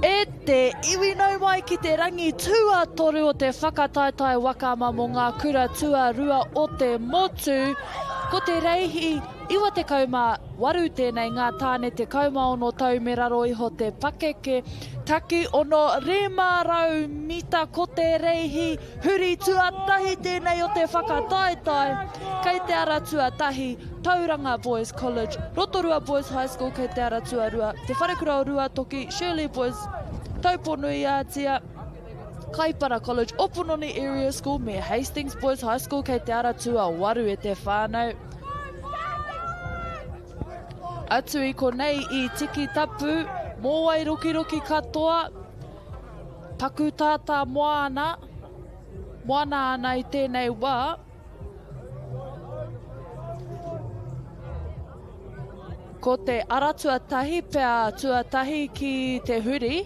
E te iwi nau mai ki te rangi tuatoru o te whakataetae waka ama mō ngā kura tuarua o te motu. Ko te reihi 98 tēnei ngā tāne 16 tau me raro iho te pakeke. Taki ono 500 mita ko te reihi huri tuatahi tēnei o te whakataetae. Kei te ara tuatahi, Tauranga Boys College, Rotorua Boys High School kei te ara tuarua, Te Wharekura o Ruatoki, Shirley Boys, Tauponuiātia, Kaipara College, Opononi Area School me Hastings Boys High School kei te ara tuawaru e te whānau. Atu i konei i Tikitapu, mōwai rokiroki katoa, paku tātā moana, moana ana i tēnei wā. Ko te ara tuatahi pea tuatahi ki te huri,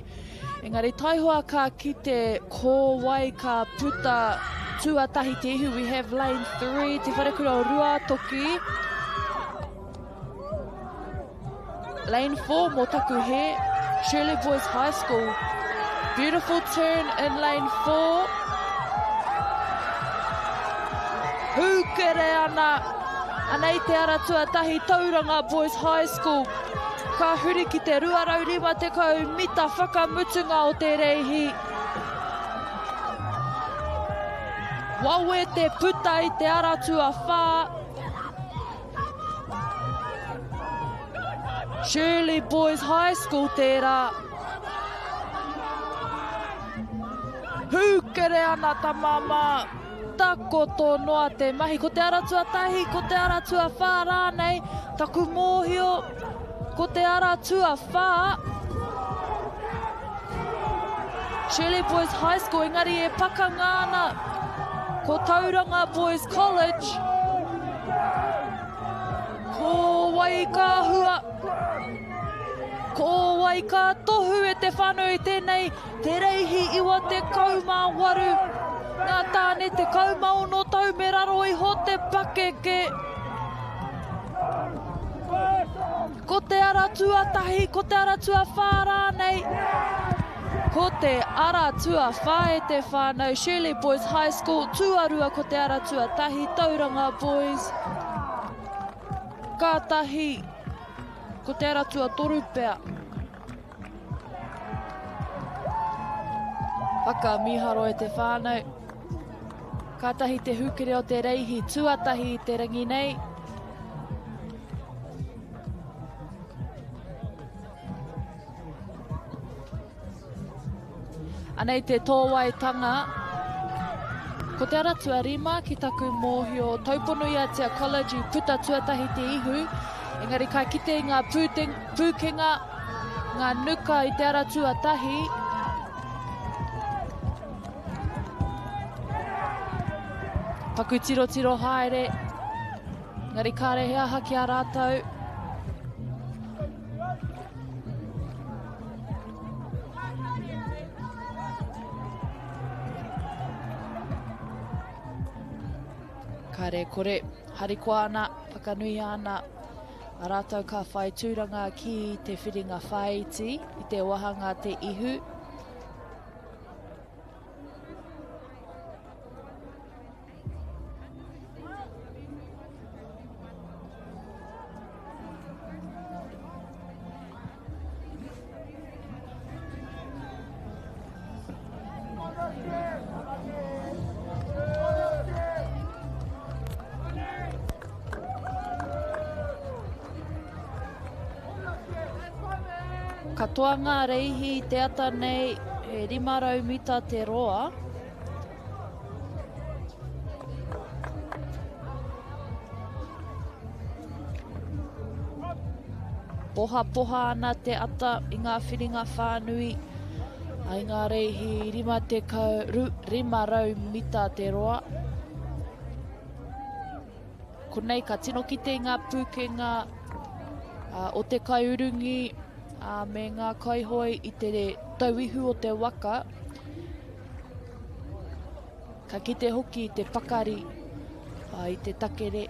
engari taihoa ka kite ko wai ka puta tuatahi te ihu. We have lane 3, Te Wharekura o Ruatoki. Lane 4 mō taku hē, Shirley Boys High School. Beautiful turn in lane 4. Hūkere ana, anei te ara tuatahi Tauranga Boys High School. Ka huri ki te 250 mita whakamutunga o te reihi. Wawe te puta i te ara tuawhā. Shirley Boys High School tērā. Hūkere ana ta māmā. Takoto noa te mahi. Ko te ara tuatahi, ko te ara tuawhā rānei. Taku mōhio, ko te ara tuawhā. Shirley Boys High School, engari e pakanga ana ko Tauranga Boys College. Ko wai ka hua? Ko wai ka tohu e te whānau i tēnei te reihi 98? Ngā tāne 16 tau me raro iho te pakeke. Ko te ara tuatahi, ko te ara tuawhā rānei. Ko te ara tuawhā e te whānau, Shirley Boys High School, tuarua ko te ara tuatahi, Tauranga Boys. Kātahi, ko te ara tuatoru pea. Whakamīharo e te whānau. Kātahi te hūkere o te reihi tuatahi i te rangi nei. Anei te tōwaitanga. Ko te ara tuarima ki taku mōhio Tauponuiatia College i puta tuatahi te ihu, engari ka kite i ngā pūkenga, ngā nuka i te ara tuatahi. Paku tirotiro haere, engari kāre he aha ki a rātou. Kare kore, harikoa ana, whakanuia ana a rātou ka whai tūranga ki te whiringa whāiti i te wahanga te ihu. Katoa ngā reihi i te ata nei, he 500 mita te roa. Pohapoha ana te ata i ngā whiringa whānui, i ngā reihi 50, 500 mita te roa. Konei ka tino kite i ngā pūkenga o te kaiurungi. Ā, me ngā kaihoe i te tauihu o te waka, ka kite hoki i te pakari, ā, i te takere.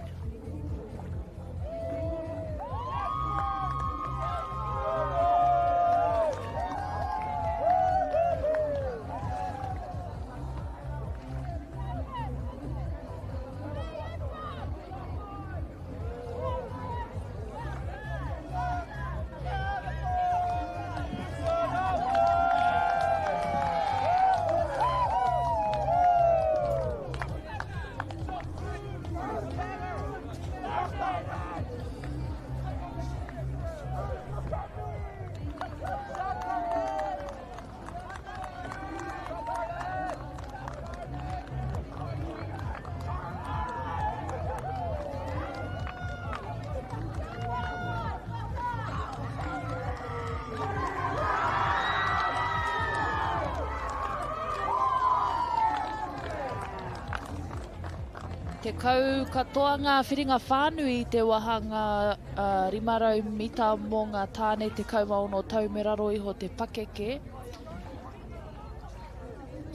Tekau katoa ngā whiringa whānui i te wāhanga 500 mita mō ngā tāne 16 tau me raro iho te pakeke.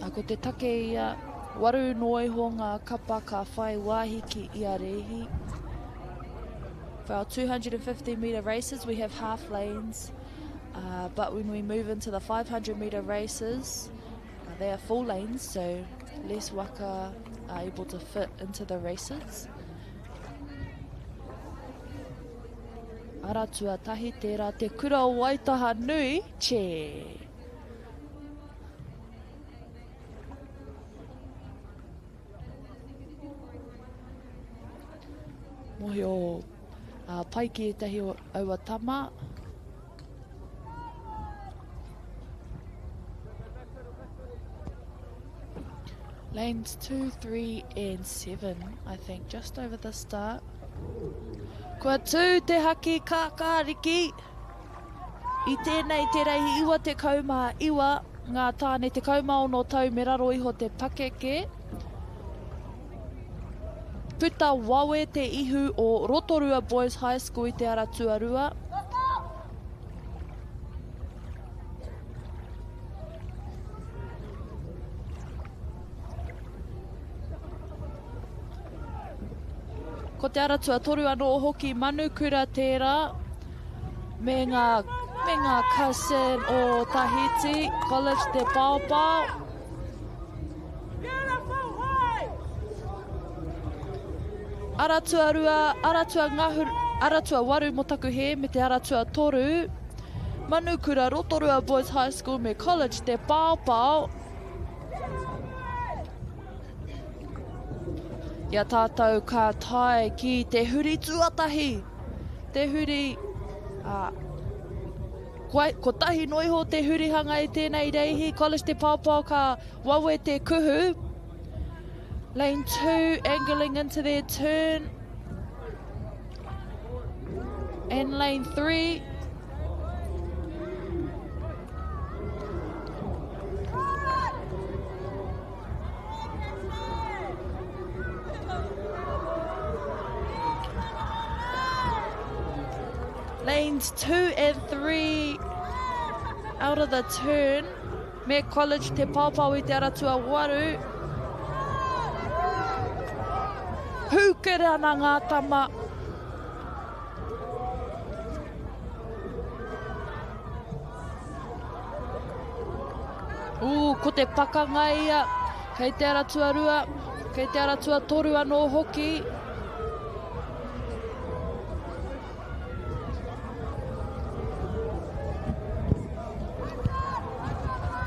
A ko te take ia, waru noa iho ngā kapa ka whai wāhi ki ia rēhi. For our 250 metre races we have half lanes, uh, but when we move into the 500 metre races, uh, they are full lanes, so less waka are able to fit into the races. Ara tuatahi tērā te kura o Waitaha nui, che! Mohio uh, pai ki ētahi o aua tama. Lanes 2, 3 and 7, I think, just over the start. Kua tū te haki kākāriki. I tēnei te reihi 99 ngā tāne 16 tau me raro iho te pakeke. Puta wawe te ihu o Rotorua Boys High School i te ara tuarua. Ko te ara tuatoru anō hoki Manukura tērā me ngā, me ngā cousin o Tahiti, College Te Paopao. Ara tuarua, ara tuangahuru, ara tuawaru mō taku hē me te ara tuatoru. Manukura, Rotorua Boys High School me College Te Paopao. I a tātou ka tae ki te huri tuatahi, te huri, ā, koe, kotahi noa iho te hurihanga i tēnei reihi, College Te Paopao ka wawe te kuhu. Lane 2 angling into their turn. And lane 3 Lanes 2 and 3 out of the turn. Me College Te Paopao i te ara tuawaru. Hūkere ana ngā tama. Ū, ko te pakanga ia, kei te ara tuarua, kei te ara tuatoru anō hoki.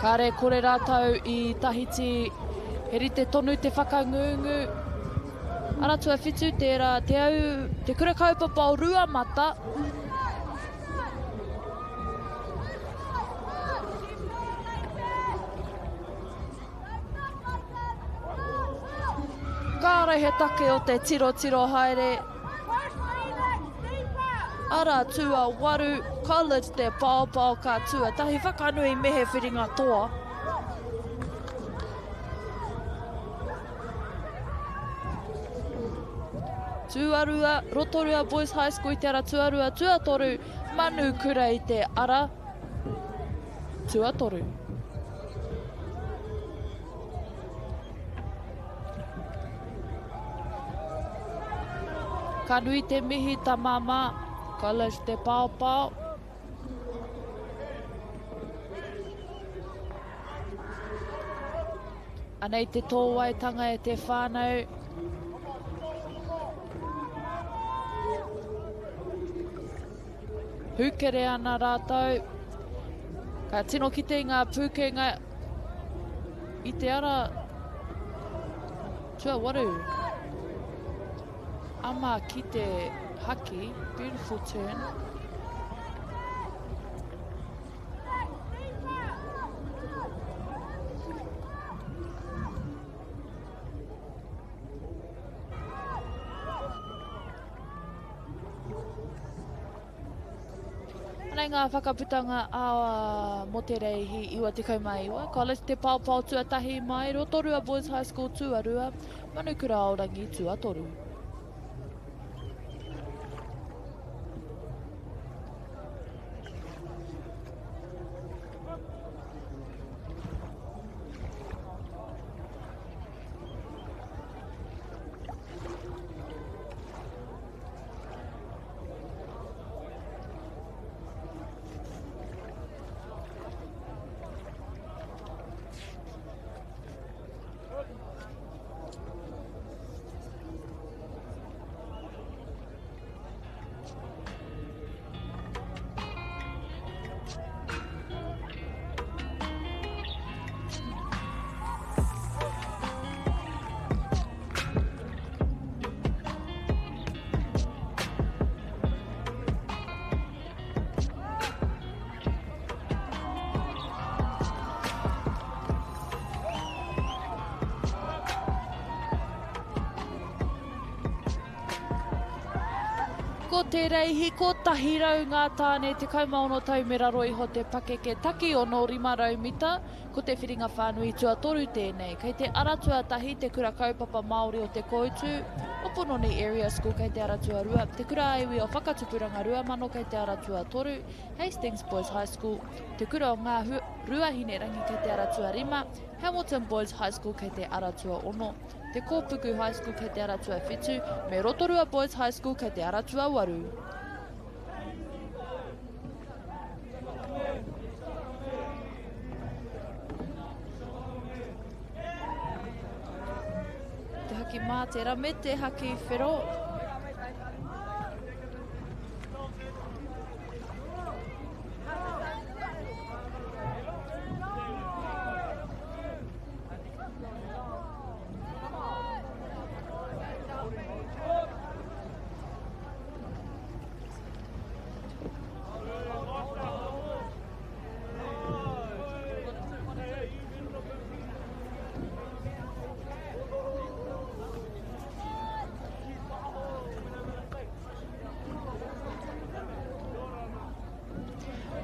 Kāre kore rātou i Tahiti, he rite tonu te whakangungu. Ara tuawhitu tērā, te au, te kura kaupapa o Ruamata. Kāre he take o te tirotiro haere. Ara tuawaru, College te paopao ka tuatahi whakanui me he whiringa toa. Tuarua, Rotorua Boys High School i te ara tuarua, tuatoru, Manukura i te ara. tuatoru. Ka nui te mihi ta māmā, College Te Paopao. Anei te tōwaitanga e te whānau. Hūkere ana rātou. Ka tino kite i ngā pūkenga i te ara tuawaru. Ama ki te haki, beautiful turn. Anei ngā whakaputanga a mō te reihi 99, College Te Paopao tuatahi mai, Rotorua Boys High School tuarua, Manukura Aorangi tuatoru. Ko te reihi 100 ngā tāne 16 tau me raro iho te pakeke taki ono 500 mita, ko te whiringa whānui tuatoru tēnei. Kei te ara tuatahi te Kura Kaupapa Māori o Te Koutu, o Pononi Area School kei te ara tuarua, Te Kura Ā-Iwi o Whakatupuranga 2000 kei te ara tuatoru, Hastings Boys High School, Te Kura o Ngā Ruahinerangi kei te ara tuarima, Hamilton Boys High School kei te ara tuaono. Te Kōpuku High School kei te ara tuawhitu, me Rotorua Boys High School kei te ara tuawaru. Te haki mātera me te haki whero.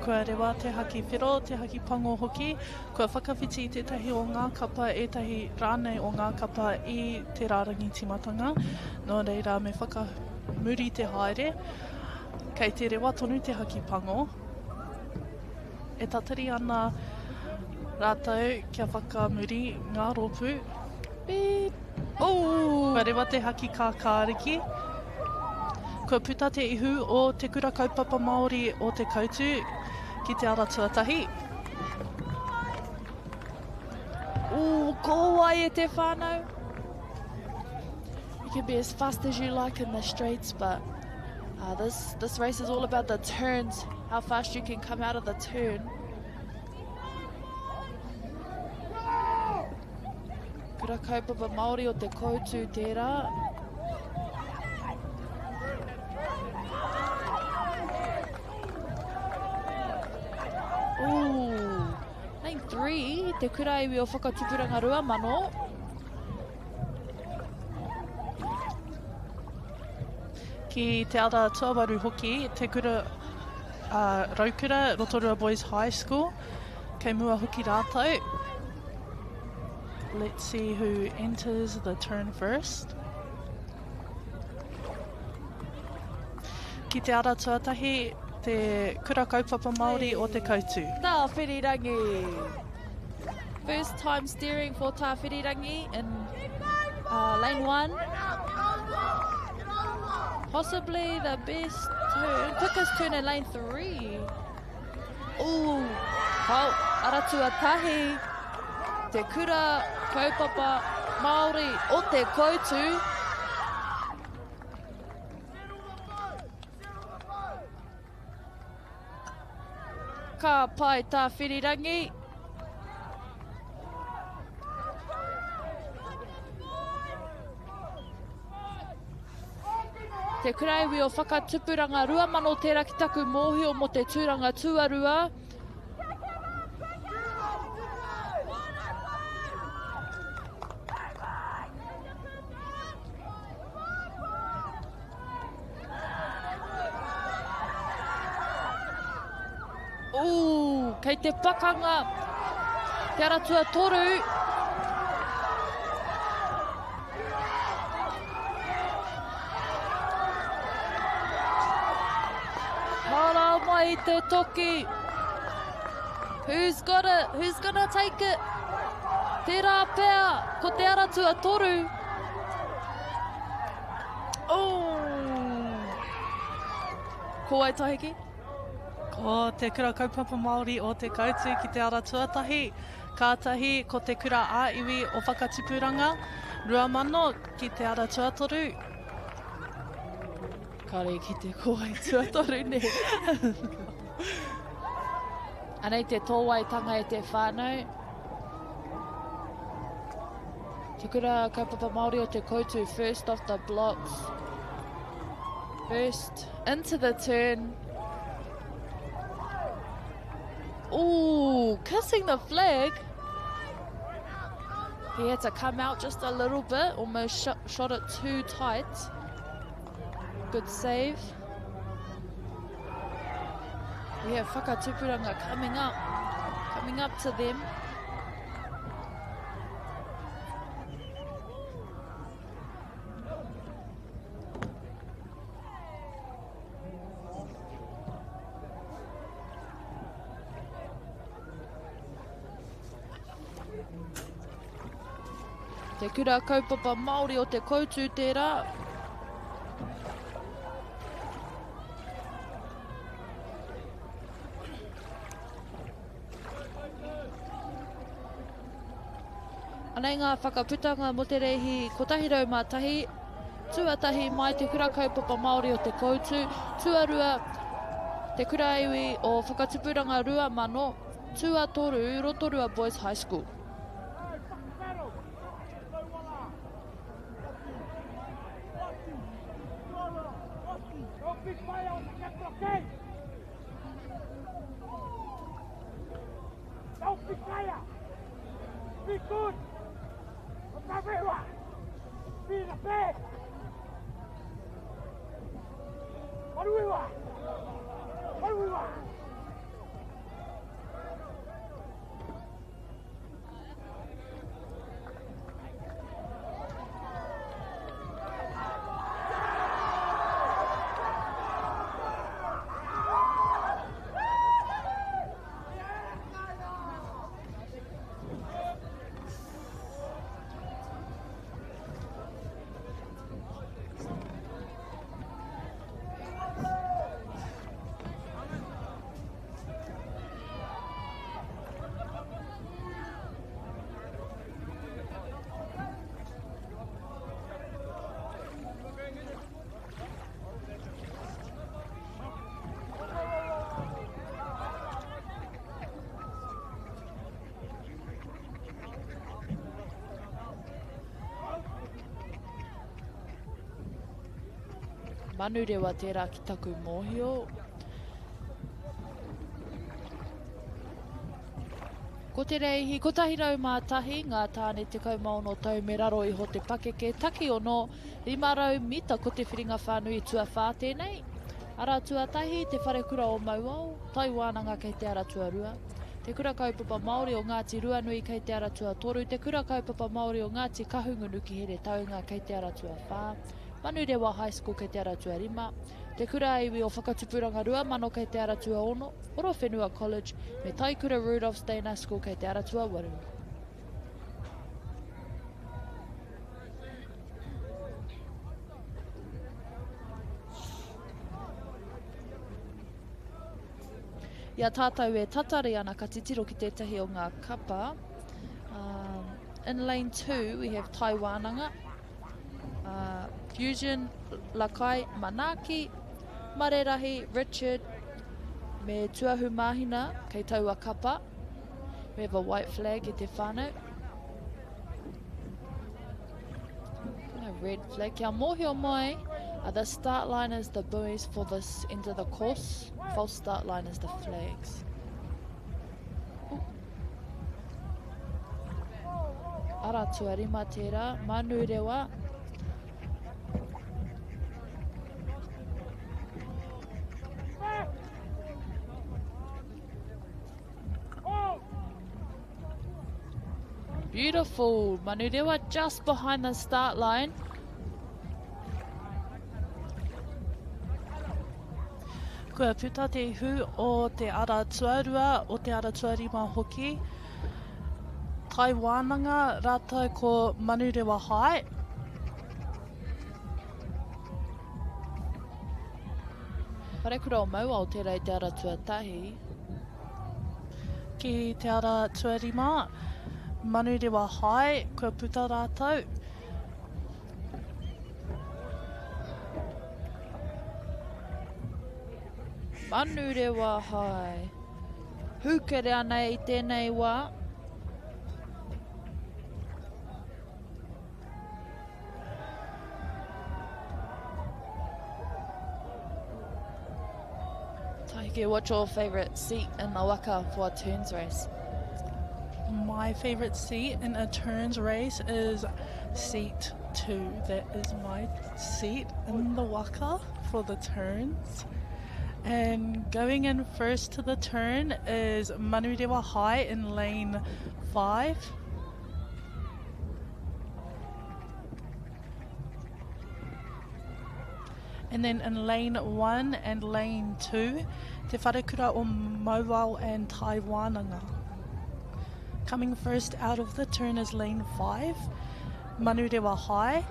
Kua rewa te haki whero, te haki pango hoki. Kua whakawhiti tētahi o ngā kapa, ētahi rānei o ngā kapa i te rārangi tīmatanga. Nō reira, me whakamuri te haere. Kei te rewa tonu te haki pango. E tatari ana rātou kia whakamuri ngā rōpū. Beep. Oh! Kua rewa te haki kākāriki. Kua puta te ihu o Te Kura Kaupapa Māori o Te Koutu ki te ara tuatahi. Ooh, ko wai e te whānau? You can be as fast as you like in the straights, but uh, this, this race is all about the turns, how fast you can come out of the turn. Kura kaupapa Māori o te Koutu tērā. Ooh, lane 3, te kura iwi o Whakatupuranga 2000. Ki te ara tuawaru hoki, te kura uh, Raukura, Rotorua Boys High School. Kei mua hoki rātou. Let's see who enters the turn first. Ki te ara tuatahi, Te Kura Kaupapa Māori o Te Koutu. Tāwhirirangi! First time steering for Tāwhirirangi in uh, lane one. Possibly the best turn, quickest turn in lane three. Ooh, hau, ara tuatahi, te kura kaupapa Māori o Te Koutu. Ka pai Tāwhirirangi. Te Kuraiwi o Whakatupuranga 2000 tērā ki taku mōhio mō te tūranga tuarua. Ooh, kei te pakanga te ara tuatoru. Hara mai te toki. Who's got it? Who's gonna take it? Tērā pea, ko te ara tuatoru. Oh! Ko wai Tahiki? Ko te Kura Kaupapa Māori o Te Koutu ki te ara tuatahi. Kātahi ko te Kura ā-Iwi o Whakatipuranga 2000 ki te ara tuatoru. Kare ki te ko wai tuatoru nei. Anei te tōwaitanga e te whānau. Te Kura Kaupapa Māori o Te Koutu, first off the blocks. First into the turn. Ooh, kissing the flag. He had to come out just a little bit, almost shot, shot it too tight. Good save. We have Whakatupuranga coming up, coming up to them. Te kura kaupapa Māori o Te Koutu tērā. Anei ngā whakaputanga mō te rēhi 101, tuatahi mai Te Kura Kaupapa Māori o Te Koutu, tuarua Te Kura Iwi o Whakatupuranga 2000, tuatoru Rotorua Boys High School. Manurewa tērā ki taku mōhio. Ko te reihi 101 ngā tāne 16 tau me raro iho te pakeke, takiono, 500 mita ko te whiringa whānui tuawhā tēnei. Ara tuatahi, Te Wharekura o Mauao, Tai Wānanga kei te ara tuarua, Te Kura Kaupapa Māori o Ngāti Ruanui kei te ara tuatoru, Te Kura Kaupapa Māori o Ngāti Kahungunu ki Heretaunga kei te ara tuawhā. Manurewa High School kei te ara tuarima, Te Kura a Iwi o Whakatupuranga 2000 kei te ara tuaono, Horowhenua College me Taikura Rudolf Steiner School kei te ara tuawaru. I a tātou e tatari ana ka titiro ki tētahi o ngā kapa. Um, in lane 2 we have Tai Wānanga, uh, Fusion, Lakai, Manaaki, Marerahi, Richard, me Tuahu Mahina kei taua kapa. We have a white flag e te whānau. A red flag. Kia mōhio mai, uh, the start line is the buoys for this end of the course. False start line is the flags. Ooh. Ara tuarima tērā, Manurewa. Beautiful. Manurewa just behind the start line. Kua puta te ihu o te ara tuarua, o te ara tuarima hoki. Tai wānanga rātou ko Manurewa High. Wharekura o Mauao tērā i te ara tuatahi. Ki te ara tuarima, Manurewa High, kua puta rātou. Manurewa High. Hūkere ana i tēnei wā. Tahike, what's your favourite seat in the waka for a turns race? My favourite seat in a turns race is seat 2. That is my seat in the waka for the turns. And going in first to the turn is Manurewa High in lane 5. And then in lane 1 and lane 2, Te Wharekura o Mauao and Tai Wānanga. Coming first out of the turn is lane 5, Manurewa High.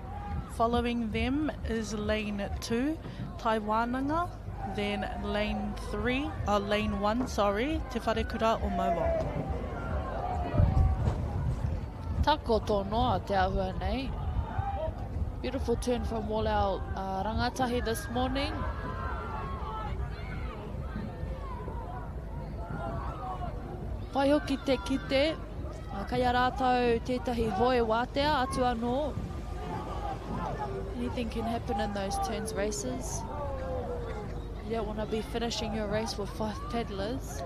Following them is lane 2, Tai Wānanga. Then lane 3, uh, lane 1, sorry, Te Wharekura o Mauao. Takoto noa te ahua nei. Beautiful turn from all our uh, rangatahi this morning. Pai hoki te kite, kei a rātou tētahi hoe wātea atu anō. Anything can happen in those turns races. You don't want to be finishing your race with five paddlers.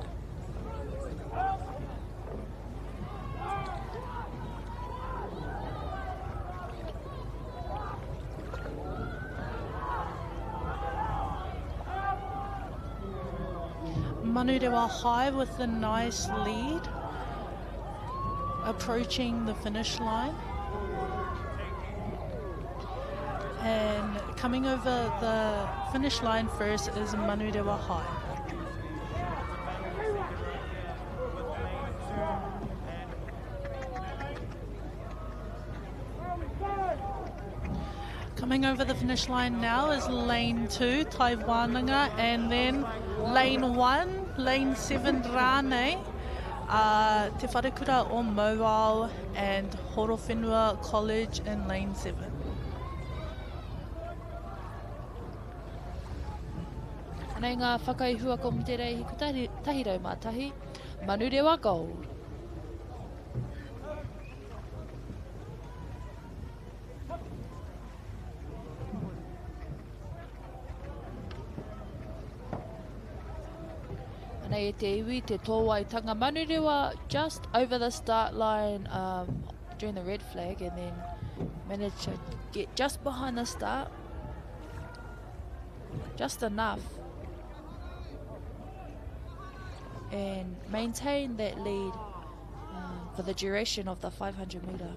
Manurewa High with a nice lead, approaching the finish line. And coming over the finish line first is Manurewa High. Coming over the finish line now is lane 2, Tai Wānanga, and then lane 1, lane 7, Rane, uh, Te Wharekura o Mauao and Horowhenua College in lane 7. Anei ngā whakaihua ko Mte Reihi Kotahi, Tahi Rau Mā Tahi, Manurewa Gold. Anei e te iwi, te tōwaitanga Manurewa just over the start line um, during the red flag and then managed to get just behind the start. Just enough. And maintain that lead uh, for the duration of the 500 metre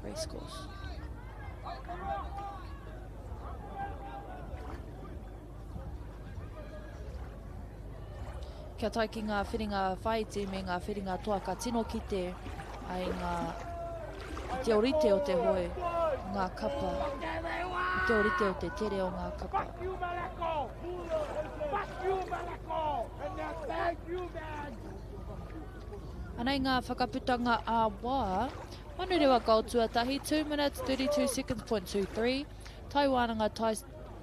race course. Kia tae ki ngā whiringa whāiti me ngā whiringa toa ka tino kite ai ngā i te orite o te hoe o ngā kapa, i te orite o te tere o ngā kapa. Anei ngā whakaputanga ā-wā. Manurewa goal tuatahi, 2 minutes 32 seconds point 23. Tai Wānanga Tai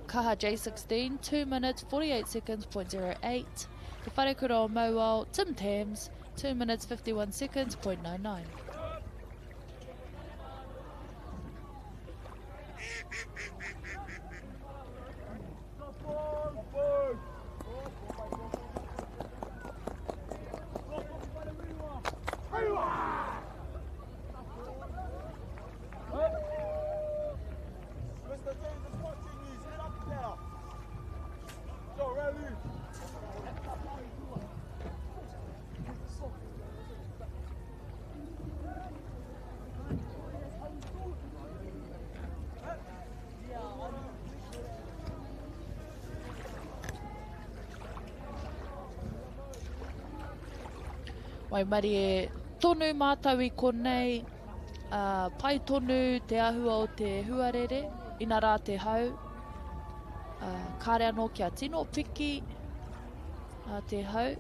Kaha J16, 2 minutes 48 seconds point 08. Te Wharekura o Mauao, Tim Tams, 2 minutes 51 seconds point 99. Waimarie tonu mātou i konei, ā, pai tonu te āhua o te huarere, inarā te hau, ā, kāre anō kia tino piki ā, te hau.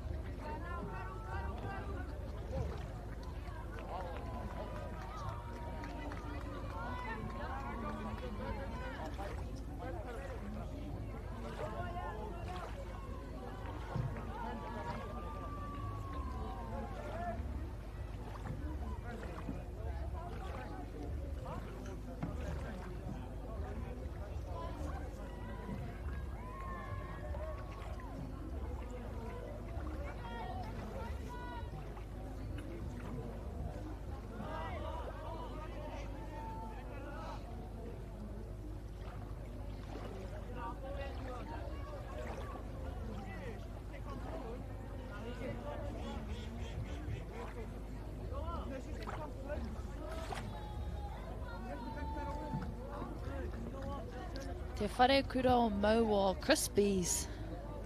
Te wharekura o Mauao Crispies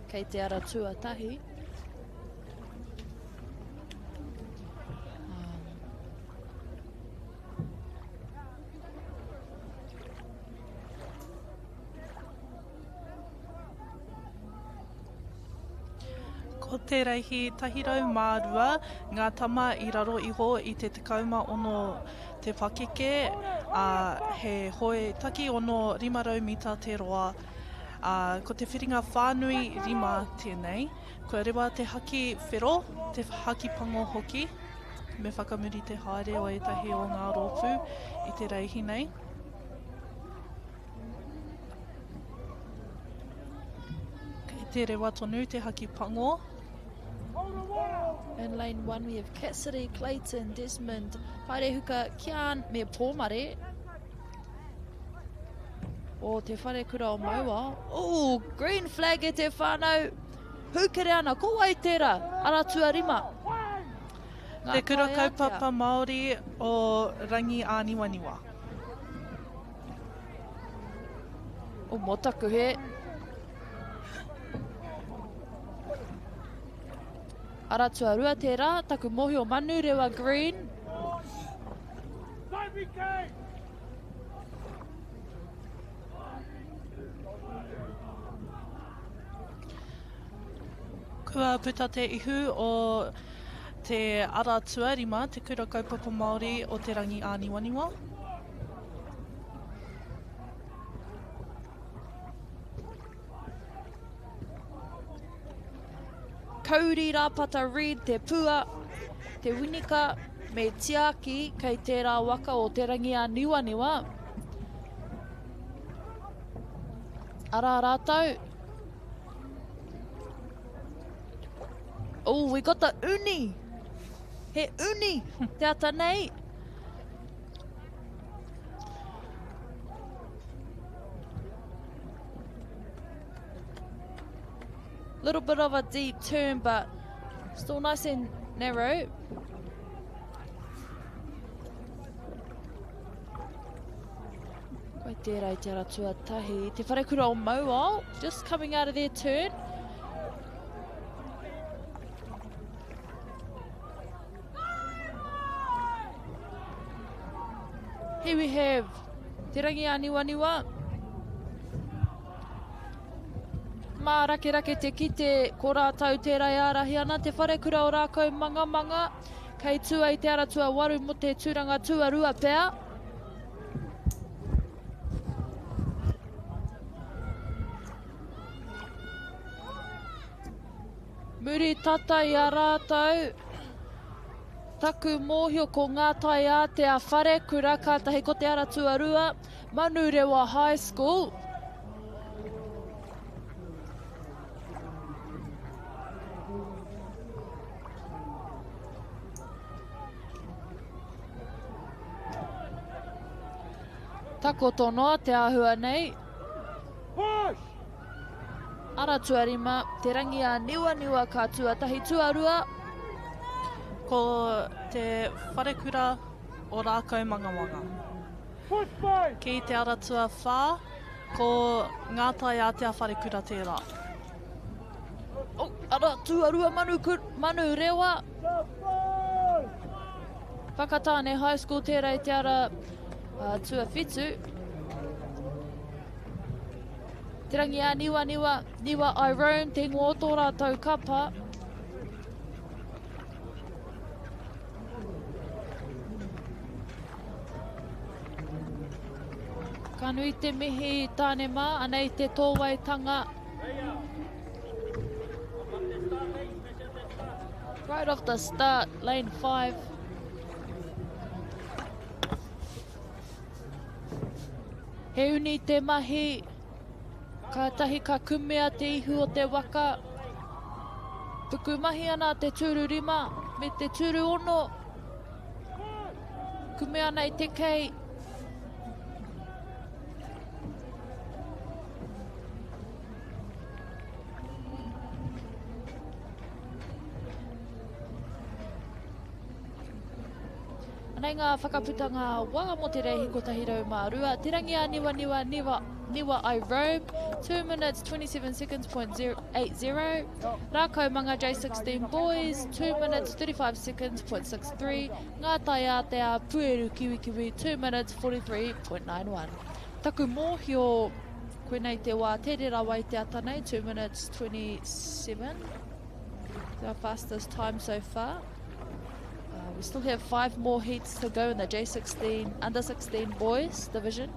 kei te ara tuatahi. Ko te reihi 102 ngā tama i raro iho i te 16 te pakeke, ā, he hoe takiono 500 mita te roa, ā, ko te whiringa whānui rima tēnei. Kua rewa te haki whero, te haki pango hoki. Me whakamuri te haere o ētahi o ngā rōpū i te reihi nei. Kei te rewa tonu te haki pango. In lane 1 we have Cassidy, Clayton, Desmond, Paerehuka, Kian me Pōmare. O te wharekura o Mauao. Oh, green flag e te whānau. Hūkere ana, ko wai tērā? Ara tuarima. Ngā Te Kura Kaupapa Māori o Rangi Āniwaniwa. O Motakuhe. Ara tuarua tērā, taku mōhio Manurewa Green. Kua puta te ihu o te ara tuarima, Te Kura Kaupapa Māori o Te Rangi Āniwaniwa. Kauri Rāpata Reid te pua, te winika me Tiaki kei tērā waka o Te Rangi Āniwaniwa. Arā rātou. Oh, we got the uni. He uni te ata nei. Little bit of a deep turn, but still nice and narrow. Koe tērā i te ara tuatahi. Te wharekura o Mauao, just coming out of their turn. Here we have Te Rangi Āniwaniwa. Mārakerake te kite, ko rātou tērā e ārahi ana te wharekura o Rākau Mangamanga, kei tua i te ara tuawaru mō te tūranga tuarua pea. Muri tata i a rātou, taku mōhio ko Ngā Tai Ātea Wharekura, kātahi ko Te Ara Tuarua, Manurewa High School. Takoto noa te āhua nei. Push! Ara tuarima, te rangi a Niwaniwa ka tuatahi tuarua. Ko te wharekura o Rākaumangamanga. Ki te ara tuawhā, ko Ngā Tai Ātea Wharekura tērā. Oh, ara tuarua manu, manu rewa. Whakatāne High School tērā i te ara tuawhitu. Te rangi a Niwa Niwa, Niwa I Roam, te ingoa o tō rātou kapa. Ka nui te mihi tāne mā, anei te tōwaitanga. Right off the start, lane 5. He uni te mahi, kātahi ka kumea te ihu o te waka. Pukumahi ana te tūru 5 me te tūru 6. Kumea ana i te kei. Anei ngā whakaputanga wā mō te reihi 102, Te Rangi Āniwaniwa, Niwa, Niwa I Roam, 2 minutes 27 seconds point 80, Rākau Manga J16 Boys, 2 minutes 35 seconds point 63, Ngā Tai Ātea Pueru Kiwikiwi, 2 minutes 43.91. Taku mōhio, koinei te wā tere rawa i te ata nei, 2 minutes 27, our fastest time so far. Uh, we still have five more heats to go in the J16 under 16 boys division.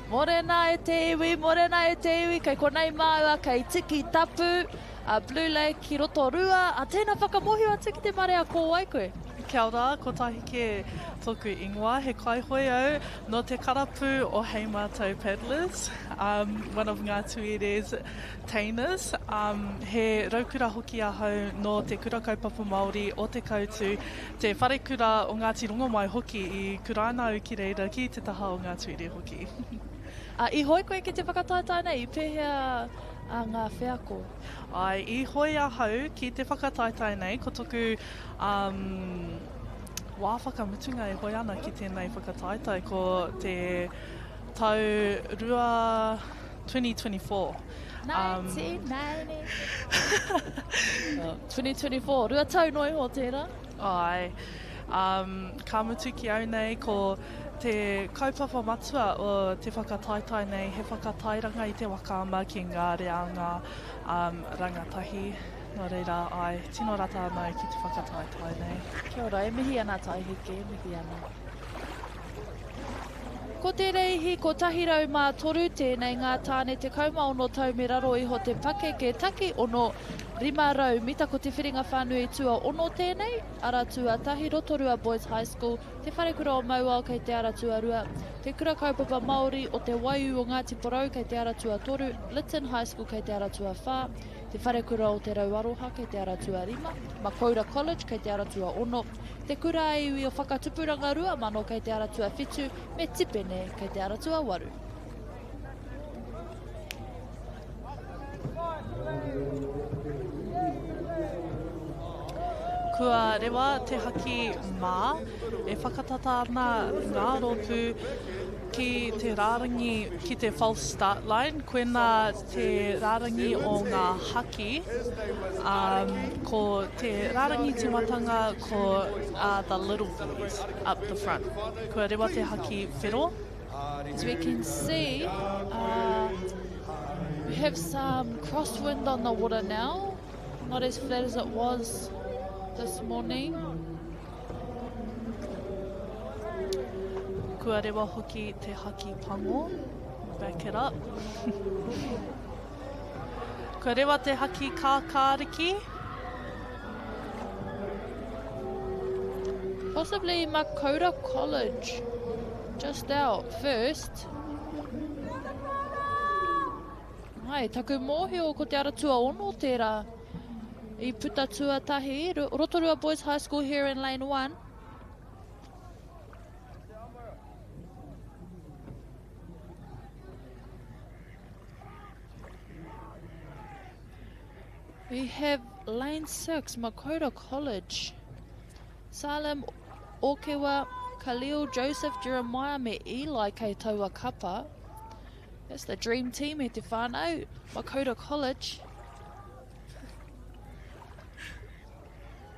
Morena e te iwi, morena e te iwi, kei konei māua, kei tiki tapu, a Blue Lake ki Rotorua. A tēnā whakamohio atu ki te marea ko wai koe? Kia ora, ko Tahike tōku ingoa, he kaihoe au nō te karapu o Hei Mātou Paddlers, um, one of Ngā Tuire's teiners. Um, he raukura hoki ahau nō te Kura Kaupapa Māori o Te Koutu, te wharekura o Ngāti Rongomai hoki i kuraina au ki reira ki te taha o Ngā Tuire hoki. A, i hoe koe ki te whakataetae nei, i pēhea a ngā wheako? Āe, i hoe ahau ki te whakataetae nei, ko toku um, wā whakamutunga e hoe ana ki tēnei whakataetae, ko te tau rua 2024. Um, 1990. 2024, rua tau noa iho tērā. Āe. Um, ka mutu ki au nei ko te kaupapa matua o te whakataetae nei he whakatairanga i te waka ama ki ngā reanga um, rangatahi. Nō reira, āe, tino rata ana au ki te whakataetae nei. Kia ora, e mihi ana Taiheke, e mihi ana. Ko te reihi 103 tēnei ngā tāne 16 tau me raro iho te pakeke taki ono 500 mita ko te whiringa whānui tua ono tēnei, ara tuatahi Rotorua Boys High School, Te Wharekura o Mauao kei te ara tuarua, Te Kura Kaupapa Māori o Te Waiū o Ngāti Porou kei te ara tuatoru, Lytton High School kei te ara tuawhā, Te Wharekura o Te Rau Aroha kei te ara tuarima, Makoura College kei te ara tuaono, Te Kura a Iwi o Whakatupuranga 2000 kei te ara tuawhitu, me Tipene kei te ara tuawaru. Kua rewa te haki mā, e whakatata ana ngā rōpū. ki te rārangi, ki te false start line, koinā te rārangi o ngā haki. Um, ko te rārangi tīmatanga ko uh, the little boys up the front. Kua rewa te haki whero. As we can see, uh, we have some crosswind on the water now. Not as flat as it was this morning. Kua rewa hoki te haki pango. Back it up. Kua rewa te haki kākāriki. Possibly Makoura College. Just out first. Ai, taku mōhio ko Te Ara Tuaono tērā i puta tuatahi. Rotorua Boys High School here in lane 1. We have lane 6, Makoura College. Salem Okewa, Khalil, Joseph, Jeremiah me Eli kei taua kapa. That's the dream team e te whānau. Makoura College.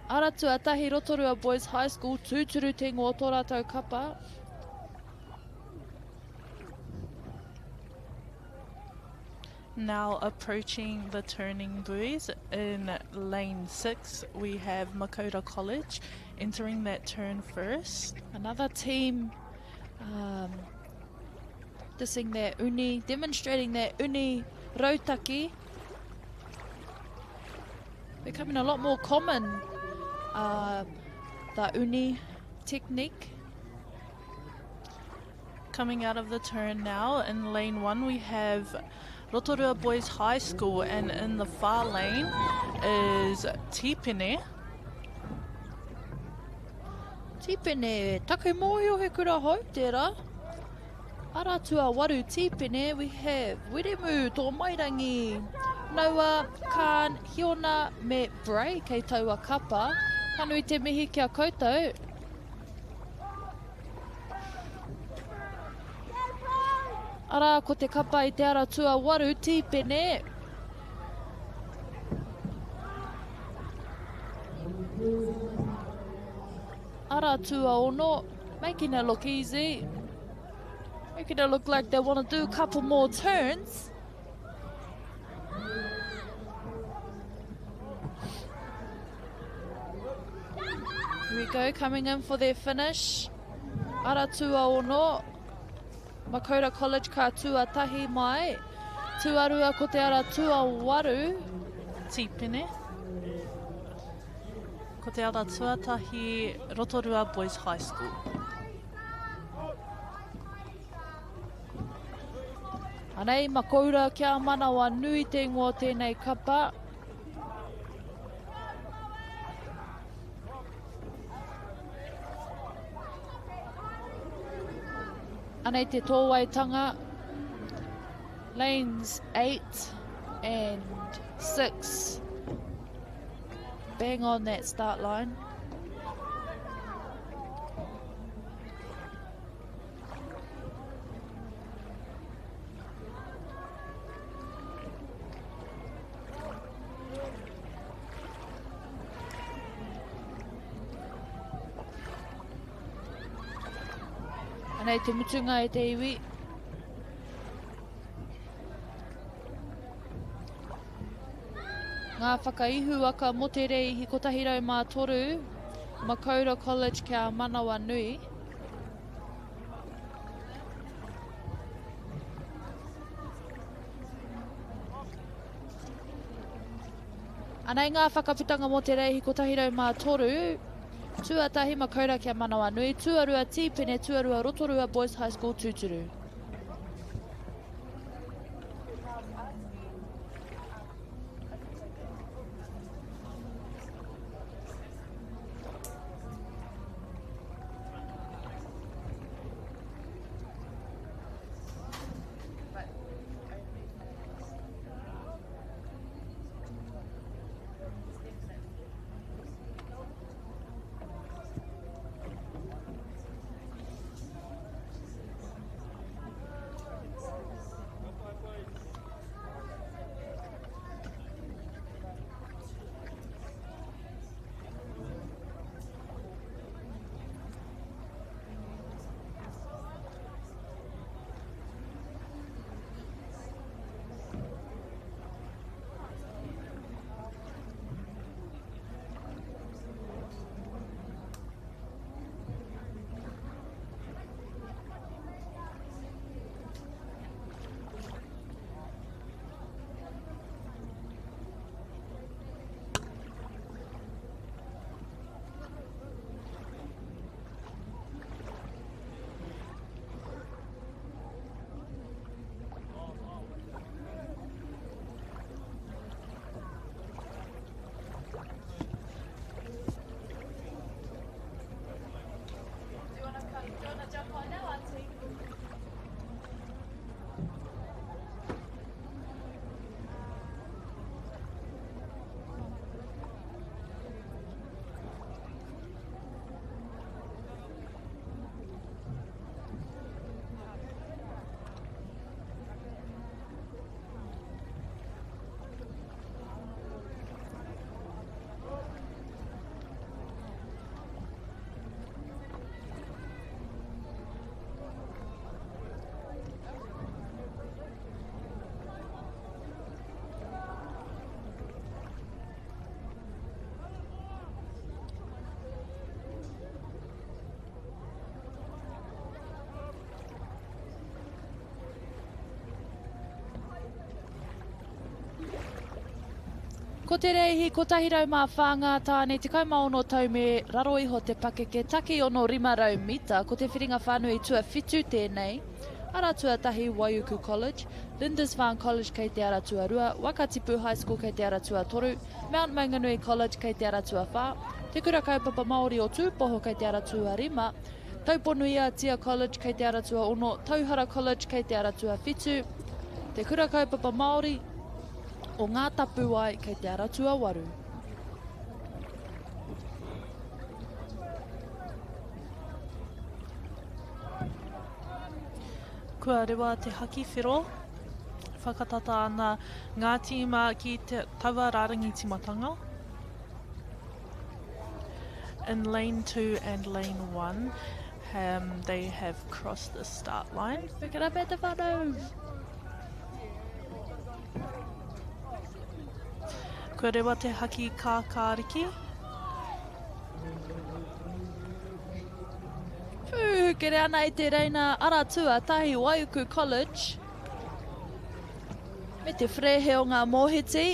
Ara tuatahi Rotorua Boys High School, tūturu te ingoa o tō rātou kapa. Now approaching the turning buoys in lane 6, we have Makoura College entering that turn first. Another team practicing their uni, demonstrating their uni rautaki. Becoming a lot more common, the uni technique. Coming out of the turn now, in lane 1 we have Rotorua Boys High School, and in the far lane is Tipene. Tipene, taku mōhio he kura hou tērā. Ara tuawaru Tipene, we have Wiremu, Tōmairangi, Noah, Khan, Hiona me Bray kei taua kapa. Ka nui te mihi ki a koutou. Arā, ko te kapa i te ara tuawaru, Tīpene. Ara tuaono, making it look easy. Making it look like they want to do a couple more turns. Here we go, coming in for their finish. Ara tuaono, Makoura College ka tuatahi mai. Tuarua ko te ara tuawaru. Tīpene. Ko te ara tuatahi Rotorua Boys High School. Anei, Makoura kia manawa nui te ingoa o tēnei kapa. Anei te tōwaitanga. Lanes 8 and 6. Bang on that start line. Anei te mutunga e te iwi. Ngā whakaihuwaka mō te reihi 103, Makoura College kia manawanui. Anei ngā whakaputanga mō te reihi 103, Tuatahi Makoura kia manawanui, tuarua Tīpene, tuarua Rotorua Boys High School tūturu. Ko te reihi 104 ngā tāne 16 tau me raro iho te pakeke taki ono 500 mita, ko te whiringa whānui tuawhitu tēnei. Ara tuatahi Waiuku College, Lindisfarne College kei te ara tuarua, Wakatipu High School kei te ara tuatoru, Mount Maunganui College kei te ara tuawhā, Te Kura Kaupapa Māori o Tūpoho kei te ara tuarima, Tauponuiātia College kei te ara tuaono, Tauhara College kei te ara tuawhitu, Te Kura Kaupapa Māori o Ngā Tapuwae kei te ara tuawaru. Kua rewa te haki whero, whakatata ana ngā tīma ki te taua rārangi tīmatanga. In lane 2 and lane 1, um, they have crossed the start line. Pick it up at the whanau! Kua rewa te haki kākāriki. Pūkere ana i te reina ara tuatahi Waiuku College me te wherehe o ngā mōhiti.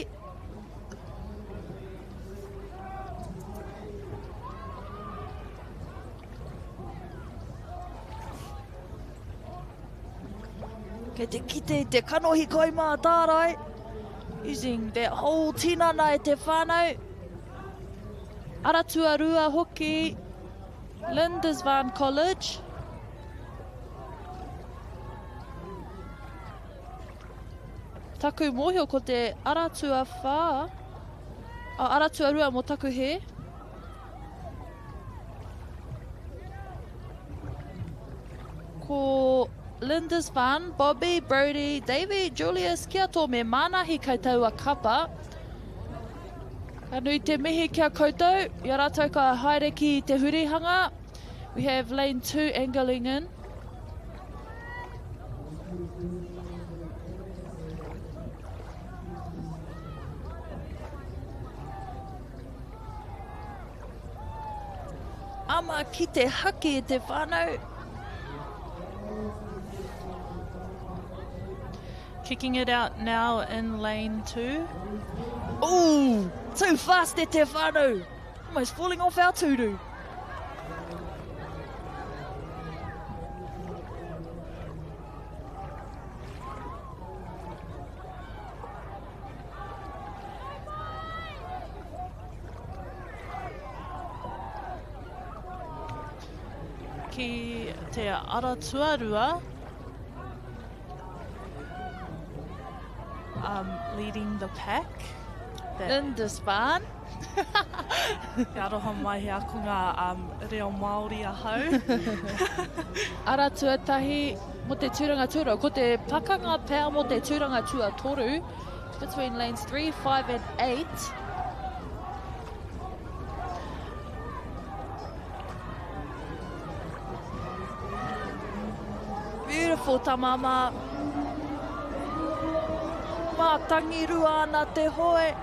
Kei te kite i te kanohi koi mātārae. Using that whole tinana e te whānau. Ara tuarua hoki, Lindisfarne College. Taku mōhio ko te ara tuawhā, a ara tuarua mō taku hē. Ko Lindisfarne, Bobby, Brodie, Davey, Julius, Kia Tō me Mānahi kai taua kapa. Ka nui te mihi ki a koutou, i a rātou ka haere ki te hurihanga. We have lane 2 angling in. Ama ki te haki e te whānau. Kicking it out now in lane 2. Ooh, too fast e te whānau. Almost falling off our tūru. Ki te ara tuarua, um, leading the pack. That Lindisfarne. Te aroha mai he akonga um, reo Māori ahau. Ara tuatahi mo te tūranga tuarua. Ko te pakanga pea mo te tūranga tuatoru. Between lanes 3, 5 and 8. Beautiful tamama. Mātangirua ana te hoe.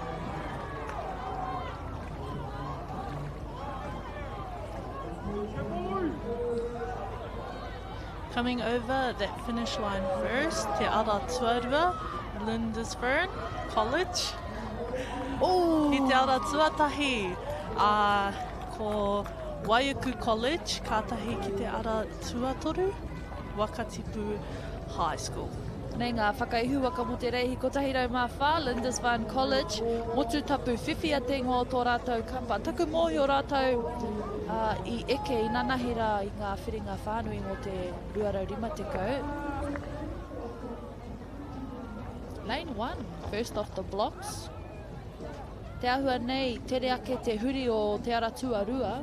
Coming over that finish line first, Te Ara Tuarua, Lindisfarne College. Ooh. Ki Te Ara Tuatahi, uh, ko Waiuku College, kātahi ki Te Ara Tuatoru, Wakatipu High School. Nei ngā whakaihu waka mō te reihi 104, Lindisfarne College, Motutapu Whiwhia te ingoa o tō rātou kapa. Taku mōhio rātou uh, i eke i nanahi rā i ngā whiringa whānui mō te 250. Lane 1, first off the blocks. Te ahua nei, tere ake te huri o te ara tuarua.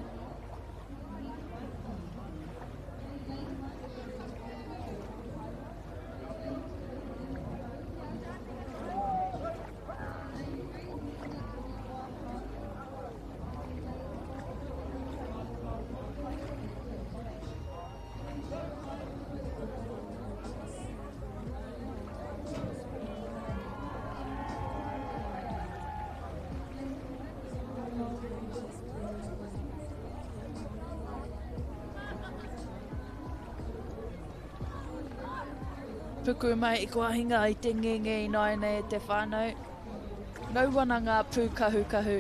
Puku mai i kua hinga i te ngenge ināianei e te whānau. Ngau ana ngā pūkahukahu.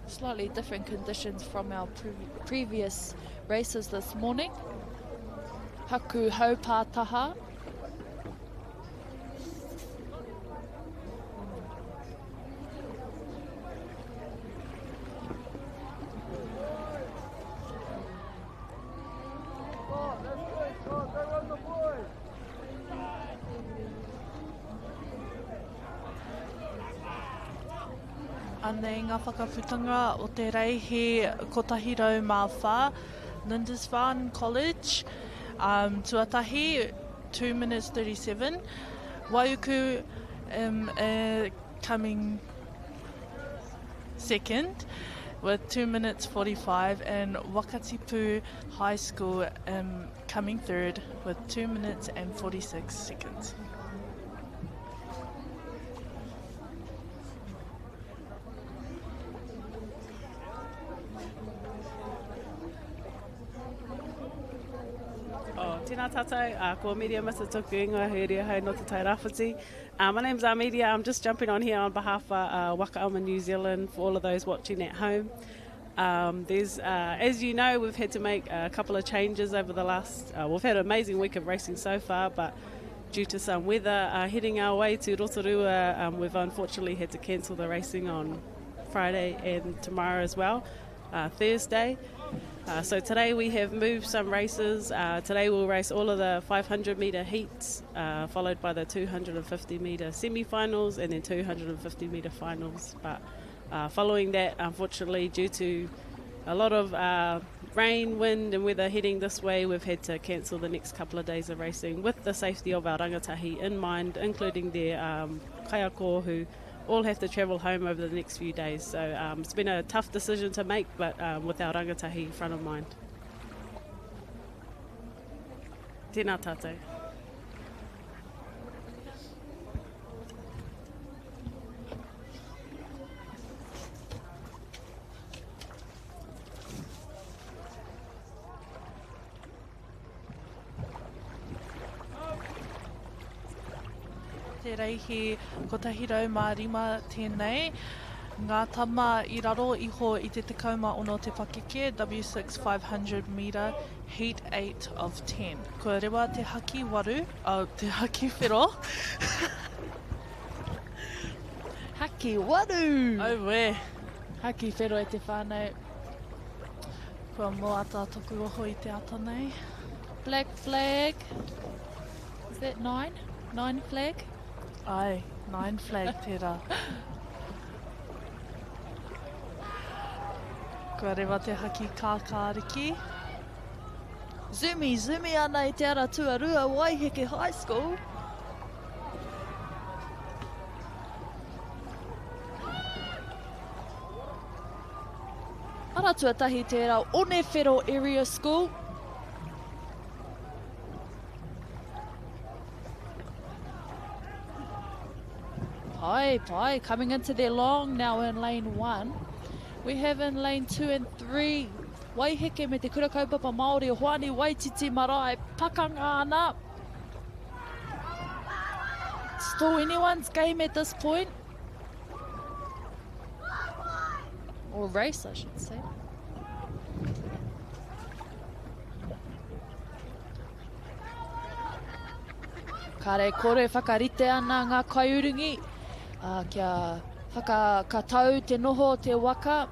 Slightly different conditions from our pre previous races this morning. Paku haupātaha. Anei ngā whakaputanga o te reihi 104, Lindisfarne College, um, tuatahi, 2 minutes 37, Waiuku um, uh, coming second with 2 minutes 45 and Wakatipu High School um, coming third with 2 minutes and 46 seconds. Oh, tēnā tātou, uh, ko Media Mata toku ingoa, he ria hau no te Tairāwhiti. Uh, my name's Amelia, I'm just jumping on here on behalf of uh, Waka Ama New Zealand for all of those watching at home. Um, there's, uh, as you know, we've had to make a couple of changes over the last, uh, we've had an amazing week of racing so far, but due to some weather uh, heading our way to Rotorua, um, we've unfortunately had to cancel the racing on Friday and tomorrow as well, uh, Thursday. Uh, so today we have moved some races. Uh, today we'll race all of the 500 metre heats, uh, followed by the 250 metre semi-finals and then 250 metre finals. But uh, following that, unfortunately, due to a lot of uh, rain, wind and weather heading this way, we've had to cancel the next couple of days of racing with the safety of our rangatahi in mind, including their um, kaiako who all have to travel home over the next few days. So um, it's been a tough decision to make, but um, with our rangatahi front of mind. Tēnā tātou. Te Reihi 105 tēnei. Ngā tama i raro iho i te 16 te pakeke, W6 500 metre, heat 8 of 10. Kua rewa te haki waru, oh, te haki whero. Haki waru! Auē! Haki whero e te whānau. Kua moata toku oho i te ata nei. Black flag. Is that nine? Nine flag? Ai, nine flag tērā. Kua rewa te haki kākāriki. Zoomy, zoomy ana i te ara tuarua, Waiheke High School. Ara tuatahi tērā, Onewhero Area School. Pai, pai, coming into their long now in lane one. We have in lane 2 and 3, Waiheke me te Kura Kaupapa Māori o Hoani Waititi Marae, pakanga ana. Still anyone's game at this point. Or race, I should say. Kare kore whakarite ana ngā kaiurungi uh, kia whakakatau te noho o te waka.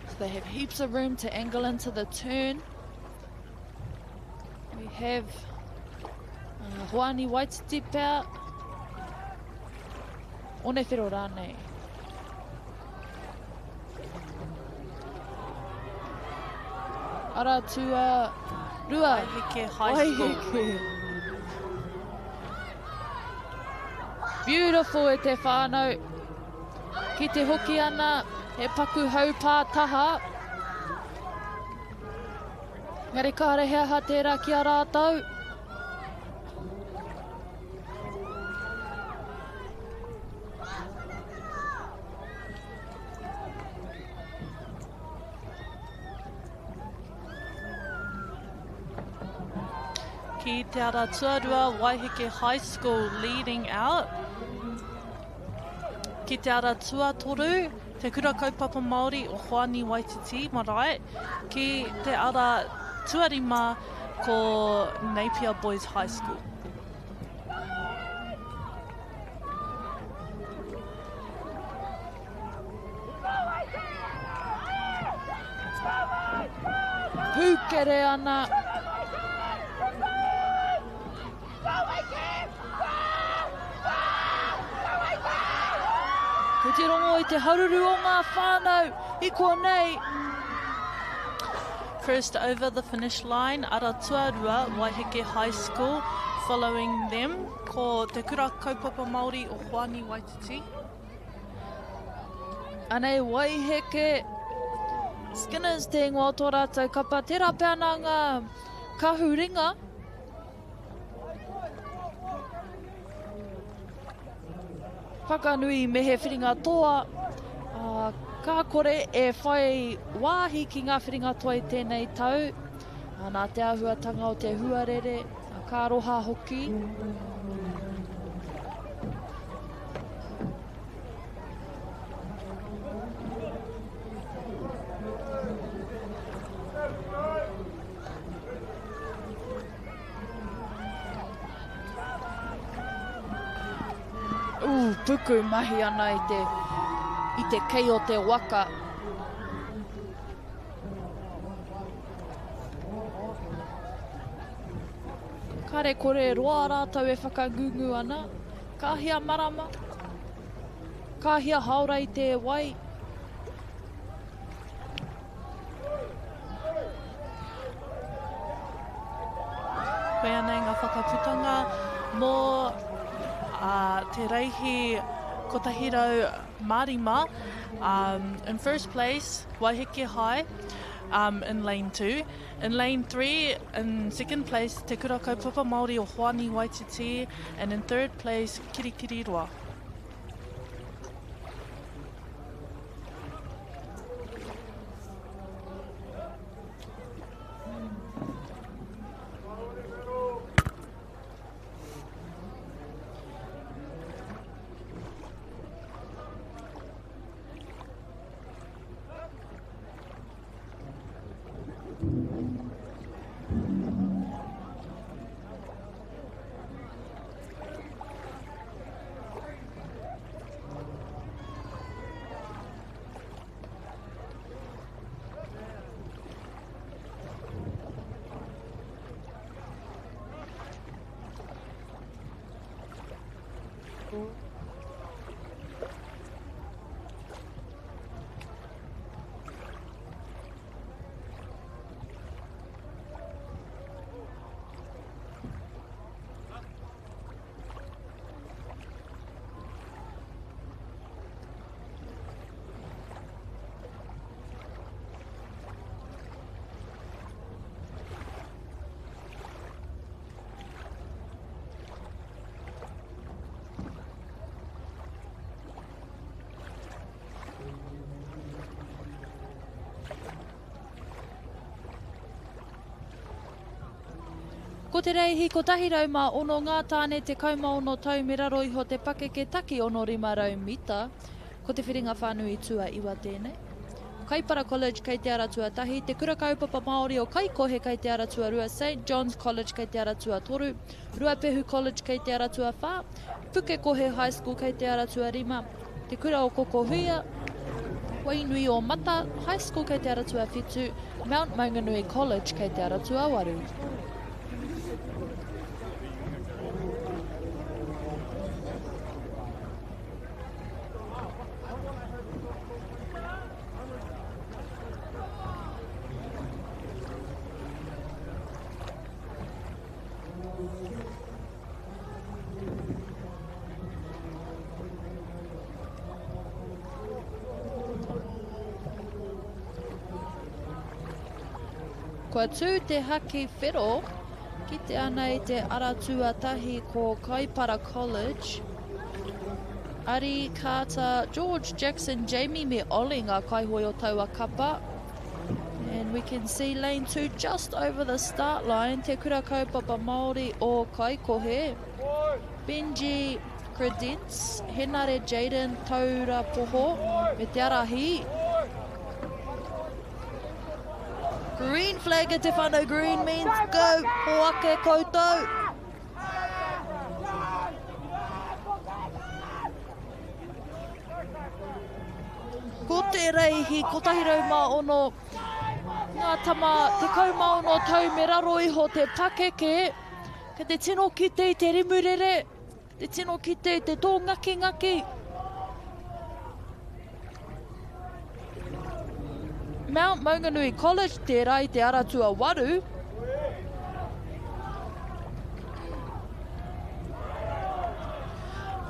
So they have heaps of room to angle into the turn. We have uh, Hoani Waititi pea. Onewhero rānei. Ara tua rua. Waiheke High School. Waiheke. Beautiful e te whānau. Ki te hoki ana, he paku haupā taha. Engari kāre he aha tērā ki a rātou. Ki te ara tuarua, Waiheke High School leading out. Ki te ara tuatoru, Te Kura Kaupapa Māori o Hoani Waititi Marae. Ki te ara tuarima, ko Napier Boys High School. Pūkere ana. Kei te rongo i te haruru o ngā whānau i konei. First over the finish line, ara tuarua, Waiheke High School, following them, ko Te Kura Kaupapa Māori o Hoani Waititi. Anei Waiheke, Skinners te ingoa o tō rātou kapa. Tērā pea nā ngā kahu ringa. Whakanui me he whiringa toa. Uh, ka kore e whai wāhi ki ngā whiringa toa i tēnei tau. Uh, nā te āhuatanga o te huarere, uh, ka aroha hoki. Ū, puku mahi ana i te, i te kei o te waka. Kare kore roa rātou e whakangungu ana. Ka hia marama, ka hia haora i te wai. Koia nei ngā whakaputanga mō te reihi 105. In first place, Waiheke High in lane 2. In lane 3, in second place, Te Kura Kaupapa Māori o Hoani Waititi and in third place, Kirikiriroa. Ko te reihi 106 ngā tāne 16 tau me raro iho te pakeke taki ono 500 mita. Ko te whiringa whānui tua iwa tēnei. Kaipara College kei te ara tuatahi, Te Kura Kaupapa Māori o Kaikohe kei te ara tuarua, St John's College kei te ara tuatoru, Ruapehu College kei te ara tuawhā, Pukekohe High School kei te ara tuarima, Te Kura o Kokohuia, Wainui o Mata High School kei te ara tuawhitu, Mount Maunganui College kei te ara tuawaru. Kua tū te haki whero, kite ana i te ara tuatahi ko Kaipara College. Ari, Carter, George, Jackson, Jamie me Ollie ngā kaihoe o taua kapa. And we can see lane 2 just over the start line, Te Kura Kaupapa Māori o Kaikohe. Benji Credence, Henare Jaden Taura Poho, me Te Arahi. Green flag at Te Whānau Green means go, hoake koutou. Ko te reihi 106 ngā tama 16 tau me raro iho te pakeke. Kei te tino kite i te rimurere, te tino kite i te tōngakingaki. Mount Maunganui College tērā i te ara tuawaru.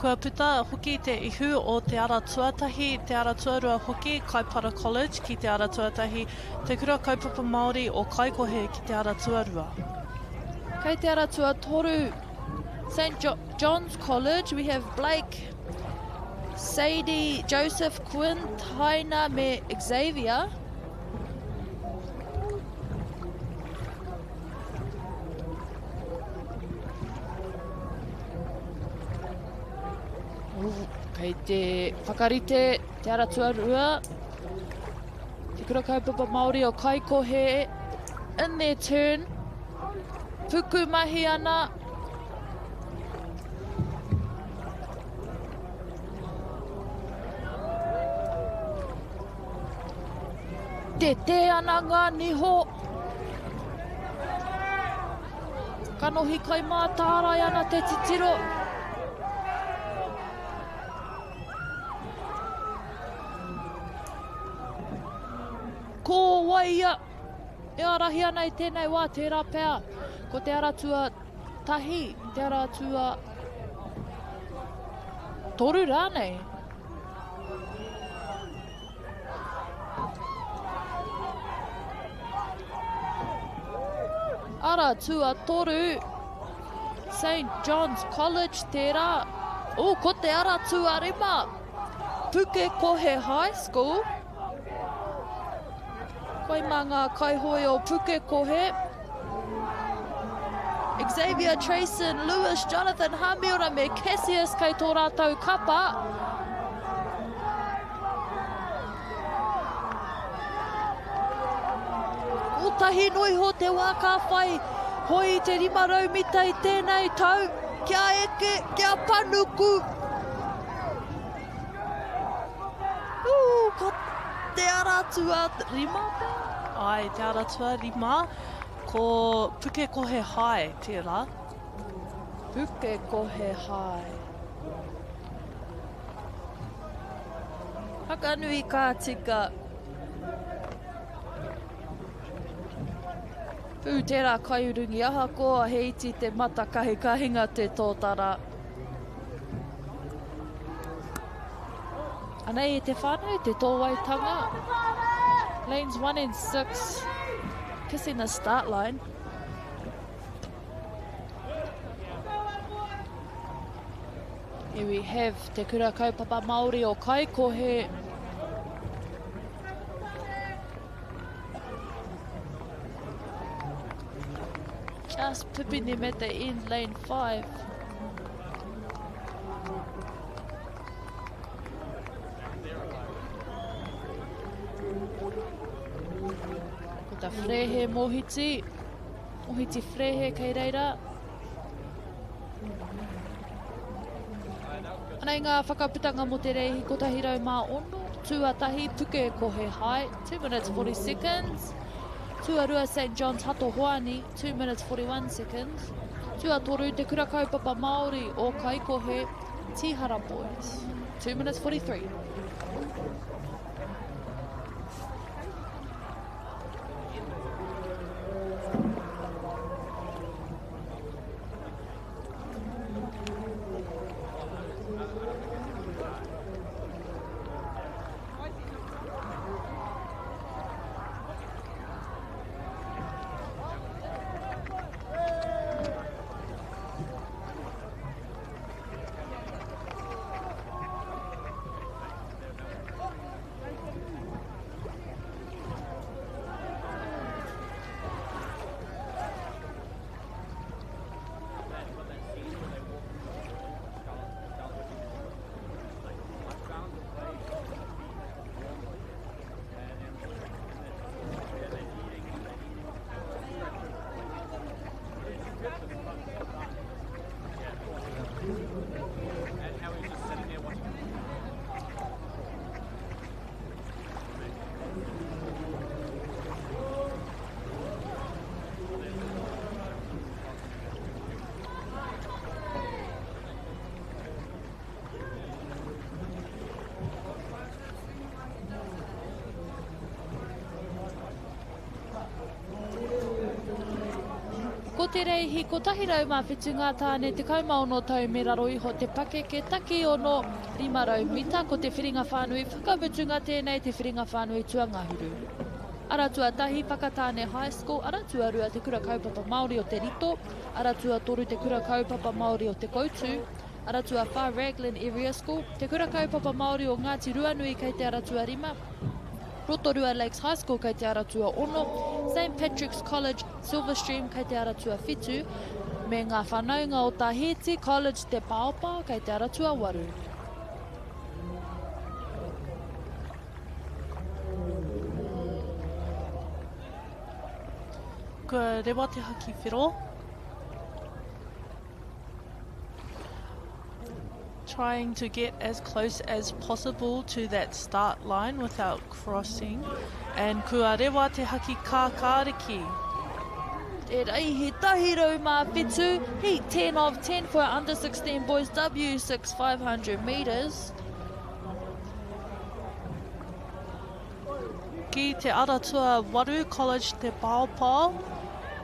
Kua puta hoki te ihu o te ara tuatahi, te ara tuarua hoki, Kaipara College ki te ara tuatahi, Te Kura Kaupapa Māori o Kaikohe ki te ara tuarua. Kei te ara tuatoru, St jo John's College, we have Blake, Sadie, Joseph, Quinn, Taina me Xavier. Kei te whakarite te ara tuarua. Te Kura Kaupapa Māori o Kaikohe in their turn. Puku mahi ana. Tetē ana ngā niho. Kanohi kai mātārae ana te titiro. Ko wai ia e ārahi ana i tēnei wā, tērā pea ko te ara tuatahi, te ara tua toru rānei. Ara tuatoru, St John's College tērā. Oh, ko te ara tuarima, Pukekohe High School. Koe mā ngā kaihoe o Pukekohe. Xavier Trayson, Lewis, Jonathan Hamiora me Cassius kei tō rātou kapa. Kotahi noa iho te wā ka whai hoi i te 500 mita i tēnei tau. Kia eke, kia panuku. Ū, ko te ara tua rima pea? Ai, te ara tua rima. Ko Pukekohe High tērā. Pukekohe High. Whakanui ka tika. Pū tērā kaiurungi ahakoa he iti te mata kahikahinga te tōtara. Anei e te whānau, te tōwaitanga. Lanes 1 and 6 kissing the start line. Here we have Te Kura Kaupapa Māori o Kaikohe. Just pipping them at the end, lane 5. Ko ta Frehe Mohiti. Mohiti Frehe kei reira. Anei ngā whakaputanga mō te reihi 106, tuatahi Pukekohe High, 2 minutes 40 seconds, tuarua St John's Hato Hoani, 2 minutes 41 seconds, tuatoru Te Kura Kaupapa Māori o Kaikohe, Tīhara Boys, 2 minutes 43. te reihi 107 ngā tāne 16 tau me raro iho te pakeke takiōno 500 mita ko te whiringa whānui whakamutunga tēnei te whiringa whānui tuangahuru. Ara tuatahi Whakatāne High School, ara tuarua Te Kura Kaupapa Māori o Te Rito, ara tuatoru Te Kura Kaupapa Māori o Te Koutu, ara tuawhā Raglan Area School, Te Kura Kaupapa Māori o Ngāti Ruanui kei te ara tuarima, Rotorua Lakes High School kei te ara tuaono, St Patrick's College, Silverstream kei te ara tuawhitu, me ngā whanaunga o Tahiti College Te Paopao kei te ara tuawaru. Kua rewa te haki whero. Trying to get as close as possible to that start line without crossing. And kua rewa te haki kākāriki. Te reihi 107, heat 10 of 10 for our under 16 boys W6 500 metres. Ki Te Aratua Waru College Te Paopao,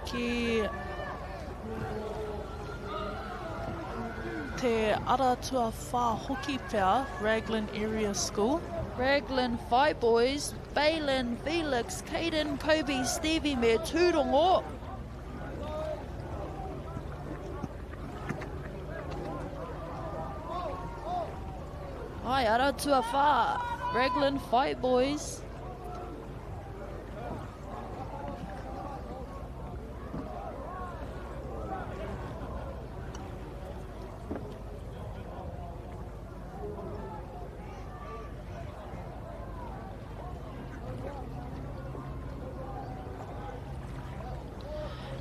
ki Te Aratua Whā hoki pea, Raglan Area School. Raglan Whai Boys, Balin, Felix, Caden, Kobe, Stevie me Tūrongo. Ai, ara tuawhā, Raglan Fight Boys.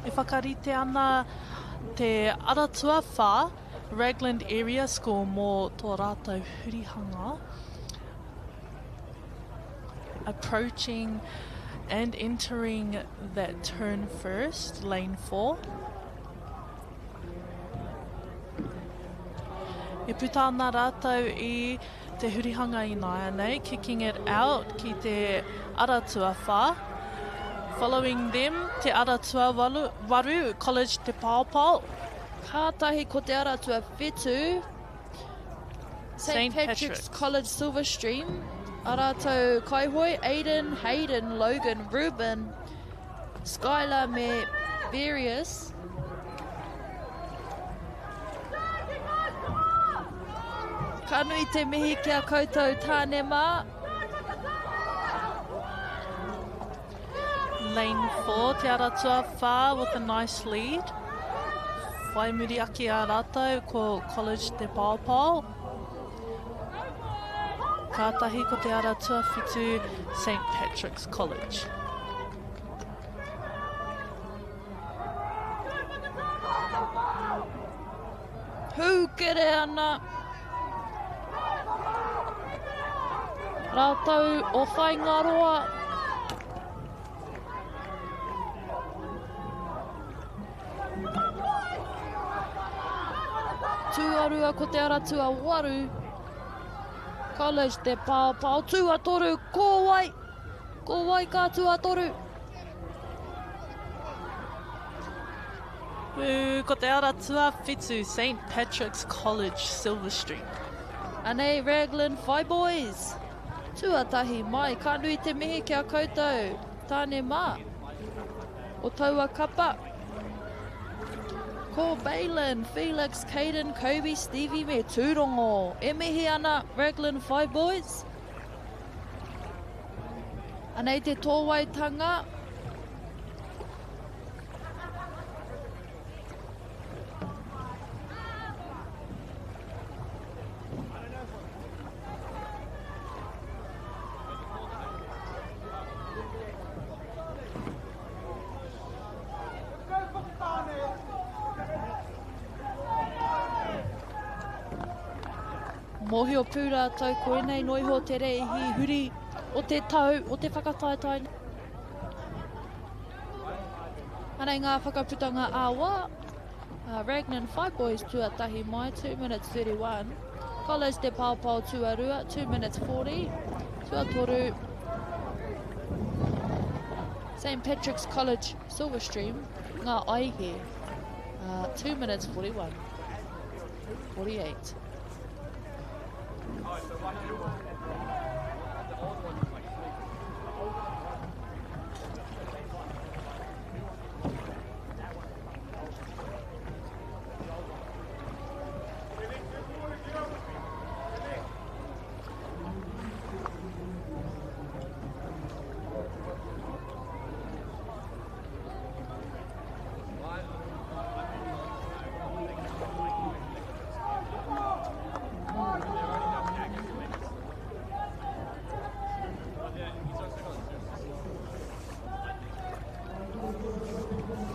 E whakarite ana te ara tuawhā Raglan Area School mō tō rātou hurihanga. Approaching and entering that turn first, lane 4. E puta ana rātou i te hurihanga ināianei, kicking it out ki te ara tuawhā. Following them, te ara tuawaru, waru, College Te Paopao. Kātahi ko te ara tuawhitu, St Patrick's, Patrick's College Silverstream, a rātou kaihoe, Aiden, Hayden, Logan, Ruben, Skylar me Various. Ka nui te mihi ki a koutou tāne mā. Lane 4, Te Ara Tuawhā with a nice lead. Whai muri ake a rātou ko College Te Paopao. Kātahi ko Te Ara Tuawhitu St Patrick's College. Hūkere ana rātou o Whaingaroa. Tuarua ko te ara tuawaru. College Te Paopao. Tuatoru, ko wai? Ko wai ka tuatoru? Ū, ko te ara tuawhitu, St Patrick's College, Silver Street. Anei Raglan Whai Boys. Tuatahi mai, ka nui te mihi ki a koutou, tāne mā, o taua kapa. Ko Balin, Felix, Caden, Kobe, Stevie me Tūrongo. E mihi ana Raglan Whai Boys. Anei te tōwaitanga. Mōhio pū rātou koinei noa iho te rēhi huri o te tau o te whakataetae. Anei ngā whakaputanga ā-wā. Uh, Ragnan Five Boys tuatahi mai, 2 minutes 31. College Te Paopao tuarua, 2 minutes 40. Tuatoru, St Patrick's College Silverstream, ngā aihe. Uh, 2 minutes 41. 48.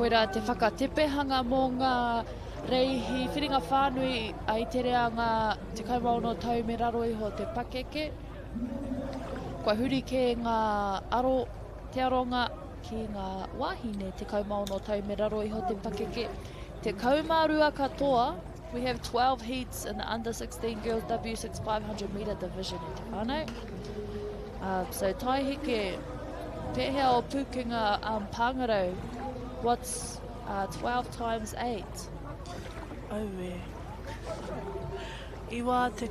Koirā te whakatepehanga mō ngā reihi whiringa whānui i te reanga 16 tau me raro iho te pakeke. Kua huri kē ngā aro, te aronga ki ngā wāhine 16 tau me raro iho te pakeke. 12 katoa, we have 12 heats in the under 16 girls W6 500 meter division e te whānau. Uh, so Taiheke, pēhea o pūkenga um, pāngarau? What's uh, 12 times 8? Aue. 96.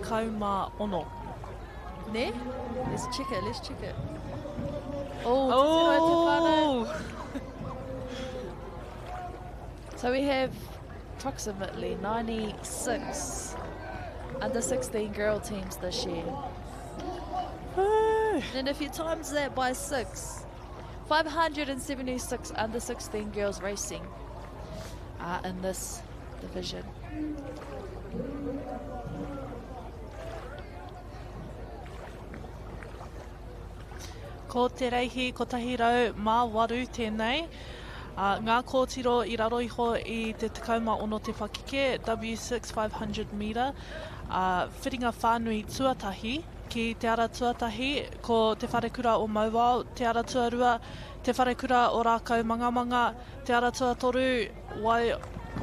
Ne? Let's check it, let's check it. Oh, oh. So we have approximately 96 under 16 girl teams this year. And if you times that by 6, 576 under 16 girls racing uh, in this division. Ko te reihi 108 tēnei. Uh, ngā kōtiro i raro iho i te 16 te pakeke, W6 500 meter, uh, whiringa whānui tuatahi, ki te ara tuatahi, ko Te Wharekura o Mauao, te ara tuarua, Te Wharekura o Rākaumangamanga, te ara tuatoru, Wai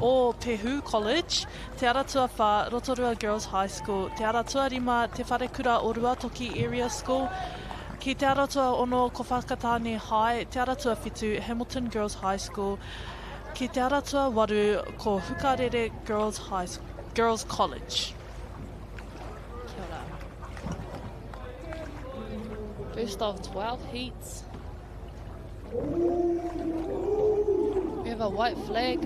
o Pehu College, Te Ara Tuawhā, Rotorua Girls High School, Te Ara Tuarima, Te Wharekura o Ruatoki Area School, ki Te Ara Tuaono, ko Whakatāne High, Te Ara Tuawhitu, Hamilton Girls High School, ki Te Ara Tuawaru, ko Hukarere Girls, High, Girls College. Kia ora. First of 12 heats. We have a white flag.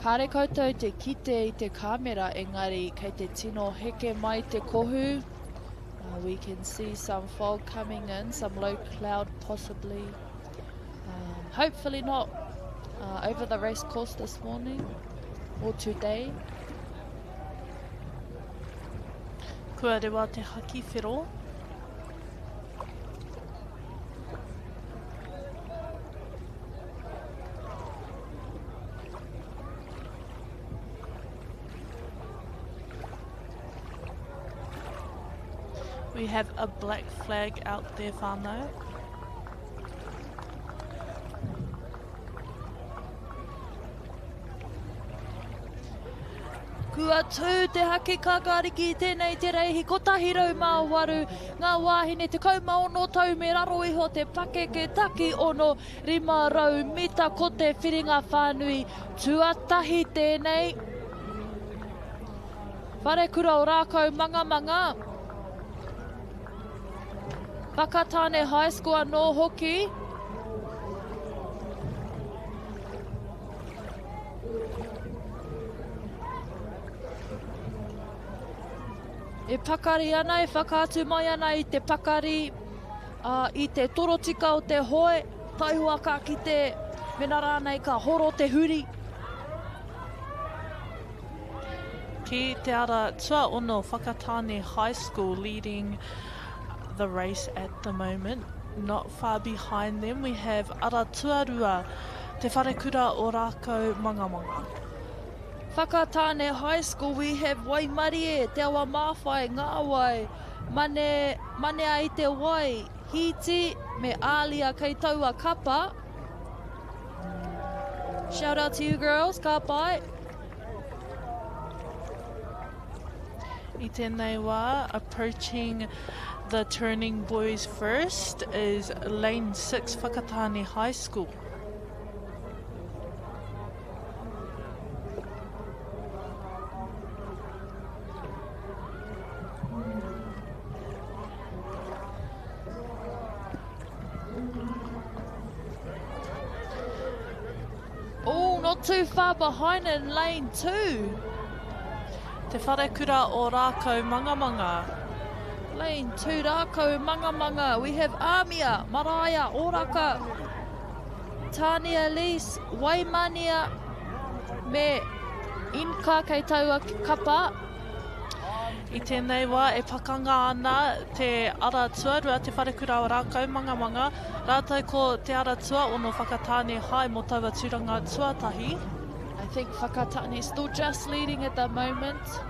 Kāre koutou te kite i te kāmera engari kei te tino heke mai te kohu. Uh, we can see some fog coming in, some low cloud possibly. Um, hopefully not uh, over the race course this morning or today. Kua rewa te haki whero. We have a black flag out there whānau. Kua tū te haki kākāriki i tēnei te reihi 108 ngā wāhine 16 tau me raro iho te pakeke taki ono 500 mita ko te whiringa whānui tuatahi tēnei. Wharekura o Rākau Mangamanga. Whakatāne High School anō hoki. E pakari ana, e whakaatu mai ana i te pakari, uh, i te torotika o te hoe, taihoa ka kite, mena rānei ka horo te huri. Ki te ara tuaono Whakatāne High School leading the race at the moment. Not far behind them we have Ara Tuarua, Te Wharekura o Rākau Mangamanga. Whakatāne High School we have Waimarie, Te Awa Māwhai, Ngāwai, Mane, Manea i te Wai, Hīti me Ālia kei taua kapa. Shout out to you girls, ka pai. I tēnei wā, approaching the turning boys first is lane 6 Whakatane High School. Oh, not too far behind in lane 2. Te Wharekura o Rākau Mangamanga. Lane 2, Rākau Mangamanga. We have Amia, Maraia, Oraka, Tania Elise, Waimania, me Inka kei taua kapa. I tēnei wā e pakanga ana te ara tuarua, Te Wharekura o Rākaumangamanga, rātou ko Te Ara Tuaono Whakatāne Hai mō taua tūranga tuatahi. I think Whakatāne still just leading at the moment.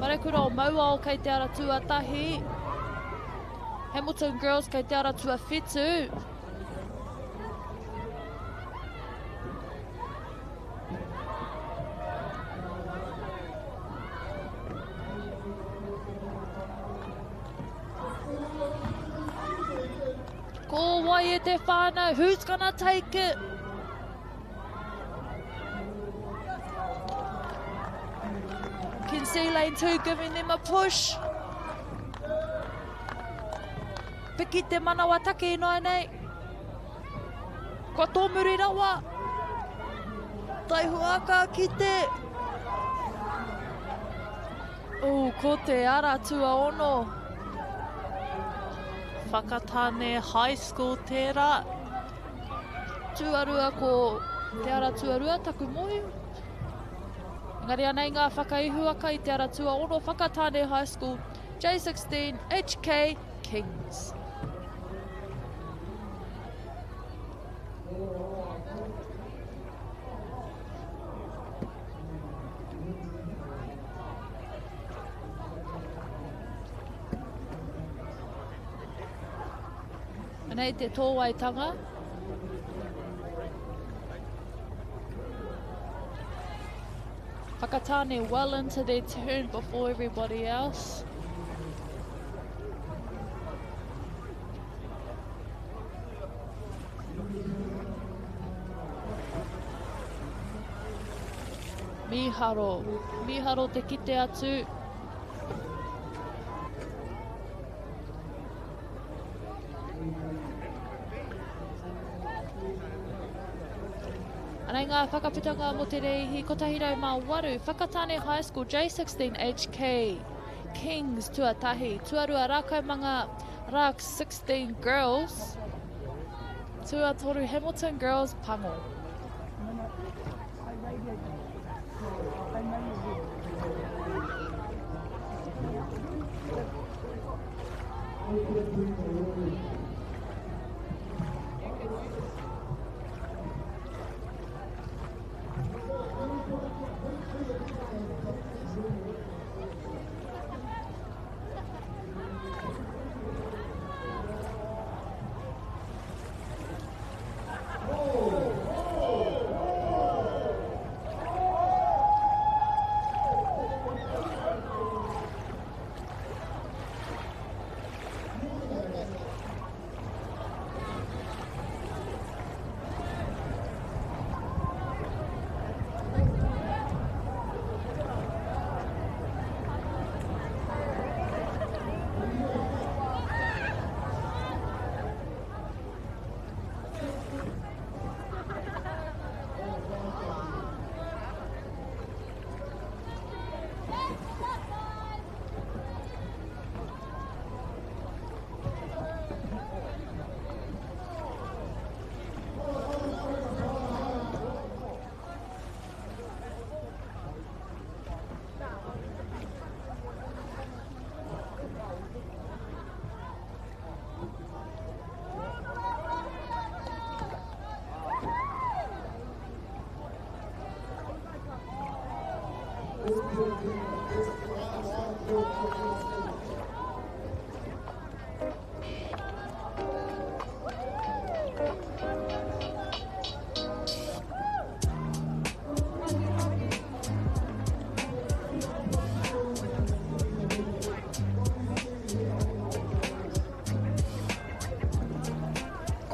Wharekura o Mauao kei te ara tuatahi. Hamilton Girls kei te ara tuawhitu. Ko wai e te whānau, who's gonna take it? Can see lane 2 giving them a push. Piki te manawa take ināianei. Kua tōmuri rawa. Taihoa ka kite. Ooh, ko te ara tuaono. Whakatane High School tērā. Tuarua ko te ara tuarua taku mohi. Engari anei ngā whakaihuwaka i te ara tuaono Whakatane High School, J16, HK, Kings. Anei te tōwaitanga. Whakatāne well into their turn before everybody else. Mīharo. Mīharo te kite atu. Anei ngā whakaputanga mō te rēihi 108, Whakatāne High School J16 HK Kings tuatahi, tuarua Rākaumanga Rāks 16 Girls, tuatoru Hamilton Girls Pango.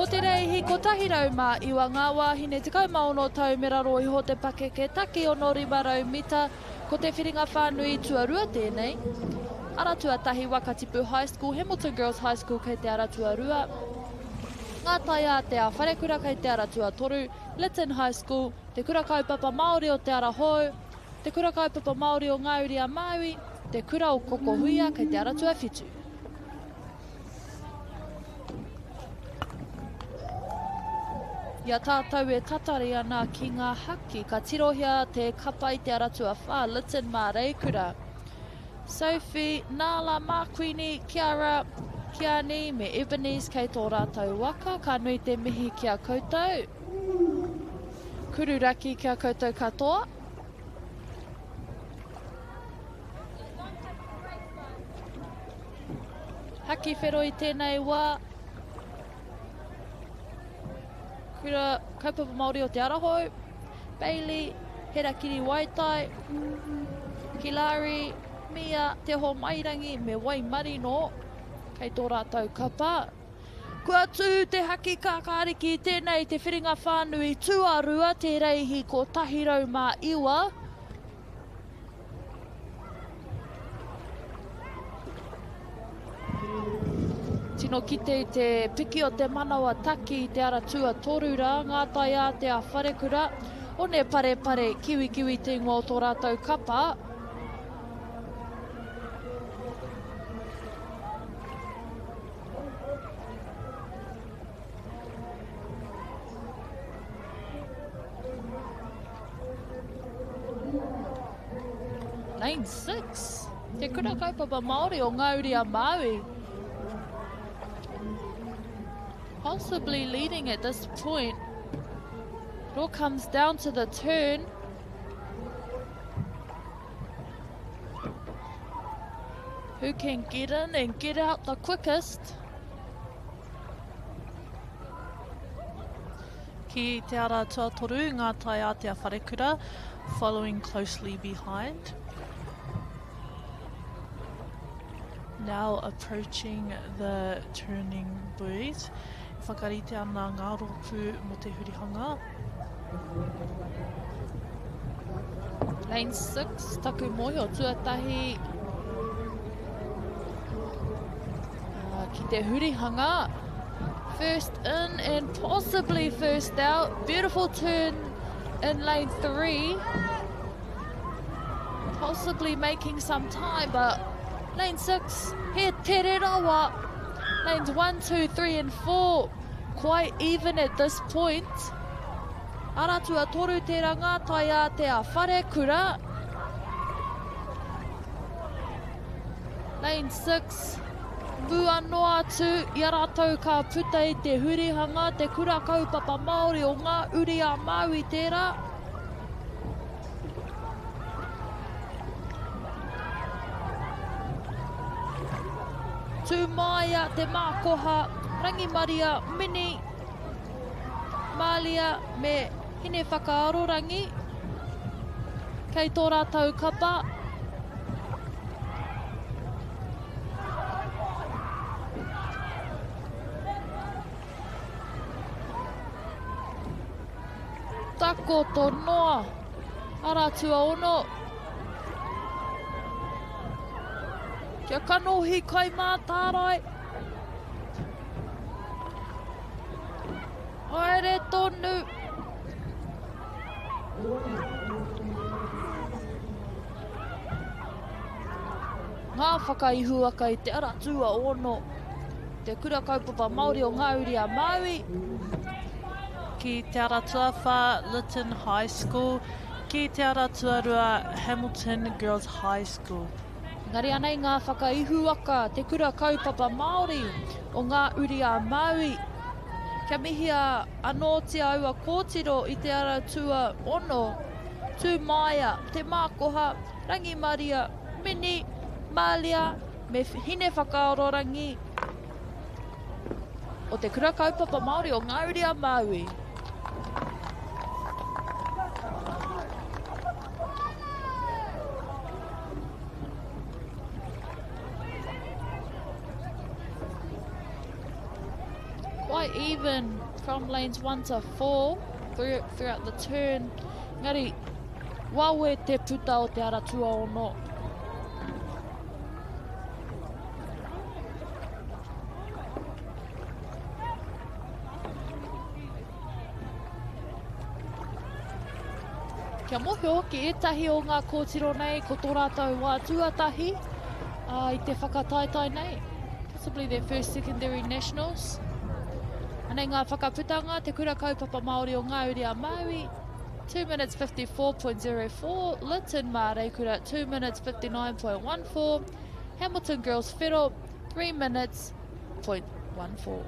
Ko te reihi 109 ngā wāhine 16 tau me raro iho te pakeke taki ono 500 mita, ko te whiringa whānui tuarua tēnei. Ara tuatahi Wakatipu High School, Hamilton Girls High School kei te ara tuarua, Ngā Taiātea Wharekura kei te ara tuatoru, Lytton High School, Te Kura Kaupapa Māori o Te Ara Hou, Te Kura Kaupapa Māori o Ngā Uri a Māui, Te Kura o Kokohuia kei te ara tuawhitu. I a tātou e tatari ana ki ngā haki, ka tirohia te kapa i te ara tuawhā, Lytton Māreikura. Sophie, Nala, Marquini, Kiara, Kiani me Ebenezer kei tō rātou waka. Ka nui te mihi ki a koutou. Kururaki ki a koutou katoa. Haki whero i tēnei wā. Kura Kaupapa Māori o Te Arahou, Bailey, Herakiri Waitai, Kilari, Mia, Te Homairangi me Waimarino kei tō rātou kapa. Kua tū te haki kākāriki tēnei te whiringa whānui tuarua te reihi 109. Tino kite i te piki o te manawa taki i te ara tuatoru rā, ngā taiātea wharekura, one parepare, kiwikiwi te ingoa o tō rātou kapa. Lane 6, te kura kaupapa Māori o Ngā Uri a Māui. Possibly leading at this point. It all comes down to the turn. Who can get in and get out the quickest? Ki te ara tuatoru, ngā taiātea wharekura, following closely behind. Now approaching the turning buoys. E whakarite ana ngā rōpū mō te hurihanga. Lane 6, taku mōhio tuatahi ki te hurihanga. First in and possibly first out. Beautiful turn in lane 3. Possibly making some time, but lane 6, he tere rawa. Lanes 1, 2, 3 and 4 quite even at this point. Ara tuatoru te ranga taiātea wharekura. Lane 6, Mua noa atu i a rātou ka puta i te hurihanga, te kura kaupapa Māori o Ngā Uri a Māui tērā. Tū māia te mākoha, Rangimaria, Mini, Malia me Hinewhakaarorangi kei tō rātou kapa. Takoto noa, ara tuaono. Kia kanohi kai mātārae. Haere tonu. Ngā whakaihuwaka i te ara tuaono, Te Kura Kaupapa Māori o Ngā Uri a Māui. Ki Te Ara Tuawhā, Lytton High School, ki Te Ara Tuarua, Hamilton Girls High School. Engari anei ngā whakaihuwaka, Te Kura Kaupapa Māori o Ngā Uri a Māui. Kia mihia anōtia aua kōtiro i te ara tuaono, Tū Māia, Te Mākoha, Rangimaria, Mini, Malia me Hinewhakaororangi o Te Kura Kaupapa Māori o Ngā Uri a Māui. Quite even from lanes 1 to 4 through, throughout the turn. Engari, wawe te puta o te ara tuaono. Kia mōhio hoki ētahi o ngā kōtiro nei ko tō rātou wā tuatahi i te whakataetae nei. Possibly their first secondary nationals. Anei ngā whakaputanga, Te Kura Kaupapa Māori o Ngā Uri a Māui, 2 minutes 54.04, Lytton Māreikura, 2 minutes 59.14, Hamilton Girls Whero, 3 minutes 0.14.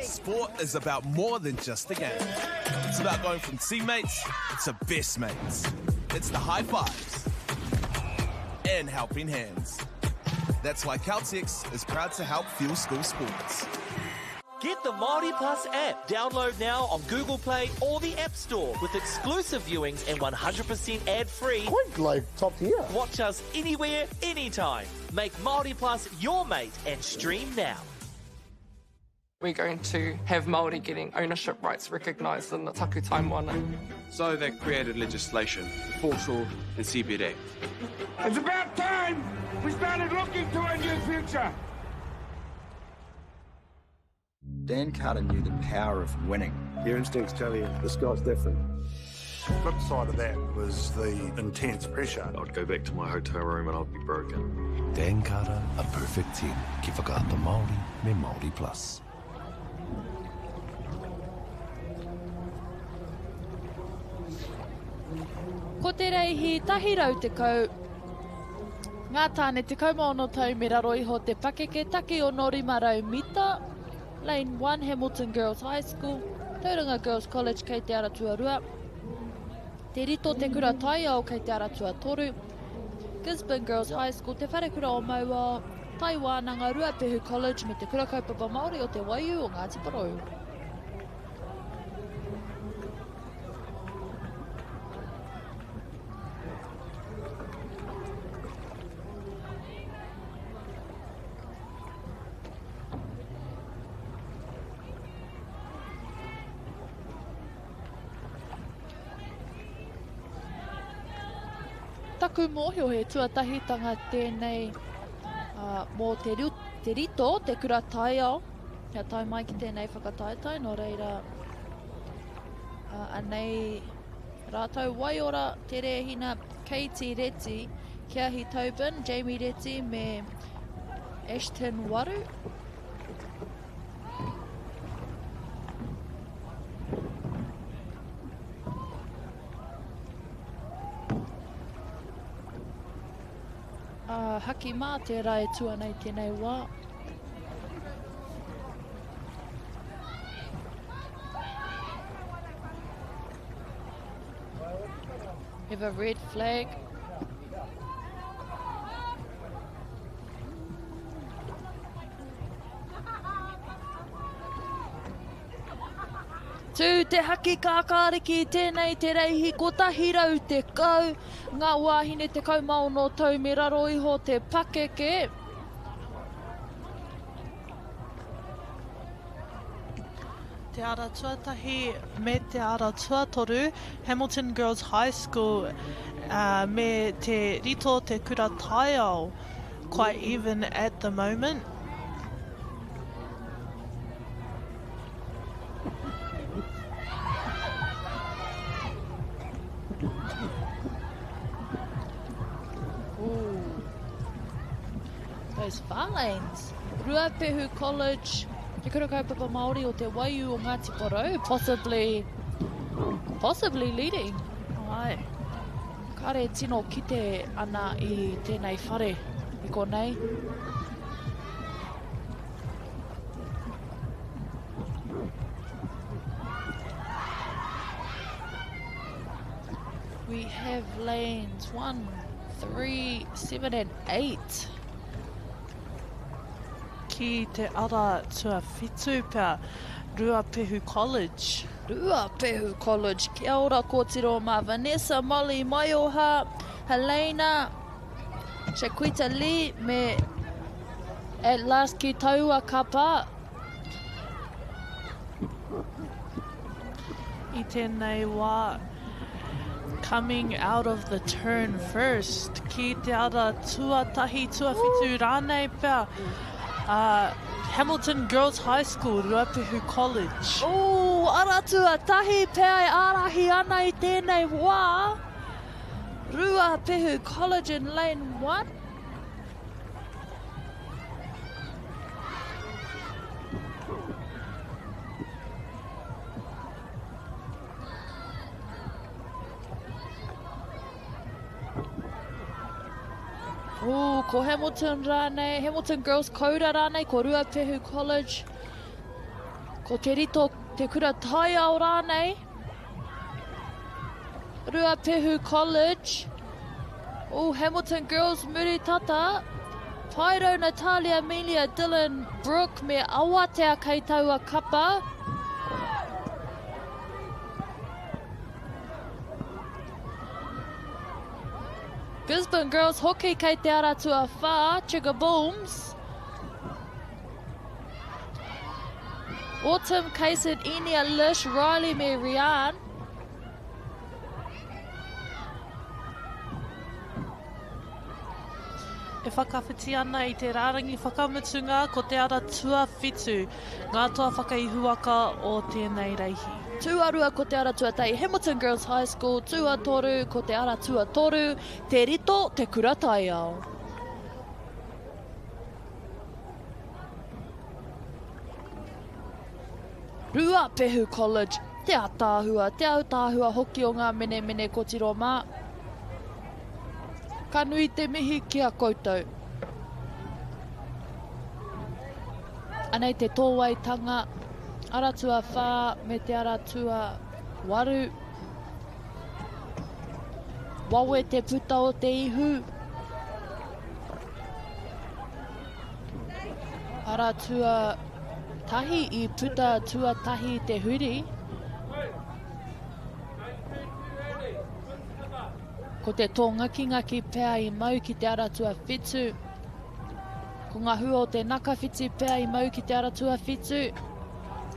Sport is about more than just the game. It's about going from teammates to best mates. It's the high fives and helping hands. That's why Caltex is proud to help fuel school sports. Get the Māori Plus app. Download now on Google Play or the App Store with exclusive viewings and 100% ad-free. Quite like top tier. Watch us anywhere, anytime. Make Māori Plus your mate and stream now. We're going to have Māori getting ownership rights recognised in the Takutai Moana. So they created legislation, the Foreshore and Seabed Act. It's about time we started looking to a new future. Dan Carter knew the power of winning. Your instincts tell you this guy's different. The flip side of that was the intense pressure. I'd go back to my hotel room and I'd be broken. Dan Carter, a perfect 10. Ki Whakaata Māori me Māori Plus. Ko te reihi 110, ngā tāne 16 tau me raro iho te pakeke taki ono 500 mita, Lane 1 Hamilton Girls High School, Tauranga Girls College kei te ara tuarua, Te Rito Te Kura Taiao kei te ara tuatoru, Gisborne Girls High School, Te Wharekura o Mauao, Tai Wānanga, Ruapehu College me Te Kura Kaupapa Māori o Te Waiū o Ngāti Porou. Taku mōhio he tuatahitanga tēnei mō te, te rito, te kura taiao, kia tae mai ki tēnei whakataetae, nō reira anei rātou Waiora, Te Rēhina, Katie Reti, Keahi Tobin, Jamie Reti me Ashton Waru. A Haki mā tērā e tua nei tēnei wā. Have a red flag. Tū te haki kākāriki, tēnei te reihi 110, ngā wāhine 16 tau me raro iho te pakeke. Te ara tuatahi me te ara tuatoru, Hamilton Girls High School me Te Rito Te Kura Taiao, quite even at the moment. Ooh. Those far lanes. Ruapehu College, Te Kura Kaupapa Māori o Te Waiū o Ngāti Porou, possibly, possibly leading. Ai. Kāre tino kite ana i tēnei whare i konei. We have lanes 1, 3, 7 and 8. Ki te ara tuawhitu pea, Ruapehu College. Ruapehu College. Kia ora kōtiro mā Vanessa, Molly, Maioha, Helena, Shaquita Lee me at last ki taua kapa. I tēnei wā, coming out of the turn first, ki te ara tuatahi, tuawhitu rānei pea, uh, Hamilton Girls High School, Ruapehu College. Ooh, ara tuatahi pea e ārahi ana i tēnei wā. Ruapehu College in lane 1. Ooh, ko Hamilton rānei, Hamilton Girls Koura rānei, ko Ruapehu College, ko Te Rito Te Kura Taiao rānei. Ruapehu College. Oh, Hamilton Girls muri tata. Paerau Natalia, Amelia, Dylan, Brooke me Awatea kei taua kapa. Gisborne Girls hoki kei te ara tuawhā, Chigga Booms. Autumn, Kason, Enia, Lish, Riley me Rian. E whakawhiti ana i te rārangi whakamutunga ko te ara tuawhitu, ngā toa whakaihuwaka o tēnei reihi. Tuarua ko te ara tuatahi Hamilton Girls High School, tuatoru ko te ara tuatoru Te Rito Te Kura Taiao. Ruapehu College, te ataahua, te autaahua hoki o ngā menemene kotiro mā. Ka nui te mihi ki a koutou. Anei te tōwaitanga, ara tuawhā me te ara tuawaru. Wawe te puta o te ihu. Ara tuatahi i puta tuatahi te huri. Ko te tōngakingaki pea i mau ki te ara tuawhitu. Ko ngā hua o te nakawhiti pea i mau ki te ara tuawhitu.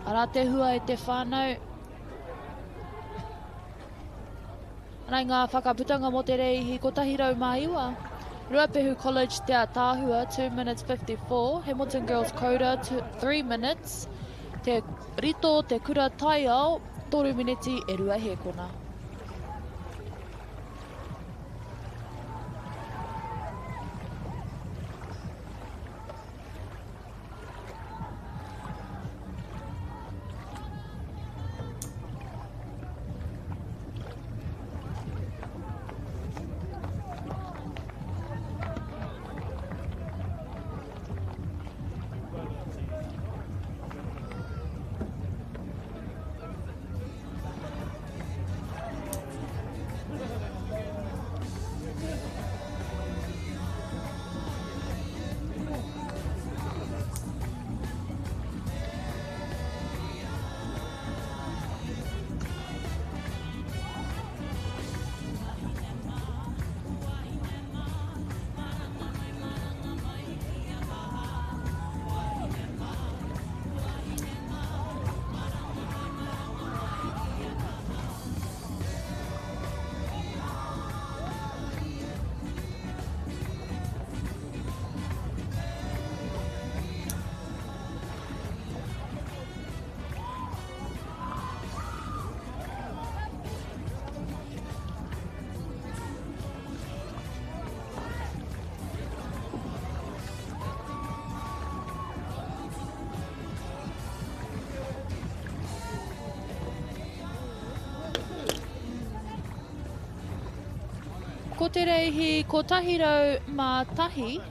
Arā te hua e te whānau. Anei ngā whakaputanga mō te rēihi 109. Ruapehu College Te Ataahua 2 minutes 54, Hamilton Girls Koura 3 minutes, Te Rito Te Kura Taiao 3 mineti e rua hēkona. Ko te reihi 101.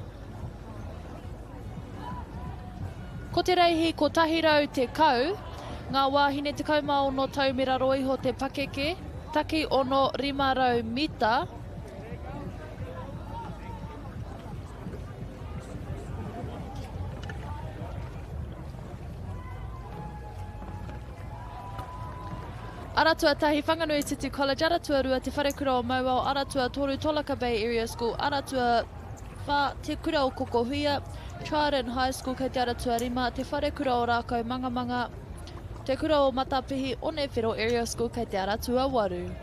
Ko te reihi 110, ngā wāhine 16 tau me raro iho te pakeke. Taki ono, 500 mita. Ara tuatahi, Whanganui City College, ara tuarua, Te Wharekura o Mauao, ara tuatoru, Tolaga Bay Area School, ara tuawhā, Te Kura o Kokohuia, Trident High School kei te ara tuarima, Te Wharekura o Rākau Mangamanga, Te Kura o Matapihi, Onewhero Area School kei te ara tuawaru.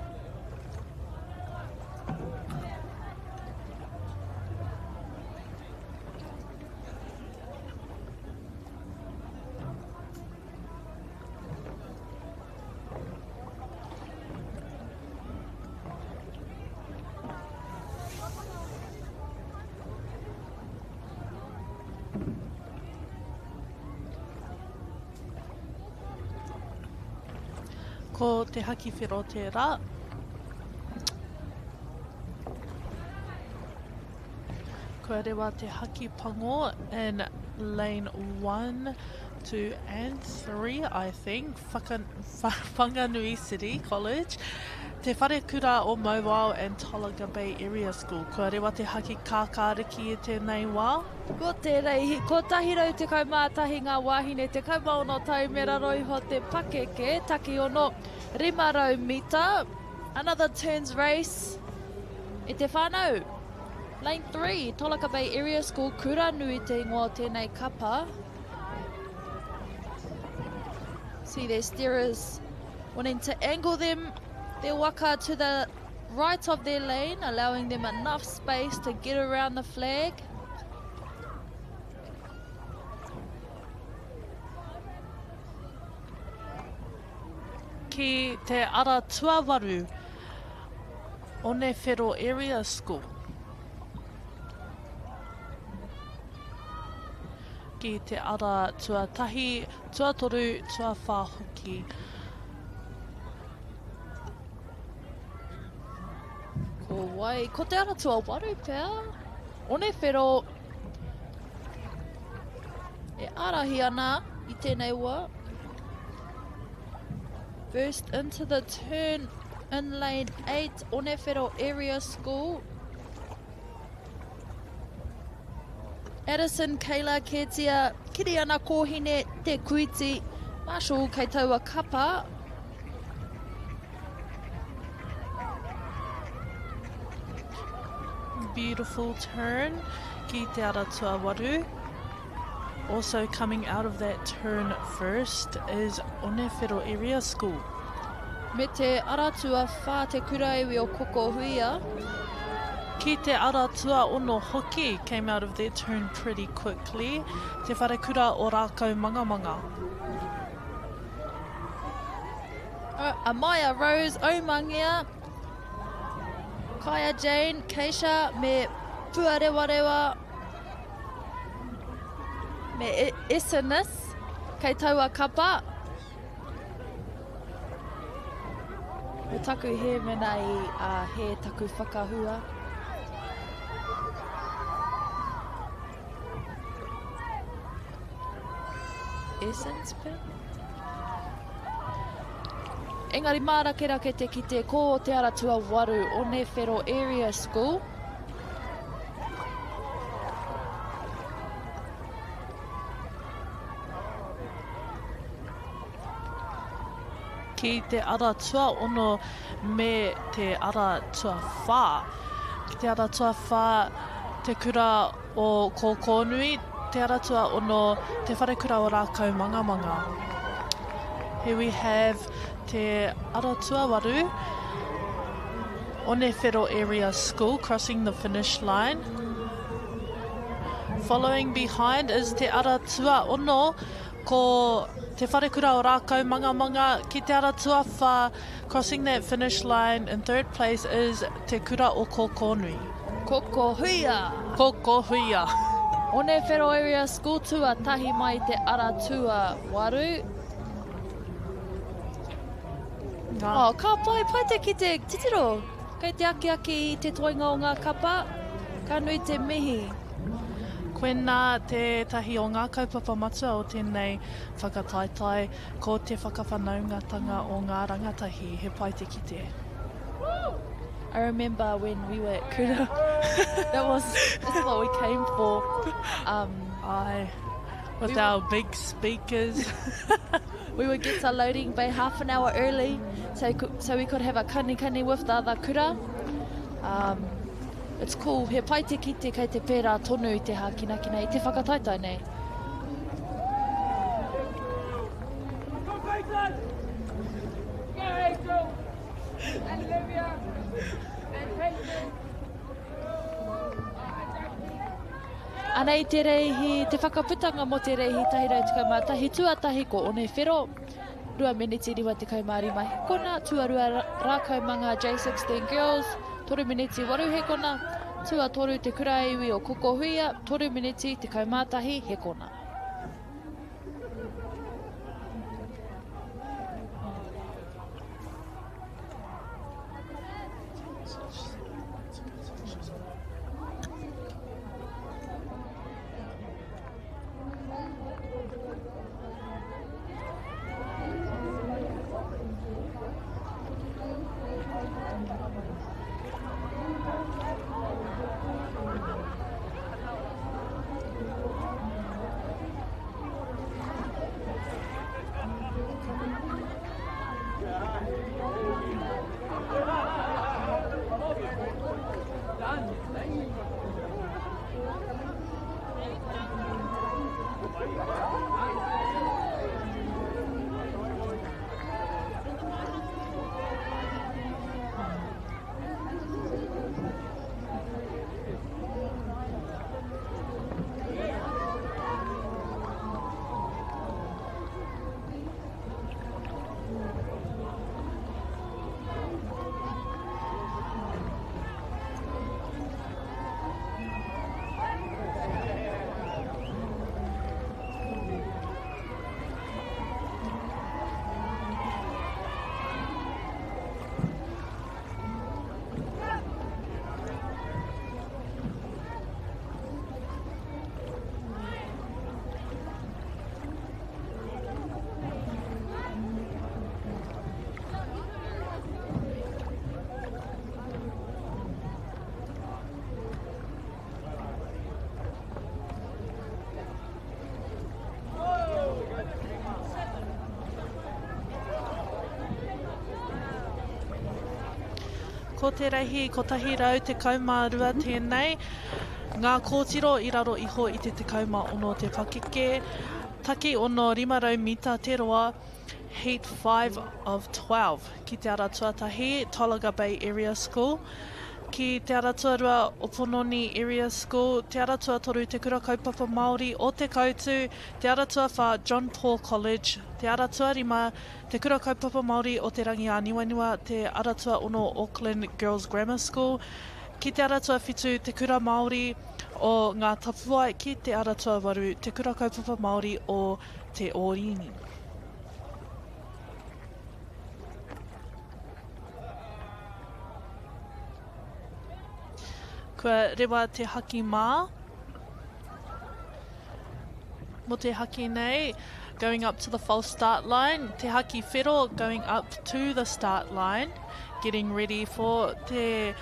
Ko Te Haki Whero tērā. Kua rewa te haki pango in lane 1, 2 and 3, I think. Whaka, Whanganui City College, Te Wharekura o Mauao and Tolaga Bay Area School. Kua rewa te haki kākāriki i tēnei wā. Ko te reihi, 111 ngā wāhine, 16 tau me raro iho te pakeke, takiono, 500 mita. Another turns race e te whānau. Lane 3, Tolaga Bay Area School, Kura Nui te ingoa o tēnei kapa. See their steerers wanting to angle them, their waka to the right of their lane, allowing them enough space to get around the flag. Ki te ara tuawaru, Onewhero Area School. Ki te ara tuatahi, tuatoru, tuawhā hoki. Ko wai? Ko te ara tuawaru pea? Onewhero e ārahi ana i tēnei wā. First into the turn in lane 8, Onewhero Area School. Addison, Kayla, Ketia, Kiriana Kōhine, Te Kuiti, Marshall kei taua kapa. Beautiful turn ki te ara tuawaru. Also coming out of that turn first is Onewhero Area School. Me te ara tuawhā te kuraiwi o Kokohuia. Ki te ara tuaono hoki came out of their turn pretty quickly, Te Wharekura o Rākaumangamanga. Amaya Rose Aumangea, Kaya Jane, Keisha me Puarewarewa me Esinis kei taua kapa. Ko taku hē mena i a hē taku whakahua. Essence pea? Engari mārakerake te kite ko Te Ara Tuawaru, Onewhero Area School. Ki te ara tuaono me te ara tuawhā. Ki te ara tuawhā, te kura o Kōkōnui, te ara tuaono, te wharekura o Rākaumangamanga. Here we have te ara tuawaru, Onewhero Area School crossing the finish line. Following behind is te ara tuaono, Ko Te Wharekura o Rākaumangamanga ki te ara tuawhā, crossing that finish line in third place is Te Kura o Kōkōnui. Kokohuia! Kokohuia! Onewhero Area School tuatahi mai te ara tuawaru. Ngā. Oh, ka pai, pai te kite, titiro, kei te akiaki i te toenga o ngā kapa, ka nui te mihi. Koinā tētahi o ngā kaupapa matua o tēnei whakataetae, ko te whakawhanaungatanga o ngā rangatahi, he pai te kite. I remember when we were at kura, that was that's what we came for. Um, Aye, with our big speakers. we would get to loading bay half an hour early so, so we could have a kani kani with the other kura. Um, it's cool. He pai te kite kei te pērā tonu i te hākinakina i te whakataetae nei. Anei te reihi, te whakaputanga mō te reihi 111, tuatahi ko Onewhero, 2 meneti 55 hekona, tuarua Rākaumanga J16 Girls, 3 meneti 8 hekona, tuatoru Te Kura-a-Iwi o Kokohuia, 3 meneti 11 hekona. Ko te reihi 112 tēnei, ngā kōtiro i raro iho i te 16 te pakeke, taki ono 500 mita te roa, heat 5 of 12, ki te ara tuatahi, Tolaga Bay Area School, ki te ara tuarua, Opononi Area School, te ara tuatoru, Te Kura Kaupapa Māori o Te Koutu, te ara tuawhā, John Paul College, te ara tuarima, Te Kura Kaupapa Māori o Te Rangiāniwaniwa, Te Ara Tuaono Auckland Girls Grammar School, ki Te Ara Tuawhitu, Te Kura Māori o Ngā Tapuwae, ki Te Ara Tuawaru, Te Kura Kaupapa Māori o Te Ōrini. Kua rewa te haki mā. Mo te haki nei, going up to the false start line. Te haki whero going up to the start line. Getting ready for te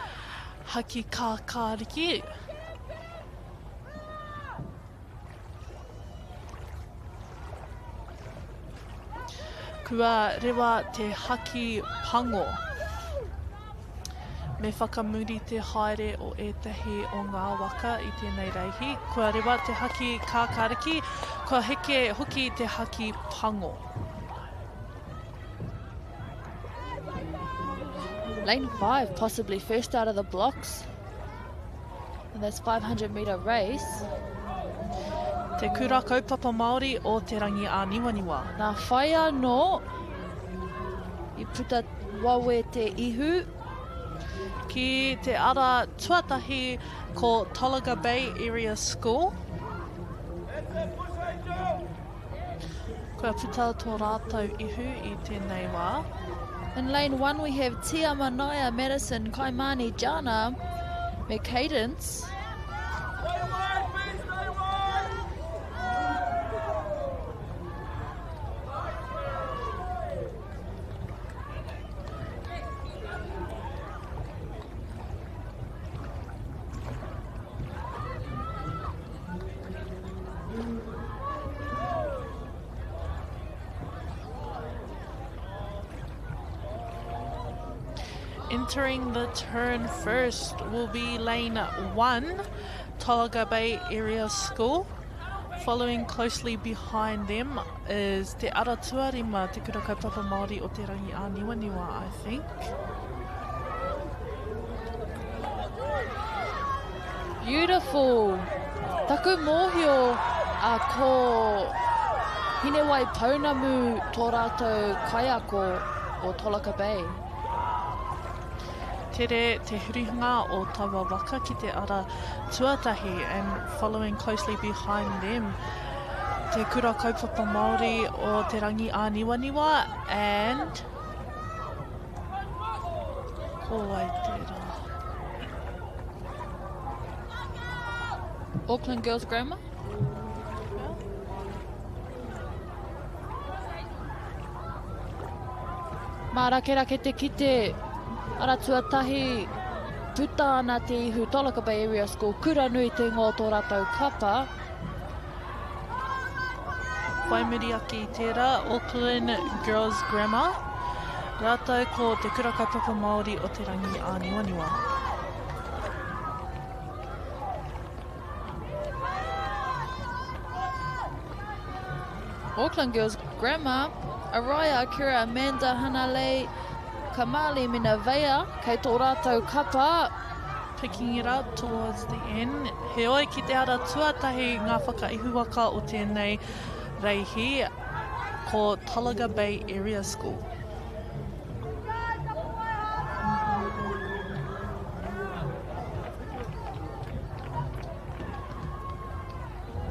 haki kākāriki. Kua rewa te haki pango. Me whakamuri te haere o ētahi o ngā waka i tēnei reihi. Kua rewa te haki kākāriki, kua heke hoki te haki pango. Lane 5 possibly first out of the blocks in this 500 metre race. Te Kura Kaupapa Māori o Te Rangi Āniwaniwa. Nā whai anō i puta wawe te ihu. Ki te ara tuatahi ko Tolaga Bay Area School. Kua puta tō rātou ihu i tēnei wā. In lane 1 we have Tia Manaia, Madison, Kaimani, Jana me Cadence. Entering the turn first will be lane 1, Tolaga Bay Area School. Following closely behind them is Te Ara Tuarima, Te Kura Kaupapa Māori o Te Rangi Āniwaniwa, I think. Beautiful. Taku mōhio a ko Hinewai Pounamu tō rātou kaiako o Tolaga Bay. Tere te hurihanga o taua waka ki te ara tuatahi and following closely behind them Te Kura Kaupapa Māori o Te Rangi Āniwaniwa and ko wai tērā? Auckland Girls Grammar? Mārakerake te kite, ara tuatahi, puta ana te ihu Tolaga Bay Area School, kura nui te ingoa o tō rātou kapa. Whai muri ake i tērā, Auckland Girls Grammar, rātou ko Te Kura Kaupapa Māori o Te Rangi Āniwaniwa. Auckland Girls Grammar, Araya, Akira, Amanda, Hanalei, Kamali me Nevaeh kei tō rātou kapa. Picking it up towards the end. Heoi, ki te ara tuatahi ngā whakaihuwaka o tēnei reihi, ko Tolaga Bay Area School.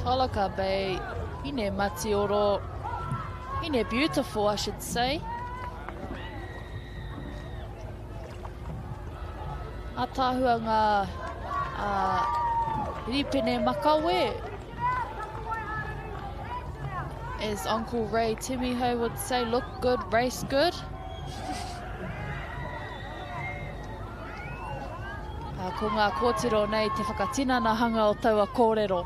Tolaga Bay, Hine Matioro, Hine Beautiful I should say. Ataahua ngā uh, ripene makawe. As Uncle Ray Timiho would say, look good, race good. Ko ngā kōtiro nei te whakatinanahanga o taua kōrero.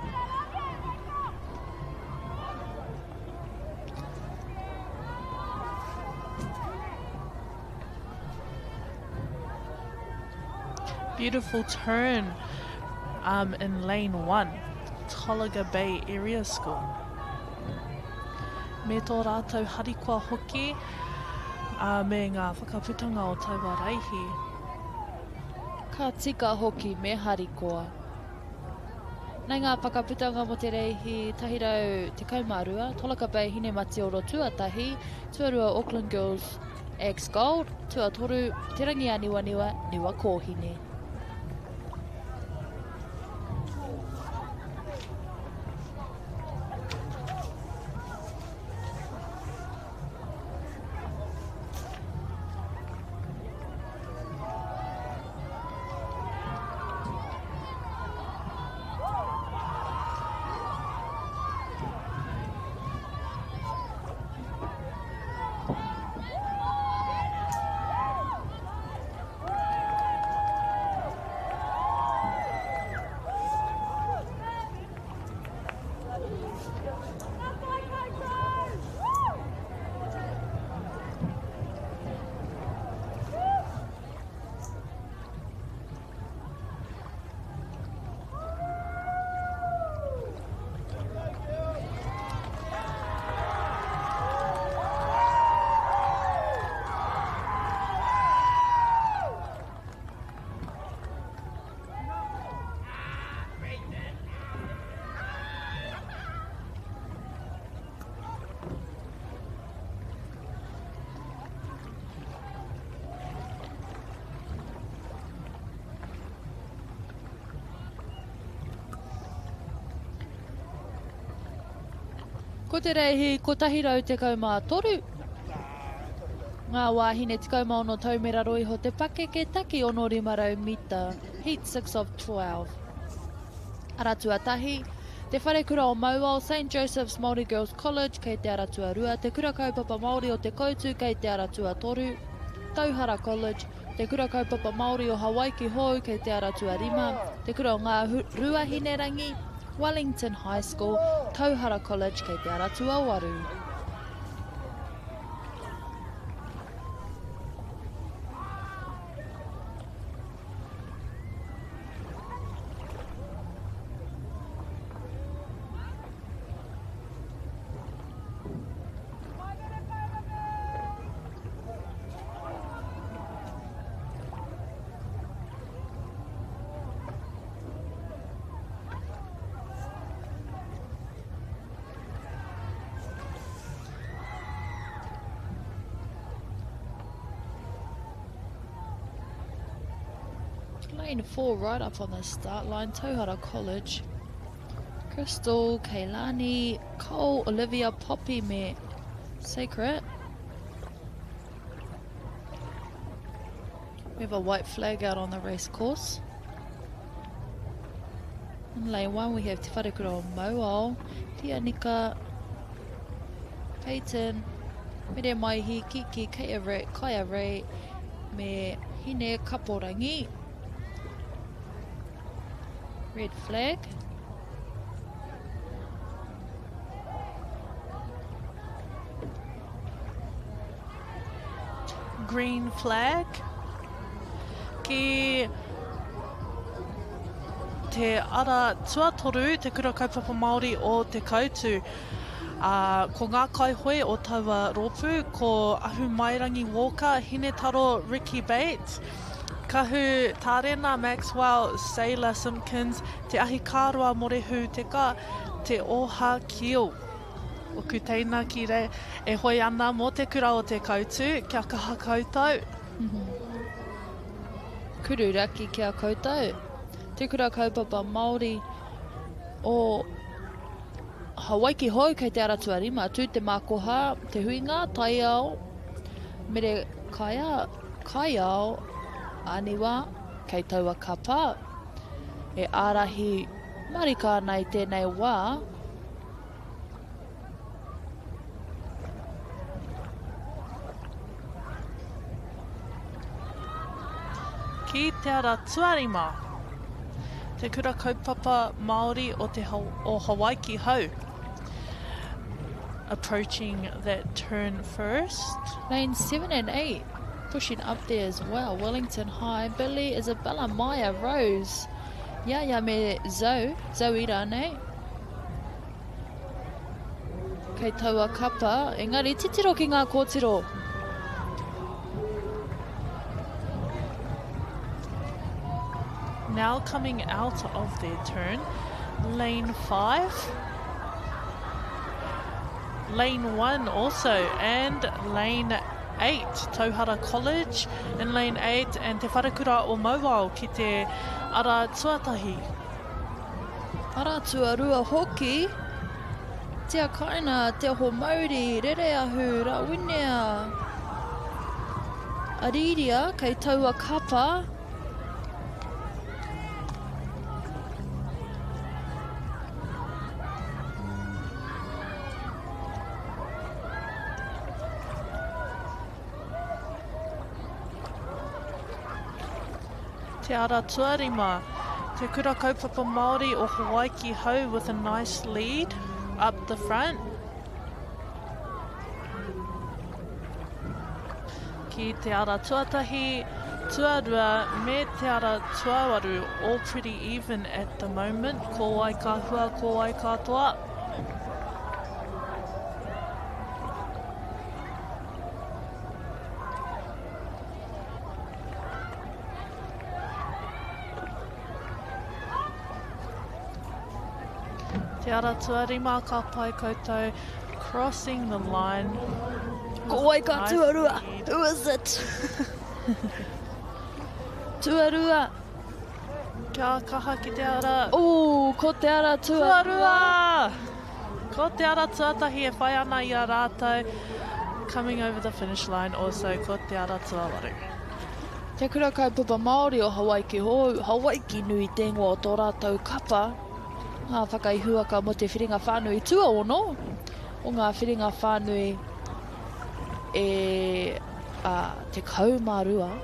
Beautiful turn um, in lane 1, Tolaga Bay Area School. Me tō rātou harikoa hoki uh, me ngā whakaputanga o taua raihi. Ka tika hoki me harikoa. Nei ngā whakaputanga mō te reihi 112, Tolaga Bay Hinematioro tuatahi, tuarua Auckland Girls Axe Gold, tuatoru Te Rangianiwaniwa Niwa Kōhine. Ko te reihi 113 ngā wāhine 16 tau me raro iho te pakeke taki 6 500 mita, heat 6 of 12. Ara tuatahi, Te Wharekura o Mauao, St Joseph's Māori Girls College, kei te ara tuarua, Te Kura Kaupapa Māori o Te Koutu kei te ara tuatoru, Tauhara College, Te Kura Kaupapa Māori o Hawaiki Hou kei te ara tuarima, Te Kura o Ngā Ruahinerangi, Wellington High School, Tauhara College kei te ara tuawaru. Lane 4 right up on the start line, Tauhara College. Crystal, Kailani, Cole, Olivia, Poppy me Sacred. We have a white flag out on the race course. In lane 1 we have Te Wharekura o Mauao, Tia Nika, Peyton, Mere Maihi, Kiki, Kaya Ray, Kaya Ray, me Hine Kaporangi. Red flag. Green flag. Ki te ara tuatoru, te kura kaupapa Māori o Te Kautu. Ā, ko ngā kaihoe o taua rōpū, ko Ahumairangi Walker, Hinetaro Ricky Bates, Kahu Tārena Maxwell, Sailor Simpkins, Te Ahikāroa Morehu Teka, Te Oha Keel. Oku teina ki re, e hoe ana mō te kura o Te Kautu, kia kaha koutou. Kuru raki ki a koutou. Te Kura Kaupapa Māori o Hawaiki hou kei te ara tuarima, tū te mākoha, te huinga, taiao, mere kaia, kaiao, aniwa, kei taua kapa, e ārahi marika ana i tēnei wā. Ki te ara tuarima. Te Kura Kaupapa Māori o te o Hawaiki Hou. Approaching that turn first. Lane 7 and 8 pushing up there as well. Wellington High, Billy, Isabella, Maya, Rose, Yaya me Zoe, Zoe rānei. Kei taua kapa, engari titiro ki ngā kōtiro. Now coming out of their turn, lane 5, lane 1 also, and lane 8, Tauhara College in lane 8, and Te Wharekura o Mauao ki te ara tuatahi. Ara tuarua hoki, Tia Kaina, Te Oho Mauri, Rereahu, Rawinea, Ariria, kei taua kapa. Te Ara Tuarima, Te Kura Kaupapa Māori o Hawaiki Hou with a nice lead up the front. Ki te ara tuatahi, tuarua me te ara tuawaru, all pretty even at the moment. Ko wai ka hua, ko wai ka toa. Te ara tuarima ka pai koutou crossing the line. Ko wai ka tuarua? Who is it? tuarua. Kia kaha ki te ara. Ooh, ko te ara tuarua. Tuarua! Ko te ara tuatahi e whai ana i a rātou. Coming over the finish line also ko te ara tuawaru. Te Kura Kaupapa Māori o Hawaiki Hou, Hawaiki Nui te ingoa o tō rātou kapa. Ngā whakaihuwaka mō te whiringa whānui tuaono o ngā whiringa whānui e a, 12.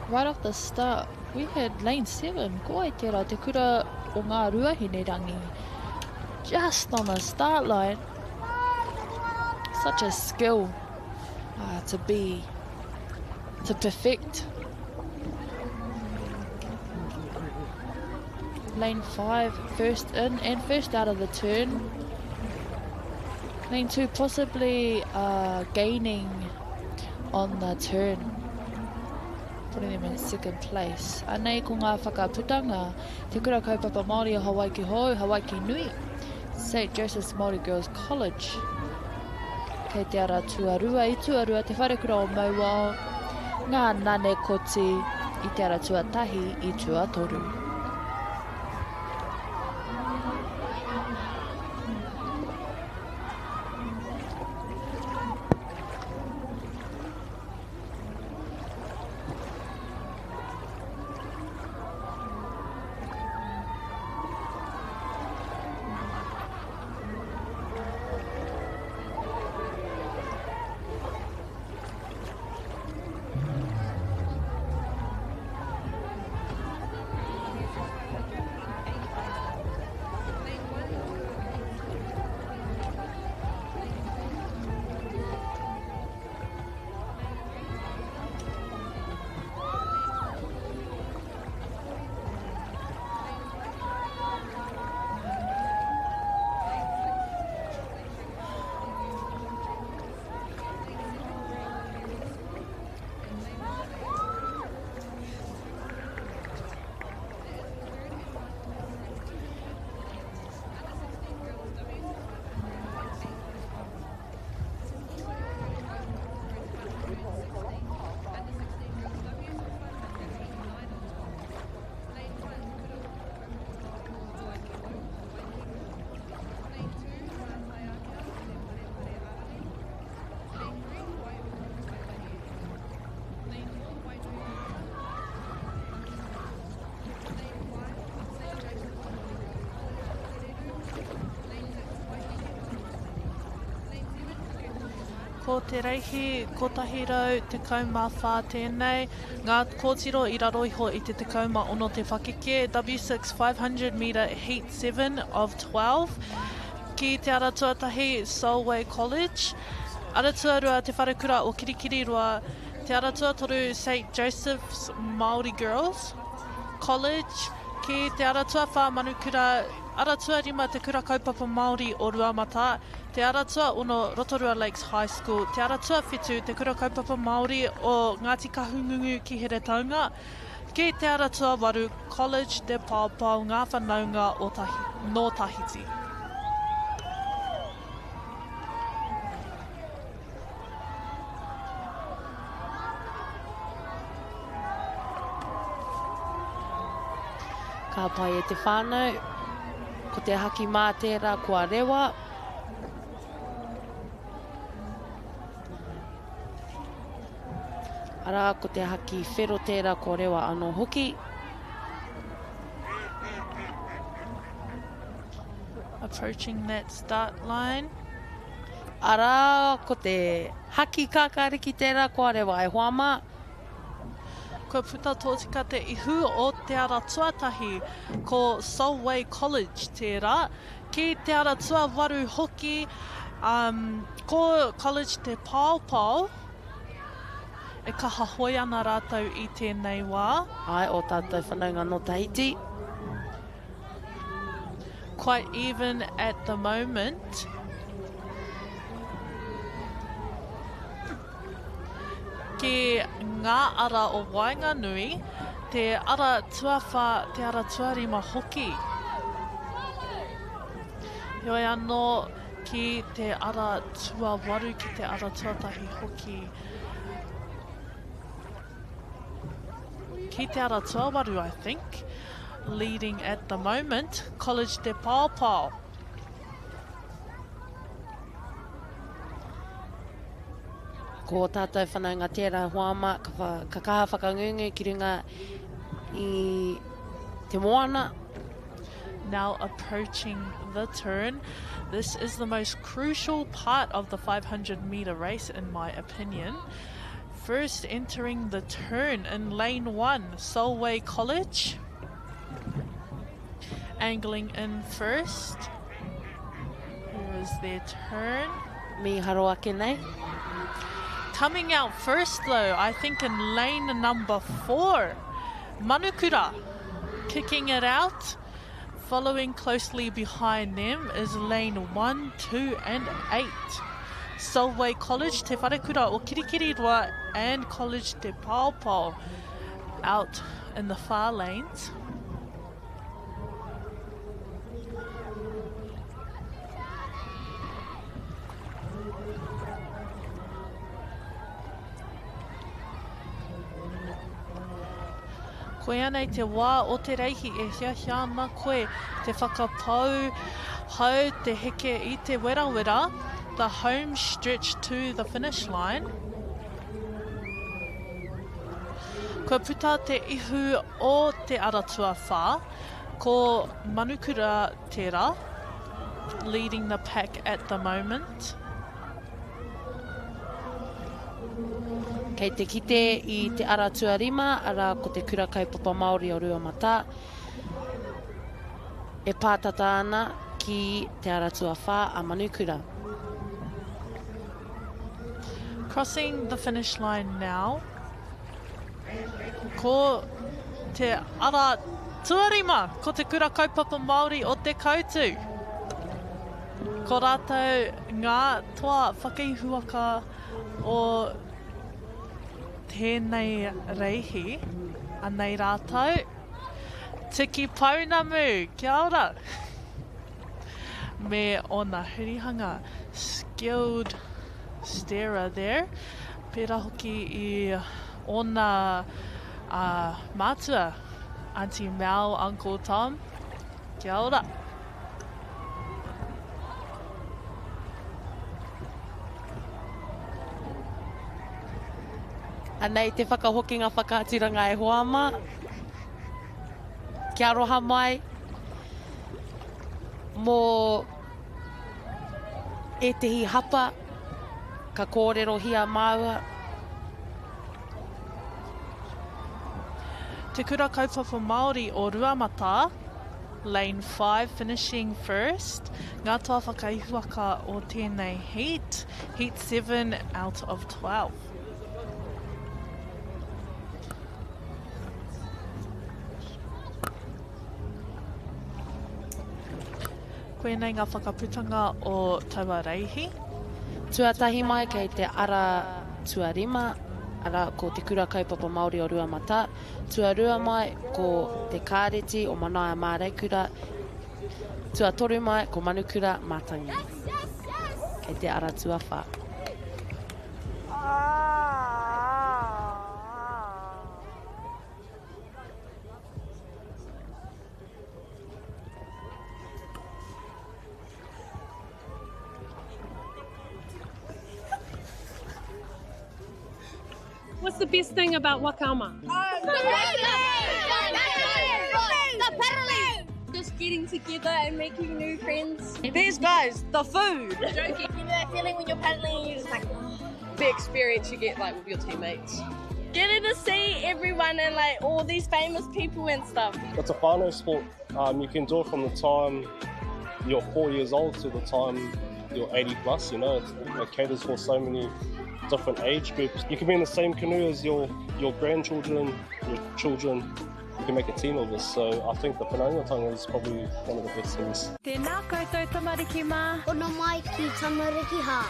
Right off the start, we had lane 7, ko ai tērā, te kura o ngā ruahine rangi. Just on the start line. Such a skill uh, to be, to perfect. Lane 5, first in and first out of the turn. Lane 2 possibly uh, gaining on the turn. Putting them in second place. Anei ko ngā whakaputanga. Te Kura Kaupapa Māori o Hawaiki Hou, Hawaiki Nui. St Joseph's Māori Girls College. Kei te ara tuarua i tuarua Te Wharekura o Mauao, ngā nane koti i te ara tuatahi i tuatoru. Ko te reihi 114 tēnei, ngā kōtiro i raro iho i te 16 te pakeke, W6 500 metre heat 7 of 12, ki te ara tuatahi Solway College, ara tuarua Te Wharekura o Kirikiriroa, te ara tuatoru St Joseph's Māori Girls College, ki te ara tuawhā Manukura, ara tuarima Te Kura Kaupapa Māori o Ruamatā, Te Ara Tuaono Rotorua Lakes High School, Te Ara Tuawhitu Te Kura Kaupapa Māori o Ngāti Kahungungu ki Heretaunga, ki Te Ara Tuawaru College Te Paopao Ngā Whanaunga o Tahi, nō Tahiti. Ka pai e te whānau. Ko te haki mā tērā kua rewa. Arā, ko te haki whero tērā kua rewa anō hoki. Approaching that start line. Arā, ko te haki kākāriki tērā kua rewa e hoa mā. Kua puta tōtika te ihu o te ara tuatahi, ko Solway College tērā. Ki te ara tuawaru hoki, um, ko College Te Paopao, e kaha hoe ana rātou i tēnei wā. Āe, ō tātou whanaunga nō Tahiti. Quite even at the moment. Ki ngā ara o waenganui, te ara tuawhā, te ara tuarima hoki. Heoi anō, ki te ara tuawaru, ki te ara tuatahi hoki. Ki te ara tuawaru, I think, leading at the moment, College Te Paopao. Ko ō tātou whanaunga tērā hoa mā, ka, ka kaha whakangungu ki runga i te moana. Now approaching the turn. This is the most crucial part of the 500 meter race in my opinion. First entering the turn in lane 1, Solway College. Angling in first. Here is their turn. Mīharo ake nei. Coming out first though, I think in lane number 4, Manukura kicking it out. Following closely behind them is lane 1, 2 and 8. Solway College, Te Wharekura o Kirikiriroa and College Te Paopao out in the far lanes. Koianei te wā o te reihi e hiahia ana koe te whakapau hau te heke i te werawera, the home stretch to the finish line. Kua puta te ihu o te ara tuawhā, ko Manukura tērā, leading the pack at the moment. Kei te kite i te ara tuarima, arā, ko te Kura Kaupapa Māori o Ruamatā, e pātata ana ki te ara tuawhā a Manukura. Crossing the finish line now. Ko te ara tuarima, ko te Kura Kaupapa Māori o Te Koutu. Ko rātou ngā toa whakaihuwaka o tēnei reihi. Anei rātou. Tiki pounamu, kia ora! Me ōna hurihanga. Skilled steerer there. Pērā hoki i ōna mātua, Aunty Mel, Uncle Tom. Kia ora! Anei te whakahokinga whakaaturanga e hoa ma. Kia aroha mai mō ētehi hapa ka kōrerohia māua. Te Kura Kaupapa Māori o Ruamatā, Lane 5 finishing first, ngā toa whakaihuwaka o tēnei heat, heat 7 out of 12. Koinei ngā whakaputanga o taua reihi. Tuatahi mai kei te ara tuarima, arā, ko Te Kura Kaupapa Māori o Ruamatā. Tuarua mai ko Te Kāreti o Manaia Māreikura. Tuatoru mai ko Manukura Matangi. Kei te ara tuawhā. What's the best thing about Waka Ama? The paddling! Just getting together and making new friends. These guys, the food! Joking. You know that feeling when you're paddling and you're just like, oh. The experience you get like with your teammates. Getting to see everyone and like all these famous people and stuff. It's a whānau sport. You can do it from the time you're 4 years old to the time you're 80 plus, you know, it caters for so many different age groups. You can be in the same canoe as your grandchildren, your children. You can make a team of this, so I think the whanaungatanga is probably one of the best things. Tēnā koutou tamariki mā. Hono mai ki Tamariki Hā.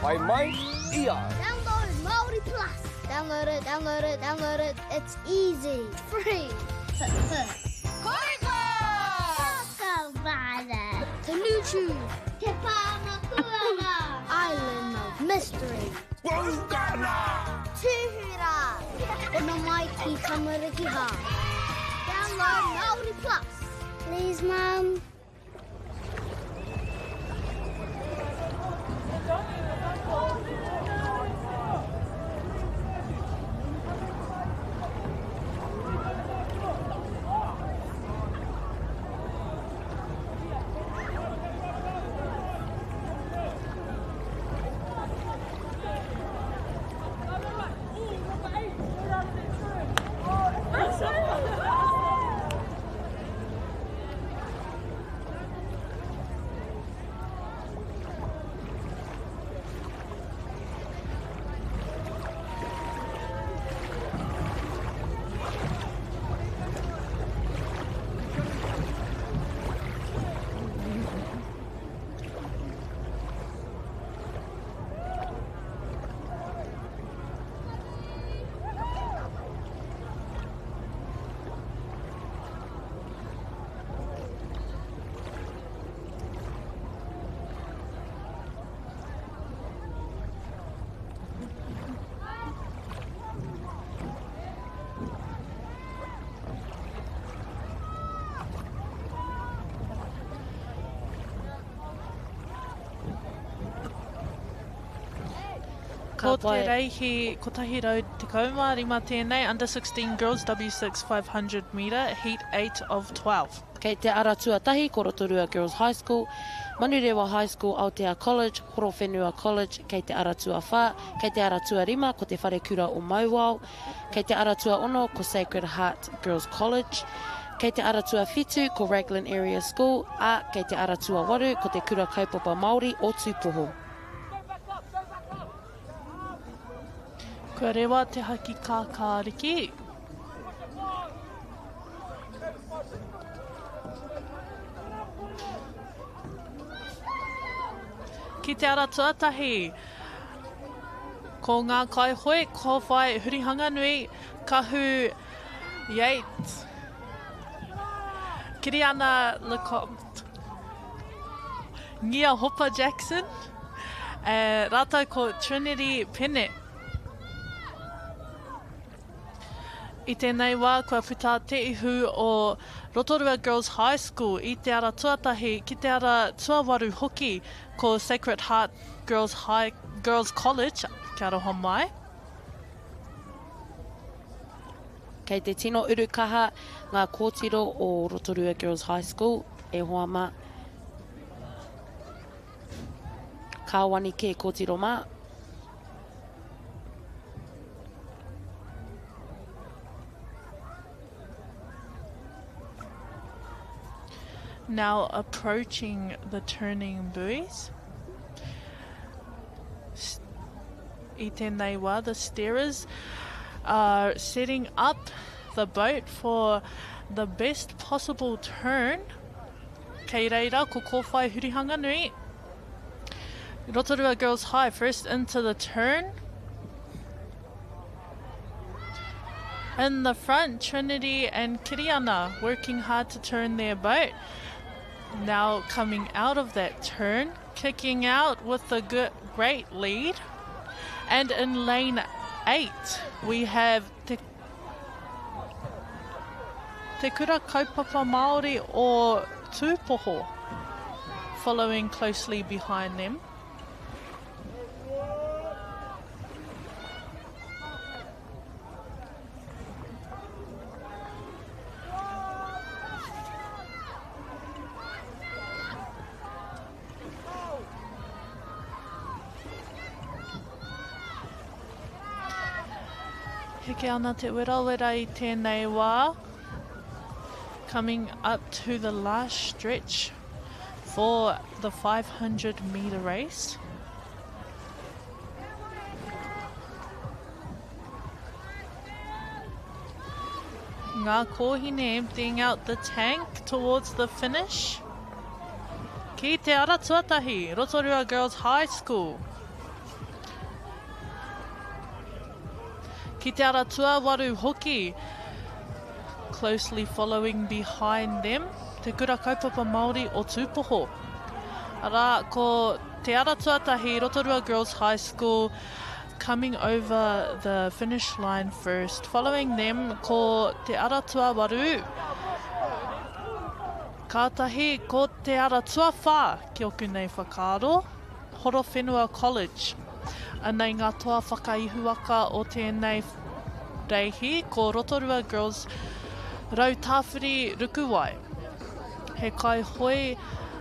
Whai mai i au. Download Māori Plus. Download it, download it, download it. It's easy, free. Koriko! Whakawara. Te Nūtube. Te Pāna Puanga. Island of Mystery. Pūkana! Tūhura. Hono mai ki Tamariki Hā. Download Māori Plus. Please, Mum. Ko te reihi 115 tēnei, Under 16 Girls W6 500 metre, Heat 8 of 12. Kei te ara tuatahi ko Rotorua Girls High School, Manurewa High School, Aotea College, Horowhenua College, kei te ara tuawhā, kei te ara tuarima ko Te Wharekura o Mauao, kei te ara tuaono ko Sacred Heart Girls College, kei te ara tuawhitu ko Raglan Area School, ā, kei te ara tuawaru ko Te Kura Kaupapa Māori o Tūpoho. Kua rewa te haki kākāriki. Ki te ara tuatahi, ko ngā kaihoe kōwhai hurihanganui, Kahu Yates, Kiriana Lecomte, Ngia Hopa Jackson, rātou ko Trinity Pene. I tēnei wā kua puta te ihu o Rotorua Girls High School i te ara tuatahi ki te ara tuawaru hoki ko Sacred Heart Girls High Girls College, kia aroha mai. Kei te tino uru kaha ngā kōtiro o Rotorua Girls High School, e hoa mā. Kāwani kē kōtiro mā. Now approaching the turning buoys. I tēnei wā, the steerers are setting up the boat for the best possible turn. Kei reira ko Kōwhai Hurihanganui. Rotorua Girls High first into the turn. In the front, Trinity and Kiriana working hard to turn their boat. Now coming out of that turn, kicking out with a good, great lead. And in lane 8, we have Te, Te Kura Kaupapa Māori o Tūpoho following closely behind them. Heke ana te werawera i tēnei wā. Coming up to the last stretch for the 500 metre race. Ngā kōhine emptying out the tank towards the finish. Ki te ara tuatahi, Rotorua Girls High School. Ki te ara tuawaru hoki, closely following behind them, Te Kura Kaupapa Māori o Tūpoho. Arā, ko te ara tuatahi, Rotorua Girls High School, coming over the finish line first. Following them, ko te ara tuawaru, kātahi ko te ara tuawhā ki oku nei whakaaro, Horowhenua College. Anei ngā toa whakaihuwaka o tēnei reihi, ko Rotorua Girls Rautāwhiri Rukuwai. He kaihoe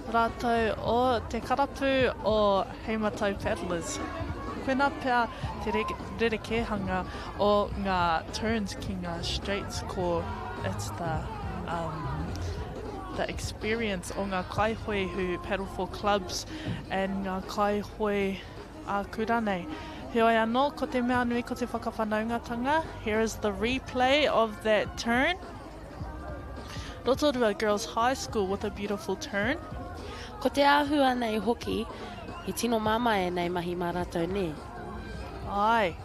rātou o te karapu o Heimatau Paddlers. Koinā pea te rerekēhanga o ngā turns ki ngā straights ko it's the um, the experience o ngā kaihoe who paddle for clubs and ngā kaihoe ā-kura nei. Heoi anō, ko te mea nui ko te whakawhanaungatanga. Here is the replay of that turn. Rotorua Girls High School with a beautiful turn. Ko te āhua nei hoki, he tino māmā ēnei mahi mā rātou, nē? Āe.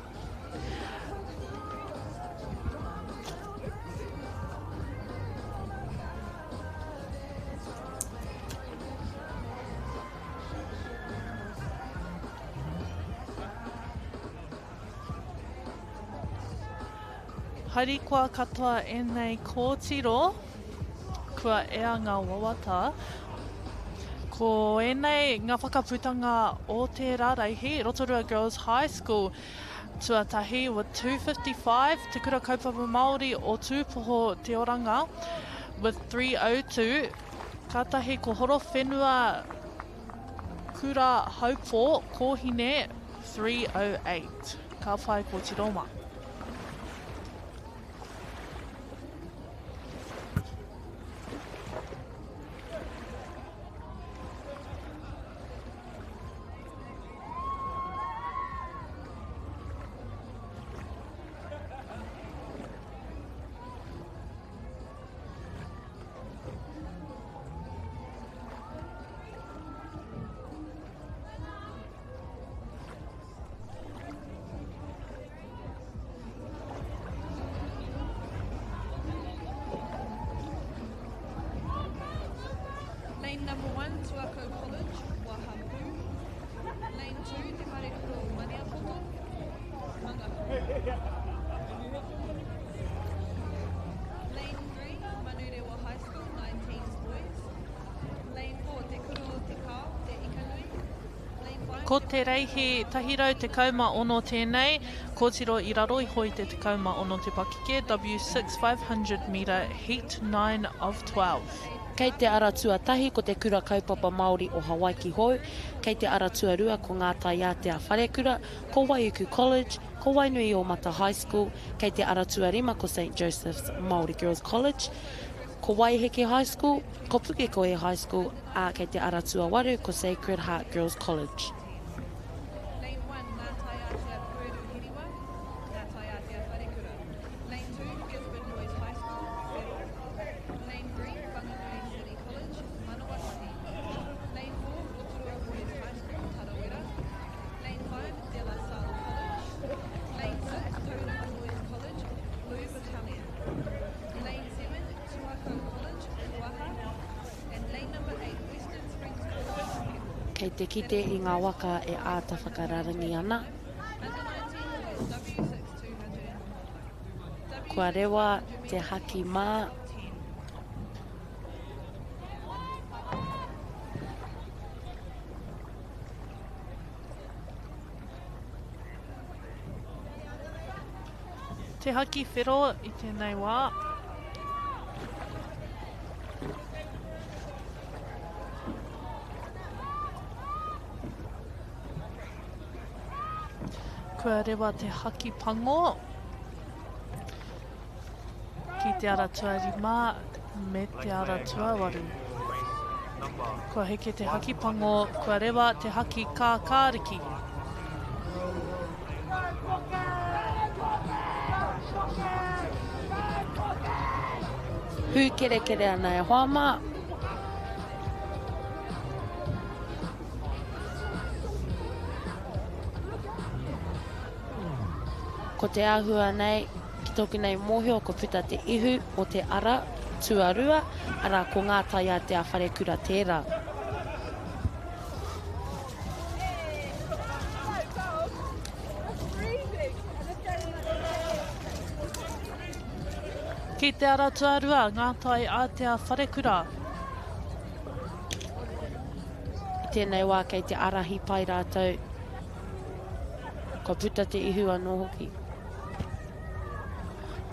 Harikoa katoa ēnei kōtiro, kua ea ngā wawata. Ko ēnei ngā whakaputanga o tērā reihi, Rotorua Girls High School, tuatahi with 255, Te Kura Kaupapa Māori o Tūpoho Te Oranga with 302, kātahi ko Horowhenua Kura Haupō, Kōhine 308. Ka whai ko Tiroma. Lane number one, Tuakau College, Wahapu. Lane two, Te Wharekura o Maniapoto, Mangapu. Lane 3, Manurewa High School, 19s boys. Lane 4, Te Kura o Te Kao, Te Ikanui. Lane 5, Ko te reihi 116 tēnei, kōtiro i raro iho i te 16 te pakeke, W6 500 metre heat 9 of 12. Kei te ara tuatahi ko Te Kura Kaupapa Māori o Hawaiki Hou, kei te ara tuarua ko Ngā Taiātea Wharekura, ko Waiuku College, ko Wainuiōmata High School, kei te ara tuarima ko St Joseph's Māori Girls College, ko Waiheke High School, ko Pukekohe High School, ā, kei te ara tuawaru ko Sacred Heart Girls College. Lane 1, Ngā Taiātea Pueru Hiriwa, Ngā Taiātea Wharekura. Lane 2, Gisborne Boys High School, Whero. Lane 3, Whanganui City College, Manawatahi. Lane 4, Rotorua Boys High School, Tarawera. Lane 5, De La Salle College. Lane 6, Tauranga Boys College, Blue Battalion. Lane 7, Tuakau College, Ruaha. And lane number 8, Western Springs College, Pepple. Kei te kite i ngā waka e āta whakararangi ana. Under 19 boys, W6 200. Kua rewa te haki mā. Te haki whero i tēnei wā. Kua rewa te haki pango ki te ara tuarima me te ara tuawaru. Kua heke te haki pango, kua rewa te haki kākāriki. Hūkerekere ana e hoa mā. Ko te āhua nei, ki tōku nei mōhio ko puta te ihu o te ara tuarua, arā ko Ngā Taiātea Wharekura tērā. Ki te ara tuarua, Ngā Tai Ātea Wharekura. I tēnei wā kei te ārahi pai rātou. Kua puta te ihu anō hoki.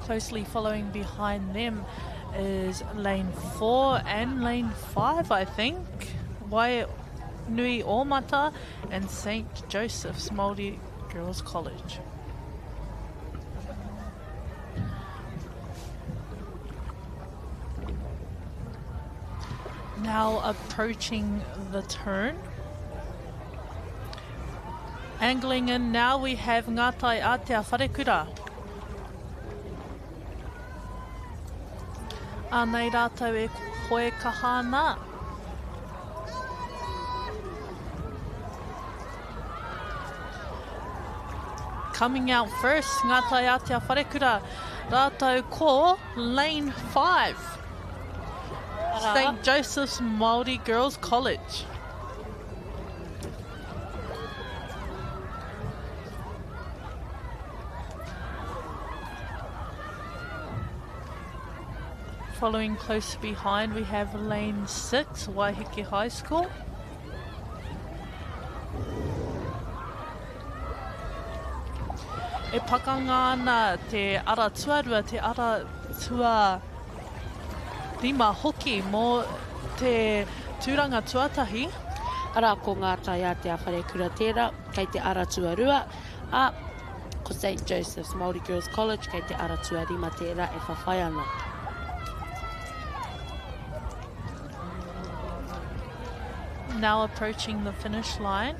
Closely following behind them is lane 4 and lane 5, I think. Wainuiomata and St. Joseph's Māori Girls College. Now approaching the turn. Angling in now we have Ngā Tai Ātea Wharekura. Anei rātou e hoe kaha ana. Coming out first, Ngā Tai Ātea Wharekura, rātou ko Lane 5, St Joseph's Māori Girls College. Following close behind, we have lane 6, Waiheke High School. E pakanga ana te ara tuarua, te ara tua rima hoki mō te tūranga tuatahi. Arā, ko Ngā Taiātea Wharekura tērā, kei te ara tuarua, ā, ko Saint Joseph's Māori Girls College kei te ara tuarima tērā e whawhai ana. Now approaching the finish line.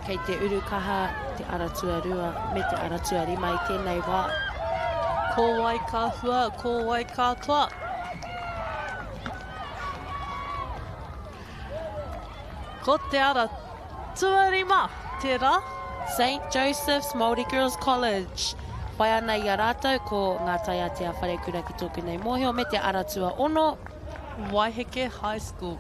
Kei te uru kaha te ara tuarua me te ara tuarima i tēnei wā. Ko wai ka hua, ko wai ka toa. Ko te ara tuarima tērā. St Joseph's Māori Girls College. Whai ana i a rātou ko Ngā Taiātea Wharekura ki tōku nei mōhio me te ara tuaono. Waiheke High School.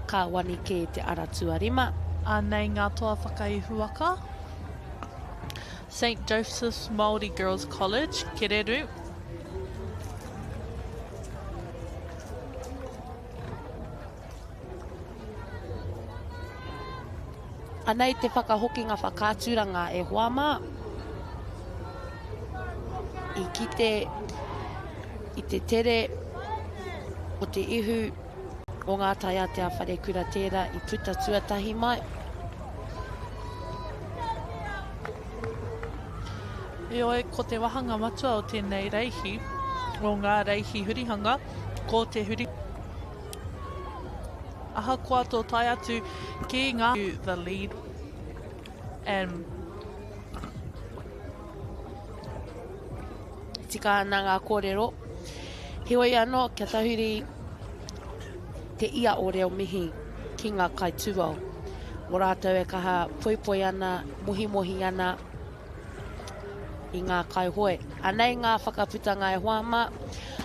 Ka wani kē te ara tuarima. Anei ngā toa whakaihuwaka. St Joseph's Māori Girls College, Kereru. Anei te whakahokinga whakaaturanga e hoa mā. I kite i te tere o te ihu o ngā taiātea wharekura tērā i puta tuatahi mai. Heoi, ko te wahanga matua o tēnei reihi, o ngā reihi hurihanga, ko te huri. Ahakoa tō tae atu ki ngā the lead and. Tika ana ngā kōrero. Heoi anō, kia tahuri te ia o reo mihi ki ngā kaitūao. Mō rātou e kaha poipoi ana, mohimohi ana i ngā kaihoe. Anei ngā whakaputanga e hoa mā.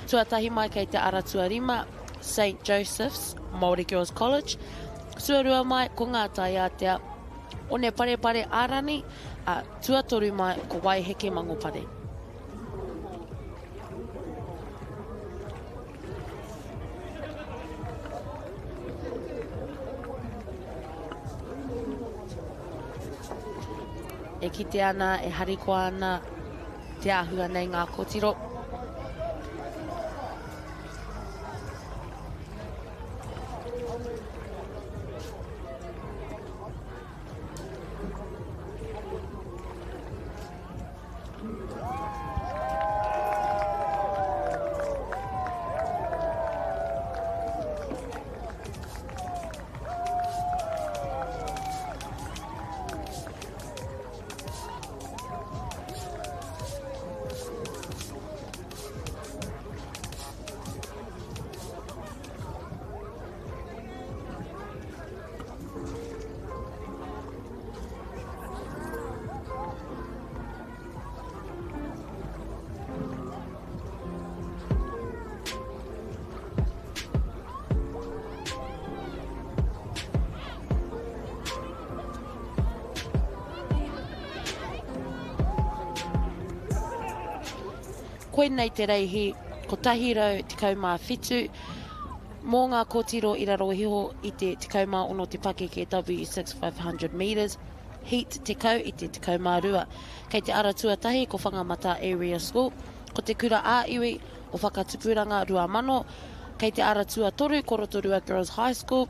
Tuatahi mai kei te ara tuarima, St Joseph's Māori Girls College. Tuarua mai ko Ngā Taiātea, Oneparepare Ārani, ā, tuatoru mai ko Waiheke Mangopare. E kite ana, e harikoa ana te āhua nei ngā kōtiro. Koinei te reihi 117 mō ngā kōtiro i raro iho i te 16 te pakeke W6 500 metres, heat 10 i te 12. Kei te ara tuatahi ko Whangamata Area School, ko Te Kura ā-Iwi o Whakatupuranga 2000, kei te ara tuatoru ko Rotorua Girls High School,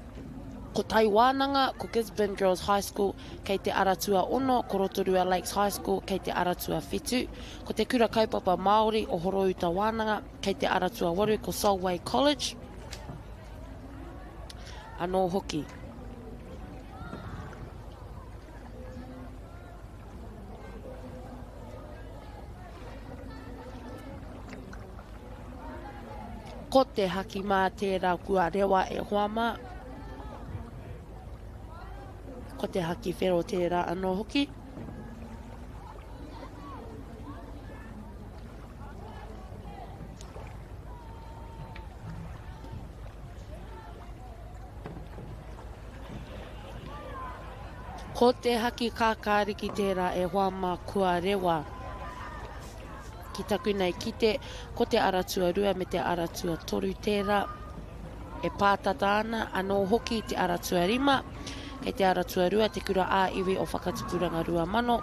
ko Tai Wānanga, ko Gisborne Girls High School, kei te ara tuaono ko Rotorua Lakes High School, kei te ara tuawhitu ko Te Kura Kaupapa Māori o Horouta Wānanga, kei te ara tuawaru ko Solway College anō hoki. Ko te haki mā tērā kua rewa e hoa mā. Ko te haki whero tērā anō hoki. Ko te haki kākāriki tērā e hoa mā kua rewa. Ki taku nei kite, ko te ara tuarua me te ara tuatoru tērā e pātata ana, anō hoki te ara tuarima. Kei te ara tuarua te kura ā-iwi o Whakatupuranga 2000.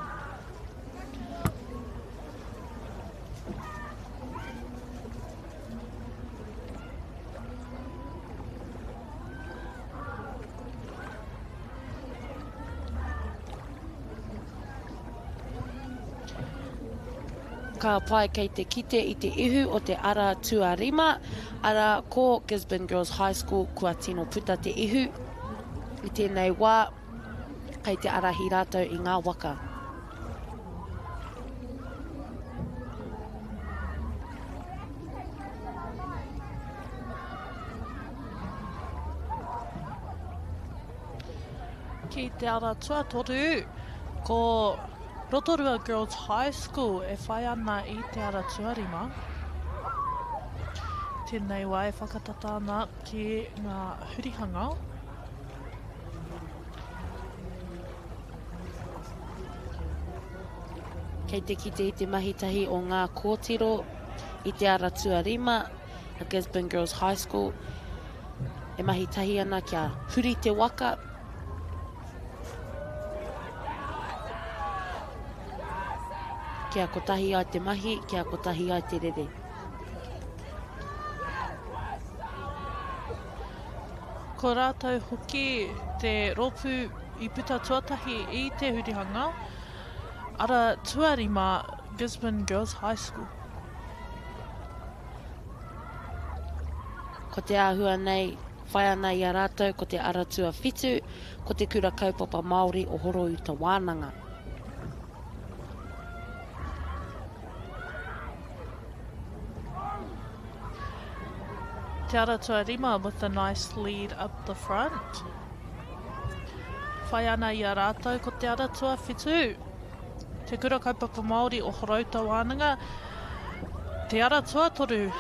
Ka pai kei te kite i te ihu o te ara tuarima, arā, ko Gisborne Girls High School kua tino puta te ihu. I tēnei wā, kei te arahi rātou i ngā waka. Ki te ara tuatoru, ko Rotorua Girls High School e whai ana i te ara tuarima. Tēnei wā e whakatata ana ki ngā hurihanga. Kei te kite i te mahi tahi o ngā kōtiro i te ara tuarima a Gisborne Girls High School e mahi tahi ana kia huri te waka. Kia kotahi ai te mahi, kia kotahi ai te rere. Ko rātou hoki te rōpū i puta tuatahi i te hurihanga ara tuarima Gisborne Girls High School. Ko te āhua nei, whai ana i a rātou ko te ara tuawhitu, ko te Kura Kaupapa Māori o Horouta Wānanga. Te Ara Tuarima with a nice lead up the front. Whai ana i a rātou ko Te Ara Tuawhitu, Te Kura Kaupapa Māori o Horouta Wānanga, Te Ara Tuatoru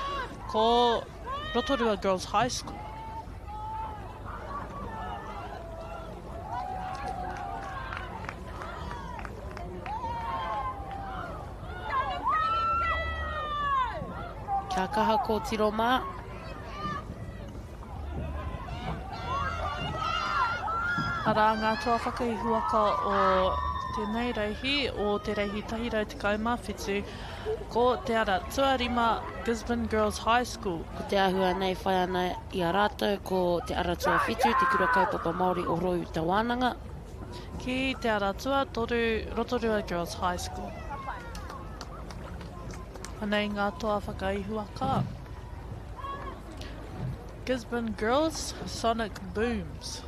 ko Rotorua Girls High School. Kia kaha kōtiro mā. Arā ngā toa whakaihuwaka o tēnei reihi, o te reihi 117, ko Te Ara Tuarima Gisborne Girls High School. Ko te āhua nei whai ana i a rātou ko Te Ara Tuawhitu, Te Kura Kaupapa Māori o Horouta Wānanga. Ki Te Ara Tuatoru, Rotorua Girls High School. Anei ngā toa whakaihuwaka. Gisborne Girls Sonic Booms.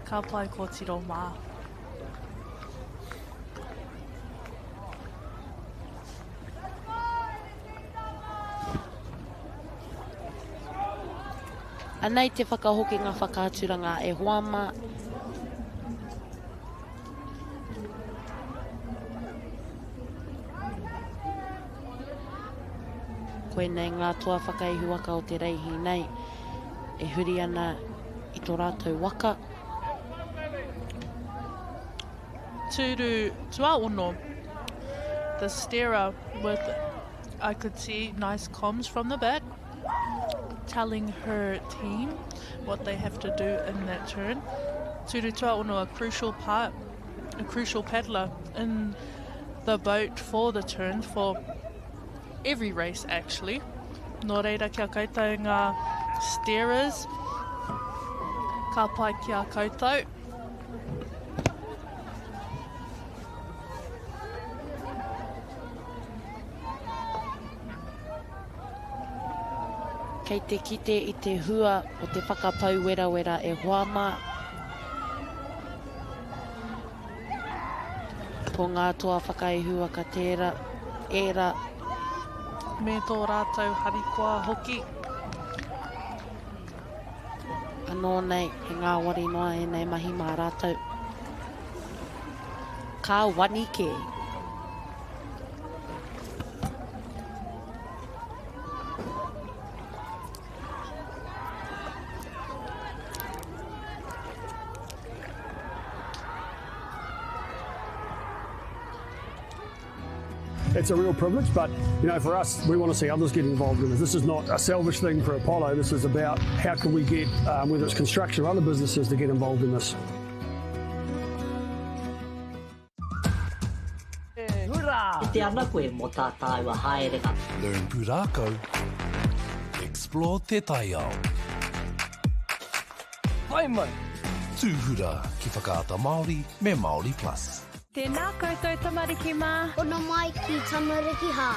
Ka pai kōtiro mā. Anei te whakahokinga whakaaturanga e hoa mā. Koinei ngā toa whakaihuwaka o te reihi nei e huri ana i tō rātou waka. Tūru tuaono, the steerer with, I could see nice comms from the back, telling her team what they have to do in that turn. Tūru tuaono, a crucial part, a crucial paddler in the boat for the turn for every race actually. Nō reira kia koutou ngā steerers, ka pai ki a koutou. Kei te kite i te hua o te whakapau werawera e hoa mā. Ko ngā toa whakaihuwaka tērā, ērā. Me tō rātou harikoa hoki. Anō nei, he ngāwari noa ēnei mahi mā rātou. Ka wani kē. It's a real privilege, but you know, for us, we want to see others get involved in this. This is not a selfish thing for Apollo. This is about how can we get, um, whether it's construction or other businesses, to get involved in this. Kite ana koe mō tā tāua haerenga. Learn pūrākau, explore te taiao. Pai mai! Tūhura ki Whakaata Māori me Māori Plus. Tēnā koutou tamariki mā. Hono mai ki Tamariki Hā.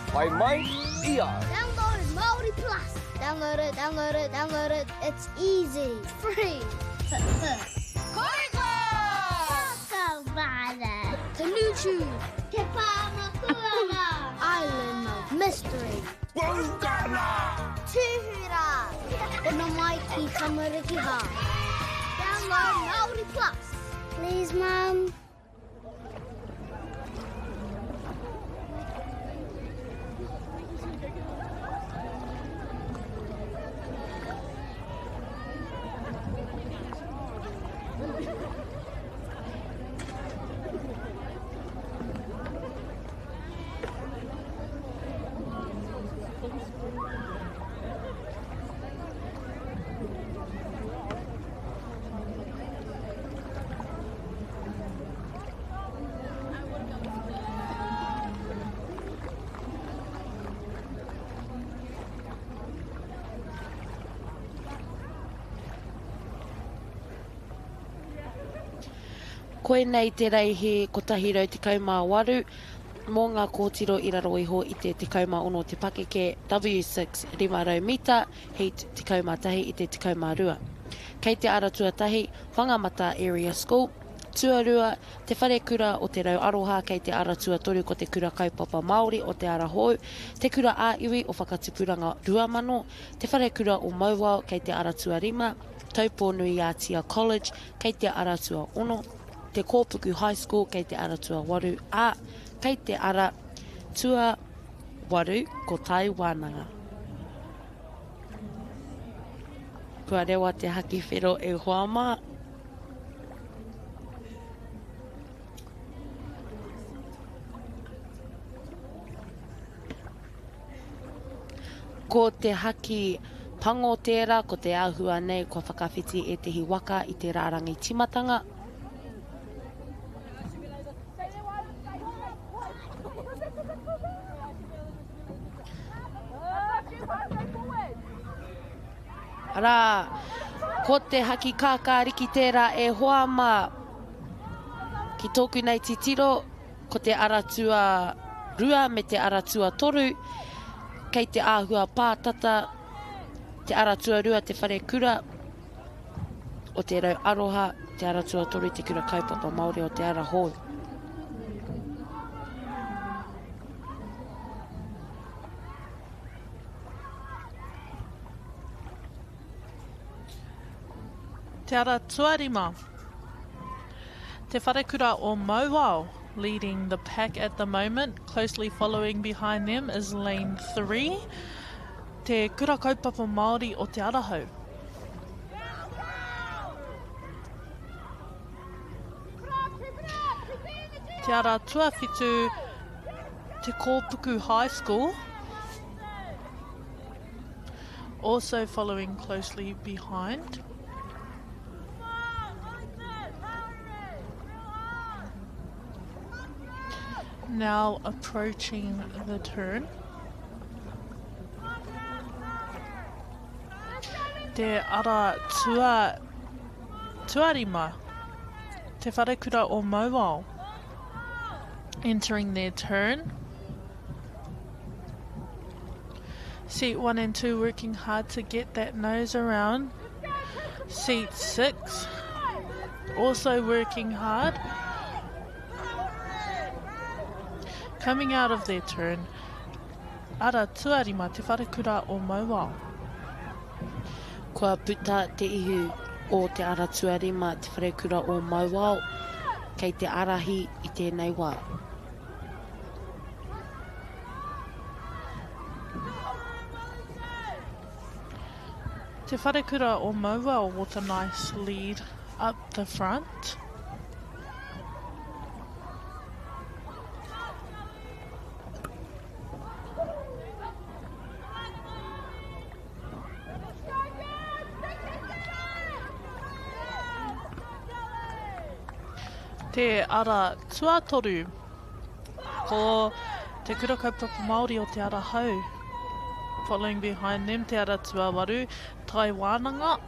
Pai mai i a. Download Māori Plus. Download it, download it, download it. It's easy, free. Koriko! Whakawara. Te Nutu. Te Pāmakuana. Island of Mystery. Pūkana! Tūhura. Hono mai ki Tamariki Hā. Download Māori Plus. Please, Mum. Koinei te reihi 118 mō ngā kōtiro i raro iho i te 16 te pakeke, W6 500 mita, Heat 11 i te 12. Kei te ara tuatahi, Whangamata Area School, tuarua, Te Wharekura o Te Rau Aroha kei te ara tuatoru ko Te Kura Kaupapa Māori o Te Ara Hou, Te Kura ā-Iwi o Whakatupuranga 2000, Te Wharekura o Mauao kei te ara tuarima, Taupō-nui-ā-Tia College kei te ara tuaono, Te Kōpuku High School kei te ara tuawaru, ā, kei te ara tuawaru ko Tai Wānanga. Kua rewa te haki whero e hoa mā. Ko te haki pango tērā, ko te āhua nei kua whakawhiti ētehi waka i te rārangi tīmatanga. Arā, ko te haki kākāriki tērā e hoa mā. Ki tōku nei titiro, ko te ara tuarua me te ara tuatoru, kei te āhua pātata te ara tuarua te wharekura o Te Rau Aroha, te ara tuatoru te kura kaupapa Māori o Te Ara Hou. Te ara tuarima. Te Wharekura o Mauao leading the pack at the moment. Closely following behind them is lane 3. Te Kura Kaupapa Māori o Te Arahau. Te ara tuawhitu, Te Kōpuku High School. Also following closely behind. Now approaching the turn. Te ara tua, tuarima, Te Wharekura o Mauao. Entering their turn. Seat 1 and 2 working hard to get that nose around. Seat 6 also working hard. Coming out of their turn, Ara tuarima Te Wharekura o Mauao. Kua puta te ihu o Te Ara Tuarima Te Wharekura o Mauao kei te ārahi i tēnei wā. Te Wharekura o Mauao with a nice lead up the front. Te ara tuatoru, ko Te Kura Kaupapa Māori o Te Ara Hau. Following behind them, Te Ara Tuawaru, Tai Wānanga.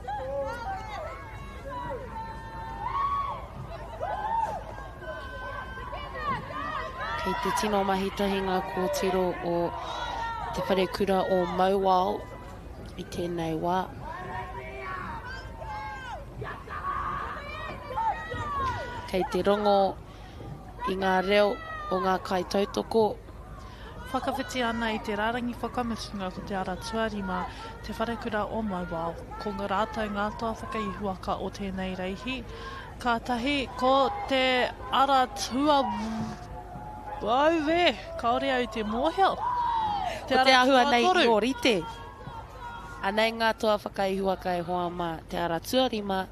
Kei te tino mahi tahi ngā kōtiro o Te Wharekura o Mauao i tēnei wā. Kei te rongo i ngā reo o ngā kaitautoko. Whakawhiti ana i te rārangi whakamutunga ko te ara tuarima, Te Wharekura o Mauao. Ko rātou ngā toa whakaihuwaka o tēnei reihi. Kātahi ko te ara tua... Auē! Kāore au i te mōhio. Te ko te āhua nei i ōrite. Anei ngā toa whakaihuwaka e hoa mā, Te Ara Tuarima,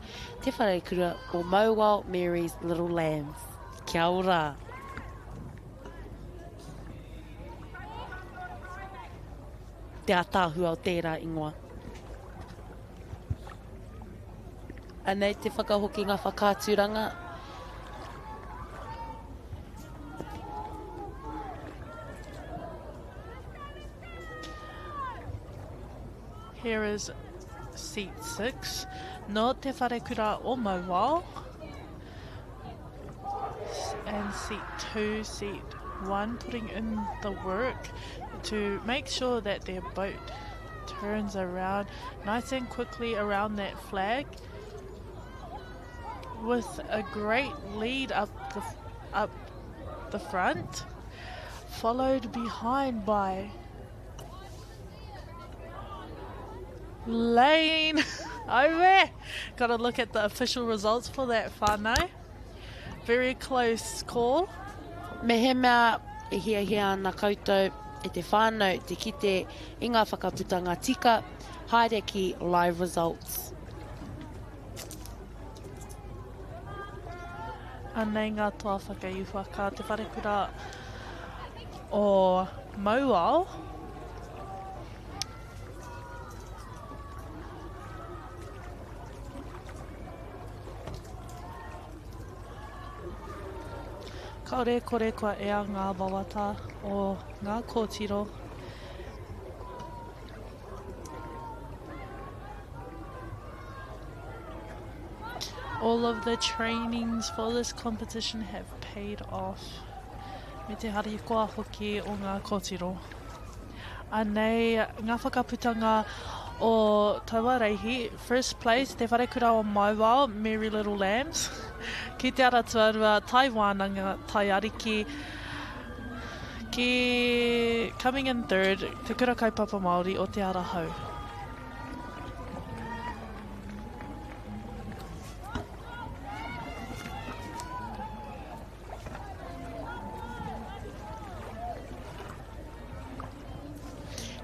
Te Wharekura o Mauao Mary's Little Lambs. Kia ora! Te ataahua o tērā ingoa. Anei te whakahokinga whakaaturanga. Here is seat 6. Nō Te Wharekura o Mauao. And seat 2, seat 1, putting in the work to make sure that their boat turns around nice and quickly around that flag with a great lead up the up the front followed behind by Lane Over. Got to look at the official results for that whānau. Very close call. Mehemea e hiahia ana koutou e te whānau te kite i ngā whakaputanga tika, haere ki Live Results. Anei ngā toa whakaihuwaka Te Wharekura o Mauao. Kāore e kore kua ea ngā wawata o ngā kōtiro. All of the trainings for this competition have paid off. Me te harikoa hoki o ngā kōtiro. Anei ngā whakaputanga o taua reihi, First place, Te Wharekura o Mauao, Merry Little Lambs, ki Te Ara Tuarua, Tai Wānanga, Tai Ariki, ki Coming in third, Te Kura Kaupapa Māori o Te Ara Hau.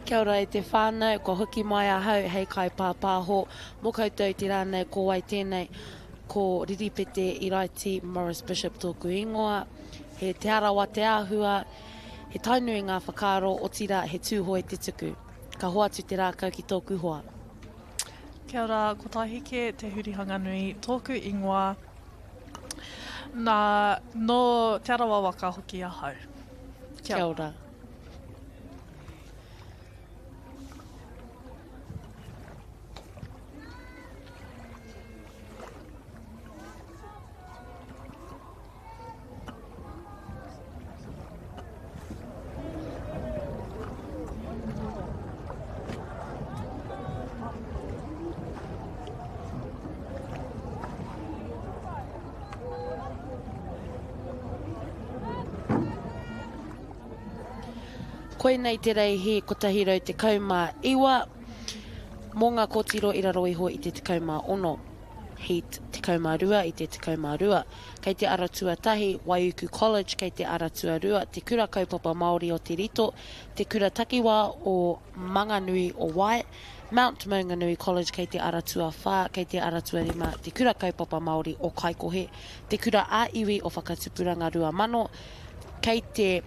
Kia ora e te whānau, kua hoki mai ahau hei kaipāpāho mō koutou te rā nei, ko wai tēnei? Ko Riripete Iraiti Morris Bishop tōku ingoa, he Te Arawa te āhua, he Tainui ngā whakaaro, otirā he Tūhoe te tuku. Ka hoatu te rākau ki tōku hoa. Kia ora, ko Taiheke Te Hurihanganui tōku ingoa. Nā, nō Te Arawa waka hoki ahau. Kia ora. Koinei te reihi 119 mō ngā kōtiro i raro iho i te 16. Heat 12 i te 12. Kei te ara tuatahi, Waiuku College, kei te ara tuarua, Te Kura Kaupapa Māori o Te Rito, Te Kura Takiwā o Manganui o Wai, Mount Maunganui College kei te ara tuawhā, kei te ara tuarima Te Kura Kaupapa Māori o Kaikohe, Te Kura ā-Iwi o Whakatupuranga 2000, kei te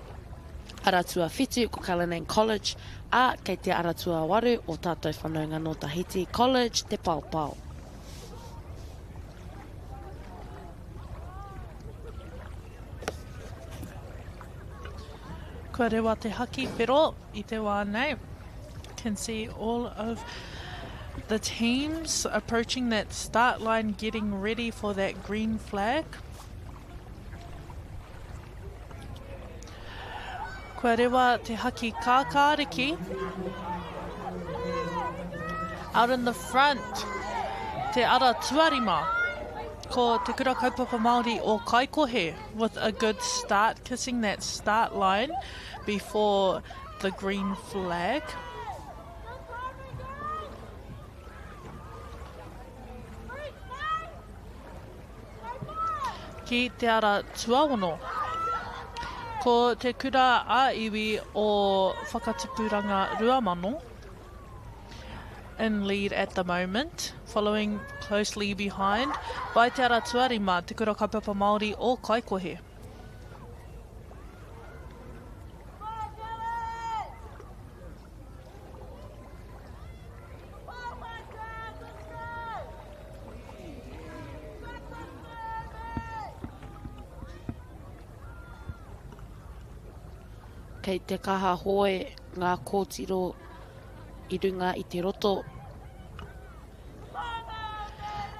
ara tuawhitu ko Cullinan College, ā, kei te ara tuawaru o tātou whanaunga nō Tahiti College, Te Paopao. Kua rewa te haki whero i te wā nei. Can see all of the teams approaching that start line getting ready for that green flag. Kua rewa te haki kākāriki. Out in the front, te ara tuarima. Ko Te Kura Kaupapa Māori o Kaikohe with a good start, kissing that start line before the green flag. Ki te ara tuaono. Ko Te Kura a Iwi o Whakatupuranga 2000 in lead at the moment, following closely behind by Te Ara Tuarima, Te Kura Kaupapa Māori o Kaikohe. Kei te kaha hoe ngā kōtiro i runga i te roto.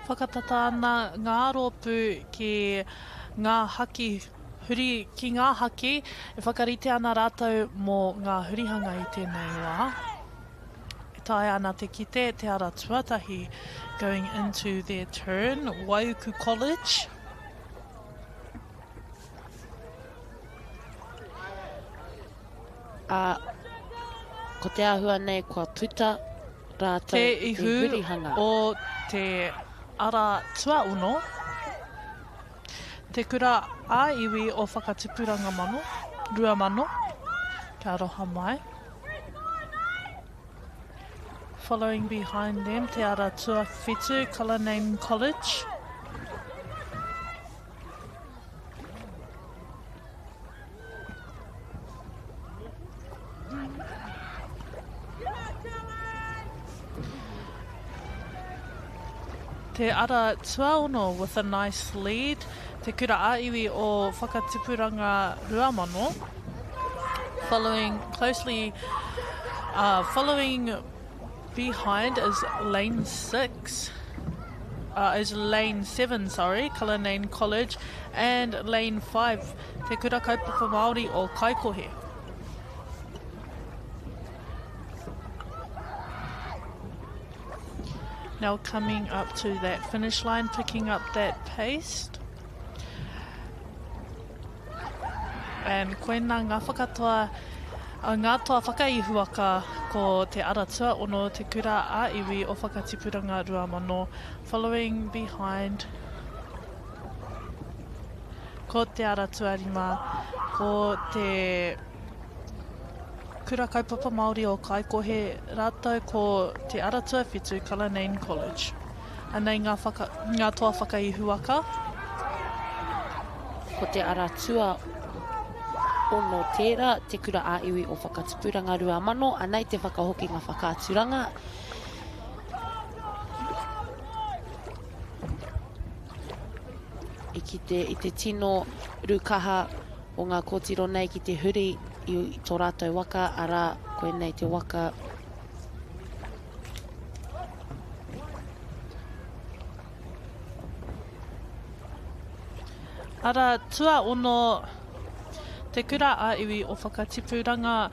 Whakatata ana ngā rōpū ki ngā haki huri ki ngā haki e whakarite ana rātou mō ngā hurihanga i tēnei wā. E taea ana te kite te ara tuatahi going into their turn, Waiuku College. Ā, ko te āhua nei kua puta rātou Te i ihu hurihanga. o te ara tuaono, Te Kura ā-Iwi o Whakatipuranga Mano, 2000, kia aroha mai. Following behind them, Te Ara Tuawhitu, Cullinane College. Te Ara Tuaono with a nice lead. Te Kura ā-Iwi o Whakatipuranga 2000. Following closely, uh, following behind is lane 6. Uh, is lane 7, sorry, Cullinane College, and lane 5, Te Kura Kaupapa Māori o Kaikohe. Now coming up to that finish line, picking up that pace. And koina ngā whakatoa, ngā toa whakaihuwaka ko Te Ara Tuaono, Te Kura a Iwi o Whakatipuranga 2000, following behind ko Te Ara Tuarima, ko Te Kura Kaupapa Māori o Kaikohe rātou ko Te Ara Tuawhitu Cullinane College. Anei ngā, whaka, ngā toa whakaihuwaka. Ko Te Ara Tua ono tērā, Te Kura ā-Iwi o Whakatupuranga 2000, anei te whakahokinga whakaaturanga. I kite i te tino rūkaha o ngā kōtiro nei ki te huri i tō rātou waka, arā, koinei te waka. Arā, tuaono Te Kura ā-Iwi o Whakatipuranga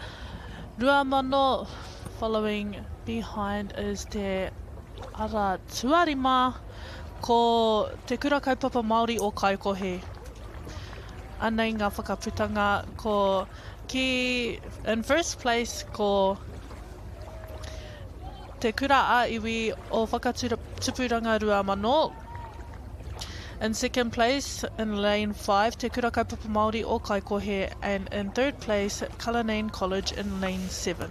2000, following behind is Te Ara Tuarima, ko Te Kura Kaupapa Māori o Kaikohe. Anei ngā whakaputanga ko ki in first place ko Te Kura ā-Iwi o Whakatupuranga 2000, In second place, in lane 5, Te Kura Kaupapa Māori o Kaikohe, and in third place, Cullinane College in lane 7.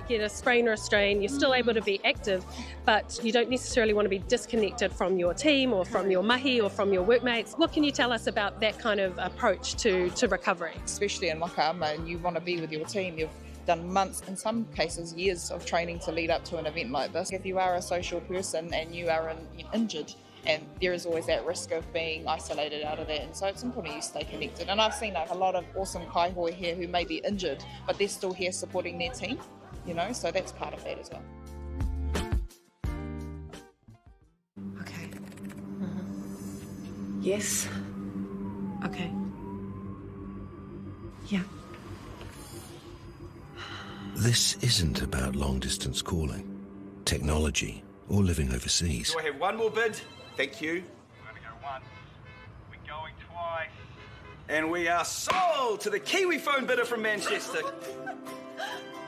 get a sprain or a strain, you're still able to be active, but you don't necessarily want to be disconnected from your team or from your mahi or from your workmates. What can you tell us about that kind of approach to, to recovery? Especially in Waka Ama, and you want to be with your team. You've done months, in some cases years of training to lead up to an event like this. If you are a social person and you are in, injured, and there is always that risk of being isolated out of that and so it's important you stay connected and I've seen like, a lot of awesome kaihoe here who may be injured but they're still here supporting their team you know so that's part of that as well okay mm -hmm. yes okay yeah This isn't about long distance calling, technology, or living overseas. Do I have one more bid? Thank you. We're going to go once. We're going twice. And we are sold to the Kiwi phone bidder from Manchester.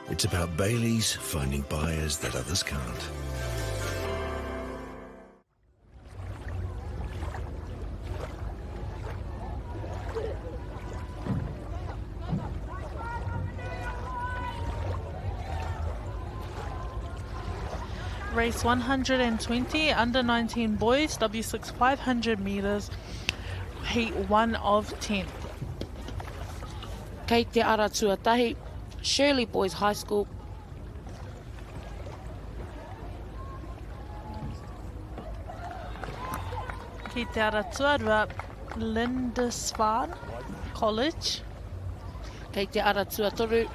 It's about Bailey's finding buyers that others can't. Race 120, under 19 boys, W6 500 metres, heat 1 of 10. Kei te ara tuatahi, Shirley Boys High School. Ki te ara tuarua, Lindisfarne College. Kei te ara tuatoru,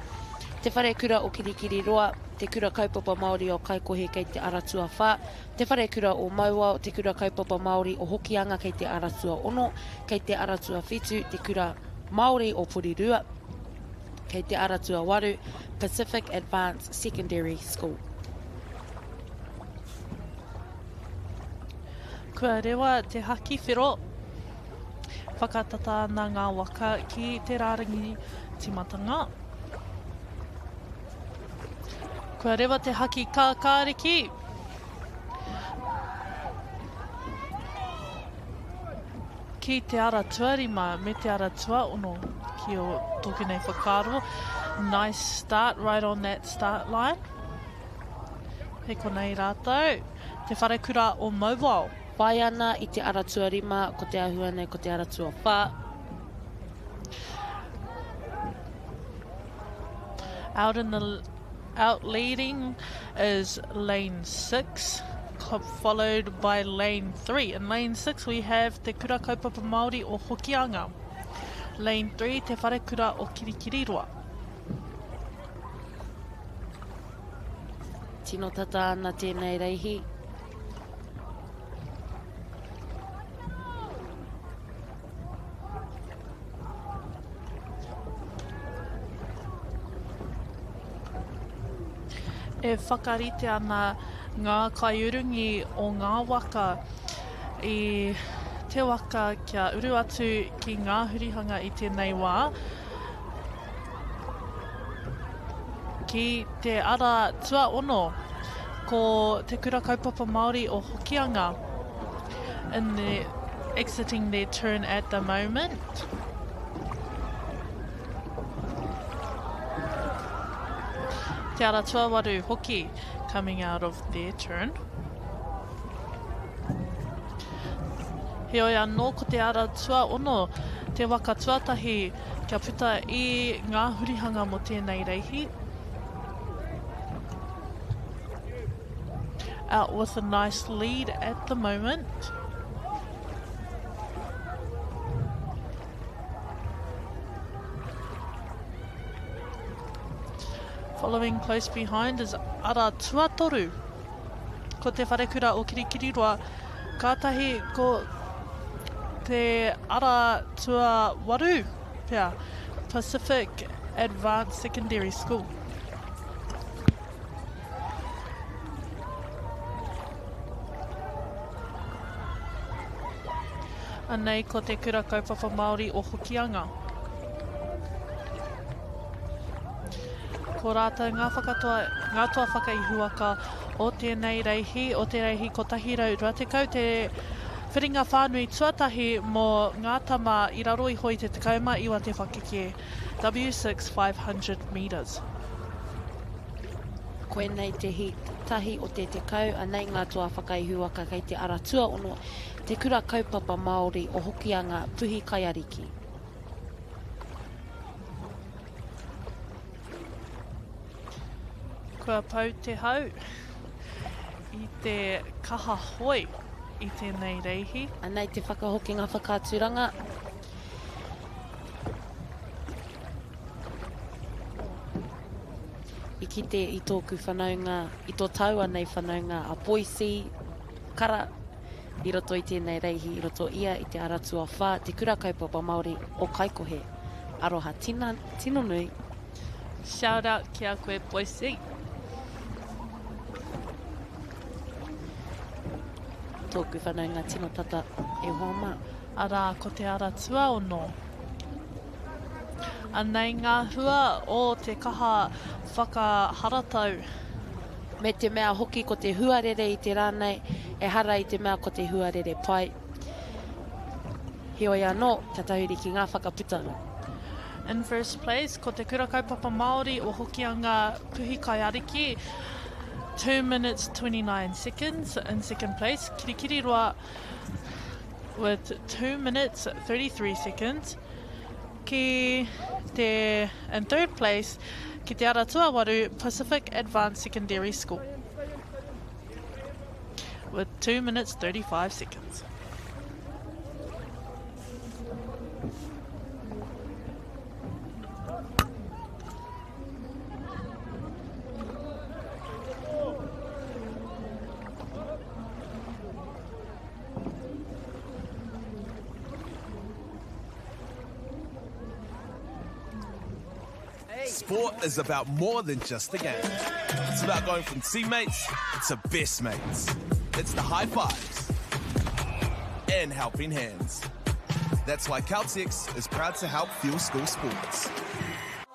Te Wharekura o Kirikiriroa, Te Kura Kaupapa Māori o Kaikohe kei te ara tuawhā, Te Wharekura o Mauao, Te Kura Kaupapa Māori o Hokianga kei te ara tuaono, kei te ara tuawhitu, Te Kura Māori o Porirua, kei te ara tuawaru, Pacific Advanced Secondary School. Kua rewa te haki whero. Whakatata ana ngā waka ki te rārangi tīmatanga. Kua rewa te haki kākāriki. Ki te ara tuarima me te ara tuaono ki o tōku nei whakaaro. Nice start right on that start line. Hei konei rātou, Te Wharekura o Mauao. Whai ana i te ara tuarima, ko te ahua nei ko te ara tuawhā. Out in the out leading is lane 6 followed by lane 3. In lane 6 we have Te Kura Kaupapa Māori o Hokianga. Lane 3 Te Wharekura o Kirikiriroa. Tino tata ana tēnei reihi. E whakarite ana ngā kaiurungi o ngā waka i te waka kia uru atu ki ngā hurihanga i tēnei wā. Ki te ara tuaono, ko Te Kura Kaupapa Māori o Hokianga in the exiting their turn at the moment. Te ara tuawaru hoki coming out of their turn. Heoi anō ko te ara tuaono te waka tuatahi Kia puta i ngā hurihanga mō tēnei reihi. Out with a nice lead at the moment. Following close behind is Ara Tuatoru. Ko te wharekura o Kirikiriroa, kātahi ko te ara tuawaru pea, Pacific Advanced Secondary School. Anei ko te Kura Kaupapa Māori o Hokianga. Ko rātou ngā whakatoa, ngā toa whakaihuwaka o tēnei reihi, o te reihi 120 te whiringa whānui tuatahi mō ngā tama i raro iho i te 19 te whakeke, W6 500 metres. Koinei te heat tahi o te 10, anei ngā toa whakaihuwaka kei te ara tuaono, Te Kura Kaupapa Māori o Hokianga, Puhi Kaiariki. Kua pau te hau i te kaha hoe i tēnei reihi. Anei te whakahokinga whakaaturanga. I kite i tōku whanaunga, i tō tāua nei whanaunga a Boise Kara i roto i tēnei reihi, i roto ia i te ara tuawhā, Te Kura Kaupapa Māori o Kaikohe. Aroha tina, tino nui. Shout out ki a koe Boise. Tōku whanaunga tino tata e hoa mā. Arā, ko te ara tuaono. Anei ngā hua o te kaha whakaharatau. Me te mea hoki ko te huarere i te rā nei, ehara i te mea ko te huarere pai. Heoi anō, kia tahuri ki ngā whakaputanga. In first place, ko Te Kura Kaupapa Māori o Hokianga Puhi Kaiariki, 2 minutes 29 seconds. In second place, Kirikiriroa with 2 minutes 33 seconds. Ki te, in third place, ki te ara tuawaru, Pacific Advanced Secondary School with 2 minutes 35 seconds. Sport is about more than just the game. It's about going from teammates to best mates. It's the high fives and helping hands. That's why Caltex is proud to help fuel school sports.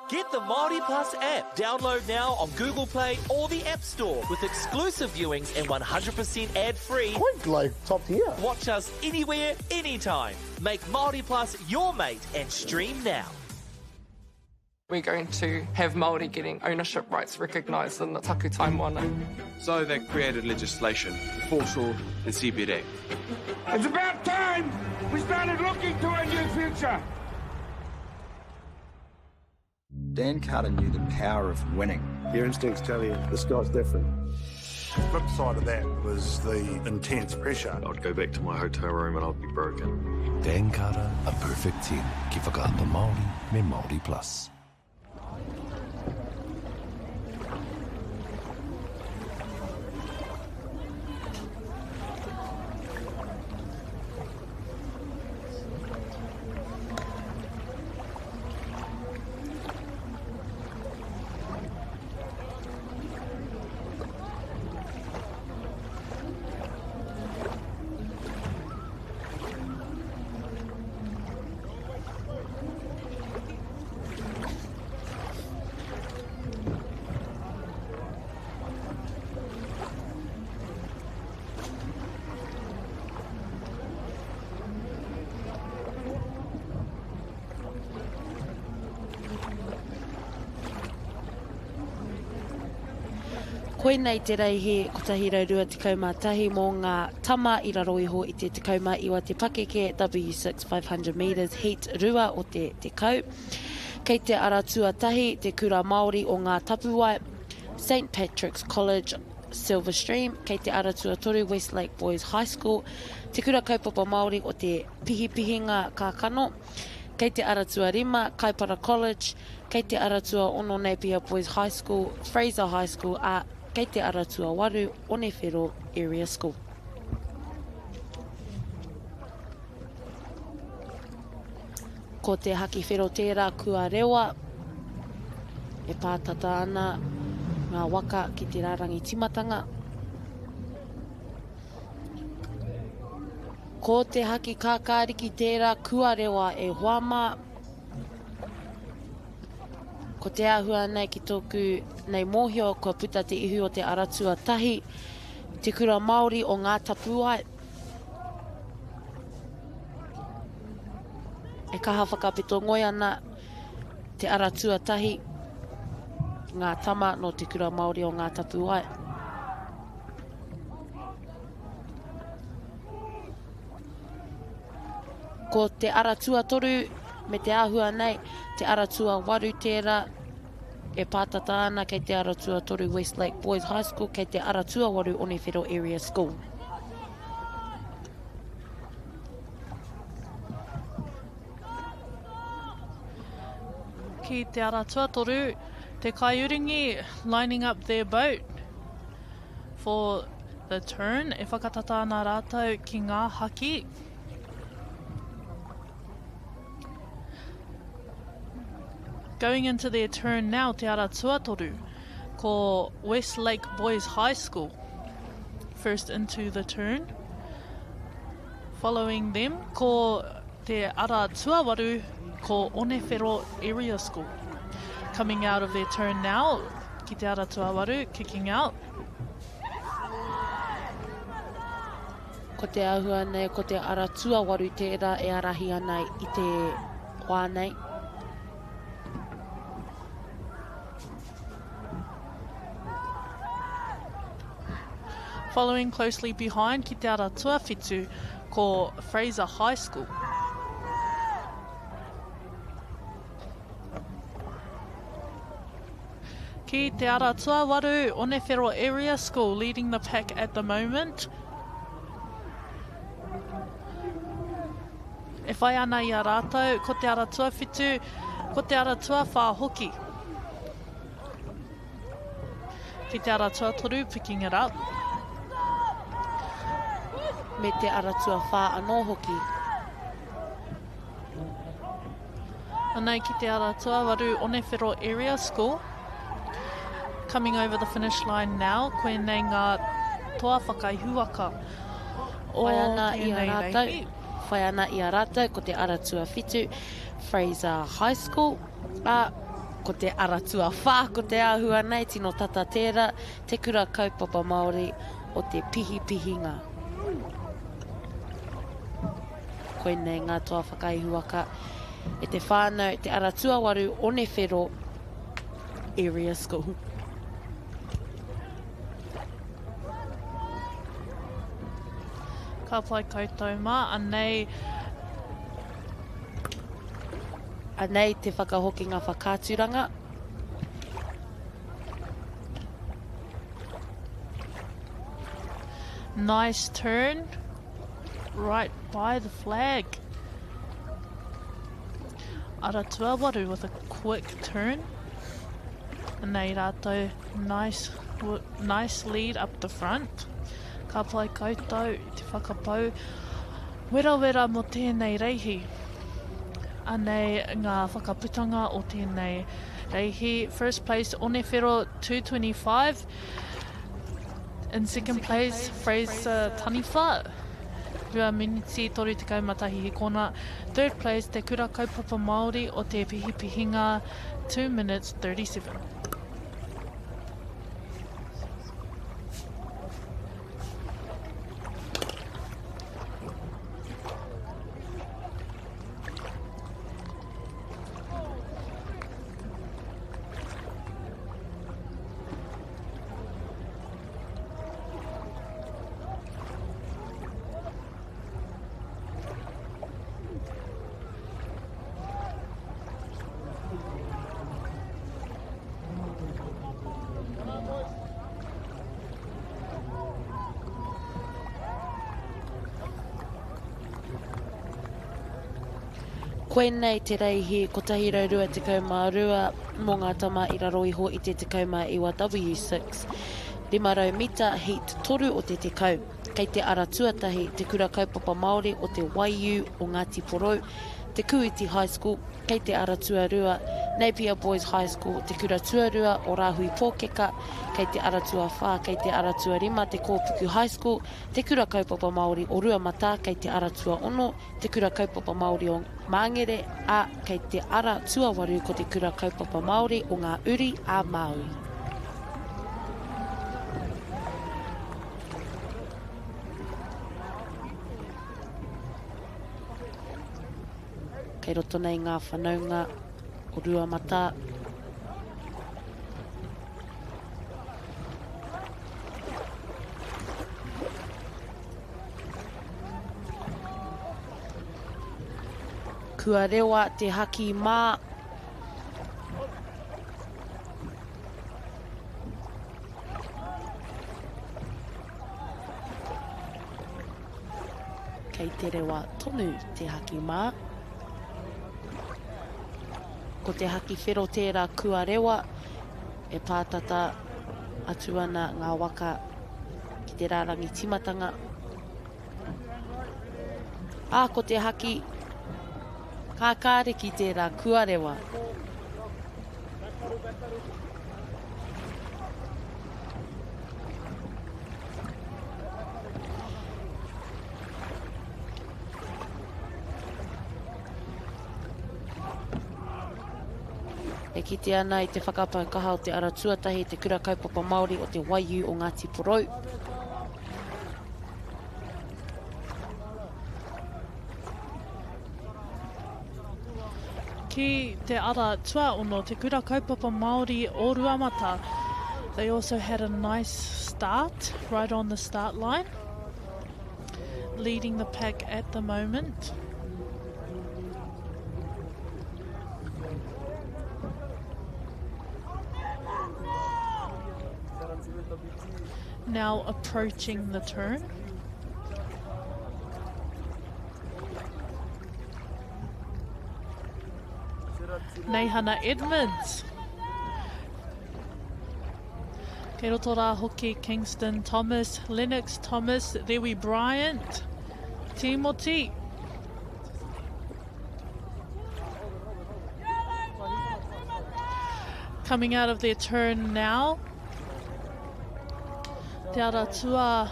Get the Māori Plus app. Download now on Google Play or the App Store with exclusive viewings and 100% ad-free. Quite like top tier. Watch us anywhere, anytime. Make Māori Plus your mate and stream now. We're going to have Māori getting ownership rights recognised in the Takutai Moana. So they created legislation, Foreshore and Seabed Act. It's about time we started looking to a new future. Dan Carter knew the power of winning. Your instincts tell you this guy's different. The flip side of that was the intense pressure. I'd go back to my hotel room and I'd be broken. Dan Carter, a perfect 10. Ki Whakaata Māori me Māori Plus. Koinei te reihi 121 mō ngā tama i raro iho i te 19 te pakeke W6 500 metres heat 2 o te 10. Kei te ara tuatahi te Kura Māori o Ngā Tapuwae, St Patrick's College, Silver Stream, kei te ara tuatoru Westlake Boys High School, Te Kura Kaupapa Māori o Te Pihipihinga Kākano, kei te ara tuarima Kaipara College, kei te ara tuaono Napier Boys High School, Fraser High School, ā, kei te ara tuawaru Onewhero Area School. Ko te haki whero tērā kua rewa, e pātata ana ngā waka ki te rārangi timatanga. Ko te haki kākāriki tērā kua rewa e hoa mā. Ko te āhua nei ki tōku nei mōhio kua puta te ihu o te ara tuatahi, te kura Māori o Ngā Tapuae. E kaha whakapeto ngoi ana te ara tuatahi. Ngā tama nō Te Kura Māori o Ngā Tapuwae. Ko te ara tuatoru me te āhua nei, te ara tuawaru tērā e pātata ana kei te ara tuatoru Westlake Boys High School, kei te ara tuawaru Onewhero Area School. Ki te ara tuatoru, te kaiuringi lining up their boat for the turn. E whakatata ana rātou ki ngā haki. Going into their turn now, te ara tuatoru, ko Westlake Boys High School. First into the turn. Following them, ko te ara tuawaru, ko Onewhero Area School. Coming out of their turn now, ki te ara tuawaru, kicking out. Ko te āhua nei, ko te ara tuawaru tērā e ārahi ana i te wā nei. Following closely behind ki te ara tuawhitu, ko Fraser High School. Ki te ara tuawaru, Onewhero Area School leading the pack at the moment. E whai ana i a rātou, ko te ara tuawhitu, ko te ara tuawhā hoki. Ki te ara tuatoru, picking it up. Me te ara tuawhā anō hoki. Anei ki te ara tuawaru, Onewhero Area School. Coming over the finish line now, koinei ngā toa whakaihuwaka o Whai ana i a tēnei rātou, reihi. whai ana i a rātou ko te ara tuawhitu, Fraser High School, ā, ko te ara tuawhā ko te āhua nei, tino tata tērā, Te Kura Kaupapa Māori o Te Pihipihinga. Koinei ngā toa whakaihuwaka e te whānau, te ara tuawaru Onewhero Area School. Ka pai koutou mā, anei. Anei te whakahokinga whakaaturanga. Nice turn. Right by the flag. Ara tuawaru with a quick turn. Anei rātou, nice, nice lead up the front. Ka pai koutou i te whakapau werawera mō tēnei reihi. Anei ngā whakaputanga o tēnei reihi. First place, Onewhero 225. In second place, Fraser Taniwha, 2 miniti 31 hikona. Third place, Te Kura Kaupapa Māori o Te Pihipihinga, 2 minutes 37. Koinei te reihi 122 mō ngā tama i raro iho i te 19 W6, 500 mita heat 3 o te 10. Kei te ara tuatahi Te Kura Kaupapa Māori o Te Waiū o Ngāti Porou, Te Kūiti High School, kei te ara tuarua Napier Boys High School, Te Kura Tuarua o Rāhui Pōkeka, kei te ara tuawhā, kei te ara tuarima Te Kōpuku High School, Te Kura Kaupapa Māori o Ruamatā, kei te ara tuaono Te Kura Kaupapa Māori o Māngere, ā, kei te ara tuawaru ko Te Kura Kaupapa Māori o Ngā Uri a Māui. Kei roto nei ngā whanaunga o Ruamatā. Kua rewa te haki mā. Kei te rewa tonu te haki mā. Ko te haki whero tērā kua rewa, e pātata atu ana ngā waka ki te rārangi tīmatanga. Ā, ko te haki kākāriki tērā kua rewa. E kite ana i te whakapau kaha o te ara tuatahi Te Kura Kaupapa Māori o Te Waiū o Ngāti Porou. Ki te ara tuaono, Te Kura Kaupapa Māori o Ruamata. They also had a nice start, right on the start line. Leading the pack at the moment. Now approaching the turn. Neihana Edmonds. Kei roto rā hoki Kingston Thomas, Lennox Thomas, Rewi Bryant, Timoti. Coming out of their turn now. Te ara tua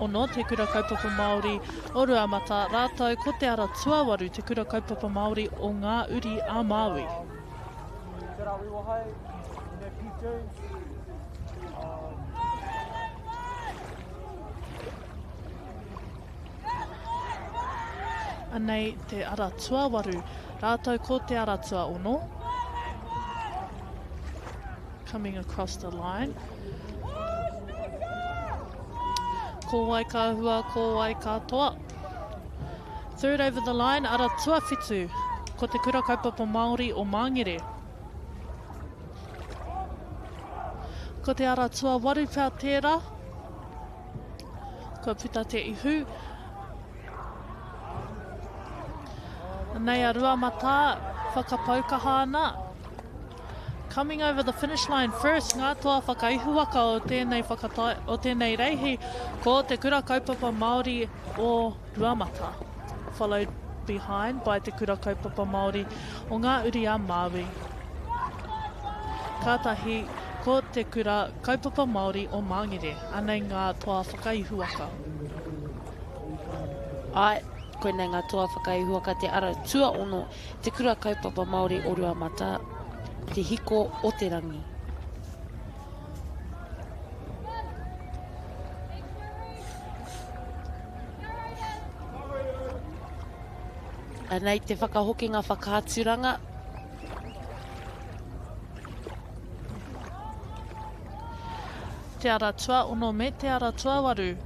ono, Te Kura Kaupapa Māori o Ruamata, rātou ko Te Ara Tuawaru, Te Kura Kaupapa Māori o Ngā Uri a Māui. Anei Te Ara Tuawaru, rātou ko Te Ara Tuaono. Coming across the line. Ko wai ka hua, ko wai ka toa. Third over the line, ara tuawhitu, ko Te Kura Kaupapa Māori o Māngere. Ko te ara tuawaru pea tērā. Kua puta te ihu. Anei a Ruamatā, whakapaukaha ana. Coming over the finish line first, ngā toa whakaihuwaka o tēnei whakatae, o tēnei reihi, ko Te Kura Kaupapa Māori o Ruamata. Followed behind by Te Kura Kaupapa Māori o Ngā Uri a Māui. Kātahi, ko Te Kura Kaupapa Māori o Māngere. Anei ngā toa whakaihuwaka. Āe, koinei ngā toa whakaihuwaka te ara tuaono Te Kura Kaupapa Māori o Ruamata, Te Hiko o te Rangi. Anei te whakahokinga whakaaturanga. Te Ara Tuaono me Te Ara Tuawaru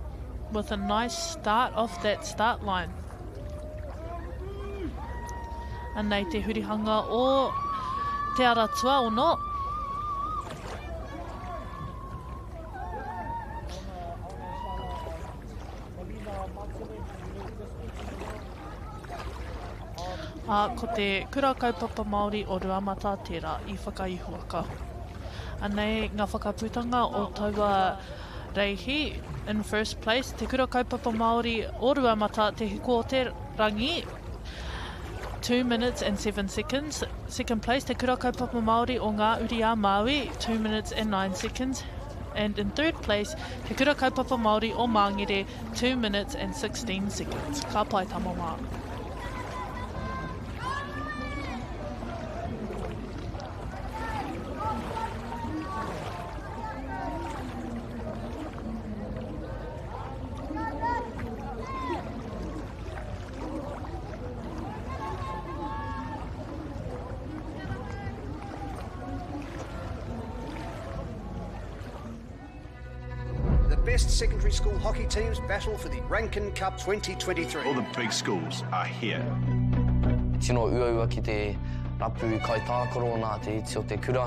with a nice start off that start line. Anei te hurihanga o Te Ara Tuaono. Ā, ko te Kura Kaupapa Māori o Ruamata tērā i whakaihuwaka. Anei ngā whakaputanga o taua reihi, in first place, Te Kura Kaupapa Māori o Ruamata, Te Hiko o te Rangi, 2 minutes and 7 seconds. Second place, Te Kura Kaupapa Māori o Ngā Uri a Māui, 2 minutes and 9 seconds. And in third place, Te Kura Kaupapa Māori o Māngere, 2 minutes and 16 seconds. Ka pai tama mā. The best secondary school hockey teams battle for the Rankin Cup 2023. All the big schools are here. He tino uaua ki te rapu kaitākaro nā te iti o te kura.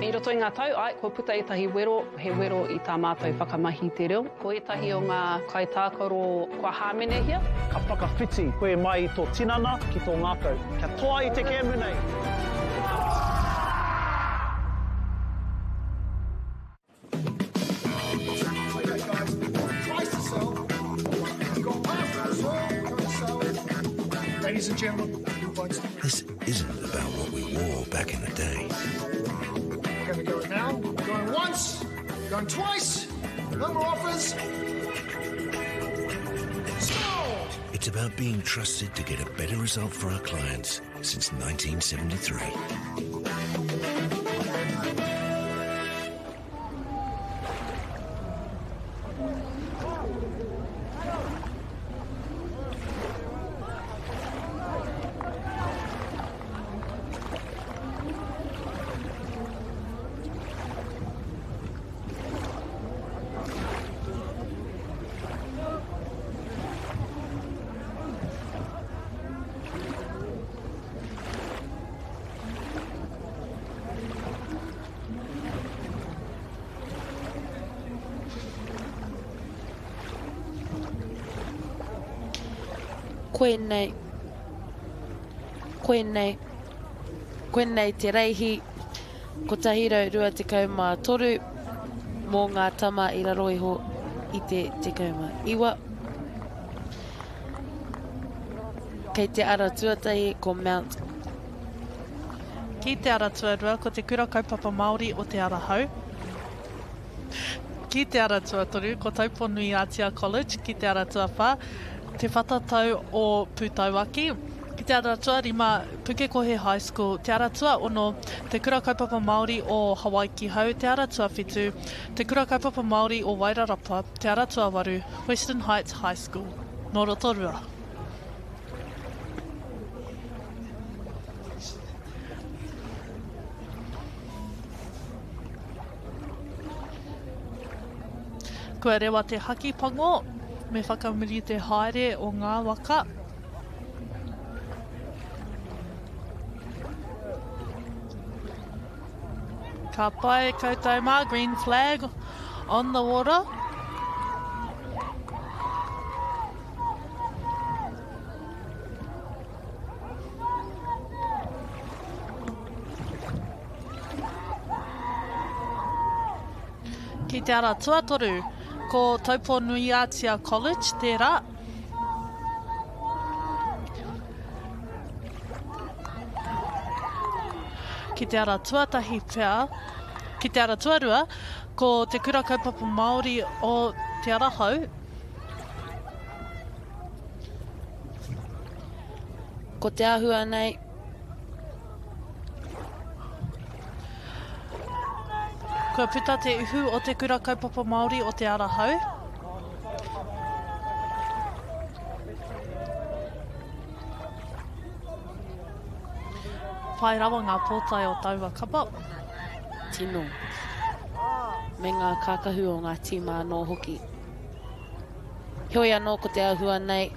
I roto i ngā tau, āe, kua puta ētahi wero, he wero i tā mātou whakamahi i te reo. Ko ētahi o ngā kaitākaro kua hāmenehia. Ka whakawhiti koe mai i tō tinana ki tō ngākau. Kia toa i te kēmu nei! Ladies and gentlemen, This isn't about what we wore back in the day. We're going to go now. Going once, going twice. No more offers. It's about being trusted to get a better result for our clients since 1973. Koinei, koinei, koinei te reihi 123 mō ngā tama i raro iho i te 19. Kei te ara tuatahi ko Mount. Ki te ara tuarua ko Te Kura Kaupapa Māori o Te Ara Hau. Ki te ara tuatoru ko Taupō-nui-ā-Tia College, ki te ara tuawhā, Te Whatatau o Pūtauaki, ki te ara tuarima, Pukekohe High School, te ara tuaono, Te Kura Kaupapa Māori o Hawaiki Hau, te ara tuawhitu, Te Kura Kaupapa Māori o Wairarapa, te ara tuawaru, Western Heights High School. Nō Rotorua. Kua rewa te haki pango, me whakamuri te haere o ngā waka. Ka pai koutou mā, green flag on the water. Ki te ara tuatoru, ko Taupō-nui-ā-Tia College tērā. Ki te ara tuatahi pea, ki te ara tuarua, ko Te Kura Kaupapa Māori o Te Ara Hou. Ko te āhua nei. Kua puta te ihu o Te Kura Kaupapa Māori o Te Ara Hau. Pai rawa ngā pōtae o taua kapa. Tino. Me ngā kākahu o ngā tīma anō hoki. Heoi anō ko te āhua nei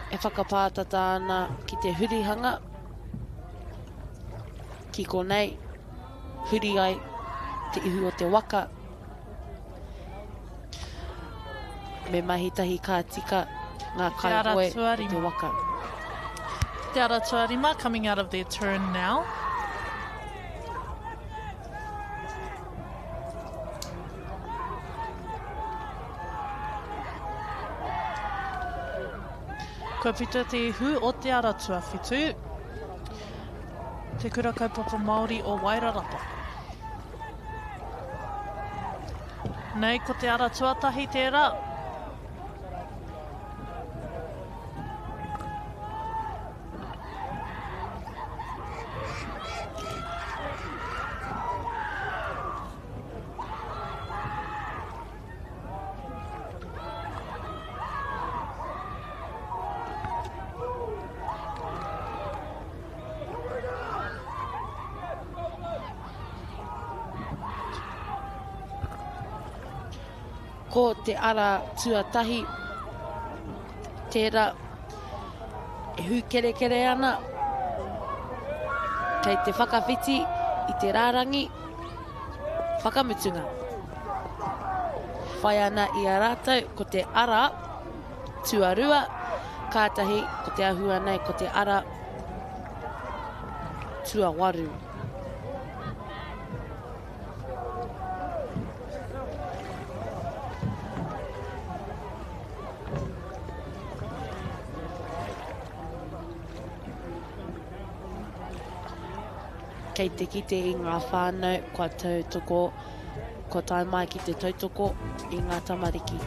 e whakapātata ana ki te hurihanga ki konei huri ai te ihu o te waka. Me mahi tahi ka tika ngā kaihoe o te waka. Te ara tuarima coming out of their turn now. Kua puta te ihu o Te Ara Tuawhitu, Te Kura Kaupapa Māori o Wairarapa. Nei ko te ara tuatahi tērā. Ko te ara tuatahi tērā. E hūkerekere ana, kei te whakawhiti i te rārangi whakamutunga. Whai ana i a rātou ko te ara tuarua, kātahi ko te ahua nei ko te ara tuawaru. Kei te kite i ngā whānau kua tautoko, kua tae mai ki te tautoko i ngā tamariki.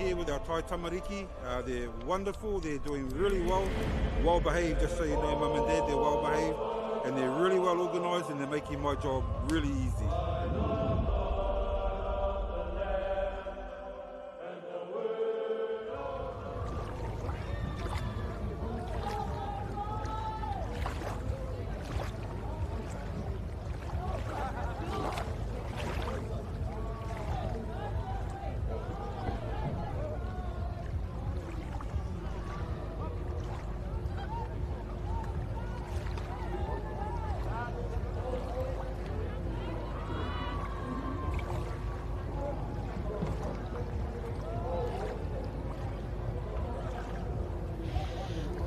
Here with our Tai Tamariki. Uh, they're wonderful, they're doing really well, well behaved, just so you know, mum and dad, they're well behaved and they're really well organised and they're making my job really easy.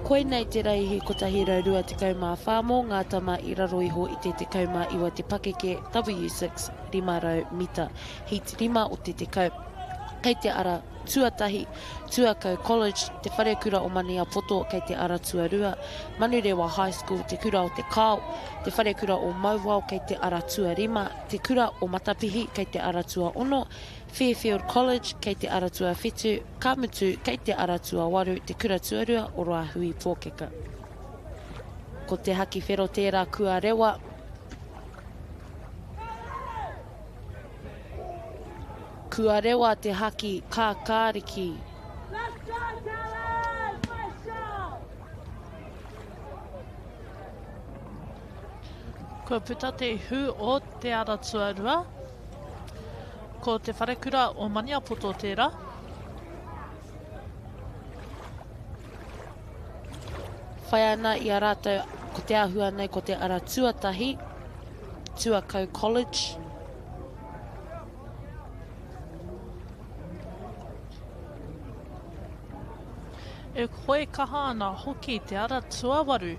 Koinei te reihi 124 mō ngā tama i raro iho i te 19 te pakeke, W6, 500 mita, heat 5 o te 10. Kei te ara tuatahi, Tuakau College, Te Wharekura o Maniapoto kei te ara tuarua, Manurewa High School, Te Kura o Te Kao, Te Wharekura o Mauao kei te ara tuarima, Te Kura o Matapihi kei te ara tuaono, Fairfield College kei te ara tuawhitu, ka mutu kei te ara tuawaru Te Kura Tuarua o Rāhui Pōkeka. Ko Te Haki Whero tērā kua rewa. Kua rewa te haki kākāriki. Kua puta te ihu o Te Ara Tuarua. Ko Te Wharekura o Maniapoto tērā. Whai ana i a rātou ko te āhua nei ko te ara tuatahi, Tuakau College. E hoe kaha ana hoki te ara tuawaru,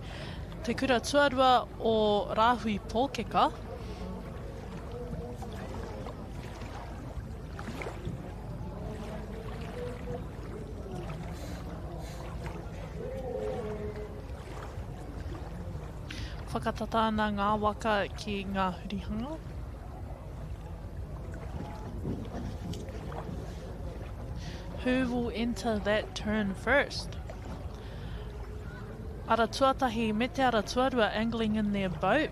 te kura tuarua o Rāhui Pōkeka. Whakatata ana ngā waka ki ngā hurihanga. Who will enter that turn first? Ara tuatahi me te ara tuarua angling in their boat.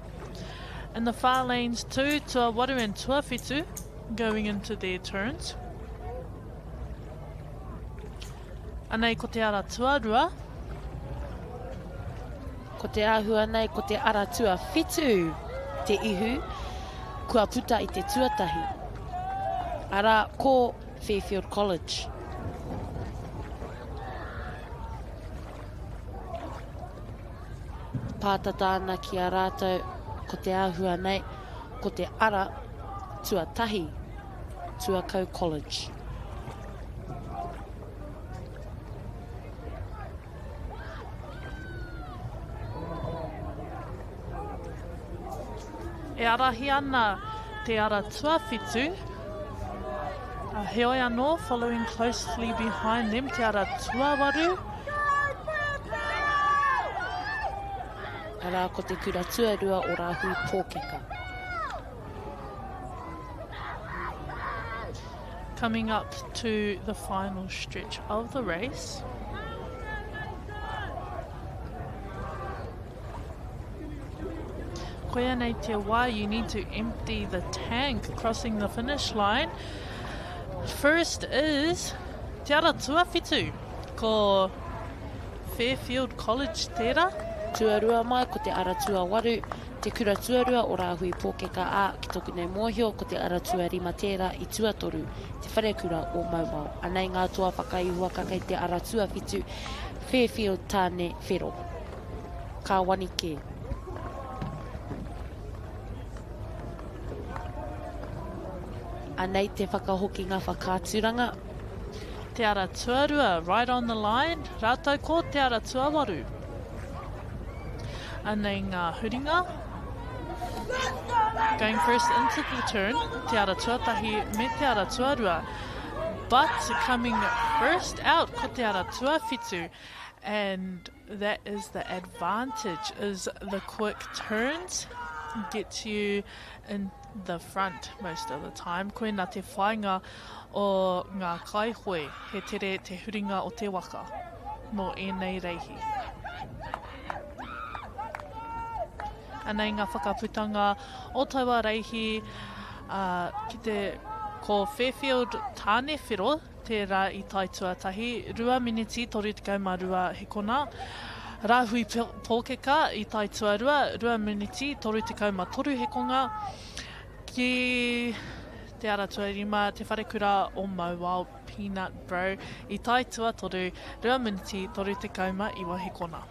In the far lanes two, tuawaru and tuawhitu going into their turns. Anei ko te ara tuarua. Ko te āhua nei ko te ara tuawhitu te ihu kua puta i te tuatahi. Arā, ko Fairfield College. Pātata ana ki a rātou ko te āhua nei ko te ara tuatahi, Tuakau College. E arahi ana te ara tuawhitu, heoi anō, following closely behind them, te ara tuawaru. Arā, ko te kura tuarua o Rāhui Pōkeka. Coming up to the final stretch of the race. Koia nei te wā, you need to empty the tank crossing the finish line. First is Te Ara Tuawhitu, ko Fairfield College tērā. Tuarua mai ko Te Ara Tuawaru, Te Kura Tuarua o Rāhui Pōkeka ā, ki toku nei mōhio ko Te Ara Tuarima tērā i tuatoru, Te Wharekura o Mauao. Anei ngā toa whakaihuwaka kei Te Ara Tuawhitu, Fairfield Tāne Whero. Ka wani kē. Anei te whakahokinga whakaaturanga. Te Ara Tuarua, right on the line, rātou ko Te Ara Tuawaru. Anei ngā huringa. Going first into the turn, Te Ara Tuatahi me Te Ara Tuarua. But coming first out, ko Te Ara Tuawhitu. And that is the advantage, is the quick turns get you in the front most of the time. Koina te whāinga o ngā kaihoe, he tere te huringa o te waka mō ēnei reihi. Anei ngā whakaputanga o taua reihi uh, ki te ko Fairfield Tānewhero Tērā i tae tuatahi, 2 miniti 32 hekona. Rāhui Pōkeka i tae tuarua, 2 miniti 33 hekonga. Ki te ara tuarima, Te Wharekura o Mauao, Peanut Bro, i tae tuatoru, 2 miniti 39 hekona.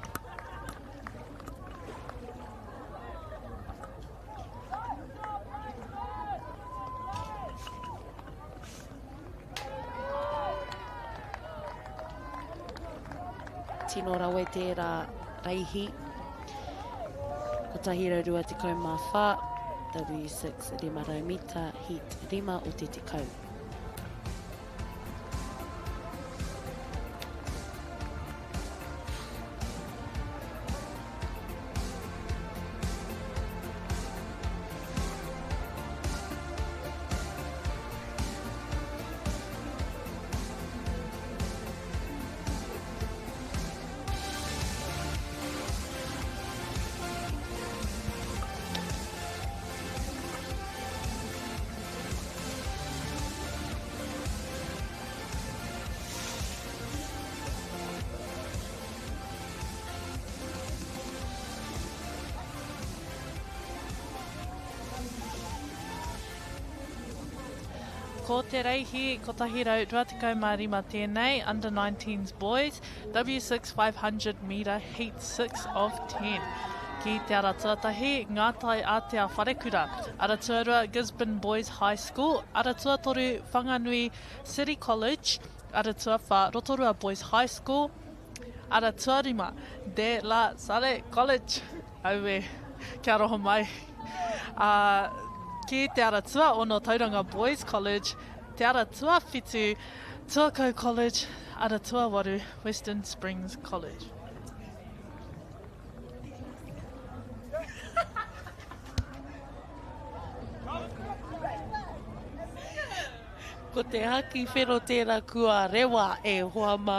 Tino rawe tērā reihi. 124, W6 500 mita, heat 5 o te 10. Ko te reihi 125 tēnei, under 19s boys, W6 500 metre heat 6 of 10. Ki te ara tuatahi, Ngā Tai Ātea Wharekura, ara tuarua Gisborne Boys High School, ara tuatoru Whanganui City College, ara tuawhā Rotorua Boys High School, Ara tuarima, De La Salle College. Aue, kia aroha mai. Uh, ki te ara tuaono Tauranga Boys College, te ara tuawhitu Tuakau College, ara tuawaru Western Springs College. Ko te haki whero tērā kua rewa e hoa mā.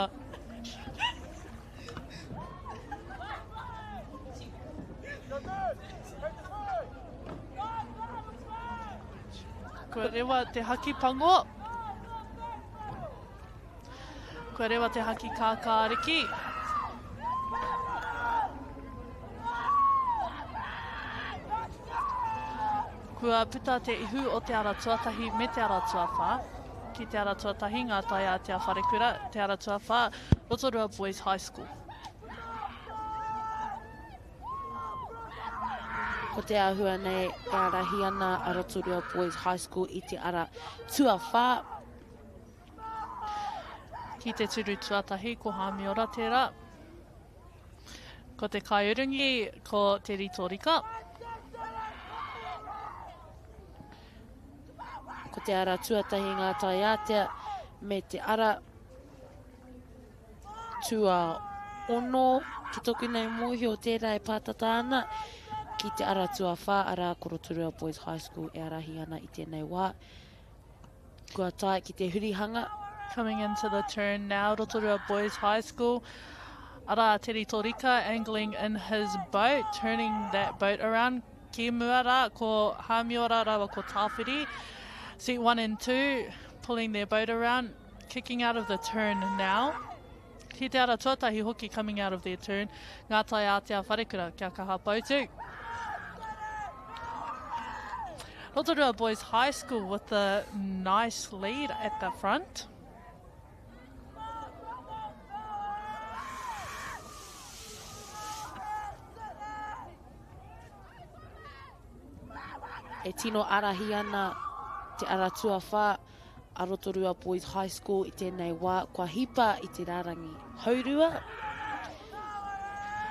Kua rewa te haki pango. Kua rewa te haki kākāriki. Kua puta te ihu o te ara tuatahi me te ara tuawhā. Ki te ara tuatahi ngā tai ātea wharekura, te ara tuawhā, Rotorua Boys High School. Ko te āhua nei e ārahi ana a Rotorua Boys High School i te ara tuawhā. Ki te turu tuatahi ko Hāmiora tērā. Ko te kaiurungi ko Te Rito Rika. Ko te ara tuatahi ngā taiātea me te ara tuaono ki toku nei mōhio tērā e pātata ana ki te ara tuawhā arā ko Rotorua Boys High School e arahi ana i tēnei wā. Kua tae ki te hurihanga. Coming into the turn now, Rotorua Boys High School. Arā, Te Rito Rika angling in his boat, turning that boat around. Ki mua rā, ko Hāmiora rāua ko Tāwhiri. Seat 1 and 2, pulling their boat around, kicking out of the turn now. Ki te ara tuatahi hoki coming out of their turn, ngā tai ātea wharekura, kia kaha poutu. Rotorua Boys High School with a nice lead at the front. E tino arahi ana te ara tuawhā a Rotorua Boys High School i tēnei wā kua hipa i te rārangi haurua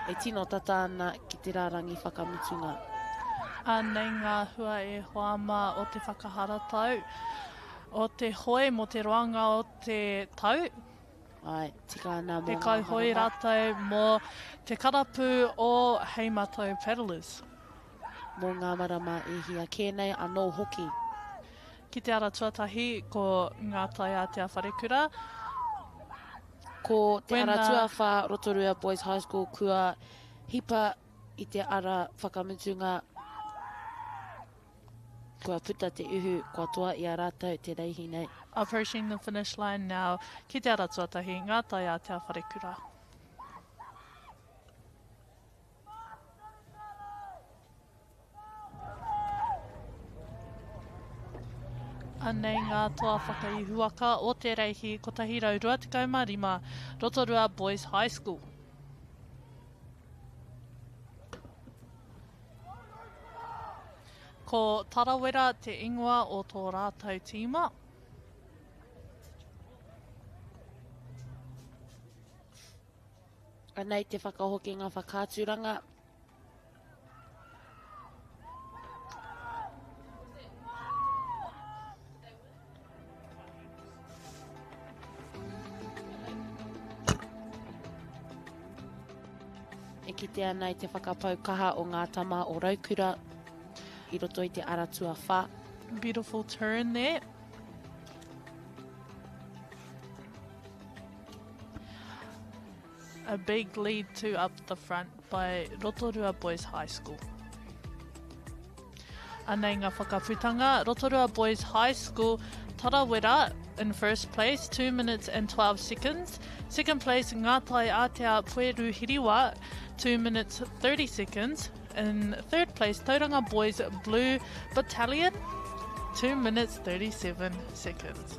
e tino tata ana ki te rārangi whakamutunga. Anei ngā hua e hoa mā o te whakaharatau, o te hoe mō te roanga o te tau. Āe, tika ana mō He ngā kaihoe marama. rātou mō te karapu o Hei Matau Paddlers. Mō ngā marama e hia kē nei anō hoki. Ki te ara tuatahi, ko Ngā Taiātea Wharekura. Ko te ara tuawhā, Rotorua Boys High School, kua hipa i te ara whakamutunga, kua puta te uhu, kua toa i a rātou te reihi nei. Approaching the finish line now, ki te ara tuatahi, Ngā Taiātea Wharekura. Anei ngā toa whakaihuwaka o te reihi 125 Rotorua Boys High School. Ko Tarawera te ingoa o tō rātou tīma. Anei te whakahokinga whakaaturanga. E kite ana i te whakapau kaha o ngā tama o Raukura i roto i te ara tuawhā. Beautiful turn there. A big lead to up the front by Rotorua Boys High School. Anei ngā whakaputanga, Rotorua Boys High School, Tarawera in first place, 2 minutes and 12 seconds. Second place, Ngā Tai Ātea Pueru Hiriwa, 2 minutes 30 seconds. In third place, Tauranga Boys Blue Battalion, 2 minutes 37 seconds.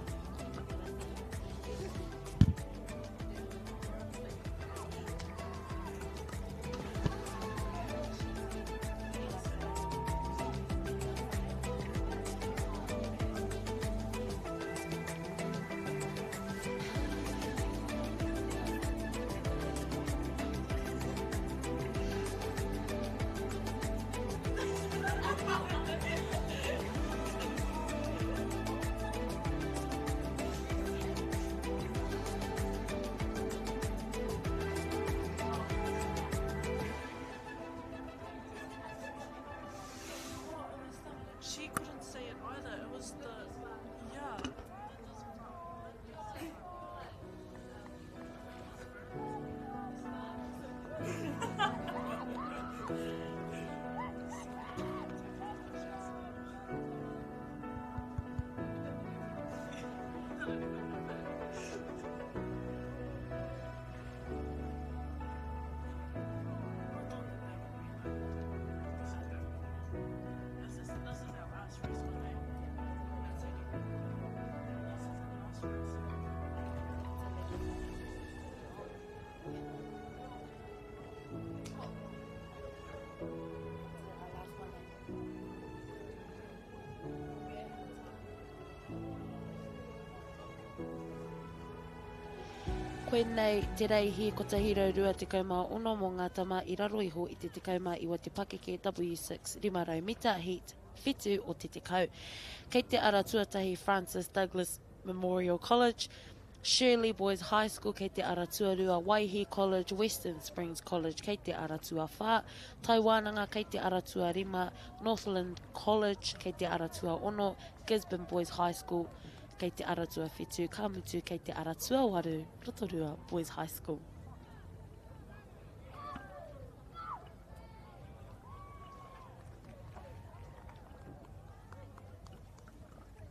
Koinei te reihi 126 mō ngā tama i raro iho i te 19 te pakeke W6 500 mita heat 7 o te 10. Kei te ara tuatahi Francis Douglas Memorial College, Shirley Boys High School kei te ara tuarua, Waihi College, Western Springs College kei te ara tuawhā, Tai Wānanga kei te ara tuarima, Northland College kei te ara tuaono, Gisborne Boys High School kei te ara tuawhitu, ka mutu kei te ara tuawaru, Rotorua Boys High School.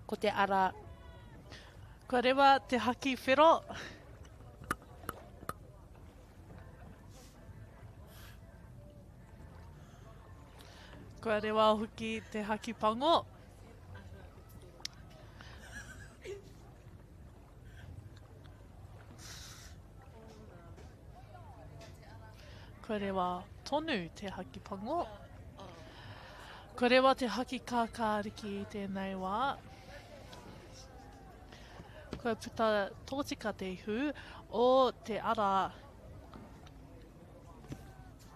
Ko te ara. Kua rewa te haki whero. Kua rewa hoki te haki pango. Kua rewa tonu te haki pango. Kua rewa te haki kākāriki i tēnei wā. Kua puta tōtika te ihu o te ara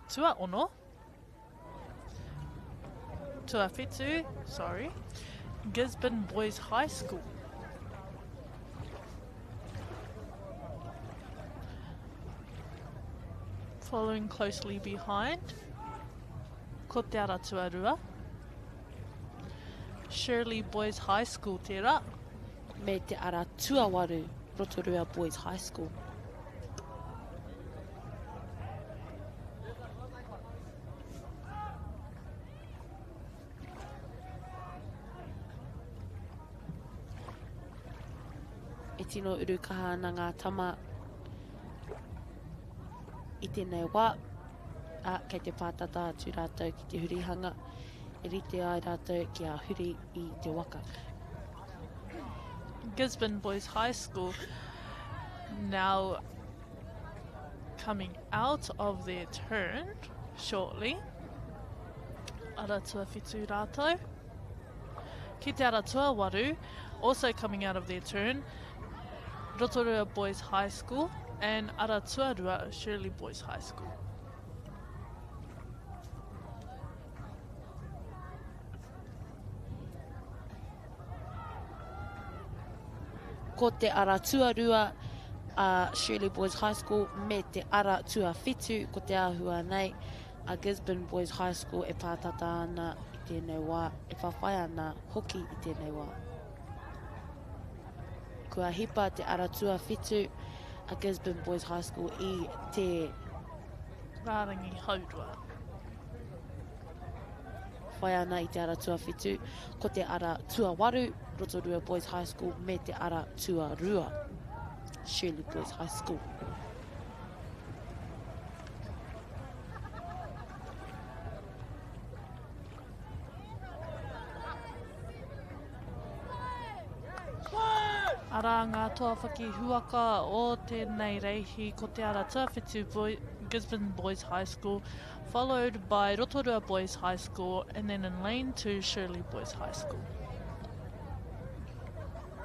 tuaono. Tuawhitu, sorry, Gisborne Boys High School. Following closely behind, ko Te Ara Tuarua. Shirley Boys High School tērā. Me Te Ara Tuawaru, Rotorua Boys High School. E tino uru kaha ana ngā tama i tēnei wā, ā, kei te pātata atu rātou ki te hurihanga e rite ai rātou kia huri i te waka. Gisborne Boys High School now coming out of their turn shortly. Ara tuawhitu rātou. Ki te ara tuawaru, also coming out of their turn, Rotorua Boys High School and Ara Tuarua Shirley Boys High School. Ko te ara tuarua a Shirley Boys High School me te ara tuawhitu ko te āhua nei a Gisborne Boys High School e pātata ana i tēnei wā, e whawhai ana hoki i tēnei wā. Kua hipa te ara tuawhitu a Gisborne Boys High School i te rārangi haurua. Whai ana i te ara tuawhitu, ko te ara tuawaru, Rotorua Boys High School, me te ara tuarua, Shirley Boys High School. Arā ngā toa whakihuaka o tēnei reihi ko te ara tuawhitu Boy, Gisborne Boys High School, followed by Rotorua Boys High School and then in lane 2 Shirley Boys High School.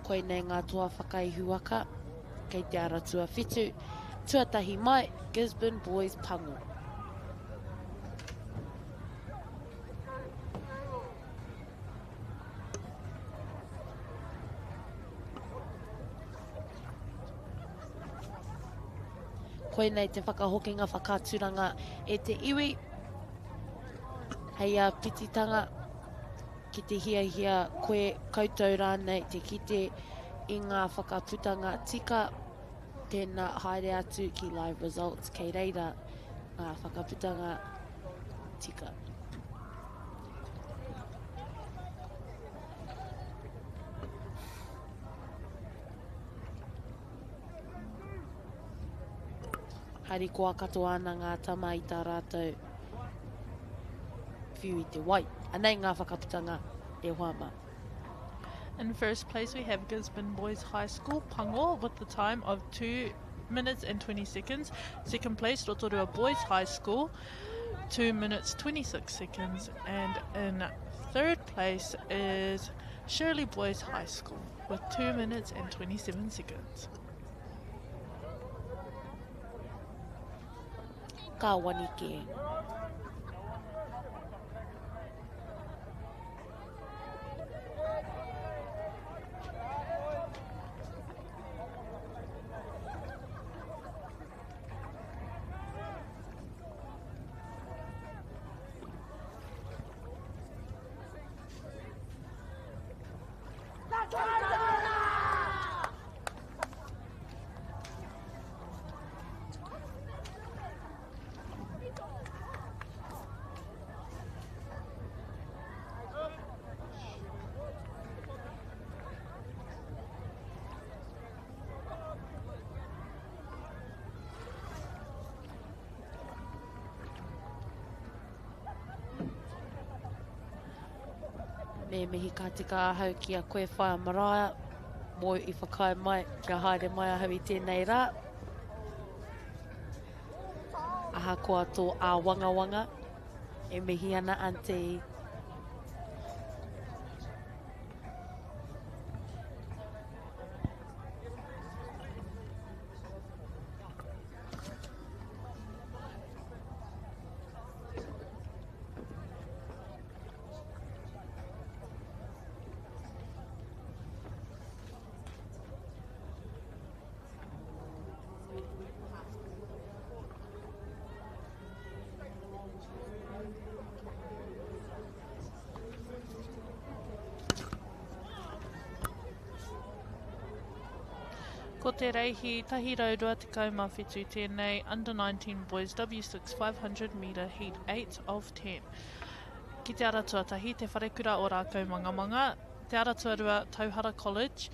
Koinei ngā toa whakaihuwaka kei te ara tuawhitu, tuatahi mai, Gisborne Boys Pango. Koinei te whakahokinga whakaaturanga e te iwi hei āpititanga ki te hiahia koe, koutou rānei te kite i ngā whakaputanga tika, tēnā haere atu ki Live Results kei reira ngā whakaputanga tika. Harikoa katoa ana ngā tama i tā rātou whiu i te wai. Anei ngā whakaputanga e hoa mā. In first place we have Gisborne Boys High School, Pango, with the time of 2 minutes and 20 seconds. Second place, Rotorua Boys High School, 2 minutes 26 seconds. And in third place is Shirley Boys High School with 2 minutes and 27 seconds. kāwani kē. Me mihi ka tika ahau ki a koe Whaea Maraea, mōu i whakaae mai kia haere mai ahau i tēnei rā. Ahakoa tō āwangawanga, e mihi ana Aunty. Ko te reihi 127 tēnei Under 19 Boys W6 500 metre Heat 8 of 10. Ki te ara tuatahi, Te Wharekura o Rākaumangamanga, te ara tuarua, Tauhara College,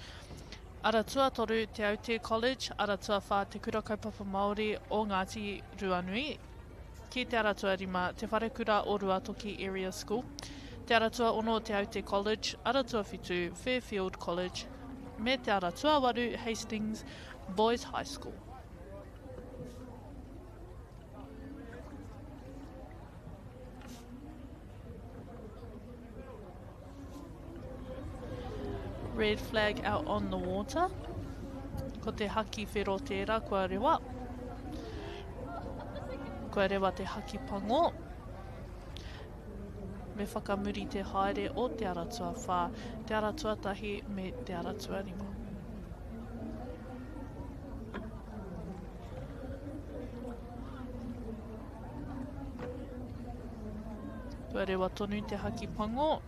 ara tuatoru, Te Aute College, ara tuawhā, Te Kura Kaupapa Māori o Ngāti Ruanui, ki te ara tuarima, Te Wharekura o Ruatoki Area School, te ara tuaono, Te Aute College, ara tuawhitu, Fairfield College, me te ara tuawaru, Hastings Boys High School. Red flag out on the water. Ko te haki whero tērā kua rewa. Kua rewa te haki pango. Me whakamuri te haere o te ara tuawhā, te ara tuatahi me te ara tuarima. Kua rewa tonu te haki pango.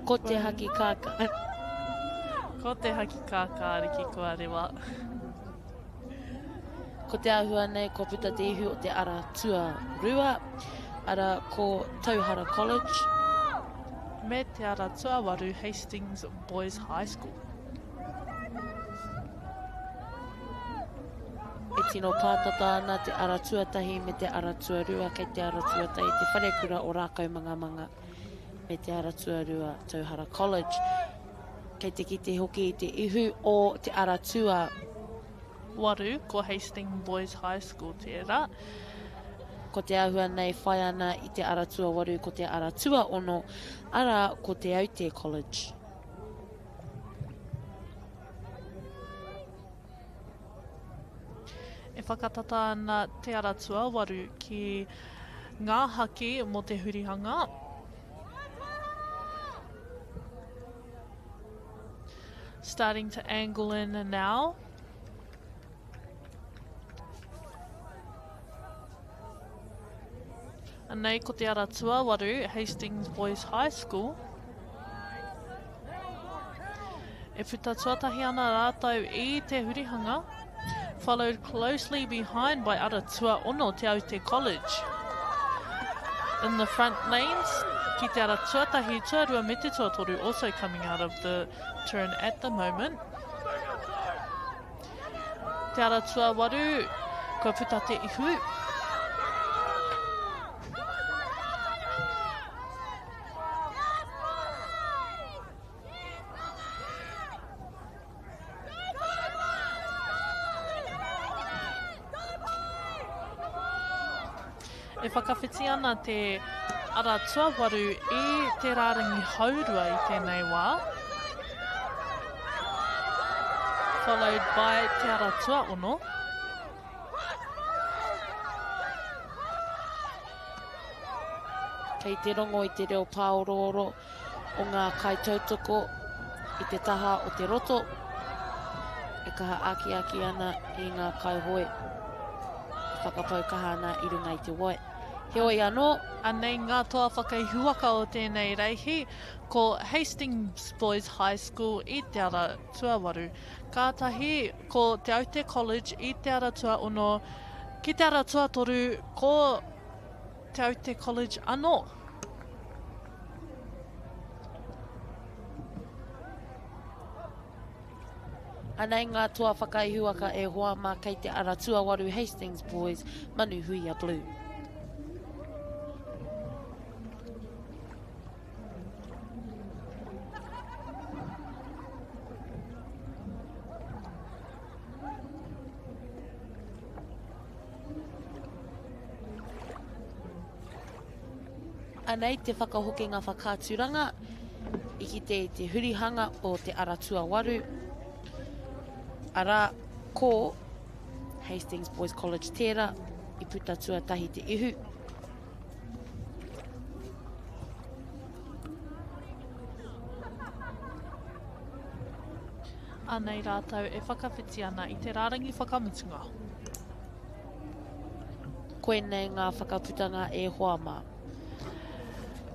Ko te haki kākā. Ko te haki kākāriki kua rewa. Ko te āhua nei kua puta te ihu o te ara tuarua, ara ko Tauhara College. Me te ara tuawaru Hastings Boys High School. E tino pātata ana te ara tuatahi me te ara tuarua kei te ara tuatahi Te Wharekura o Rākaumangamanga me te ara tuarua Tauhara College. Kei te kite hoki i te ihu o te ara tua. Waru, ko Hastings Boys High School tērā. Ko te āhua nei whai ana i te ara tuawaru ko te ara tuaono, arā, ko Te Aute College. E whakatata ana te ara tuawaru ki ngā haki mō te hurihanga. Starting to angle in now. Anei ko te ara tuawaru, Hastings Boys High School. E puta tuatahi ana rātou i te hurihanga, followed closely behind by ara tuaono Te Aute College. In the front lanes, ki te ara tuatahi, tuarua me te tuatoru also coming out of the turn at the moment. Te ara tuawaru, kua puta te ihu. E whakawhiti ana te ara tuawaru i te rārangi haurua i tēnei wā. Followed by te ara tuaono. Kei te rongo i te reo pāorooro o ngā kaitautoko i te taha o te roto e kaha akiaki ana i ngā kaihoe e whakapau kaha ana i runga i te wai. Heoi anō. Anei ngā toa whakaihuwaka o tēnei reihi, ko Hastings Boys High School i te ara tuawaru. Kātahi ko Te Aute College i te ara tuaono, ki te ara tuatoru ko Te Aute College anō. Anei ngā toa whakaihuwaka e hoa mā kei te ara tuawaru Hastings Boys, Manuhuia Blue. Anei te whakahokinga whakaaturanga i kite i te hurihanga o te ara tuawaru, arā, ko Hastings Boys College tērā i puta tuatahi te ihu. Anei rātou e whakawhiti ana i te rārangi whakamutunga. Koinei ngā whakaputanga e hoa mā.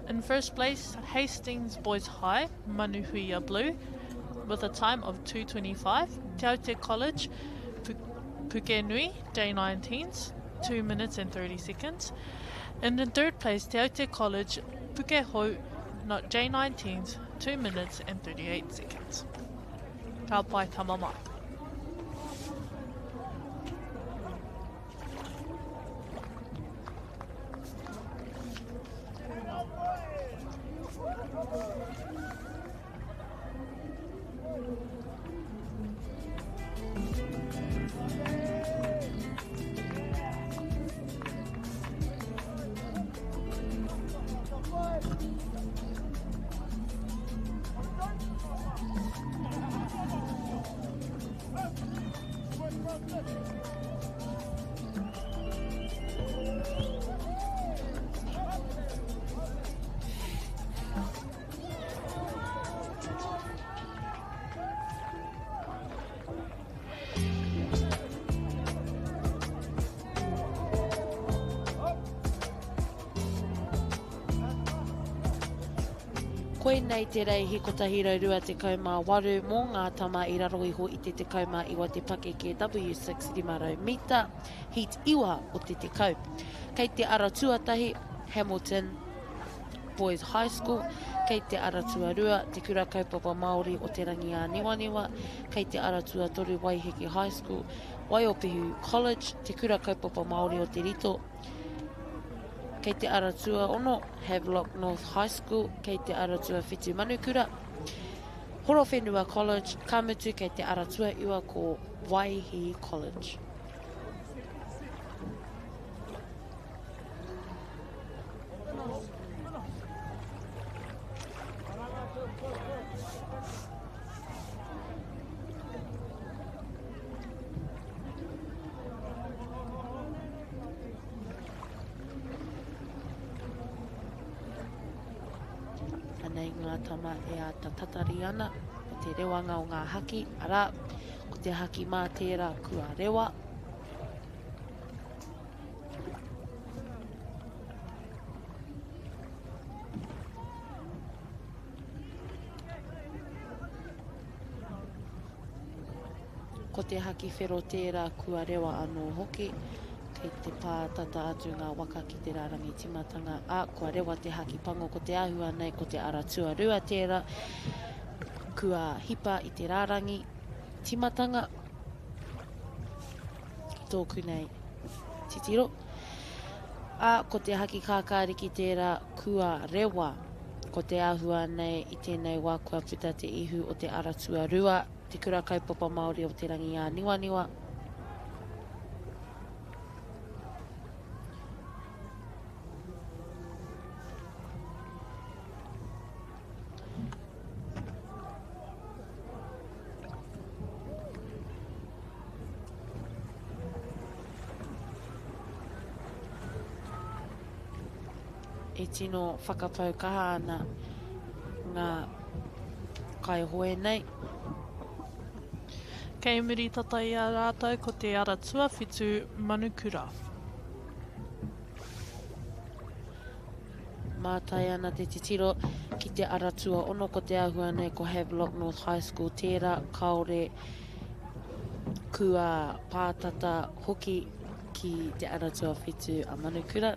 In first place, Hastings Boys High, Manuhuia Blue, with a time of 2.25. Te Aute College, Pukenui, J19s, 2 minutes and 30 seconds. And in third place, Te Aute College, Pukehou, not J19s, 2 minutes and 38 seconds. Ka pai tama mai. Koinei te reihi 128 mō ngā tama i raro iho i te 19 te pakeke W6 500 mita, heat 9 o te 10. Kei te ara tuatahi, Hamilton Boys High School, kei te ara tuarua, Te Kura Kaupapa Māori o Te Rangiāniwaniwa, kei te ara tuatoru Waiheke High School, Waiopehu College, Te Kura Kaupapa Māori o Te Rito, kei te ara tuaono, Havelock North High School, kei te ara tuawhitu Manukura, Horowhenua College, ka mutu kei te ara tuaiwa ko Waihi College. Anei ngā tama e āta tatari ana o te rewanga o ngā haki, arā, ko te haki mā tērā kua rewa. Ko te haki whero tērā kua rewa anō hoki. Kei te pā tata atu ngā waka ki te rārangi tīmatanga, ā, kua rewa te haki pango ko te āhua nei ko te ara tuarua tērā kua hipa i te rārangi tīmatanga. Ki tōku nei titiro. Ā, ko te haki kākāriki tērā kua rewa. Ko te āhua nei i tēnei wā kua puta te ihu o te ara tuarua, Te Kura Kaupapa Māori o Te Rangiāniwaniwa. E tino whakapau kaha ana ngā kaihoe nei. Kei muri tata i a rātou ko te ara tuawhitu Manukura. Mātai ana te titiro ki te ara tuaono ko te āhua nei ko Havelock North High School tērā kāore kua pātata hoki ki te ara tuawhitu a Manukura.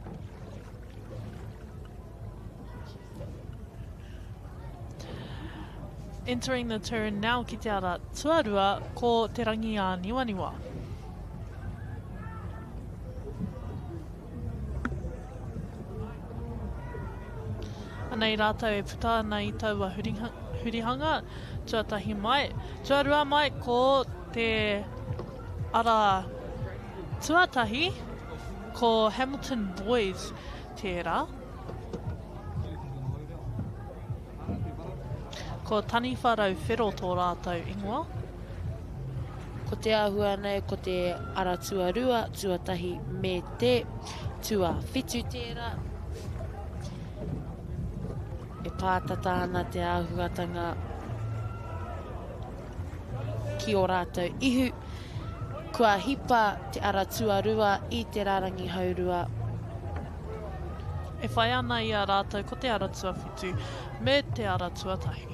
Entering the turn now ki te ara tuarua ko Te Rangiāniwaniwa. Anei rātou e puta ana i taua hurihanga, tuatahi mai, tuarua mai ko te ara tuatahi ko Hamilton Boys tērā. Ko Taniwha Rauwhero tō rātou ingoa. Ko te āhua nei ko te ara tuarua, tuatahi me te tuawhitu tērā. E pātata ana te āhuatanga ki ō rātou ihu. Kua hipa te ara tuarua i te rārangi haurua. E whai ana i a rātou ko te ara tuawhitu me te ara tuatahi.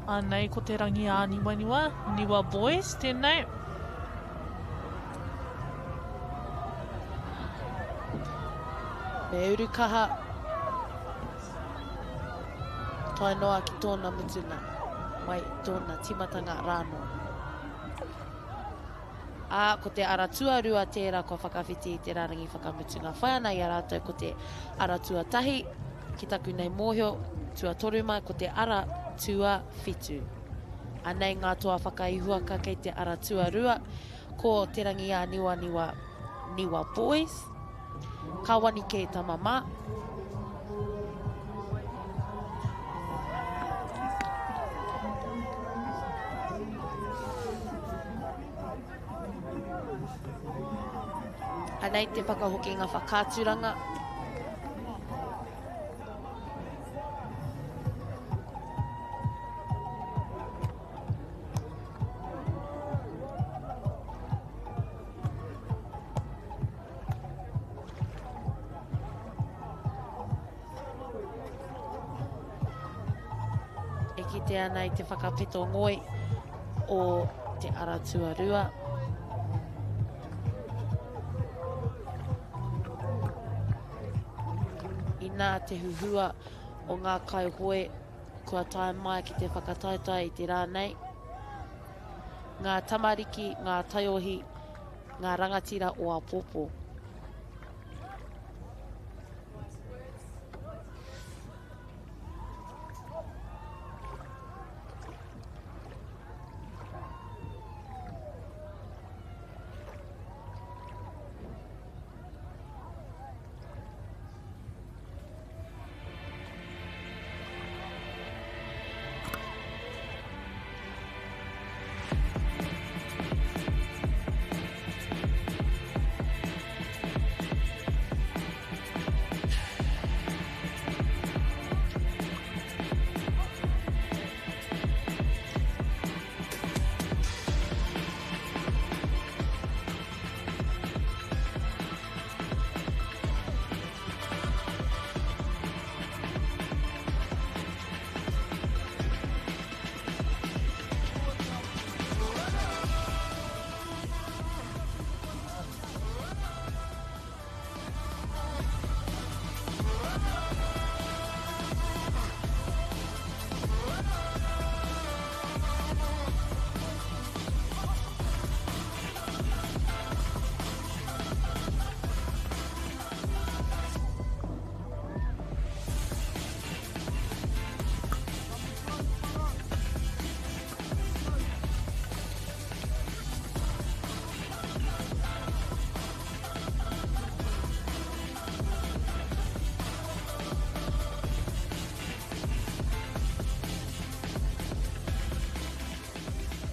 Anei ko te rangi āniwaniwa, Niwa Boys, tēnei. Me uru kaha Tae noa ki tōna mutunga, mai tōna tīmatanga rānō. Ā, ko te ara tuarua tērā kua whakawhiti i te rārangi whakamutunga. Whai ana i a rātou ko te ara tuatahi, ki taku nei mōhio, tuatoru mai ko te ara tuawhitu. Anei ngā toa whakaihuaka kei te ara tuarua, ko Te Rangiāniwaniwa Niwa Boys, Ka wani kē tama mā. Anei te whakahokinga whakaaturanga. E kite ana i te whakapeto ngoi o te ara tuarua. Inā te huhua o ngā kaihoe kua tae mai ki te whakataetae i te rā nei. Ngā tamariki, ngā taiohi, ngā rangatira o āpōpō.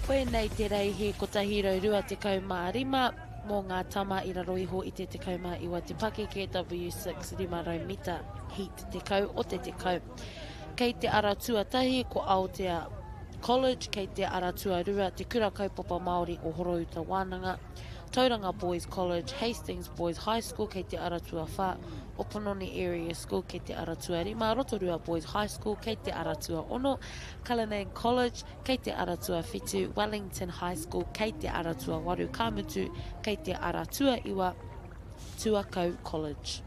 Koinei te reihi 125. Mō ngā tama i raro iho i te 19 te pakeke, W6 500 mita, heat 10 o te 10. Kei te ara tuatahi ko Aotea College, kei te ara tuarua Te Kura Kaupapa Māori o Horouta Wānanga, Tauranga Boys College, Hastings Boys High School kei te ara tuawhā, Opononi Area School kei te ara tuarima, Rotorua Boys High School kei te ara tuaono, Cullinan College kei te ara tuawhitu, Wellington High School kei te ara tuawaru, ka mutu kei te ara tuaiwa, Tuakau College.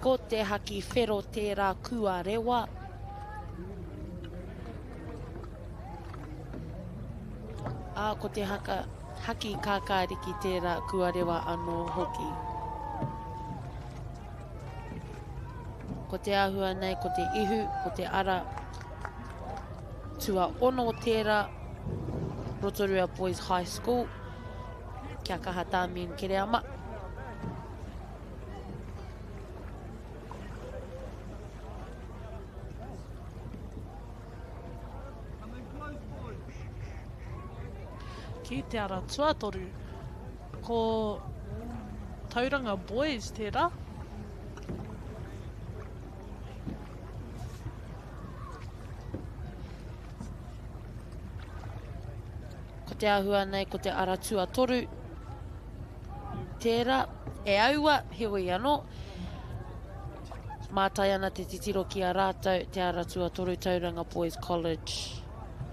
Ko te haki whero tērā kua rewa. Ā, ko te haka, haki kākāriki tērā kua rewa anō hoki. Ko te āhua nei, ko te ihu, ko te ara tuaono tērā, Rotorua Boys High School. Kia kaha Damien Kereama. Ki te ara tuatoru, ko Tauranga Boys tērā. Ko te āhua nei, ko te ara tuatoru tērā e aua, heoi anō, mātai ana te titiro ki a rātou, te ara tuatoru Tauranga Boys College.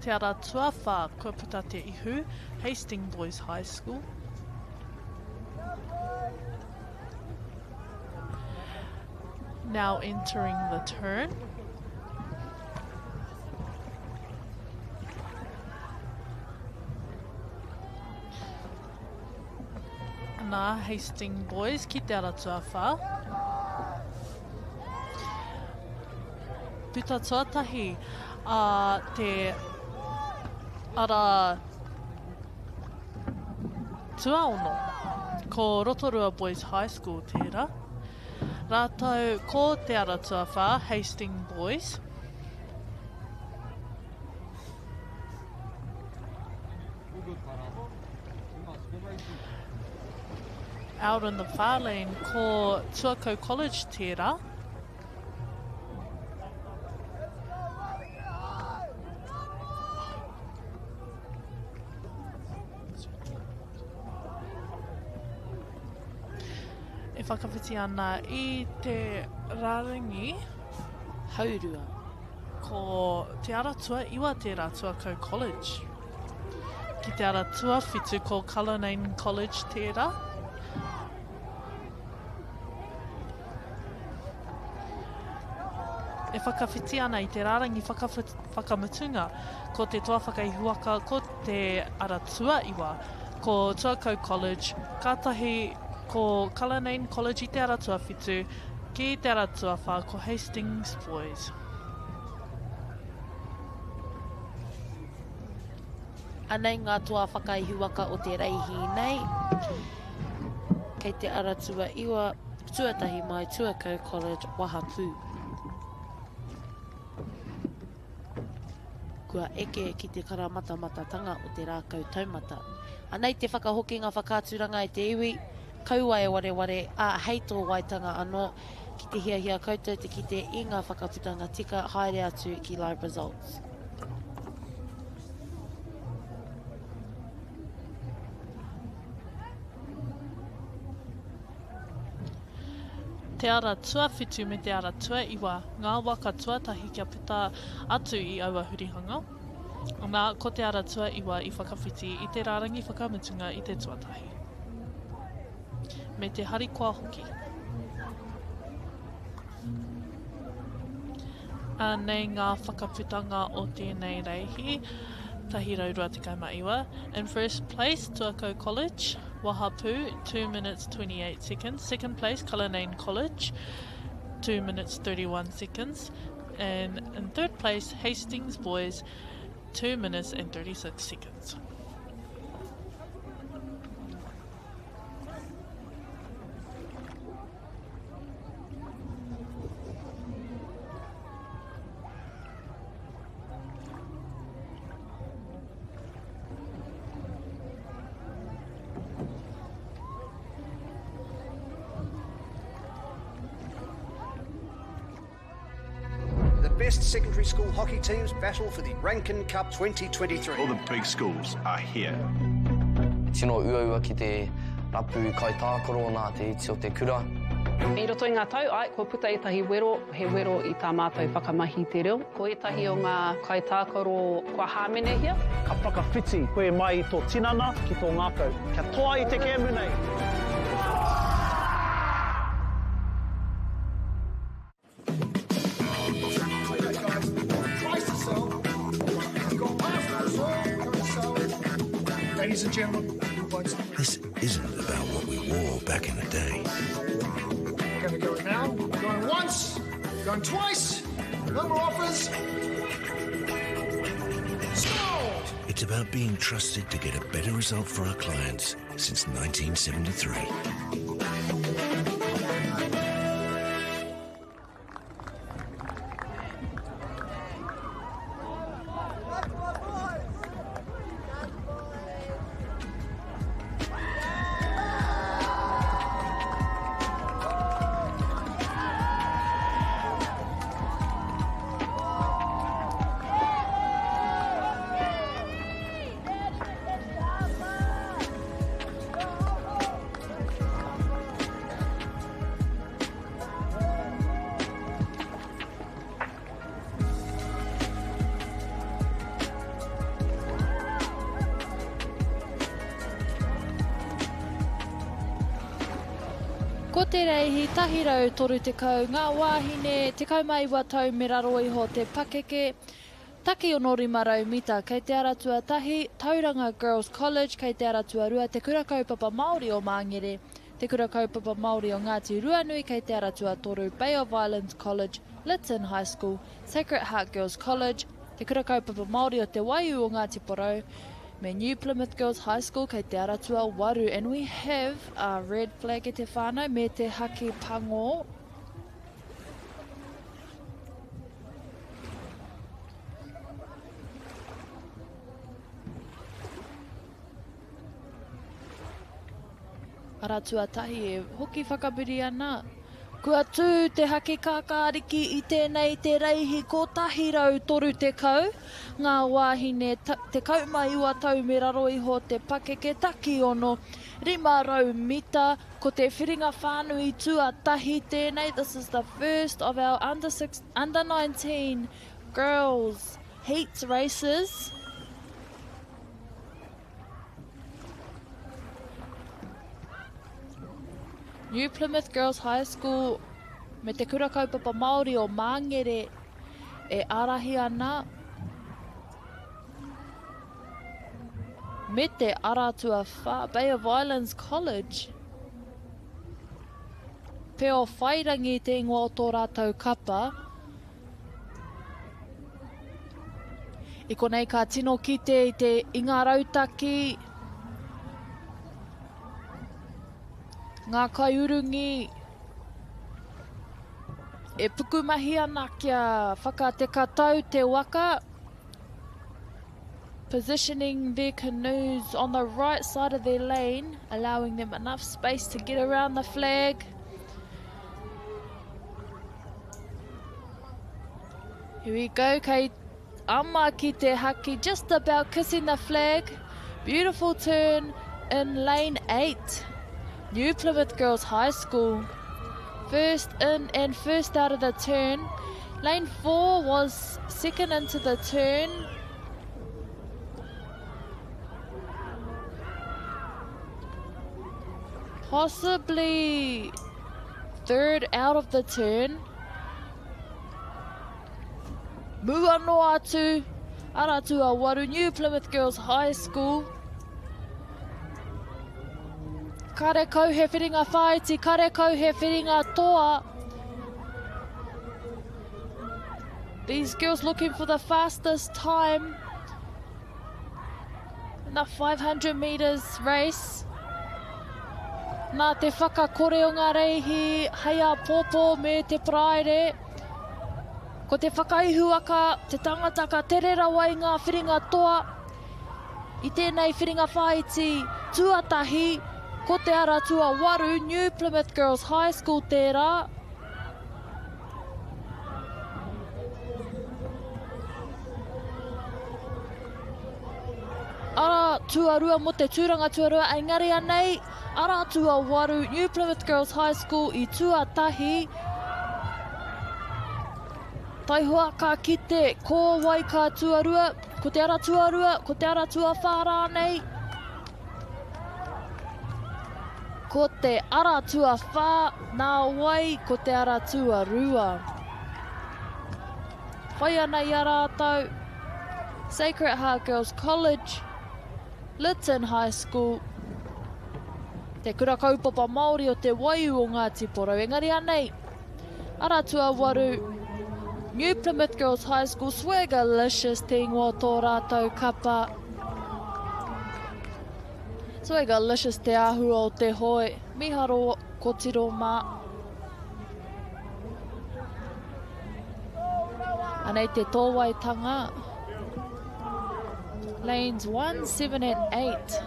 Te ara tuawhā kua puta te ihu, Hastings Boys High School. Now entering the turn. Nā Hastings Boys ki te ara tuawhā. Puta tuatahi a te ara tuaono. Ko Rotorua Boys High School tērā. Rātou ko te ara tuawhā, Hastings Boys. Out in the far lane ko Tuakau College tērā. E whakawhiti ana i te rārangi haurua. Ko Te Ara Tuaiwa tērā, Tuakau College. Ki Te Ara Tuawhitu ko Cullinane College tērā. E whakawhiti ana i te rārangi whakamutunga ko te toa whakaihuwaka ko Te Ara Tuaiwa, ko Tuakau College, kātahi ko Cullinane College i Te Ara Tuawhitu, ki Te Ara Tuawhā ko Hastings Boys. Anei ngā toa whakaihuwaka o te reihi nei. Kei te ara tuaiwa, tuatahi mai Tuakau College, Wahapū. Kua eke ki te karamatamatатanga o te rākau taumata. Anei te whakahokinga whakaaturanga e te iwi, kaua e wareware, ā, hei tō waitanga anō, ki te hiahia koutou te kite i ngā whakaputanga tika, haere atu ki Live Results. Te ara tuawhitu me te ara tuaiwa, ngā waka tuatahi kia puta atu i aua hurihanga. Nā, ko te ara tuaiwa i whakawhiti i te rārangi whakamutunga i te tuatahi. Me te harikoa hoki. Anei ngā whakaputanga o tēnei reihi, 129. In first place, Tuakau College. Wahapu, 2 minutes 28 seconds. Second place, Cullinane College, 2 minutes 31 seconds. And in third place, Hastings Boys, 2 minutes and 36 seconds. The best secondary school hockey teams battle for the Rankin Cup 2023. All the big schools are here. Tino uaua ki te rapu kaitākaro nā te iti o te kura. I roto i ngā tau, āe, kua puta ētahi wero, he wero i tā mātou whakamahi i te reo. Ko ētahi o ngā kaitākaro kua hāmenehia. Ka whakawhiti koe mai i tō tinana ki tō ngākau. Kia toa i te kēmu nei! Ladies and gentlemen, This isn't about what we wore back in the day. We're going to go now. Going once, going twice. No more offers. Sold! It's about being trusted to get a better result for our clients since 1973. Ko te reihi 130 ngā wāhine 19 tau me raro iho te pakeke, taki 500 mita kei te ara tuatahi, Tauranga Girls College kei te ara tuarua, Te Kura Kaupapa Māori o Māngere, Te Kura Kaupapa Māori o Ngāti Ruanui kei te ara tuatoru, Bay of Islands College, Lytton High School, Sacred Heart Girls College, Te Kura Kaupapa Māori o Te Waiū o Ngāti Porou, me New Plymouth Girls High School kei te ara tuawaru. And we have a red flag e te whānau me te haki pango. Ara tuatahi e hoki whakamuri ana. Kua tū te haki kākāriki i tēnei te reihi 130, ngā wāhine 19 tau me raro iho te pakeke takiono, 500 mita, ko te whiringa whānui tuatahi tēnei, this is the first of our under, six, under 19 girls heat races. New Plymouth Girls High School me te Kura Kaupapa Māori o Māngere e ārahi ana me te Ara Tuawhā, Bay of Islands College. Peo Whairangi te ingoa o tō rātou kapa. I konei ka tino kite i te i ngā rautaki, ngā kaiurungi e pukumahi ana kia whakatekatau te waka, positioning their canoes on the right side of their lane, allowing them enough space to get around the flag. Here we go, kei ama ki te haki, just about kissing the flag. Beautiful turn in lane 8. New Plymouth Girls High School. First in and first out of the turn. Lane 4 was second into the turn. Possibly third out of the turn. Mua noa atu, ara atu a Waru, New Plymouth Girls High School. Karekau he whiringa whāiti, karekau he whiringa toa. These girls looking for the fastest time in the 500 meters race. Nā te whakakore o ngā reihi hei āpōpō me te Paraire. Ko te whakaihuwaka, te tangata ka tere rawa i ngā whiringa toa. I tēnei whiringa whāiti tuatahi, ko te ara tuawaru, New Plymouth Girls High School tērā. Ara tuarua mo te tūranga tuarua, engari anei, ara tuawaru, New Plymouth Girls High School i tuatahi. Taihoa ka kite ko wai ka tuarua, ko te ara tuarua, ko te ara tuawhā rānei. Ko te ara tuawhā, nā wai ko te ara tuarua. Whai ana i a rātou, Sacred Heart Girls College, Lytton High School, Te Kura Kaupapa Māori o Te Waiū o Ngāti Porou. Engari anei, ara tuawaru, New Plymouth Girls High School, Swagalicious te ingoa o tō rātou kapa. Swagalicious te āhua o te hoe, miharo kotiro mā. Anei te tōwaitanga. Lanes 1, 7 and 8.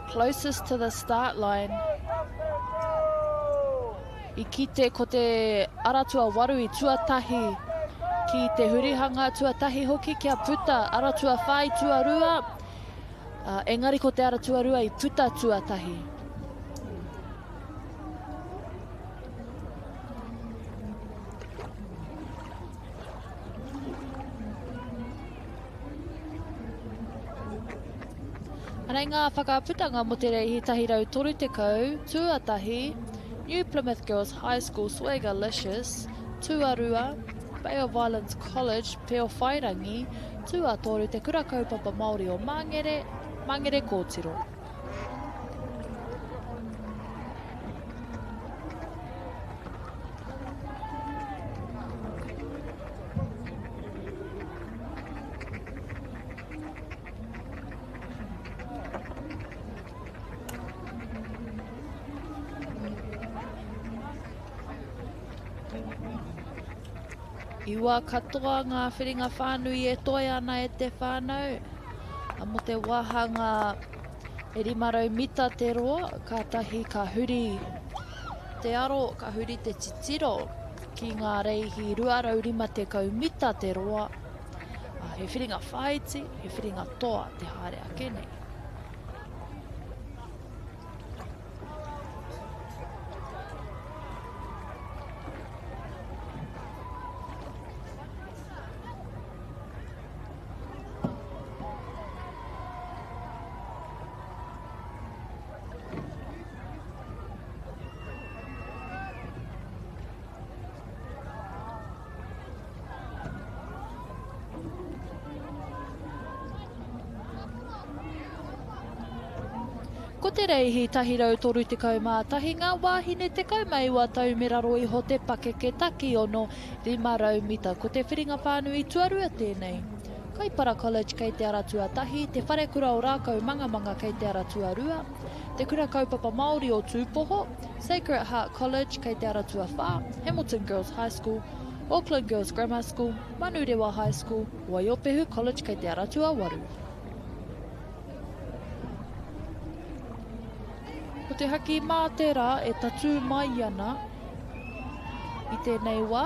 Closest to the start line. I kite ko te ara tuawaru i tuatahi ki te hurihanga tuatahi hoki kia puta ara tuawhā i tuarua, engari ko te ara tuarua i puta tuatahi. Anei ngā whakaputanga mō te reihi 130, tuatahi, New Plymouth Girls High School Swagalicious, tuarua, Bay of Islands College, Peowhairangi, tuatoru, Te Kura Kaupapa Māori o Māngere, Māngere Kōtiro. I wā katoa ngā whiringa whānui e toe ana e te whānau. Mō te wāhanga e 500 mita te roa, kātahi ka huri te aro, ka huri te titiro ki ngā reihi 250 mita te roa. He whiringa whāiti, he whiringa toa te haere ake nei. Ko te reihi 131 ngā wāhine 19 tau me raro iho te pakeke takiono 500 mita. Ko te whiringa whānui tuarua tēnei. Kaipara College kei te ara tuatahi, Te Wharekura o Rākaumangamanga kei te ara tuarua, Te Kura Kaupapa Māori o Tūpoho, Sacred Heart College kei te ara tuawhā, Hamilton Girls High School, Auckland Girls Grammar School, Manurewa High School, Waiopehu College kei te ara tuawaru. Ko te haki mā tērā e tatū mai ana i tēnei wā.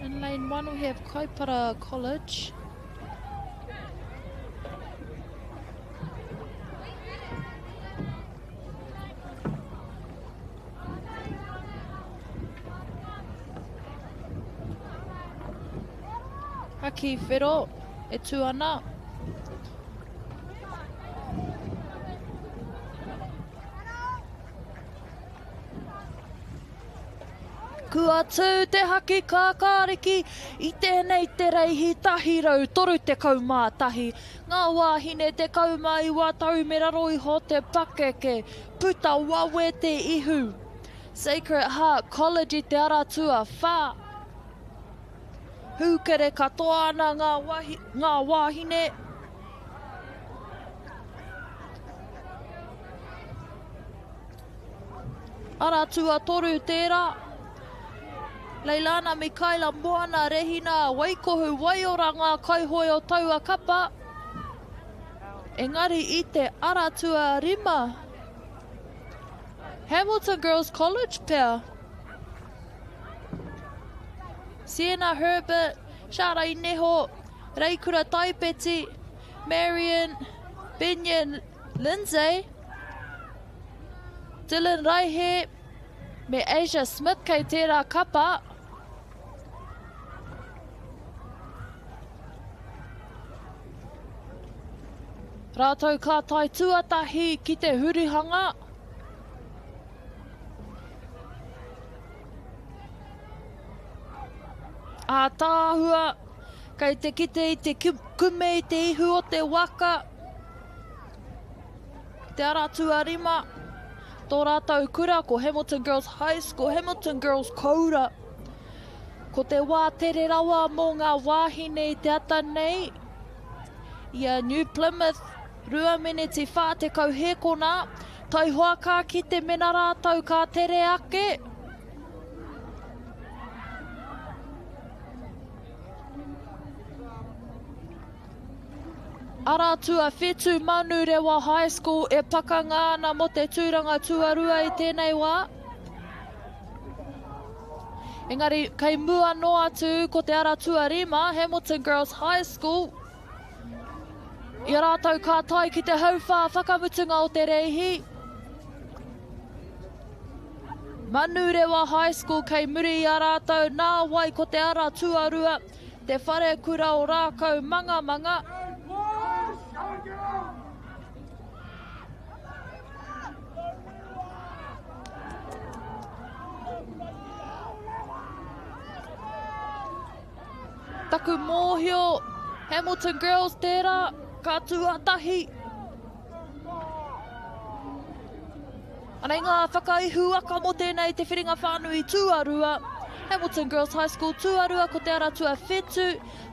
In lane 1 we have Kaipara College. Haki whero e tū ana. Kua tū te haki kākāriki i tēnei te reihi 131 ngā wāhine 19 tau me raro iho te pakeke, puta wawe te ihu. Sacred Heart College i te ara tuawhā. Hūkere katoa ana ngā, wahi, ngā wāhine. Ara tuatoru tērā. Leilana Mikaela Moana Rehina Waikohu Waiora ngā kaihoe o taua kapa. Engari i te ara tuarima. Hamilton Girls College pea. Sienna Herbert, Shara Ineho, Reikura Taipeti, Marion, Benyon Lindsay, Dylan Raihe me Asia Smith kei tērā kapa. Rātou ka tae tuatahi ki te hurihanga. Ātaahua, kei te kite i te kume i te ihu o te waka. Te ara tuarima, tō rātou kura ko Hamilton Girls High School, Hamilton Girls Koura. Ko te wā tere rawa mō ngā wāhine i te ata nei, i a New Plymouth, 2 meneti 40 hēkona, Taihoa ka kite mena rātou ka tere ake. Ara tuawhitu Manurewa High School e pakanga ana mō te tūranga tuarua i tēnei wā. Engari, kei mua noa atu ko te ara tuarima, Hamilton Girls High School. I a rātou ka tae ki te hauwhā whakamutunga o te reihi. Manurewa High School kei muri i a rātou, nā wai ko te ara tuarua, te wharekura o Rākau Mangamanga. Taku mōhio, Hamilton Girls tērā, ka tuatahi. Anei ngā whakaihuwaka mō tēnei te whiringa whānui tuarua. Hamilton Girls High School tuarua ko te ara tuawhitu,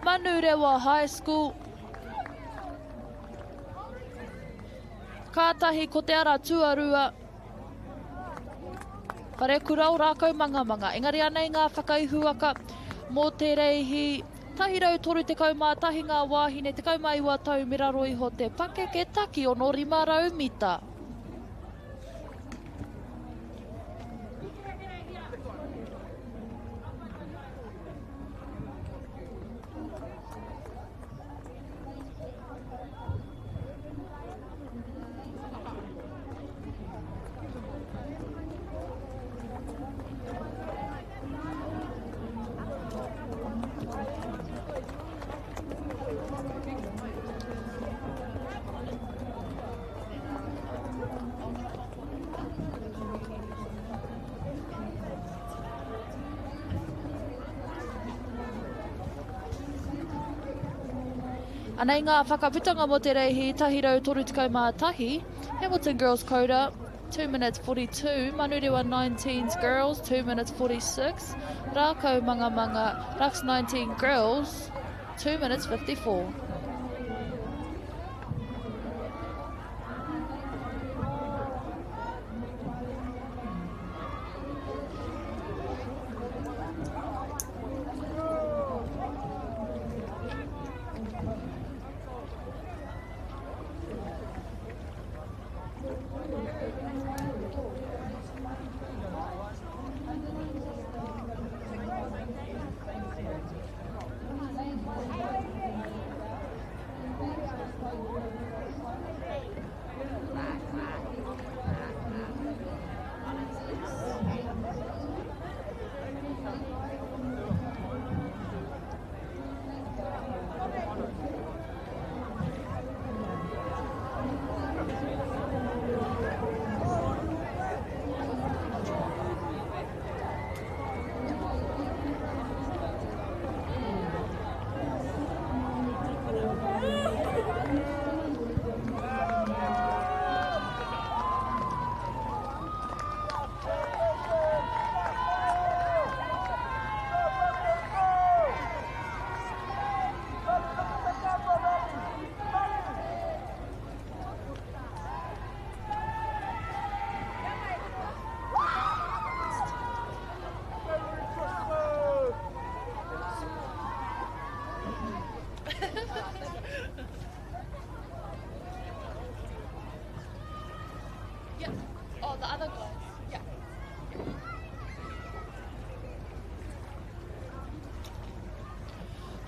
Manurewa High School. Kātahi ko te ara tuarua. Wharekura o Rākaumangamanga. Engari anei ngā whakaihuwaka mō te reihi 131 ngā wāhine 19 tau me raro iho te pakeke taki 6 500 mita. Anei ngā whakaputanga mō te reihi 131, Hamilton Girls Koura, 2 minutes 42, Manurewa 19s Girls, 2 minutes 46, Rākau Mangamanga, Raks 19 Girls, 2 minutes 54.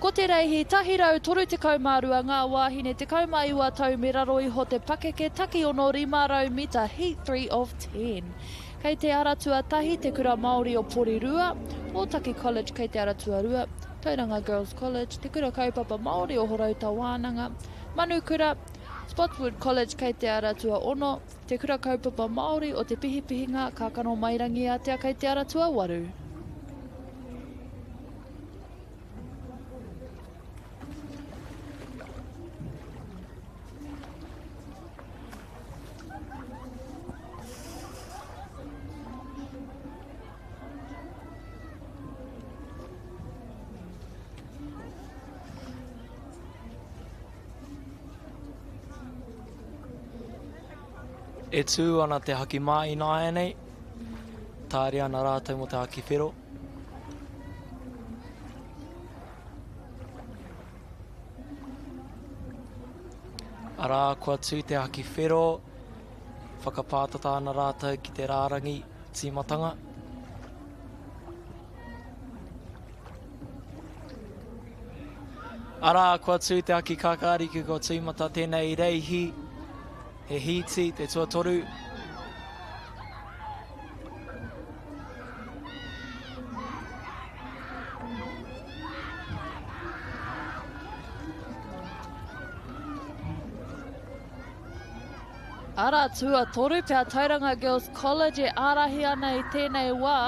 Ko te reihi 132 ngā wāhine 19 tau me raro iho te pakeke takiono 500 mita heat 3 of 10. Kei te ara tuatahi Te Kura Māori o Porirua, Ōtaki College kei te ara tuarua, Tauranga Girls College, Te Kura Kaupapa Māori o Horouta Wānanga, Manukura, Spotswood College kei te ara tuaono, Te Kura Kaupapa Māori o Te Pihipihinga, Kākano Mairangiātea kei te ara tuawaru. E tū ana te haki mā ināianei, tāria ana rātou mō te haki whero. Arā, kua tū te haki whero, whakapātata ana rātou ki te rārangi tīmatanga. Arā, kua tū te haki kākāriki, kua tīmata tēnei reihi, he hīti te tuatoru. Ara tuatoru pea Tauranga Girls College e ārahi ana i tēnei wā.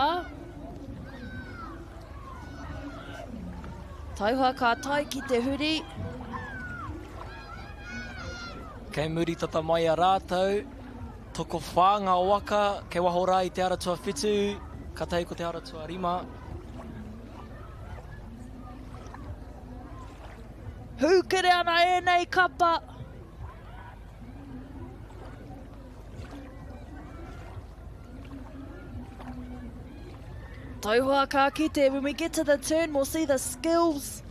Taihoa ka tae ki te huri. Kei muri tata mai a rātou, tokowhā ngā waka kei waho rā i te ara tuawhitu, katahi ko te ara tuarima. Hūkere ana ēnei kapa. Tauhoa ka kite, when we get to the turn we'll see the skills.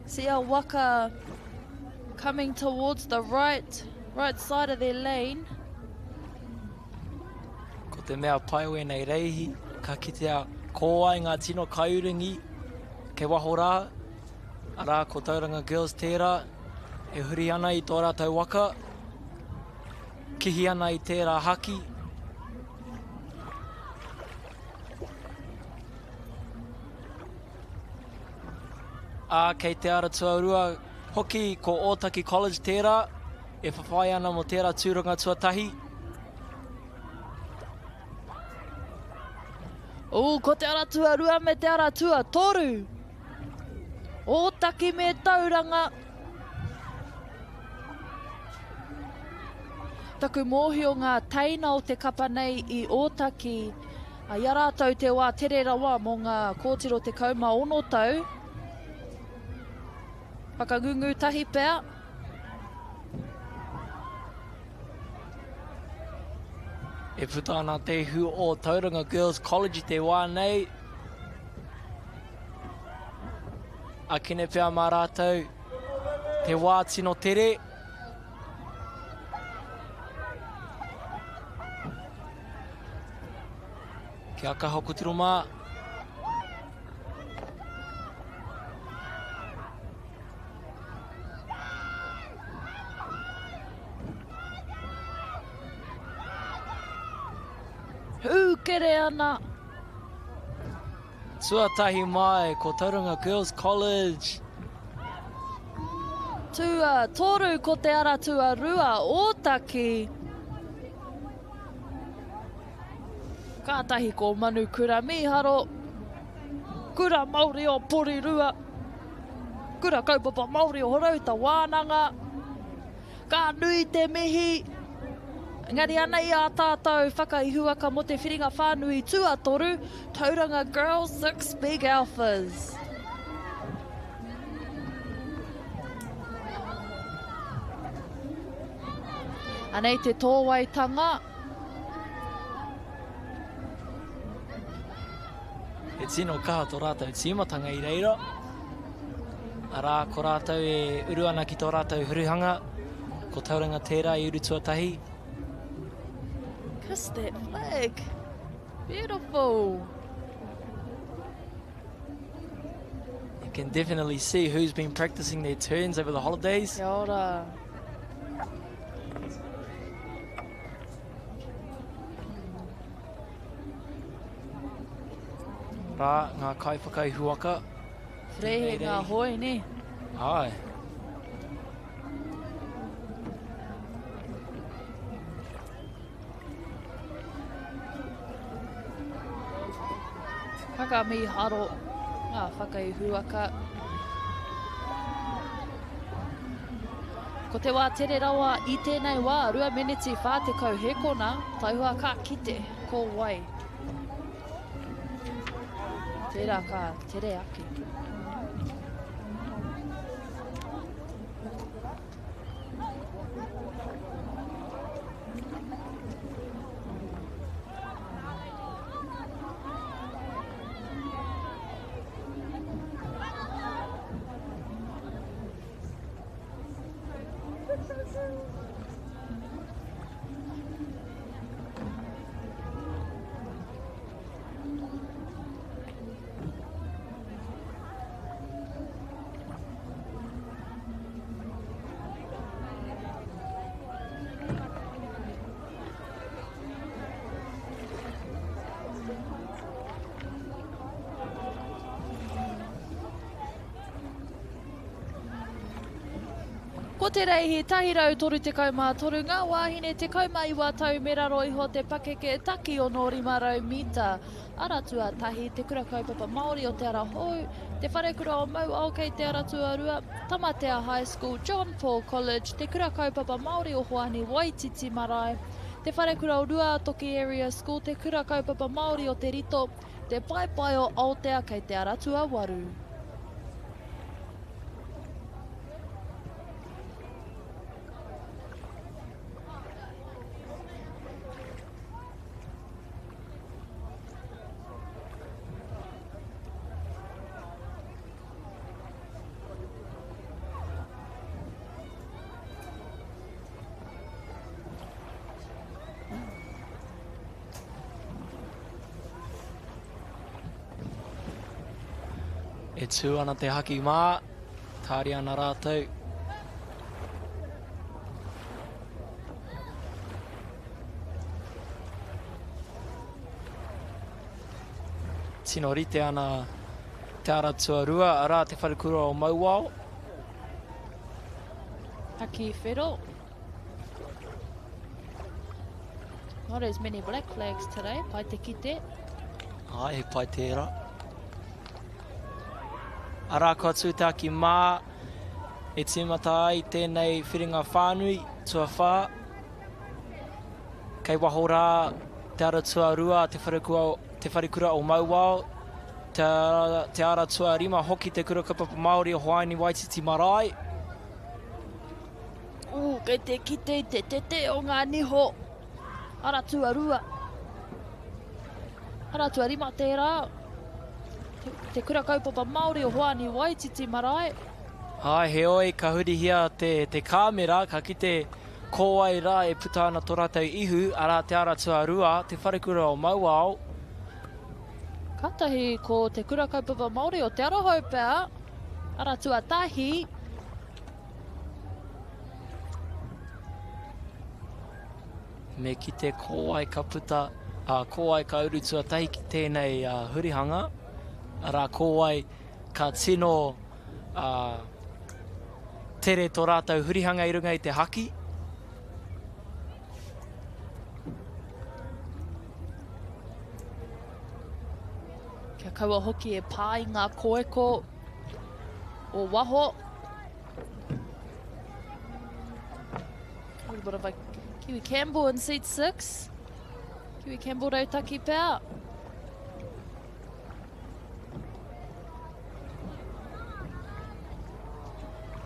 See our waka coming towards the right, right side of their lane. Ko te mea pai o ēnei reihi, ka kitea ko wai ngā tino kaiuringi kei waho rā, arā ko Tauranga Girls tērā e huri ana i tō rātou waka, kihi ana i tērā haki. Ā, kei te ara tuarua hoki ko Ōtaki College tērā e whawhai ana mō tērā tūranga tuatahi. Ooh, ko te ara tuarua me te ara tuatoru. Ōtaki me Tauranga. Taku mōhio ngā teina o te kapa nei i Ōtaki. I a rātou te wā tere rawa mō ngā kōtiro 16 tau. Whakangungu tahi pea. E puta ana te ihu o Tauranga Girls College i te wā nei. Akene pea mā rātou te wā tino tere. Kia kaha kotiro mā. Hūkere ana. Tuatahi mai ko Tauranga Girls College. Tuatoru ko Te Ara Tuarua, Ōtaki. Kātahi ko Manukura Mīharo, Kura Māori o Porirua. Kura Kaupapa Māori o Horouta Wānanga. Ka nui te mihi. Engari anei ā tātou whakaihuwaka mō te whiringa whānui tuatoru, Tauranga Girls 6 Big Alphas. Anei te tōwaitanga. He tino kaha tō rātou tīmatanga i reira. Arā, ko rātou e uru ana ki tō rātou hurihanga, ko Tauranga tērā i uru tuatahi. Kiss that flag. Beautiful. Can definitely see who's been practicing their turns over the holidays. Kia ora. Rā, ngā kaiwhakaihuwaka. Frehe ngā hoe, ne? Ai. Whakamīharo ngā whakaihuwaka. Ko te wā tere rawa i tēnei wā, 2 meneti 40 hēkona, taihoa ka kite ko wai. Tērā ka tere ake. Ko te reihi 133 ngā wāhine 19 tau me raro iho te pakeke taki 6 500 mita. Ara tuatahi, Te Kura Kaupapa Māori o Te Ara Hou, Te Wharekura o Mauao kei Te Ara Tuarua, Tamatea High School, John Paul College, Te Kura Kaupapa Māori o Hoani Waititi Marae, Te Wharekura o Ruātoki Area School, Te Kura Kaupapa Māori o Te Rito, Te Paepae o Aotea kei Te Ara Tuawaru. E tū ana te haki mā, tāria ana rātou. Tino rite ana te ara tuarua, arā te wharekura o Mauao. Haki whero. Not as many black flags today, pai te kite. Ai, he pai tērā. Arā kua tū te haki mā, e tīmata ai tēnei whiringa whānui, tuawhā. Kei waho rā te ara tuarua te wharekura, te wharekura o Mauao, te, te ara tuarima hoki te Kura Kaupapa Māori o Hoaini Waititi Marae. Ū, kei te kite i te tete o ngā niho. Ara tuarua. Ara tuarima tērā. Te, te Kura Kaupapa Māori o Hoani Waititi Marae. Āe, heoi, ka hurihia te, te kāmera, ka kite Ko wai rā e puta ana tō rātou ihu, arā Te Ara Tuarua, Te Wharekura o Mauao. Kātahi ko Te Kura Kaupapa Māori o Te Arahou pea, Ara Tuatahi. Me kite ko wai ka puta, ā, ko wai ka uru tuatahi ki tēnei hurihanga, arā, ko wai ka tino ā, tere tō rātou hurihanga i runga i te haki. Kia kaua hoki e pā i ngā koeko o waho. A little bit of a Kiwi Campbell in seat 6. Kiwi Campbell rautaki pea.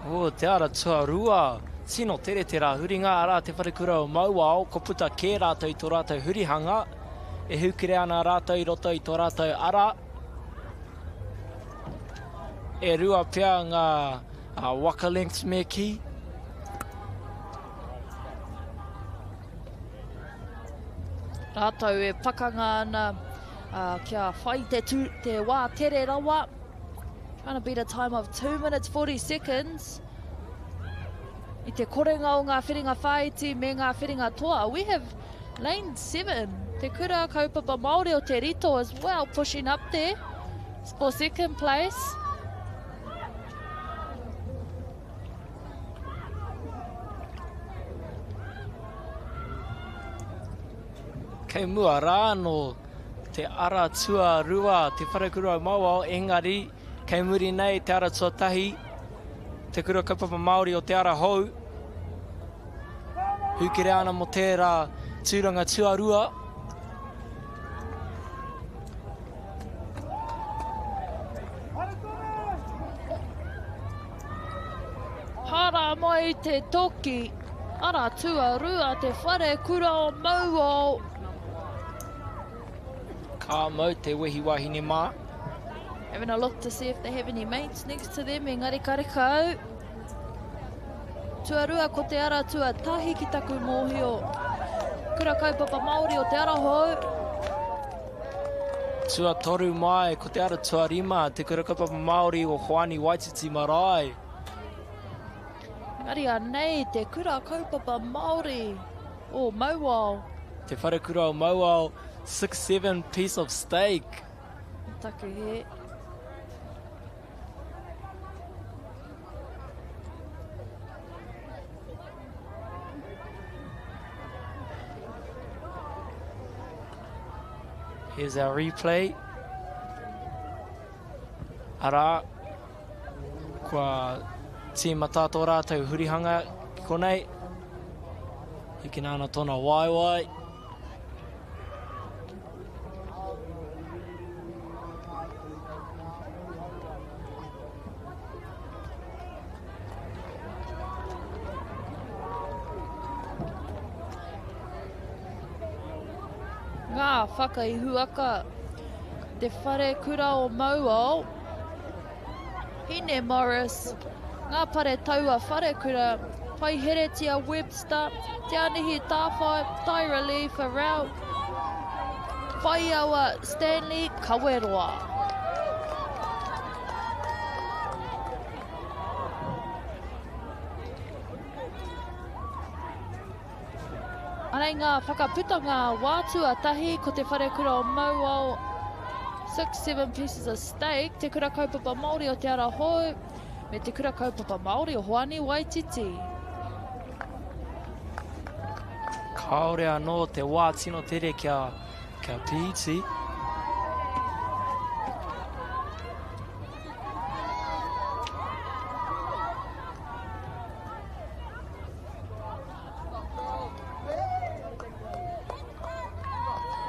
Oh, te ara tuarua. Tino tere te rā huringa, arā te wharekura o Mauao, ko puta kē rātou i tō rātou hurihanga. E hūkere ana rātou i roto i tō rātou ara. E rua pea ngā waka lengths me kī. Rātou e pakanga ana kia whai te, tū, te wā tere rawa. Trying to beat a time of 2 minutes 40 seconds. I te korenga o ngā whiringa whāiti me ngā whiringa toa. We have lane 7, Te Kura Kaupapa Māori o Te Rito as well, pushing up there for second place. Kei mua rā anō te ara tuarua, Te Wharekura o Mauao, engari kei muri nei te ara tuatahi, Te Kura Kaupapa Māori o Te Ara Hou. Hūkere ana mō tērā tūranga tuarua. Hara mai te toki, ara tuarua te wharekura o Mauao. Ka mau te wehi wahine mā. Having a look to see if they have any mates next to them, engari karekau. Tuarua ko te ara tuatahi ki taku mōhio. Kura Kaupapa Māori o Te Ara Hou. Tuatoru mai ko te ara tuarima, Te Kura Kaupapa Māori o Hoani Waititi Marae. Engari anei te Kura Kaupapa Māori o Mauao. Te Wharekura o Mauao, 6-7 piece of steak. Taku he. Here's our replay. Arā, kua tīmata tō rātou hurihanga ki konei. Hikina ana tōna waewae. Ngā whakaihuwaka, Te Whare Kura o Mauao, Hine Morris, Ngā Pare Taua Wharekura, Paiheretia Webster, Te Anihi Tāwhai, Tyra Lee Farrell, Whaiawa Stanley Kaweroa. Anei ngā whakaputanga wā tuatahi ko Te Wharekura o Mauao 6-7 pieces of steak, Te Kura Kaupapa Māori o Te Ara Hou, me Te Kura Kaupapa Māori o Hoani Waititi. Kāore anō te wā tino tere kia, kia pīti.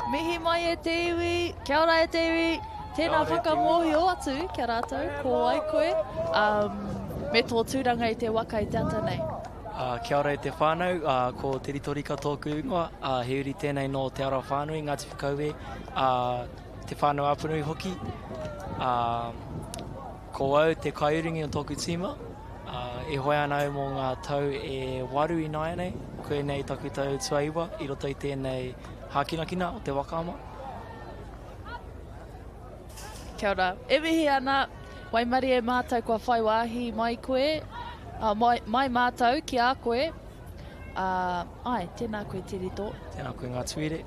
Mihi mai e te iwi, kia ora e te iwi, tēnā whakamōhio atu ki a rātou, ko wai koe, um, me tō tūranga i te waka i te ata nei. Uh, kia ora e te whānau, uh, ko Te Ritorika tōku ingoa, uh, he uri tēnei nō Te Arawa Whānui, Ngāti Whakaue, uh, Te Whānau Apanui hoki. Uh, ko au te kaiurungi o tōku tīma. Uh, e hoe ana au mō ngā tau e waru ināianei. Koinei taku tau tuaiwa i roto i tēnei hākinakina o te waka ama. Kia ora. E mihi ana, waimarie mātou kua whai wāhi mai koe, uh, mai, mai mātou ki a koe. Uh, ai, tēnā koe Te Rito. Tēnā koe ngā tuire.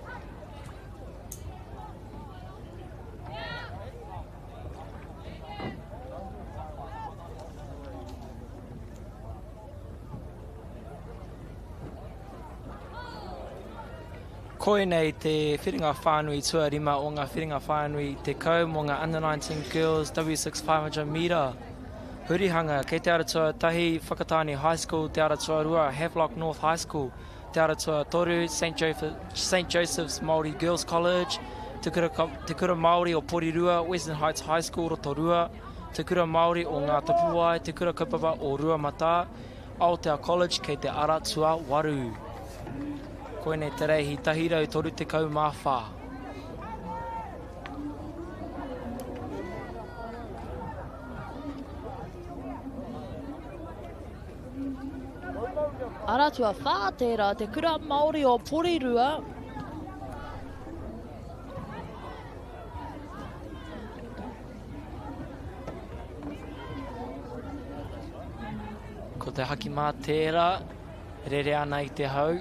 Koinei te whiringa whānui tuarima o ngā whiringa whānui 10 mō ngā Under 19 Girls W6 500 metre. Hurihanga, kei te ara tuatahi Whakatāne High School, te ara tuarua Havelock North High School, Te Ara Tuatoru, St Joseph's Māori Girls College, Te Kura, Te Kura Māori o Porirua, Western Heights High School, Rotorua, Te Kura Māori o Ngā Tapuwae, Te Kura Kaupapa o Ruamatā, Aotea College kei te ara tuawaru. Koinei te reihi 134. Ara tuawhā tērā, te kura Māori o Porirua. Ko te haki mā tērā, rere ana i te hau.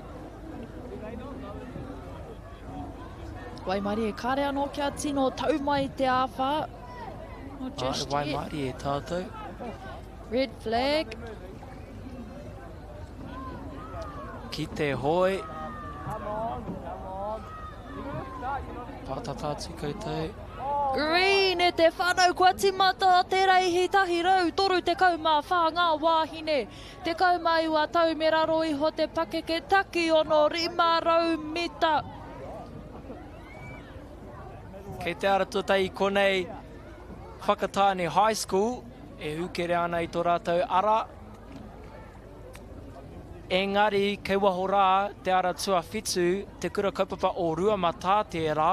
Waimarie, kāre anō kia tino tau mai te āwhā. Not just Ai, waimarie tātou. Red flag. Ki te hoe. Pātata atu koutou. Green e te whanau kua timata te reihi 134 ngā wāhine. 19 tau me raro iho te pakeke taki ono 500 mita. Kei te ara tuatahi i konei Whakatāne High School e hūkere ana i tō rātou ara. Engari, kei waho rā te ara tuawhitu, te kura kaupapa o Ruamatā tērā.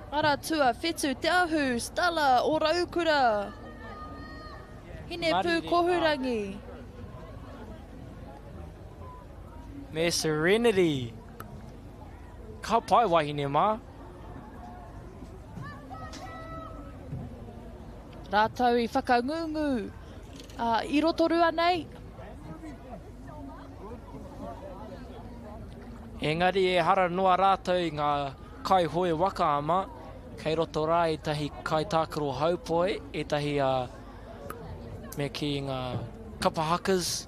Ara tuawhitu, Te Ahu, Stella o Raukura, Hinepūkohurangi. Me Serenity. Ka pai wahine mā. Rātou i whakangungu i Rotorua nei. Engari ehara noa rātou i ngā kaihoe waka ama, kei roto rā ētahi kaitākaro haupoi, ētahi me kī ngā kapa hakas.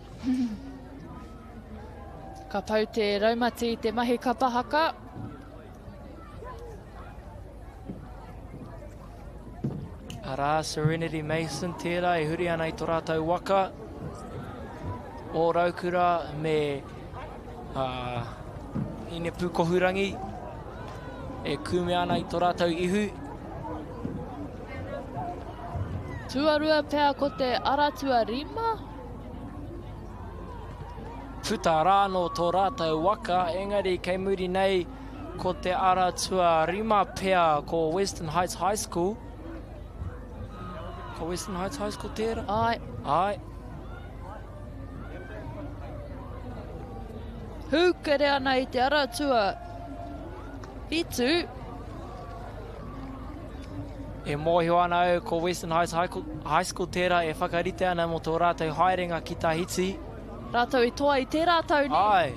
Ka pau te raumati i te mahi kapa haka. Arā, Serenity Mason tērā e huri ana i tō rātou waka o Raukura me uh, Hinepūkohurangi e kūmea ana i tō rātou ihu. Tuarua pea ko te ara tuarima. Puta rā anō tō rātou waka, engari kei muri nei ko te ara tuarima pea ko Western Heights High School. Ko Western Heights High School tērā? Ai. Ai. Hūkere ana i te ara tuawhitu. E mōhio ana au ko Western Heights High School tērā e whakarite ana mō tō rātou haerenga ki Tahiti. Rātou i toa i tērā tau, nē? Āe.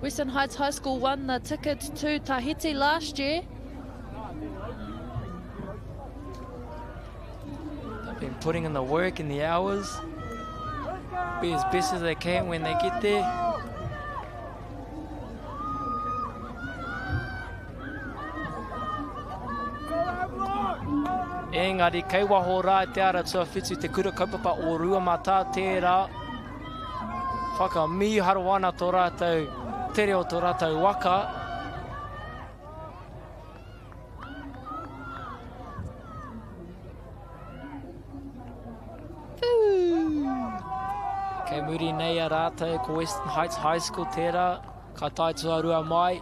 Western Heights High School won the ticket to Tahiti last year. They've been putting in the work and the hours. Be as best as they can when they get there. Engari, kei waho rā te ara tuawhitu te kura kaupapa o Ruamatā tērā. Whakamīharo ana tō rātou tere o tō rātou waka. Kei muri nei a rātou ko Western Heights High School tērā. Ka tae tuarua mai.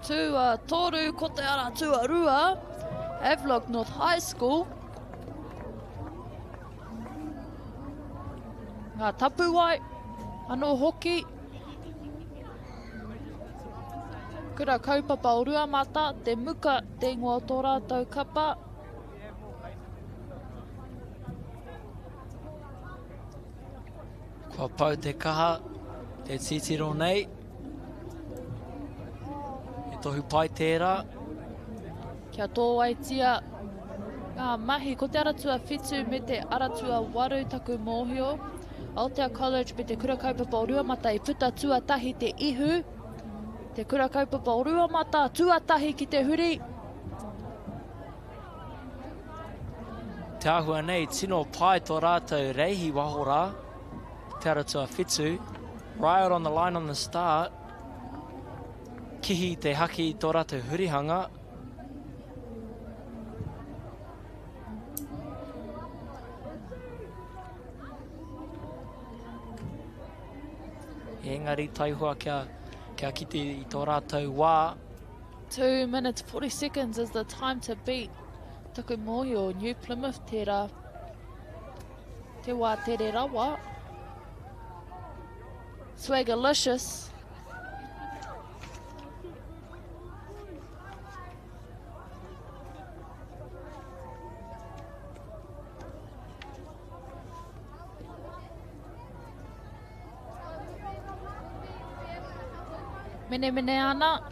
Tuatoru ko te ara tuarua, Havelock North High School. Ngā tapuwae anō hoki. Kura kaupapa o Ruamata, te muka, te ingoa o tō rātou kapa. Kua pau te kaha, te titiro nei. He tohu pai tērā. Kia tōaitia ngā mahi, ko te ara tuawhitu me te ara tuawaru taku mōhio. Aotea College me te Kura Kaupapa o Ruamata i puta tuatahi te ihu. Te Kura Kaupapa o Ruamata tuatahi ki te huri. Te āhua nei, tino pai tō rātou reihi waho rā, te ara tuawhitu, right on the line on the start, kihi te haki i tō rātou hurihanga. Engari taihoa kia, kia kite i tō rātou wā. 2 minutes 40 seconds is the time to beat. Taku mōhio, New Plymouth tērā. Te wā tere rawa. Swagalicious. Menemene ana.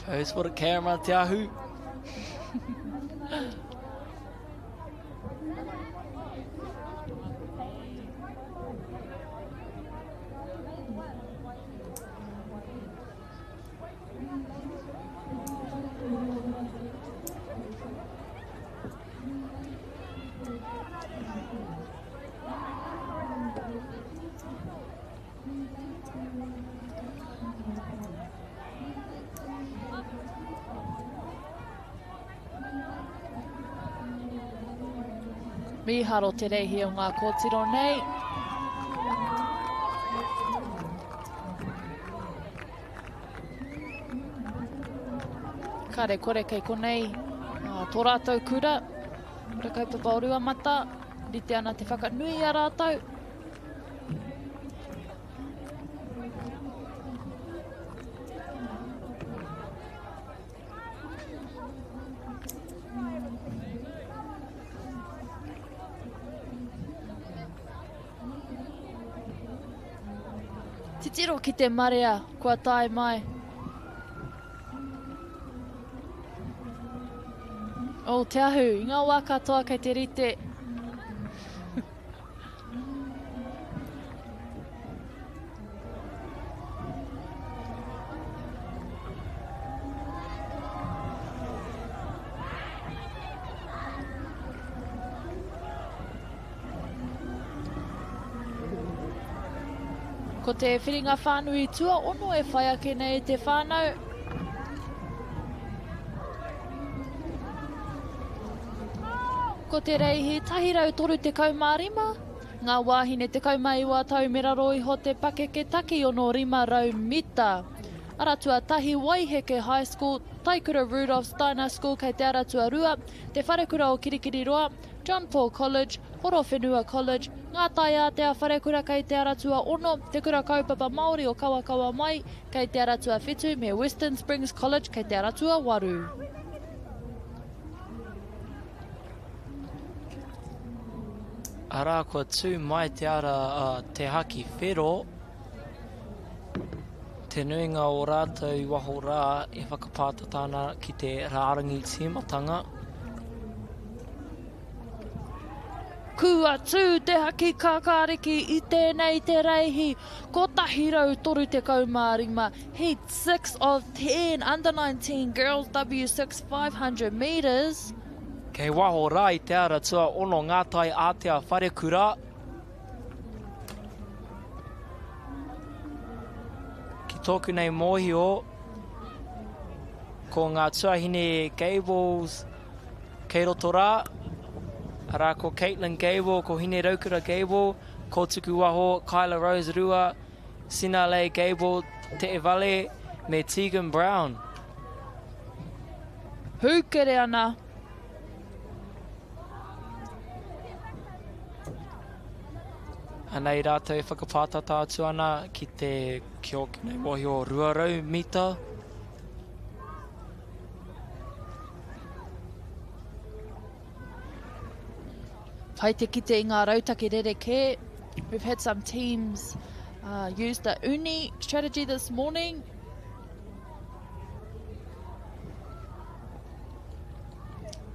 Pose for the camera, Te Ahu. Mīharo te reihi o ngā kōtiro nei. Kare kore kei konei tō rātou kura, kura kaupapa o Ruamata, rite ana te whakanui i a rātou. Titiro ki te marea kua tae mai. Oh, Te Ahu, i ngā wā katoa kei te rite. Ko te whiringa whānui tuaono e whai ake nei te whānau. Ko te reihi 135, ngā wāhine 19 tau me raro iho te pakeke taki 6 500 mita. Ara tuatahi Waiheke High School, Taikura Rudolf Steiner School kei te ara tuarua, Te Wharekura o Kirikiriroa, John Paul College, Horowhenua College, Ngā Taiātea Wharekura kei te ara tuaono, Te Kura Kaupapa Māori o Kawakawa Mai kei te ara tuawhitu me Western Springs College kei te ara tuawaru. Arā kua tū mai te ara a Te Haki Whero, te nuinga o rātou i waho rā e whakapātata ana ki te rārangi tīmatanga. Kua tū te haki kākāriki i tēnei te reihi 135, heat 6 of 10, under 19 girls W6 500 metres. Kei waho rā i te ara tuaono ngā tai ātea wharekura. Ki tōku nei mōhio, ko ngā tuahine Gables kei roto rā, arā ko Caitlin Gable, ko Hine Raukura Gable, ko Tukuwaho, Kyla Rose Rua, Sinalei Gable Te Evale me Tegan Brown. Hūkere ana. Anei rātou e whakapātata atu ana ki te ki ōku nei mōhio 200 mita. Pai te kite i ngā rautaki rerekē. We've had some teams uh, use the uni strategy this morning.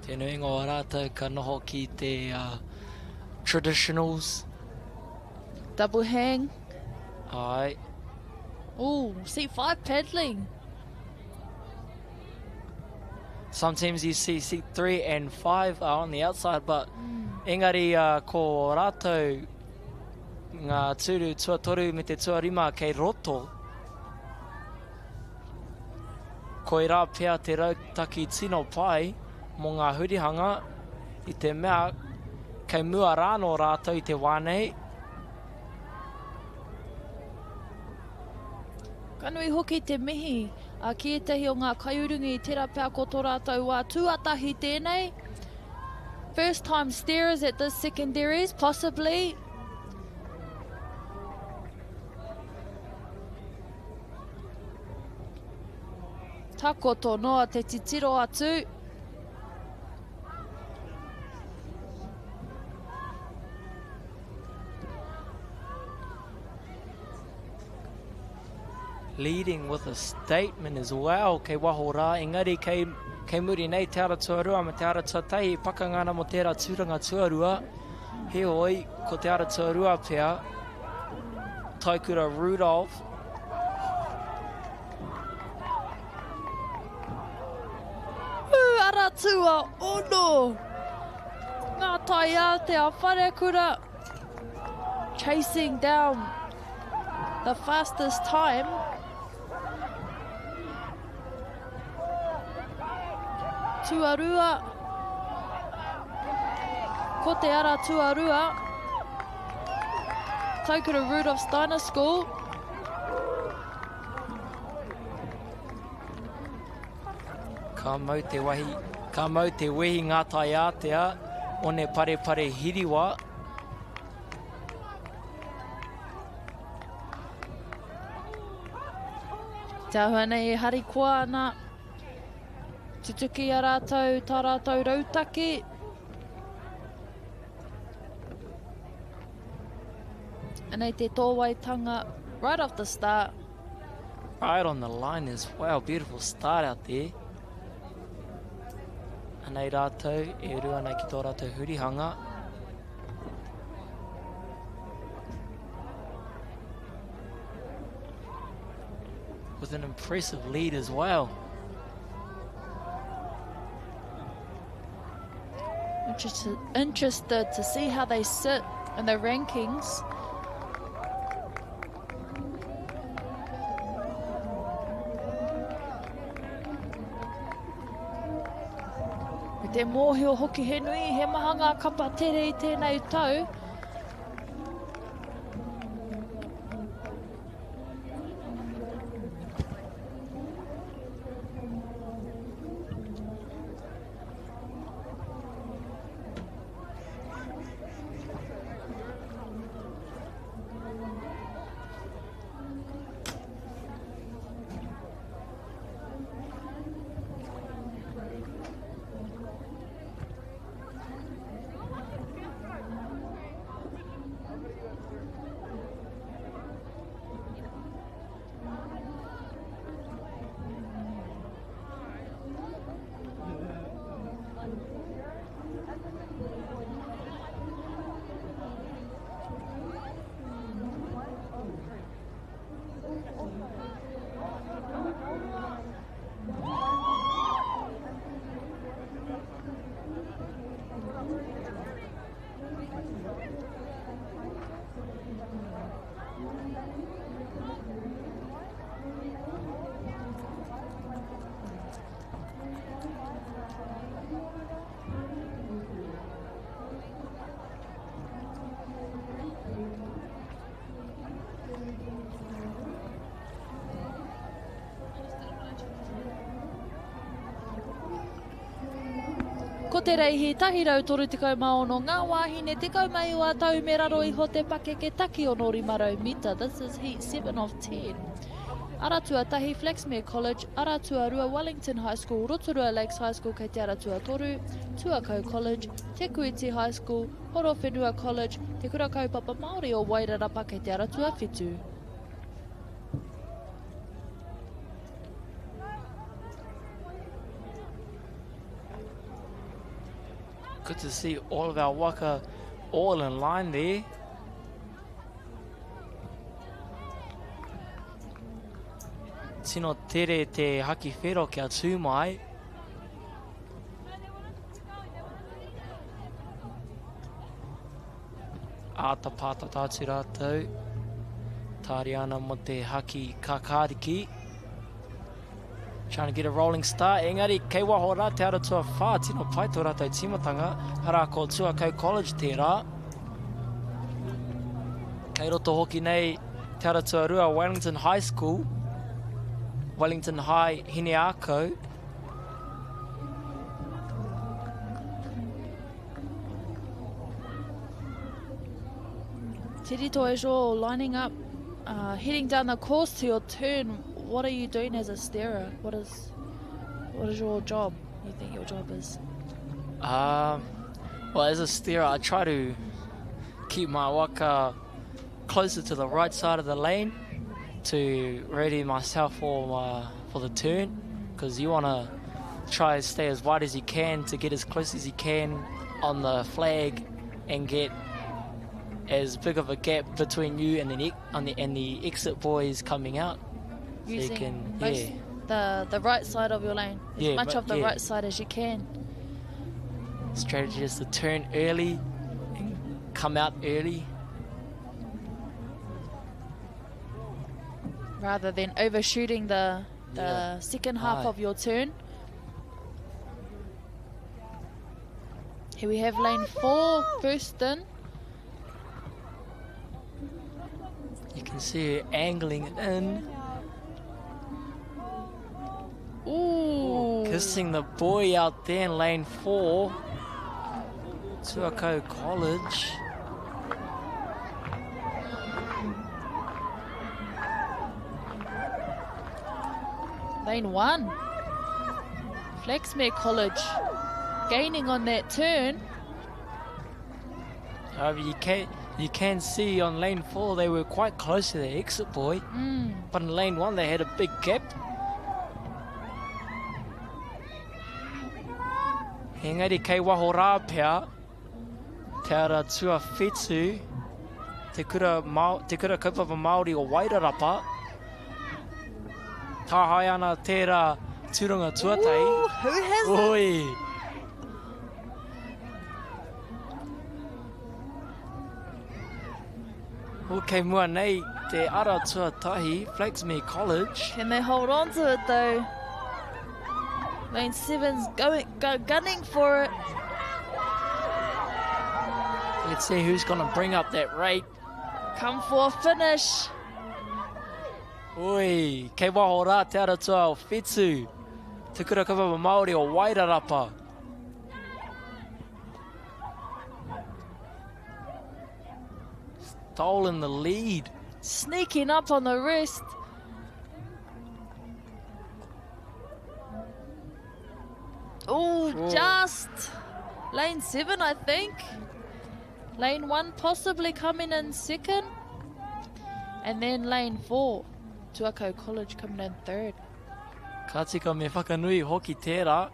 Te nuinga o rātou ka noho ki te uh, traditionals. Double hang. Ai. Oh, C5 paddling. Sometimes you see seat 3 and 5 are on the outside, but mm. engari uh, ko rātou ngā tūru tuatoru me te tuarima kei roto. Koirā pea te rautaki tino pai mō ngā hurihanga i te mea kei mua rānō rātou i te wā nei. Ka nui hoki te mihi ki ētahi o ngā kaiurungi, tērā pea ko tō rātou wā tuatahi tēnei. First time steerers at this secondaries, possibly. Takoto noa te titiro atu. Leading with a statement as well, kei waho rā, engari kei, kei muri nei Te Ara Tuarua me Te Ara Tuatahi e pakanga ana mō tērā tūranga tuarua. Heoi, ko Te Ara Tuarua pea, Taikura Rudolph. Ū, ara tuaono! Ngā taiātea wharekura chasing down the fastest time. Tuarua. Ko te ara tuarua. Taukura Rudolph Steiner School. Ka mau te wahi, ka mau te wehi ngā taiātea, one parepare hiriwa. Te āhua nei e harikoa ana. Tutuki i a rātou tā rātou rautaki. Anei te tōwaitanga right off the start. Right on the line as well. Beautiful start out there. Anei rātou e uru ana ki tō rātou hurihanga. With an impressive lead as well. Interested, interested to see how they sit in the rankings. Me te mōhio hoki he nui, he maha ngā kapa tere i tēnei tau. Ko te reihi 136 ngā wāhine 19 tau me raro iho te pakeke taki 6 500 mita. This is heat 7 of 10. Ara tuatahi Flaxmere College, ara tuarua Wellington High School, Rotorua Lakes High School kei te ara tuatoru, Tuakau College, Te Kuiti High School, Horowhenua College, Te Kura Kaupapa Māori o Wairarapa kei te ara tuawhitu. Good to see all of our waka all in line there. Tino tere te haki whero kia tū mai. Āta pātata atu rātou. Tāria ana mō te haki kākāriki. Trying to get a rolling start, engari kei waho rā Te Ara Tuawhā, tino pai tō rātou tīmatanga, arā ko Tuakau College tērā. Kei roto hoki nei Te Ara Tuarua, Wellington High School, Wellington High, Hineākau. Te Rito as you're lining up, uh, heading down the course to your turn, what are you doing as a steerer? What is, what is your job? You think your job is? Um, well, as a steerer, I try to keep my waka closer to the right side of the lane. to ready myself for my, for the turn because you want to try to stay as wide as you can to get as close as you can on the flag and get as big of a gap between you and the on the and the exit boys coming out. So you can yeah. The the right side of your lane. As yeah, much but, of the yeah. right side as you can. Strategy is to turn early and come out early. Rather than overshooting the the yeah. second half Aye. of your turn. Here we have lane four, first in. You can see her angling it in. Ooh. Kissing the boy out there in lane four. Tuakau College. Lane one. Flaxmere College gaining on that turn. However, you can you can see on lane four they were quite close to the exit buoy, but in lane one they had a big gap. Engari kei waho rā pea, te ara tuawhitu, te kura, Ma te kura kaupapa Māori o Wairarapa, tāhae ana tērā tūranga tuatahi. Ooh, who has Oi. it? O kei mua nei te ara tuatahi, Flaxmere College. Can they hold on to it though? Lane seven's going, go, gunning for it. Let's see who's going to bring up that rate. Come for a finish. Oi, kei waho rā te ara tua o Whetu. Te kura kaupapa Māori o Wairarapa. Stolen the lead. Sneaking up on the rest. Oh, just lane 7, I think. Lane 1 possibly coming in second. And then lane 4, Tuakau College coming in third. Ka tika me whakanui hoki tērā.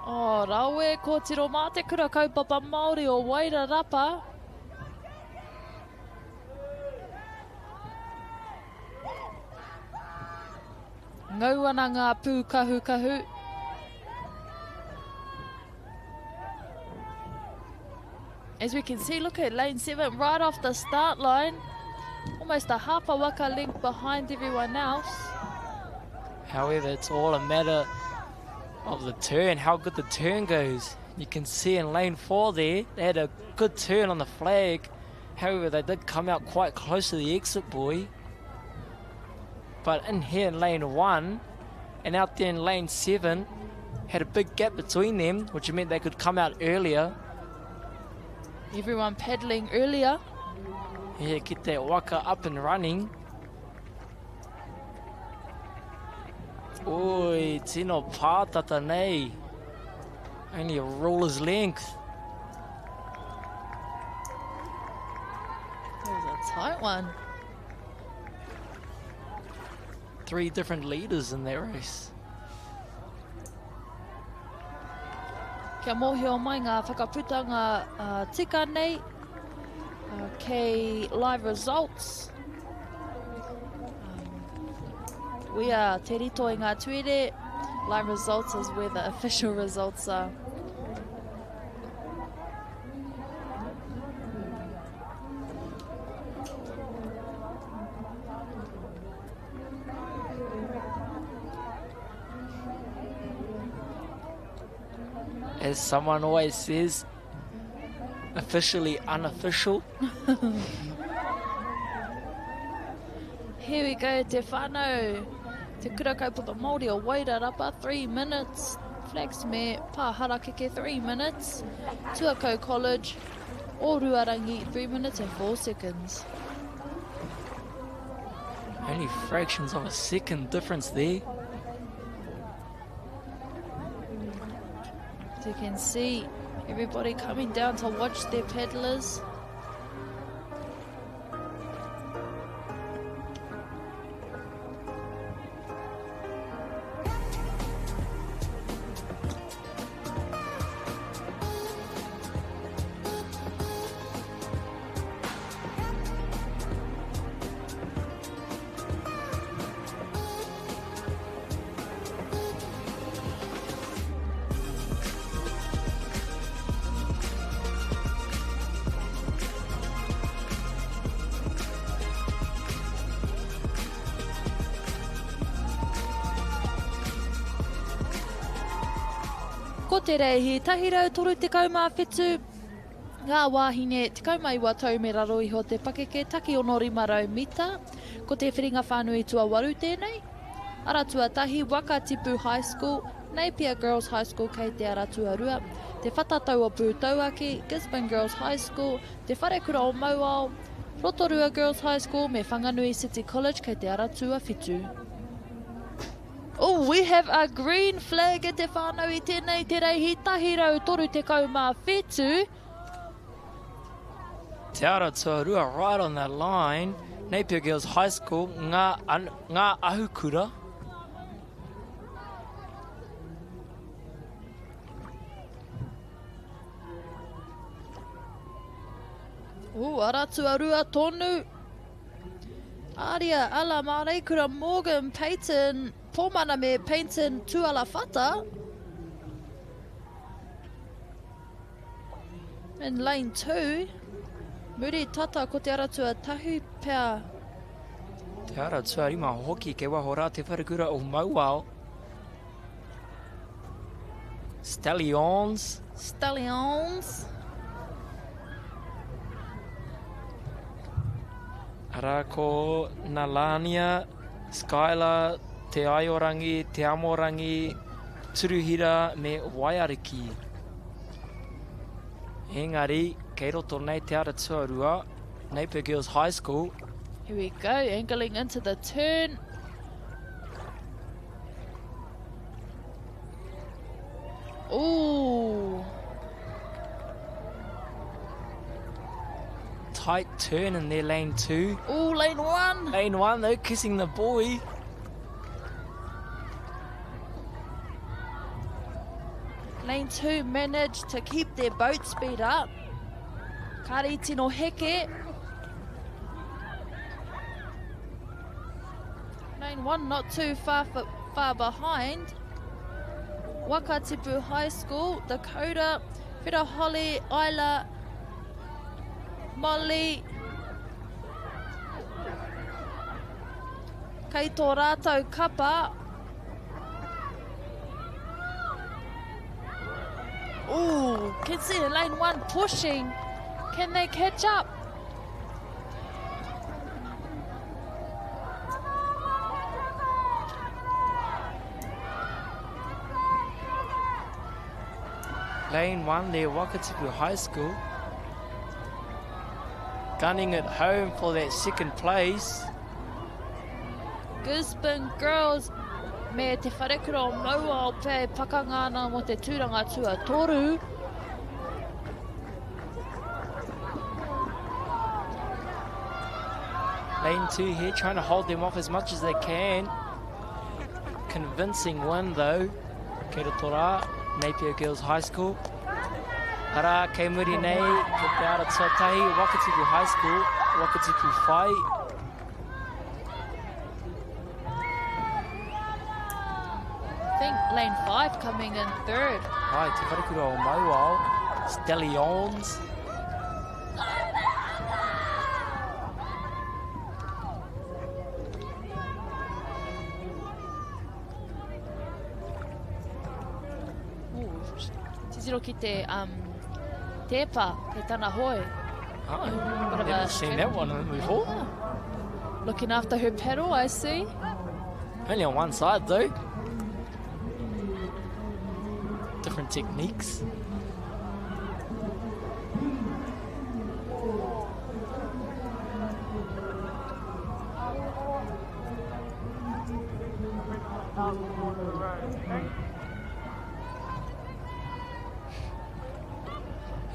Oh, rawe ko tiro mā te kura kaupapa Māori o Wairarapa. Ngau ana ngā pūkahukahu. As we can see, look at lane 7 right off the start line. Almost a half a waka length behind everyone else. However, it's all a matter of the turn, how good the turn goes. You can see in lane 4 there, they had a good turn on the flag. However, they did come out quite close to the exit buoy. But in here in lane 1 and out there in lane 7, had a big gap between them, which meant they could come out earlier. Everyone paddling earlier. Yeah, get that waka up and running. Oi, tino pātata nei. Only a ruler's length. That was a tight one. 3 different leaders in that race. Kia mōhio mai ngā whakaputanga tika nei, kei live results. We are Te Rito i ngā Tuere. Live results is where the official results are. As someone always says, officially unofficial. Here we go, Te Whānau. Te Kura Kaupapa Māori o Wairarapa, 3 minutes. Flaxmere, Pāharakeke, 3 minutes. Tuakau College, Oruarangi, 3 minutes and 4 seconds. Only fractions of a second difference there. As you can see, everybody coming down to watch their paddlers. Ko te reihi 137 ngā wāhine 19 tau me raro iho te pakeke taki 500 mita. Ko te whiringa whānui tuawaru tēnei. Ara tuatahi, Wakatipu High School, Napier Girls High School kei te ara tuarua, Te Whatatau o Pūtauaki, Gisborne Girls High School, Te Wharekura o Mauao, Rotorua Girls High School me Whanganui City College kei te ara tuawhitu. Oh, we have a green flag e te whānau i tēnei te reihi 137. Te ara tuarua right on that line. Napier Girls High School, ngā, an, ngā ahukura. Ooh, ara tuarua tonu. Aria, Ala, Māreikura, Morgan, Peyton, Pōmana me Peyton Tualawhata. In lane 2, muri tata ko te ara tuatahi pea. Te ara tuarima hoki kei waho rā te wharekura o Mauao. Stallions. Stallions. Arā ko Nalania, Skylar, Te Aiorangi, Te Amorangi, Turuhira me Waiariki. Engari, kei roto nei te ara tuarua, Napier Girls High School. Here we go, angling into the turn. Ooh. Tight turn in their lane 2. Ooh, lane 1. Lane 1, though, kissing the buoy. Lane 2 managed to keep their boat speed up. Kare tino heke. Lane 1 not too far, far behind. Wakatipu High School, Dakota, Whira Holly, Isla, Molly. Kei tō rātou kapa. Ooh, can see lane 1 pushing. Can they catch up? Lane 1 there, Wakatipu High School. Gunning it home for that second place. Gisborne Girls me Te Wharekura o Mauao pea e pakanga ana mō te tūranga tuatoru. Lane 2 here trying to hold them off as much as they can. Convincing win though. Kei roto rā, Napier Girls High School. Arā, kei muri nei, ko Te Ara Tuatahi, Wakatipu High School, Wakatipu Whai. I think lane 5 coming in third. Ai, Te Wharekura o Mauao, Stallions. Ooh, titiro ki te um, tēpa kei tana hoe. Oh, never seen that one before. Yeah. Looking after her paddle, I see. Only on one side though. Different techniques.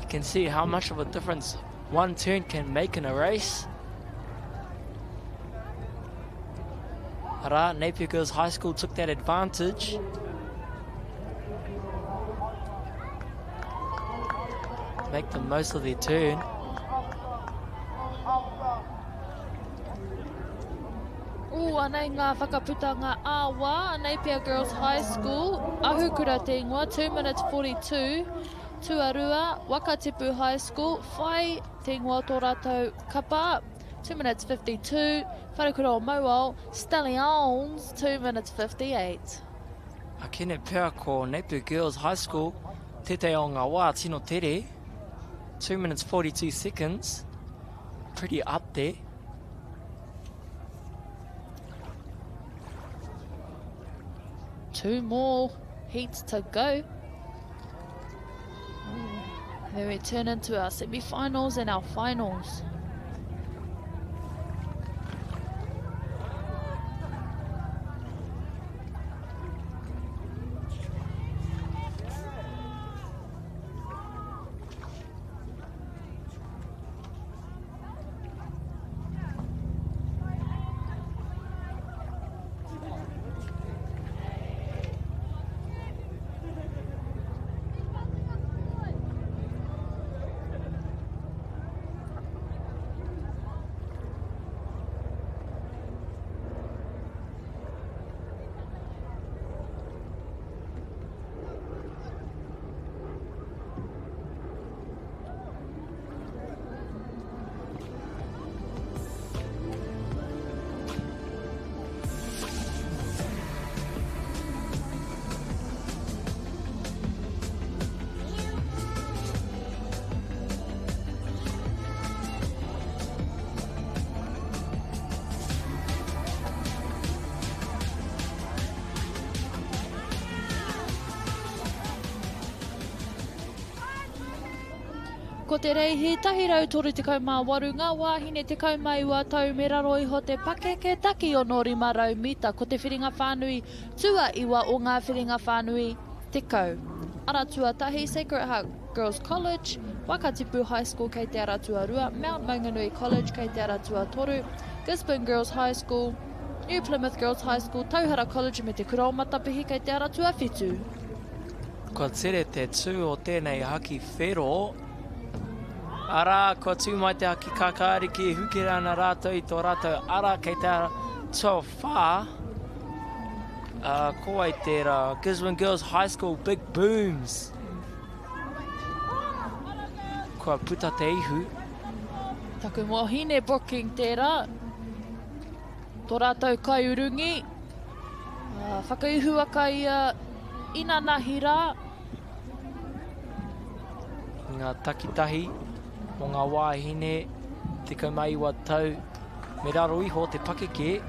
You can see how much of a difference one turn can make in a race. Arā, Napier Girls High School took that advantage. Make the most of their turn. Ooh, anei ngā whakaputanga ā-wā, Napier Girls High School, Ahukura te ingoa, 2 minutes 42, tuarua, Wakatipu High School, Whai te ingoa o tō rātou kapa, 2 minutes 52, Wharekura o Mauao, Stallions, 2 minutes 58. Akene pea ko Napier Girls High School. Tētahi o ngā wā tino tere, 2 minutes 42 seconds, pretty up there. Two more heats to go. And then we turn into our semi-finals and our finals. Ko te reihi 138 ngā wāhine 19 tau me raro iho te pakeke taki 500 mita ko te whiringa whānui tuaiwa o ngā whiringa whānui 10. Ara tuatahi Sacred Heart Girls College, Wakatipu High School kei te ara tuarua, Mount Maunganui College kei te ara tuatoru, Gisborne Girls High School, New Plymouth Girls High School, Tauhara College me Te Kura o Matapihi kei te ara tuawhitu. Kua tere te tū o tēnei haki whero. Arā, kua tū mai te haki kākāriki e hukera ana rātou i tō rātou ara kei te ara tuawhā. Ko wai tērā? Gisborne Girls High School Big Booms. Kua puta te ihu. Taku wahine Brooking tērā. Tō rātou kaiurungi. Whakaihuwaka ia inanahi rā. Ngā takitahi o ngā wāhine 19 tau me raro iho te pakeke.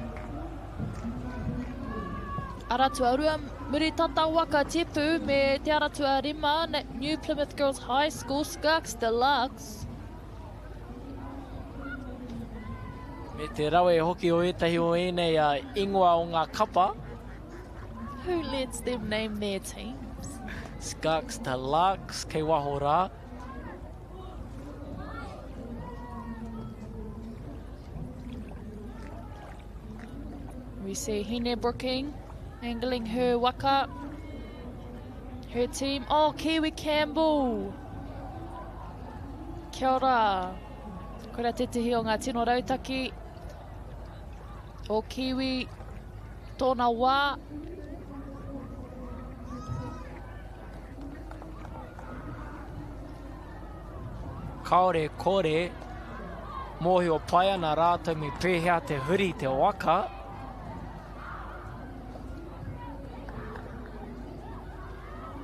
Ara tuarua, muri tata waka tipu me te ara tuarima, New Plymouth Girls High School, Skarks Deluxe. Me te rawe hoki o ētahi o ēnei ingoa o ngā kapa. Who lets them name their teams? Skarks Deluxe, kei waho rā. We see Hine Brooking angling her waka. Her team, oh, Kiwi Campbell. Kia ora. Koira tētehi o ngā tino rautaki o Kiwi tōna wā. Kāore kore, mōhio pai ana rātou me pēhea te huri te waka.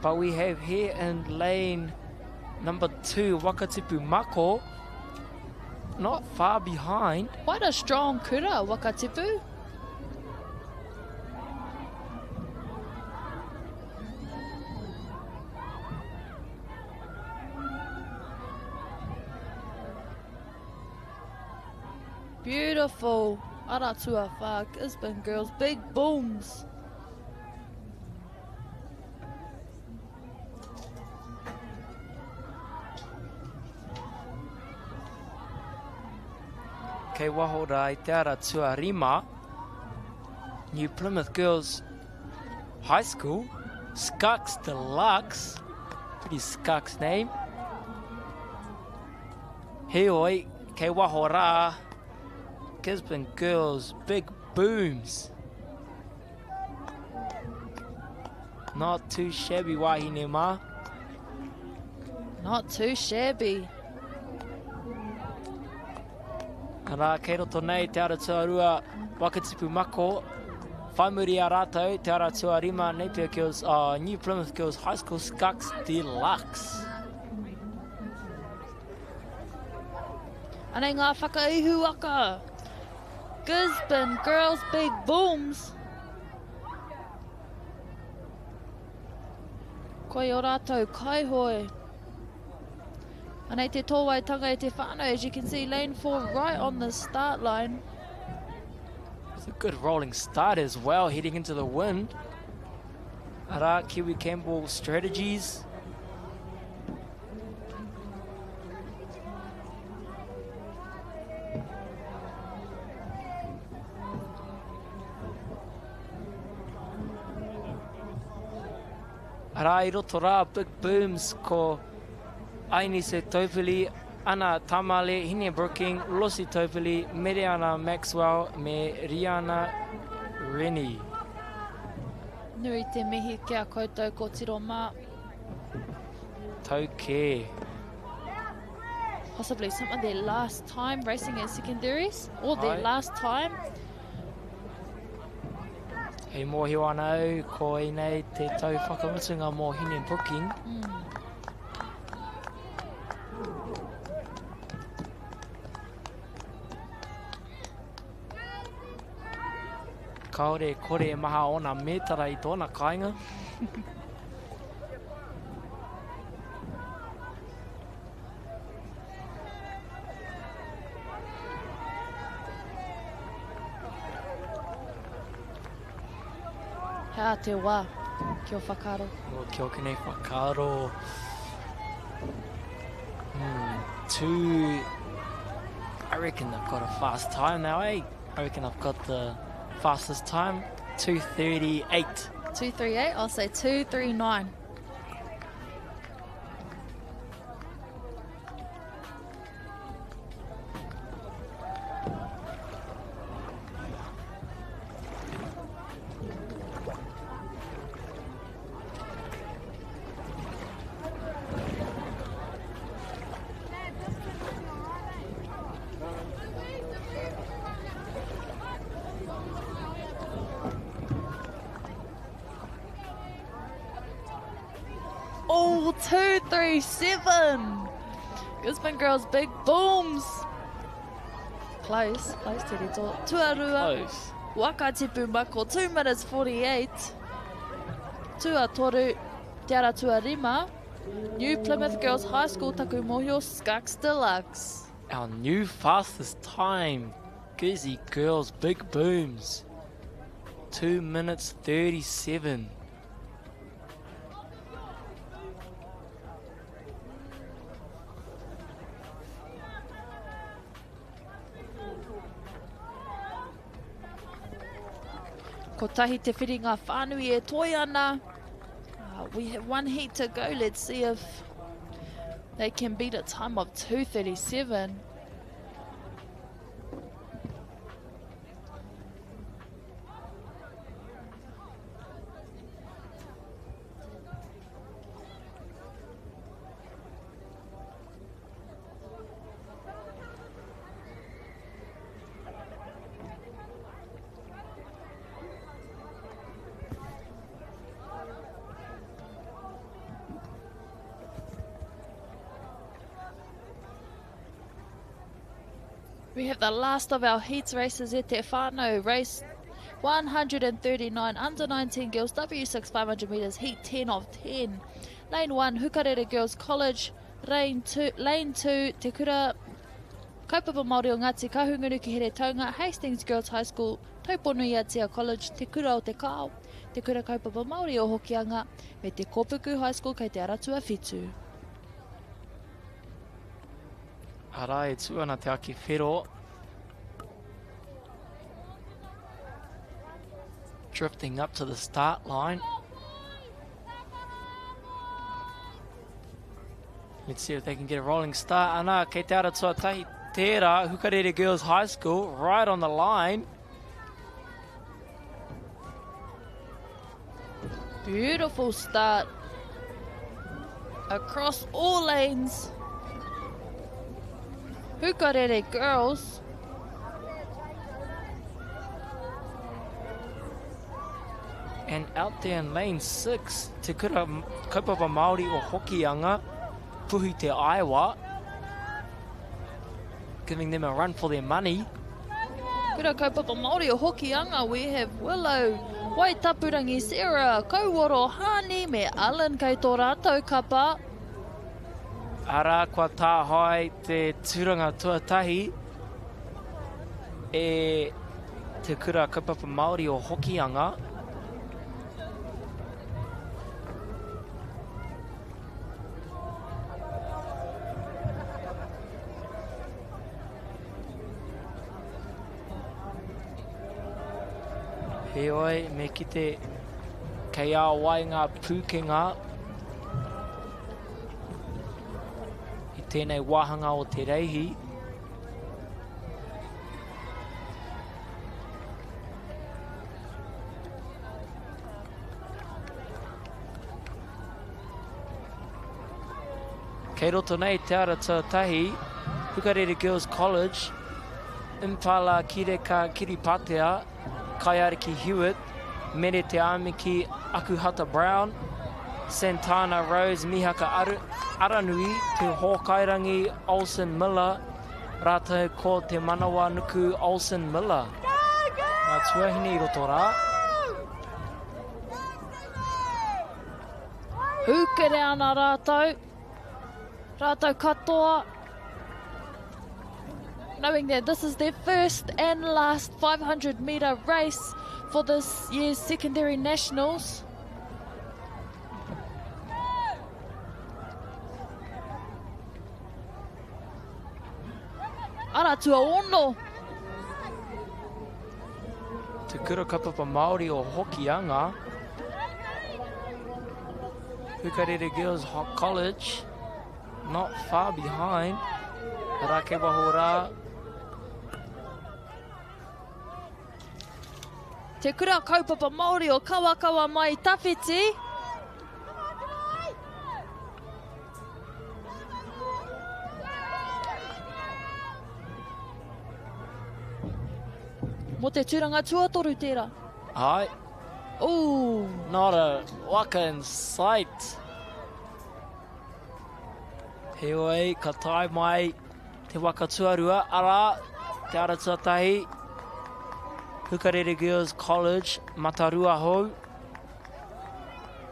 But we have here in lane number 2, Wakatipu Mako, not far behind. Quite a strong kura, Wakatipu. Beautiful. Aratua whā, Gisborne girls, big booms. Kei waho rā i te ara tuarima, New Plymouth Girls High School, Skucks Deluxe, pretty Skucks name. Heoi, kei waho rā, Gisborne Girls Big Booms. Not too shabby wahine mā. Not too shabby. Arā, kei roto nei te ara tuarua Wakatipu Mako. Whai muri i a rātou, te ara tuarima, Napier Girls, oh, New Plymouth Girls High School Skuks Deluxe. Anei ngā whakaihuwaka. Gisborne Girls Big Booms. Koi o rātou kaihoe. Anei te tōwaitanga e te whānau, as you can see, lane 4 right on the start line. It's a good rolling start as well, heading into the wind. Arā, Kiwi Campbell strategies. Arā, i roto rā, Big Booms ko Ainise Taupili, Ana Tamale, Hine Brooking, Losi Taupili, Mereana Maxwell me Riana Rennie. Nui te mihi ki a koutou kotiro mā. Tau kē. Possibly some of their last time racing at secondaries, or their Ai. last time. E mōhio ana au, koinei te tau whakamutunga mō Hine Brooking. Mm. Kāore e kore e maha ōna mētara i tōna kāinga. He aha te wā ki ō whakaaro? Oh, ki ōku nei whakaaro, hmm, two, I reckon they've got a fast time now, eh? I reckon I've got the fastest time, 2.38. 2.38, I'll say 2.39. Oh, 237. Gisborne Girls, big booms. Close, close te rito. Tuarua. Close. Waka Tipu Mako, 2 minutes 48. Tuatoru, Te Ara Tuarima. New Plymouth Girls High School, taku mōhio, Skuks Deluxe. Our new fastest time, Gizzy Girls, big booms. 2 minutes 37. Kotahi te whiringa whānui e toi ana. We have one heat to go. Let's see if they can beat a time of 2:37. We have the last of our heats races at Te Whānau. Race 139, under 19 girls, W6 500 metres, heat 10 of 10. Lane 1, Hukarere Girls College. Lane 2, Lane 2 Te Kura Kaupapa Māori o Ngāti Kahungunu ki Heretaunga, Hastings Girls High School, Tauponuiatia College, Te Kura o Te Kao, Te Kura Kaupapa Māori o Hokianga, me Te Kōpuku High School kei Te Aratuawhitu. Arā e tū ana te aki whero. Drifting up to the start line. Let's see if they can get a rolling start. Ana, kei te ara tuatahi tērā, Hukarere Girls High School, right on the line. Beautiful start across all lanes. Hukarere Girls. And out there in lane 6, Te Kura Kaupapa Māori o Hokianga, Puhi Te Aiwa, giving them a run for their money. Kura Kaupapa Māori o Hokianga, we have Willow, Waitapurangi, Sarah, Kauoro, Hani me Alan kei tō rātou kapa. Arā, kua tāhae te tūranga tuatahi e Te Kura Kaupapa Māori o Hokianga. Heoi, me kite kei a wai ngā pūkenga i tēnei wāhanga o te reihi. Kei roto nei Te Ara Tuatahi, Hukarere Girls College, Impala Kireka Kiripatea, Kaiariki Hewitt, Mere Te Āmiki Akuhata Brown, Santana Rose Mihaka Aru, Aranui, Te Hōkairangi Olsen Miller, rātou ko Te Manawa Nuku Olsen Miller. Ngā tuahine i roto rā. Hūkere ana rātou. Rātou katoa. Knowing that this is their first and last 500 metre race for this year's secondary nationals. Ara tuaono. Te Kura Kaupapa Māori o Hokianga. Hukarere Girls College, not far behind. Arā kei waho rā. Te Kura Kaupapa Māori o Kawakawa Mai Tawhiti. Mō te tūranga tuatoru tērā. Ai. Ooh. Not a waka in sight. Heoi, ka tae mai te waka tuarua, arā, te ara tuatahi, Hukarere Girls College, Matarua Hou.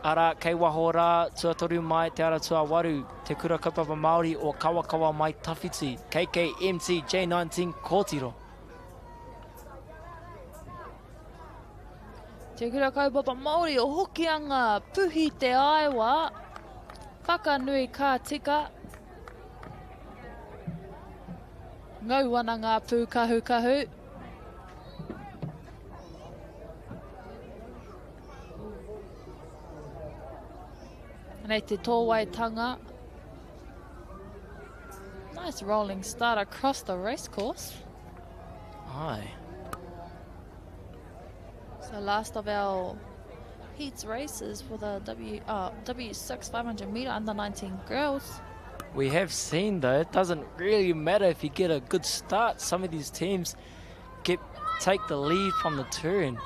Arā, kei waho rā, tuatoru mai te ara tuawaru, Te Kura Kaupapa Māori o Kawakawa Mai Tawhiti, KKMT J19 Kōtiro. Te Kura Kaupapa Māori o Hokianga, Puhi Te Aewa, Whakanui ka tika. Ngau ana ngā pūkahukahu. Anei te tōwaitanga. Nice rolling start across the race course. Aye. So last of our heats races for the W, W6 500 meter under 19 girls. We have seen though, it doesn't really matter if you get a good start. Some of these teams get take the lead from the turn.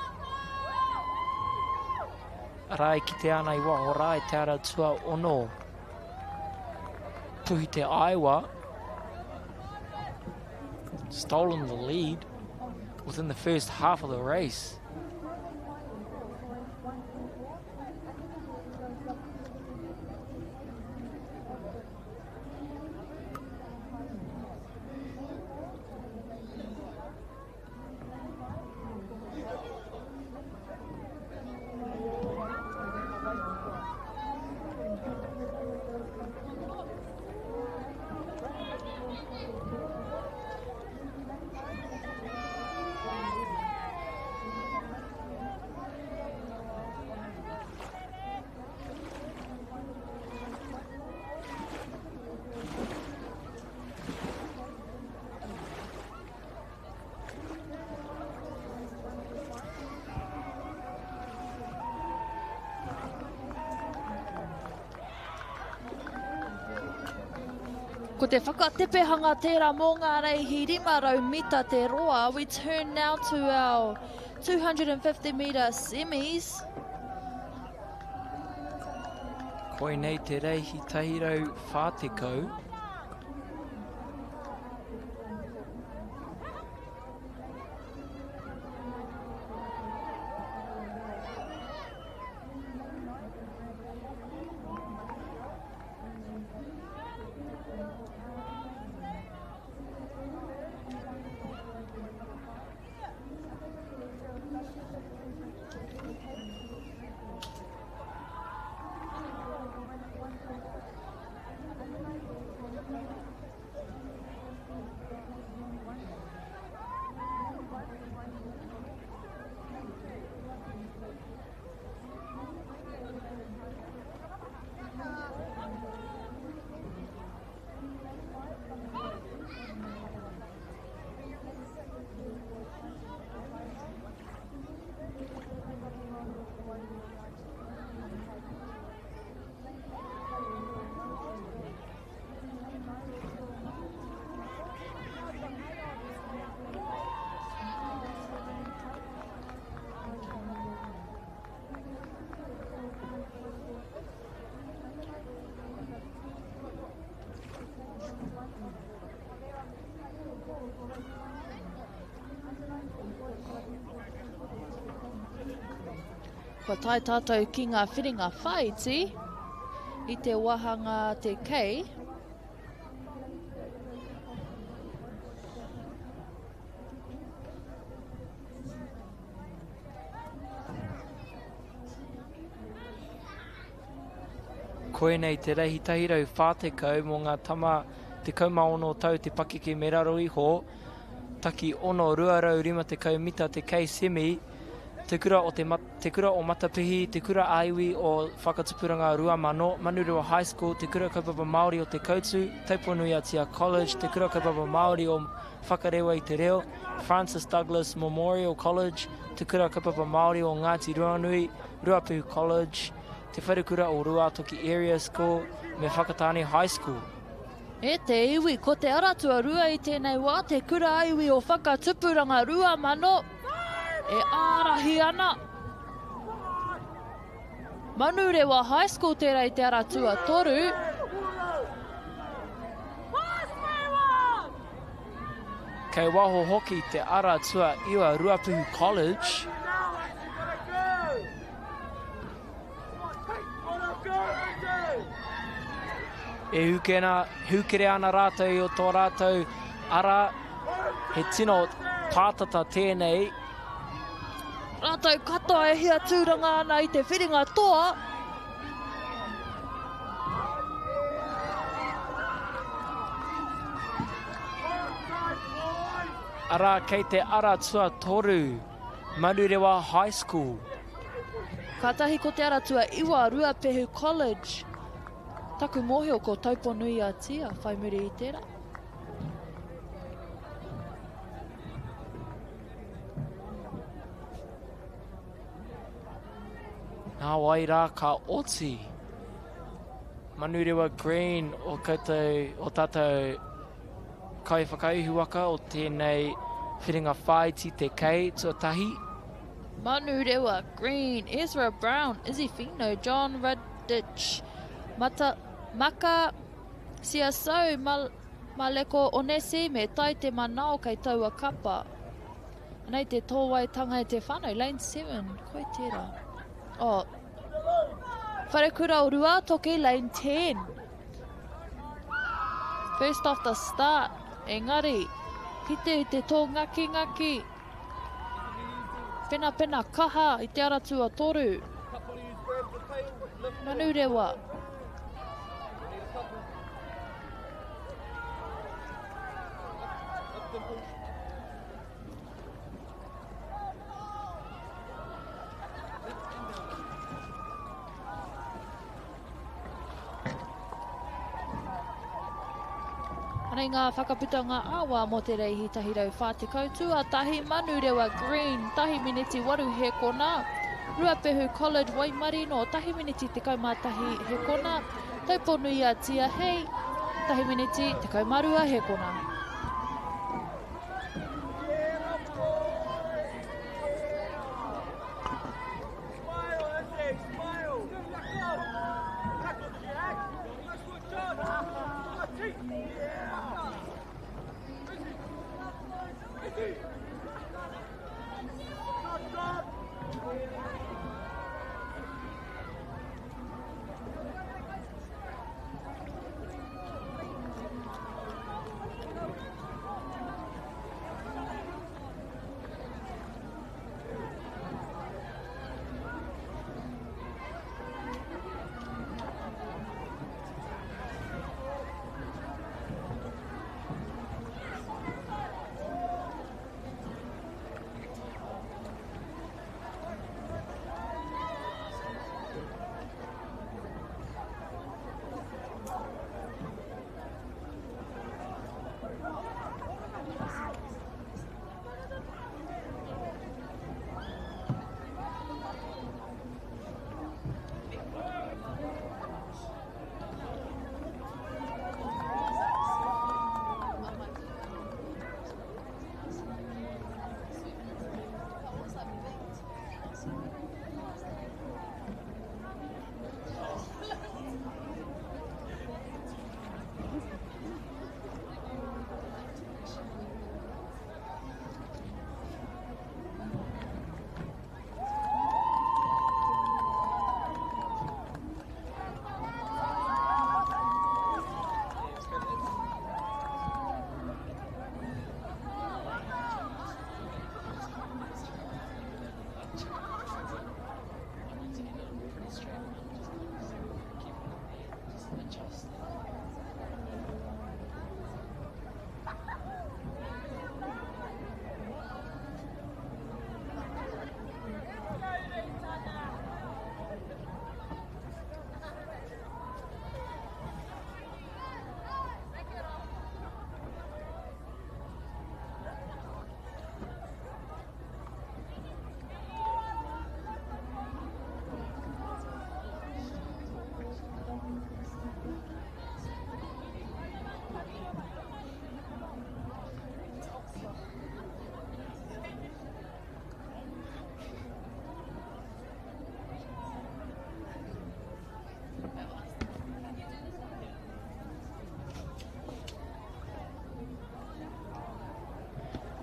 Arā e kite ana i waho rā i te ara tua ono. Puhi te Aiwa. Stolen the lead within the first half of the race. Ko te whakatepehanga tērā mō ngā reihi 500 mita te roa. We turn now to our 250 metre semis. Koinei te reihi 140. Kua tae tātou ki ngā whiringa whāiti i te wāhanga te kei. Koinei te reihi 140 mō ngā tama 16 tau te pakeke me raro iho, taki 6 250 mita te kei semi, Te Kura o te Te Kura o Matapihi, Te Kura ā-Iwi o Whakatupuranga 2000, Manurewa High School, Te Kura Kaupapa Māori o Te Koutu, Taupō-nui-a-Tia College, Te Kura Kaupapa Māori o Whakarewa i te Reo, Francis Douglas Memorial College, Te Kura Kaupapa Māori o Ngāti Ruanui, Ruapehu College, Te Wharekura o Ruātoki Area School me Whakatāne High School. E te iwi, ko te ara tuarua i tēnei wā, Te Kura Iwi o Whakatupuranga 2000, e ārahi ana. Manurewa High School tērā i te ara tuatoru. Kei waho hoki te ara tuaiwa Ruapehu College. E hukena, hukere ana rātou i o tō rātou ara, he tino pātata tēnei. Rātou katoa e hia tūranga ana i te whiringa toa. Arā, kei te ara tuatoru, Manurewa High School. Kātahi ko Te Aratua Iwa, Ruapehu College. Taku mōhio ko Tauponui-a-Tia whai muri i tērā. Nā wai rā ka oti. Manurewa Green o koutou, o tātou kaiwhakaihuwaka o tēnei whiringa whāiti te kei tuatahi. Manurewa, Green, Ezra Brown, Izzy Fino, John Rudditch, Mata, Maka Siasau, Mal, Maleko Onesi me Tai Te Manao kei taua kapa. Anei te tōwaitanga e te whānau, lane 7, koe tērā. Oh, Wharekura o Ruātoki, lane 10. First off the start, engari, kite i te tōngakingaki. Penapena kaha i te ara tuatoru. Manurewa. Anei ngā whakaputanga ā-wā mō te reihi 140 tuatahi Manurewa Green, 1 miniti 8 hēkona, Ruapehu College Waimarino, 1 miniti 11 hēkona, Tauponui-a-Tia Hei, 1 miniti 12 hēkona.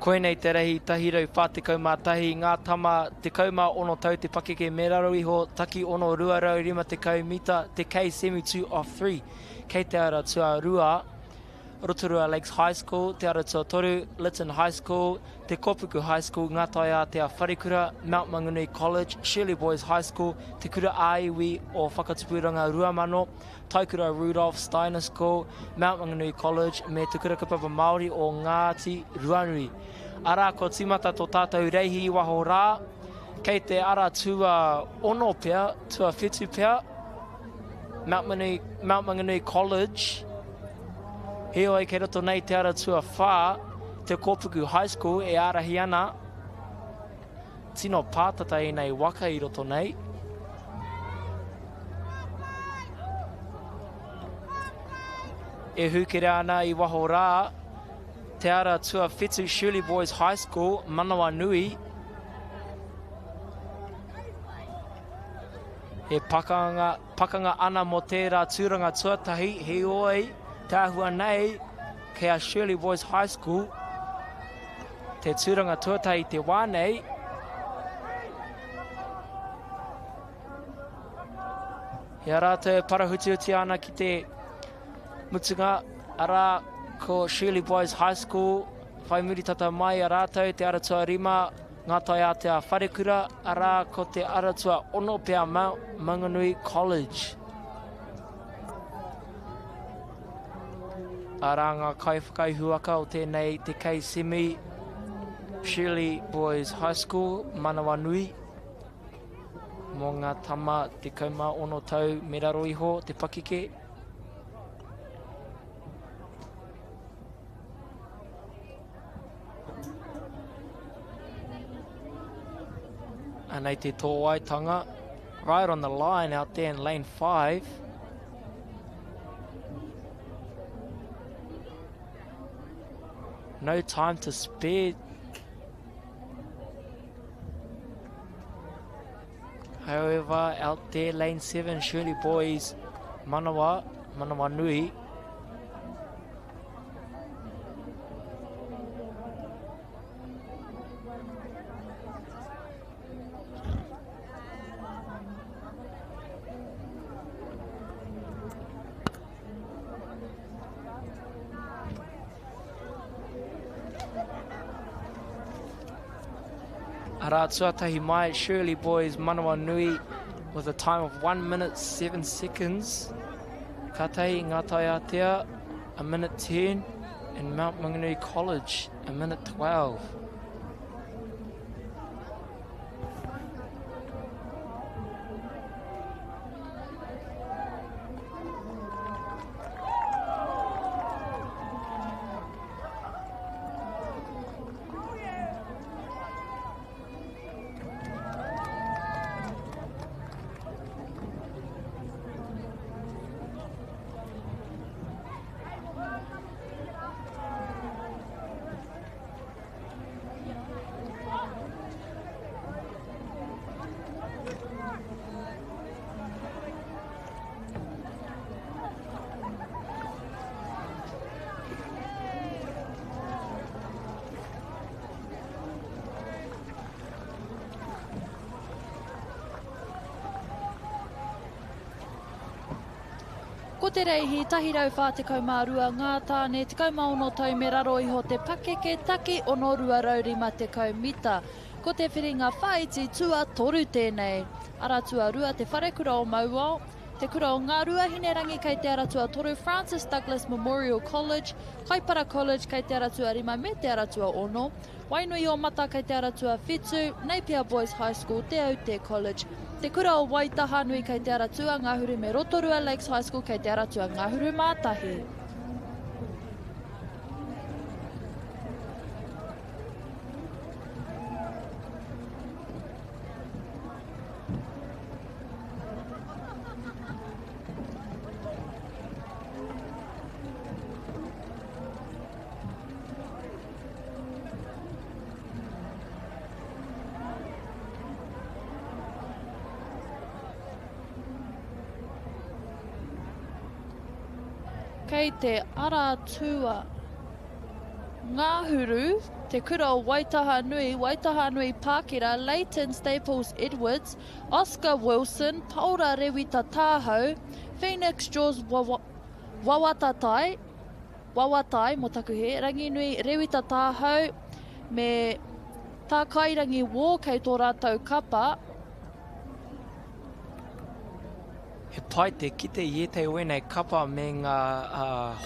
Koinei te rahi 141, ngā tama 16 tau te pakeke me raro iho, taki 6, 250 mita, te K semi 2 off 3. Kei te ara tuarua, Rotorua Lakes High School, te ara tuatoru, Lytton High School, Te Kopuku High School, Ngā Taiātea Wharekura, Mount Maunganui College, Shirley Boys High School, Te Kura ā-Iwi o Whakatupuranga 2000, Taikura Rudolph Steiner School, Mount Maunganui College me Te Kura Kaupapa Māori o Ngāti Ruanui. Arā, kua tīmata tō tātou reihi i waho rā, kei te ara tuaono pea, tuawhitu pea, Mount Maunganui, Mount Maunganui College, heoi kei roto nei te ara tuawhā, Te Kōpuku High School e ārahi ana. Tino pātata ēnei waka i roto nei. E hūkere ana i waho rā, te ara tuawhitu Shirley Boys High School, Manawanui. He pakanga, pakanga ana mō tērā tūranga tuatahi, heoi, te āhua nei, kei a Shirley Boys High School, te tūranga tuatahi te wā nei. I a rātou e parahutihuti ana ki te mutunga, arā, ko Shirley Boys High School, whai muri tata mai a rātou, te ara tuarima, Ngā Taiātea Wharekura, arā, ko te ara tuaono pea Mount Maunganui College. Arā ngā kaiwhakaihuwaka o tēnei te K-Semi Shirley Boys High School, Manawanui, mō ngā tama 16 tau me raro iho te pakeke. Anei te tōwaitanga. Right on the line out there in lane 5. No time to spare. However, out there, lane 7, Shirley Boys, Manawa, Manawanui. Arā tuatahi mai, Shirley Boys Manawanui with a time of 1 minute 7 seconds. Kātahi Ngā Taiātea, a minute 10, and Mount Maunganui College, a minute 12. Ko te reihi 142 ngā tāne 16 tau me raro iho te pakeke taki 6,250 mita. Ko te whiringa whāiti tuatoru tēnei. Ara tuarua te wharekura o Mauao, Te Kura o Ngā Ruahinerangi kei te ara tuatoru, Francis Douglas Memorial College, Kaipara College kei te ara tuarima me te ara tuaono, Wainui o Mata kei te ara tuawhitu, Napier Boys High School, Te Aute College, Te Kura o Waitahanui kei te ara tuangahuru me Rotorua Lakes High School kei te ara tuangahuru mā tahi. Kei te ara tua ngahuru. Te Kura o Waitahanui, Waitahanui Pākira, Leighton Staples Edwards, Oscar Wilson, Paora Rewita Tāhau, Phoenix Jaws Wawatatai, Wawatai mō taku hē, Ranginui Rewita Tāhau me Tākairangi War kei tō rātou kapa. He pai te kite i ētahi o ēnei kapa me ngā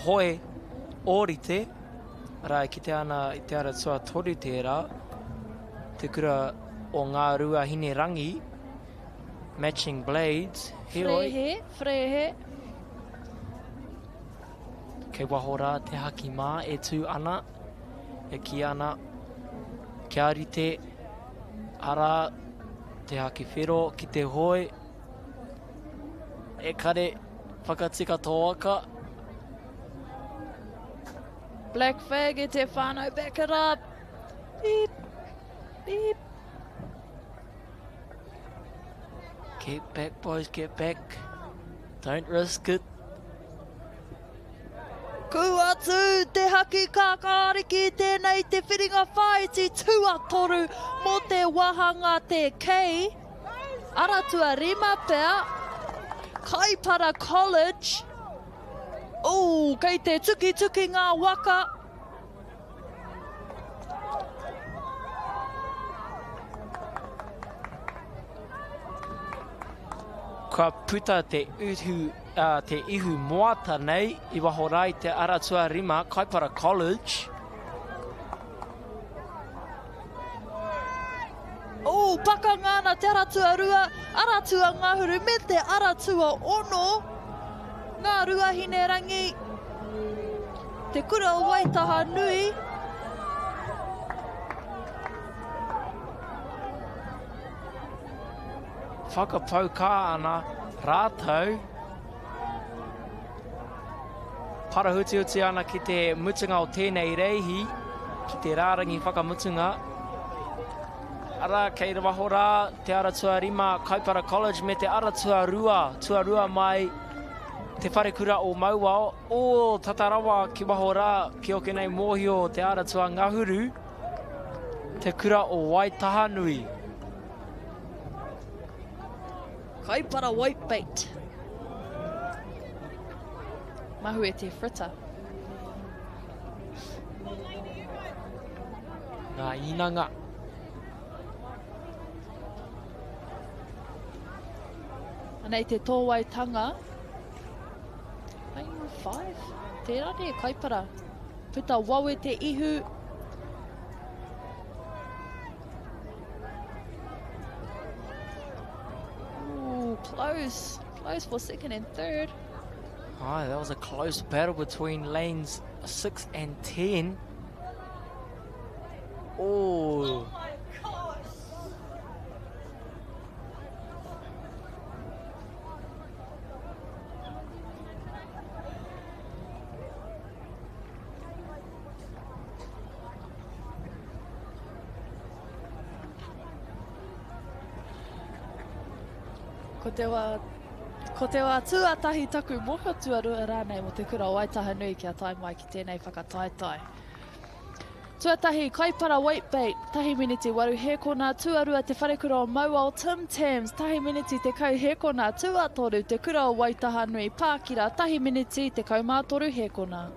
hoe ōrite, arā e kite ana i te ara tuatoru tērā, te kura o Ngā Ruahine Rangi, Matching Blades, heoi. Wherehe, wherehe. Kei waho rā te haki mā e tū ana, e kī ana, kia rite, arā, te haki whero ki te hoe, E kare, whakatika tō waka. Black flag e te whānau, back it up. Beep, beep. Get back, boys, get back. Don't risk it. Kua tū te haki kākāriki tēnei te whiringa whāiti tuatoru mō te wāhanga te K. Ara tuarima pea, Kaipara College. Ooh, kei te tukituki ngā waka. Kua puta te uhu, uh, te ihu moata nei i waho rā i te ara tuarima, Kaipara College. Oh, pakanga ana te ara tuarua, ara tuangahuru me te ara tuaono. Ngā Ruahine Rangi, Te Kura o Waitaha Nui. Whakapau kā ana rātou. Parahutihuti ana ki te mutunga o tēnei reihi, ki te rārangi whakamutunga. Arā, kei waho rā te ara tuarima Kaipara College me te ara tuarua, tuarua mai Te Wharekura o Mauao, o tata rawa ki waho rā, ki oke nei mōhio te ara tuangahuru, Te Kura o Waitahanui. Kaipara whitebait. Mahue te fritter. Ngā inanga. Anei te tōwaitanga. Lane 5. Tērā ne, Kaipara. Puta wawe te ihu. Ooh, close. Close for second and third. Oh, that was a close battle between lanes 6 and 10. Oh. Oh my gosh. Ko te wā, ko te wā tuatahi taku mōhio tuarua rānei mō te kura o Waitahanui kia tae mai ki tēnei whakataetae. Tuatahi, Kaipara Whitebait, tahi miniti waru hēkona, tuarua Te Wharekura o Mauao, Tim Tams, tahi miniti 10 hēkona, tuatoru Te Kura o Waitahanui, Pākira, tahi miniti 13 hēkona.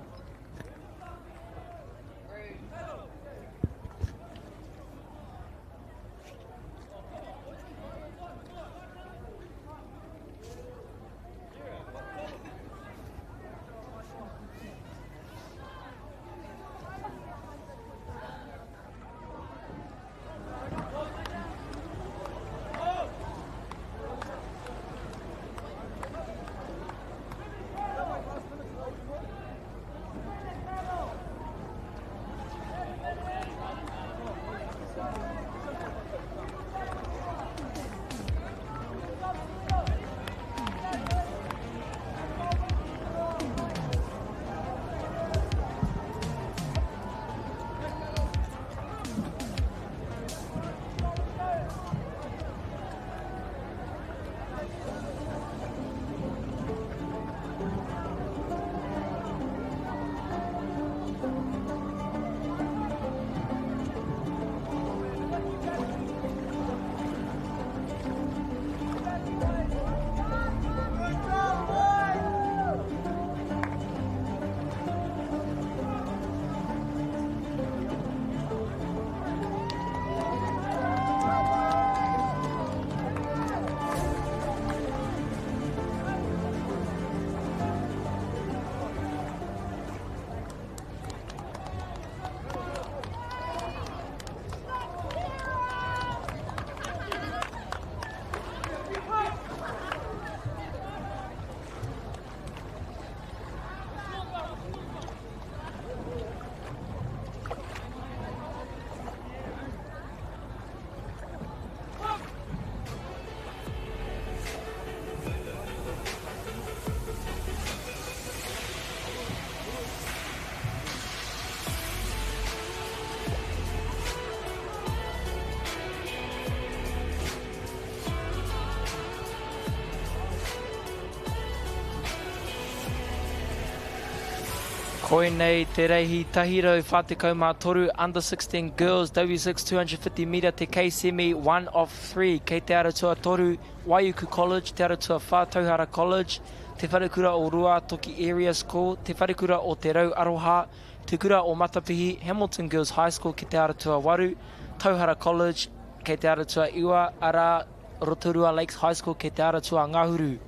Koinei te reihi 143 Under 16 Girls W6 250 metre te K-Semi 1 of 3 kei te ara tuatoru Waiuku College, Te Ara Tuawhā Tauhara College, Te Wharekura o Ruātoki Area School, Te Wharekura o Te Rau Aroha, Te Kura o Matapihi, Hamilton Girls High School ki Te Ara Tuawaru, Tauhara College kei Te Ara Tuaiwa, arā, Rotorua Lakes High School kei Te Ara Tuangahuru.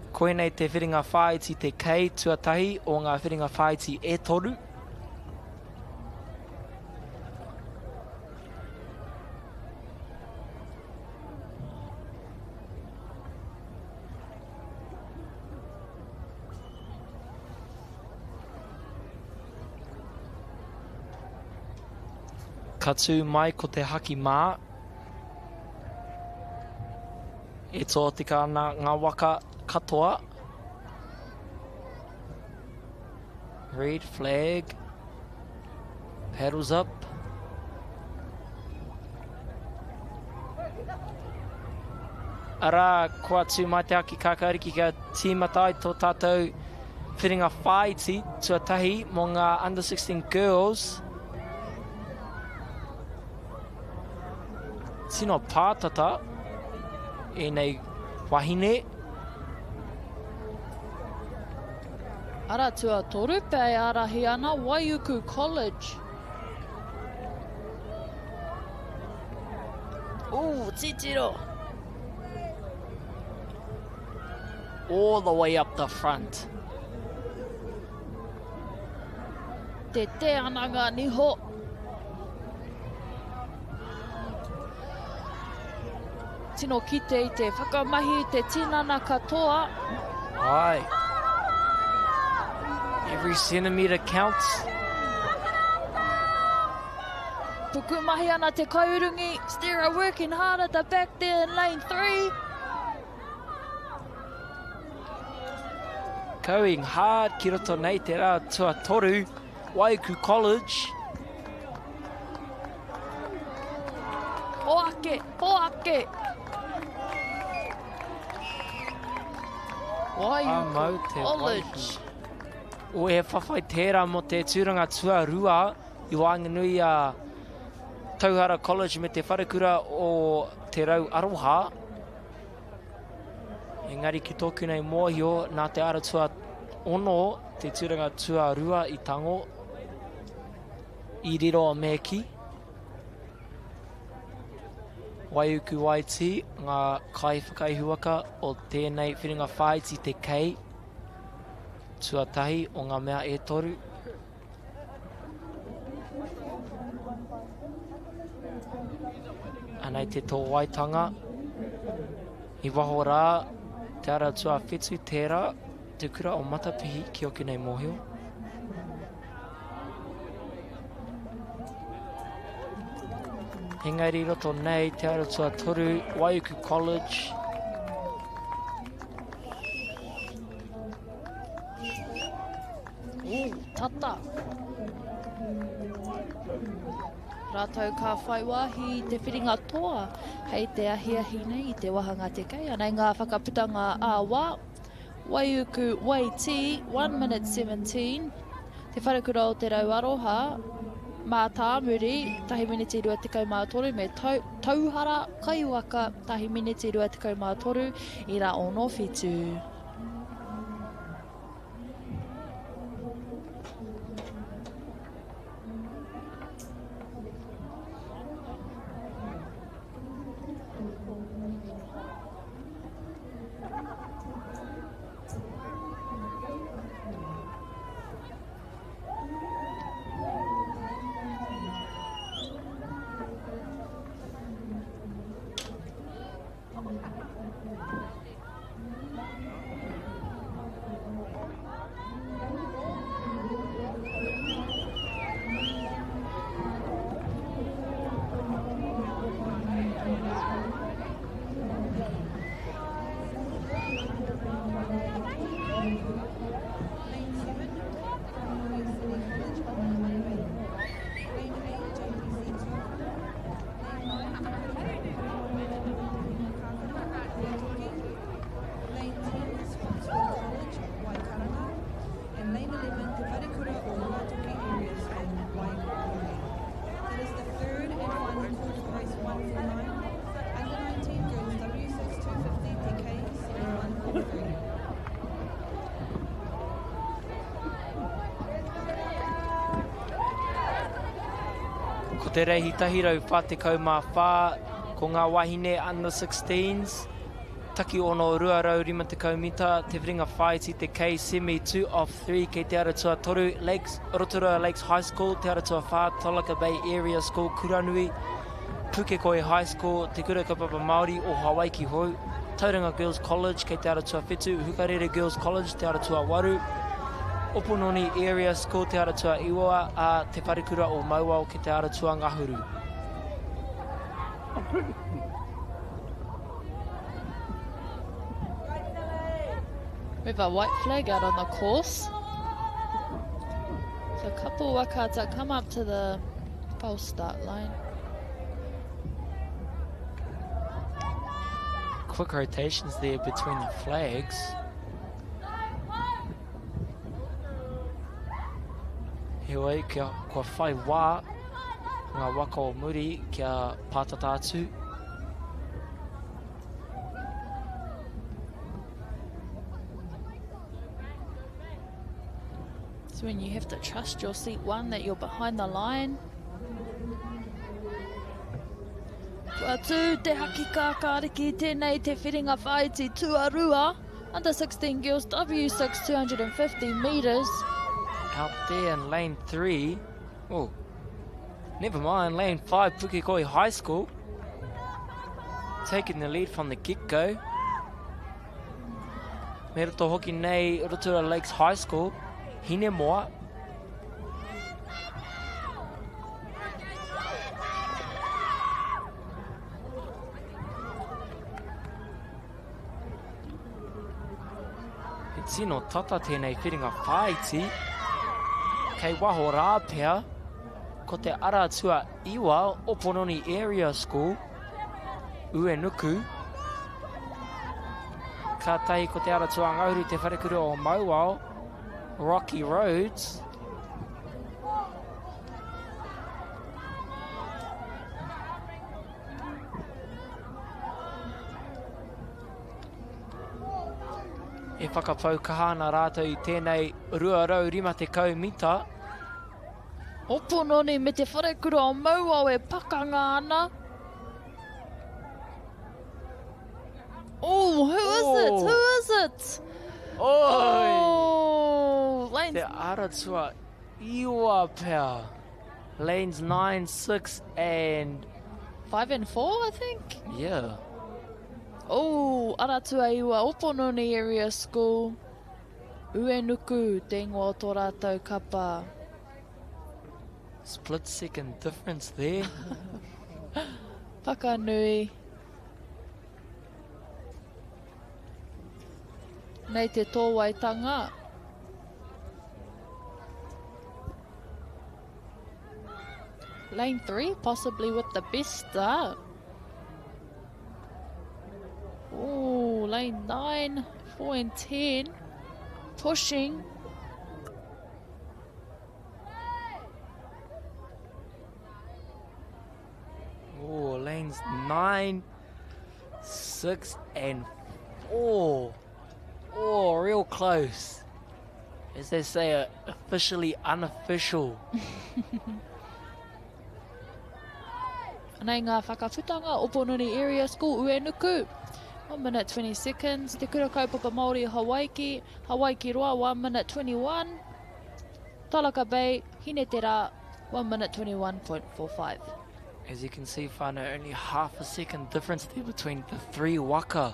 Koinei te whiringa whāiti te K tuatahi o ngā whiringa whāiti e toru. Ka tū mai ko te haki mā. E tōtika ana ngā waka katoa. Red flag. Paddles up. Arā, kua tū mai te aki kākāriki kia tīmata ai tō tātou whiringa whāiti tuatahi mō ngā Under 16 Girls. Tino pātata ēnei wahine. Ara tuatoru pea e ārahi ana Waiuku College. Ooh, titiro! All the way up the front. Te te ana ngā niho. Tino kite i te whakamahi i te tinana katoa. Ai. Every centimetre counts. Pukumahi ana te kaiurungi. Stera working hard at the back there in lane 3. Going hard ki roto nei te rā tuatoru. Waiuku College. Hoake, hoake. Waiuku College. O he whawhai tērā mō te tūranga tuarua i waenganui a Tauhara College me te wharekura o Te Rau Aroha. Engari ki tōku nei mōhio, nā te ara tuaono te tūranga tuarua i tango, i riro a Mēki. Waiuku Waitī, ngā kaiwhakaihuwaka o tēnei whiringa whāiti te kei tuatahi o ngā mea e toru. Anei te tōwaitanga. I waho rā, te ara tuawhitu tērā, te kura o Matapihi ki oku nei mōhio. Engari roto nei, te ara tuatoru, Waiuku College. Ooh, tata. Rātou ka whai wāhi i te whiringa toa hei te ahiahi nei i te wahanga te kei. Anei ngā whakaputanga ā-wā. Waiuku Waitī, 1 minute 17. Te Wharekura o Te Rau Aroha, Mātāmuri, 1 miniti 23 me tau, Tauhara Kaiwaka, 1 miniti 23 ira 67. Ko te reihi 144, ko ngā wahine under 16s, taki ono 250 mita, te whiringa whāiti te K semi 2 off 3 kei te ara tuatoru, Lakes, Rotorua Lakes High School, te ara tuawhā, Tolaga Bay Area School, Kuranui, Pukekohe High School, Te Kura Kaupapa Māori o Hawaiki Hou, Tauranga Girls College kei te ara tuawhitu, Hukarere Girls College te ara tuawaru, Opononi Area School te ara tuaiwa, ā, Te Wharekura o Mauao ki te ara tuangahuru. We have a white flag out on the course. So a couple waka to come up to the false start line. Quick rotations there between the flags. Heoi, kia, kua whai wā ngā waka o muri kia pātata atu. So when you have to trust your seat one that you're behind the line. Kua tū te haki kākāriki, tēnei te whiringa whāiti tuarua. Under 16 girls, W6 250 metres. Out there in lane 3, oh, never mind, lane 5, Pukekohe High School. Taking the lead from the get-go. Me roto hoki nei Rotorua Lakes High School, Hinemoa. He tino tata tēnei whiringa whāiti. Kei waho rā pea, ko te ara tua iwa o Pononi Area School, Uenuku. Kātahi ko te ara tuangauru te wharekura o Mauao, Rocky Roads. E whakapau kaha ana rātou i tēnei 250 mita. O Pononi me te wharekura o Mauao e pakanga ana. Oh, who is oh. it? Who is it? Oi! Oh, Lanes. Te Aratua iwa pea. Lanes 9, 6 and... 5 and 4, I think? Yeah. Oh, Aratua iwa, Opononi Area School. Uenuku, te ingoa o tō rātou kapa. Split second difference there. Whakanui. Nei te tōwaitanga. Lane 3, possibly with the best start. Oh, lane 9, 4 and 10. Pushing. Oh, lanes 9, 6 and 4. Oh, real close. As they say, officially unofficial. Nei ngā whakaputanga o Pononi Area School, Uenuku. 1 minute 20 seconds. Te Kura Kaupapa Māori Hawaiki, Hawaiki Roa, 1 minute 21. Tolaga Bay, Hinetera, 1 minute 21.45. As you can see, whānau, only half a second difference there between the three waka.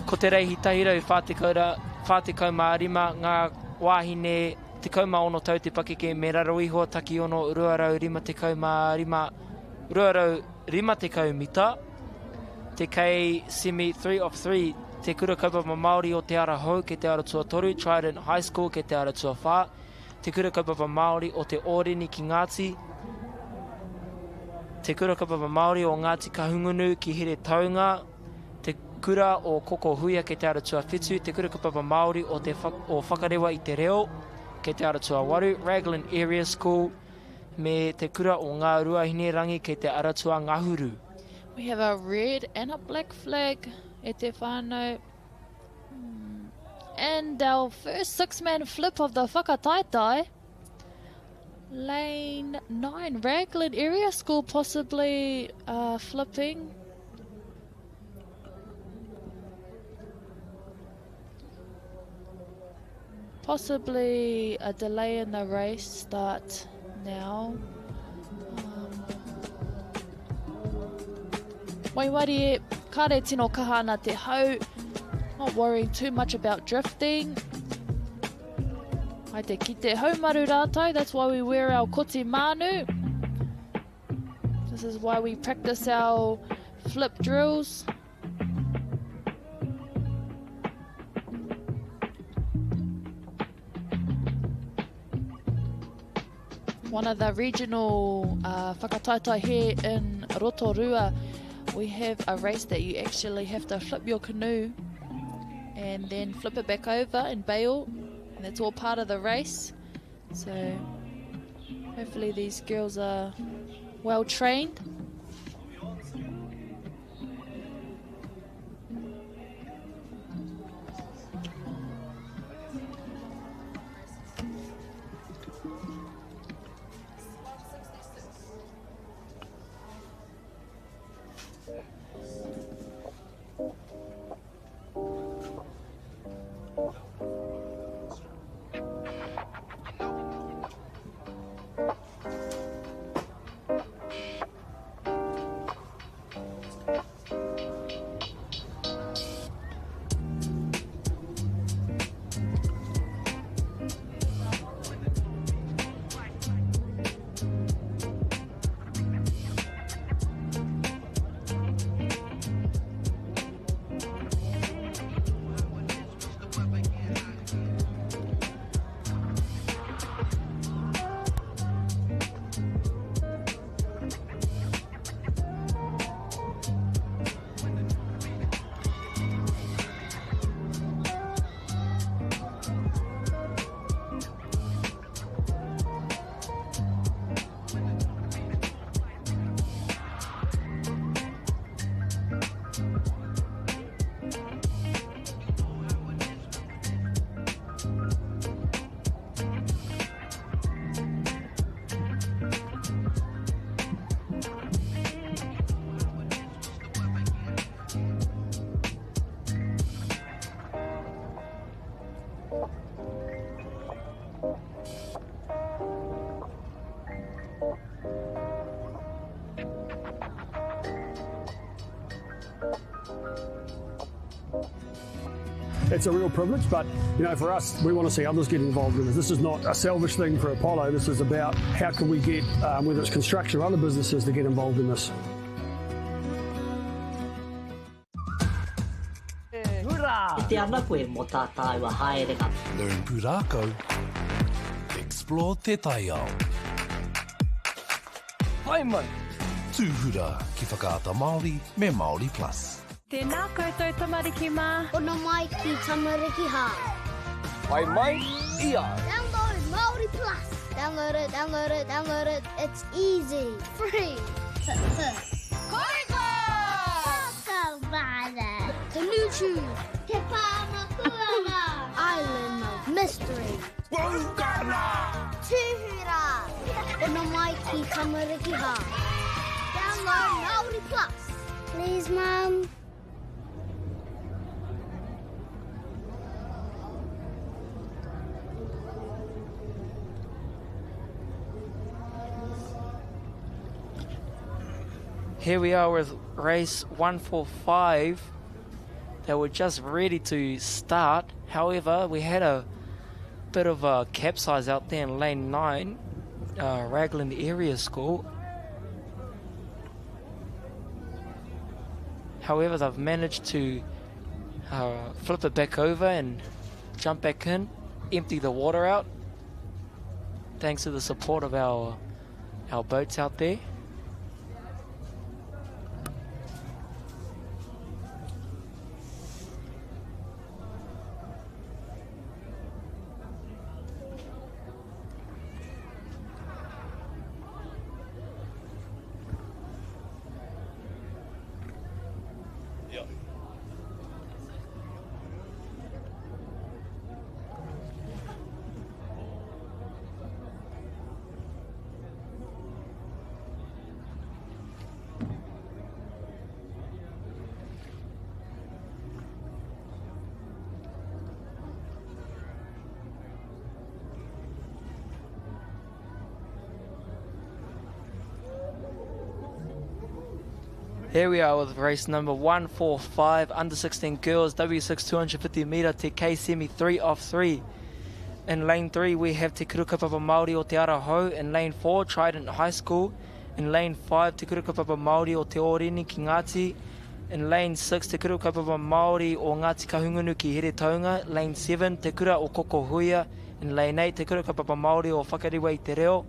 Ko te reihi 145 ngā wāhine 16 tau te pakeke me raro iho takiono 255, 250 mita. Te Kei Semi 3 of 3, Te Kura Kaupapa Māori o Te Ara Hou kei te ara tuatoru, Trident High School kei te ara tuawhā, Te Kura Kaupapa Māori o Te Ōrini ki Ngāti, Te Kura Kaupapa Māori o Ngāti Kahungunu ki Heretaunga, Te Kura o Kokohuia kei te ara tuawhitu, Te Kura Kaupapa Māori o Te o Whakarewa i te Reo kei te ara tuawaru, Raglan Area School me Te Kura o Ngā Ruahinerangi kei te ara tuangahuru. We have a red and a black flag e te whānau. Hmm. And our first six-man flip of the whakataetae. Lane 9, Raglan Area School possibly uh, flipping. Possibly a delay in the race start now. Um, Waiwarie, kare tino kaha ana te hau. Not worrying too much about drifting. Hai te kite haumaru rātou, that's why we wear our koti mānu. This is why we practice our flip drills. One of the regional uh, whakataetae here in Rotorua, we have a race that you actually have to flip your canoe and then flip it back over and bail. And that's all part of the race. So hopefully these girls are well trained. It's a real privilege, but you know, for us, we want to see others get involved in this. This is not a selfish thing for Apollo. This is about how can we get, um, whether it's construction or other businesses, to get involved in this. Kite ana koe mō tā tāua haerenga. Learn pūrākau, explore te taiao. Pai mai! Tūhura ki Whakaata Māori me Māori Plus. Tēnā koutou tamariki mā. Hono mai ki Tamariki Hā. Pai mai i au. Download Māori Plus. Download it, download it, download it. It's easy. Free. Koriko! Whakawara. Te Nūtū. Te Pāmakuana. Island of Mystery. Pūkana! Tūhura. Hono mai ki Tamariki Hā. Download Māori Plus. Please, Mum. Here we are with race 145. They were just ready to start. However, we had a bit of a capsize out there in lane 9, Raglan Area School. However, they've managed to flip it back over and jump back in, empty the water out, thanks to the support of our boats out there. Here we are with race number 145, under 16 girls, W6 250 metre, Te Kei Semi 3 off 3. In lane 3 we have Te Kura Kaupapa Māori o Te Ara Hou. In lane 4, Trident High School. In lane 5, Te Kura Kaupapa Māori o Te Ōrini ki Ngāti. In lane 6, Te Kura Kaupapa Māori o Ngāti Kahungunu ki Heretaunga. Lane 7, Te Kura o Kokohuia. In lane 8, Te Kura Kaupapa Māori o Whakarewa i Te Reo.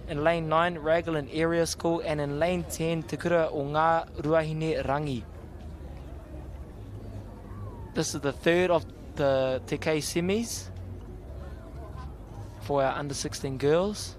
In lane 9, Raglan Area School, and in lane 10, Te Kura o Ngā Ruahine Rangi. This is the third of the Te Kei semis for our under 16 girls.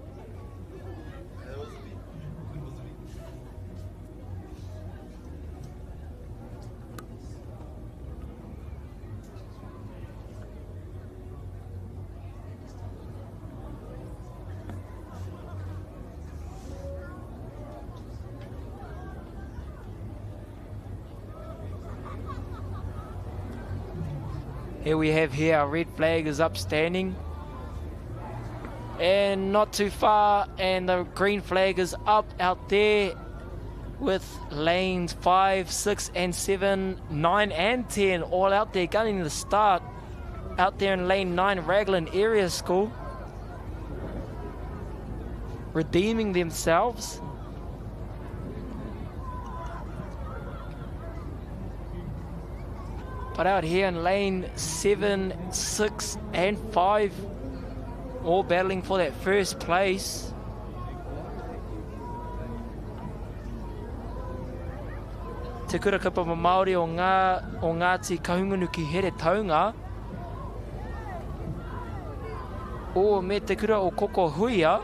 Here we have here our red flag is upstanding and not too far, and the green flag is up out there with lanes 5, 6 and 7, 9 and 10 all out there gunning the start. Out there in lane 9, Raglan Area School, redeeming themselves. But out here in lane 7, 6 and 5, all battling for that first place. Te Kura Kaupapa Māori o Ngā, o Ngāti Kahungunu ki Heretaunga. O me Te Kura o Kokohuia,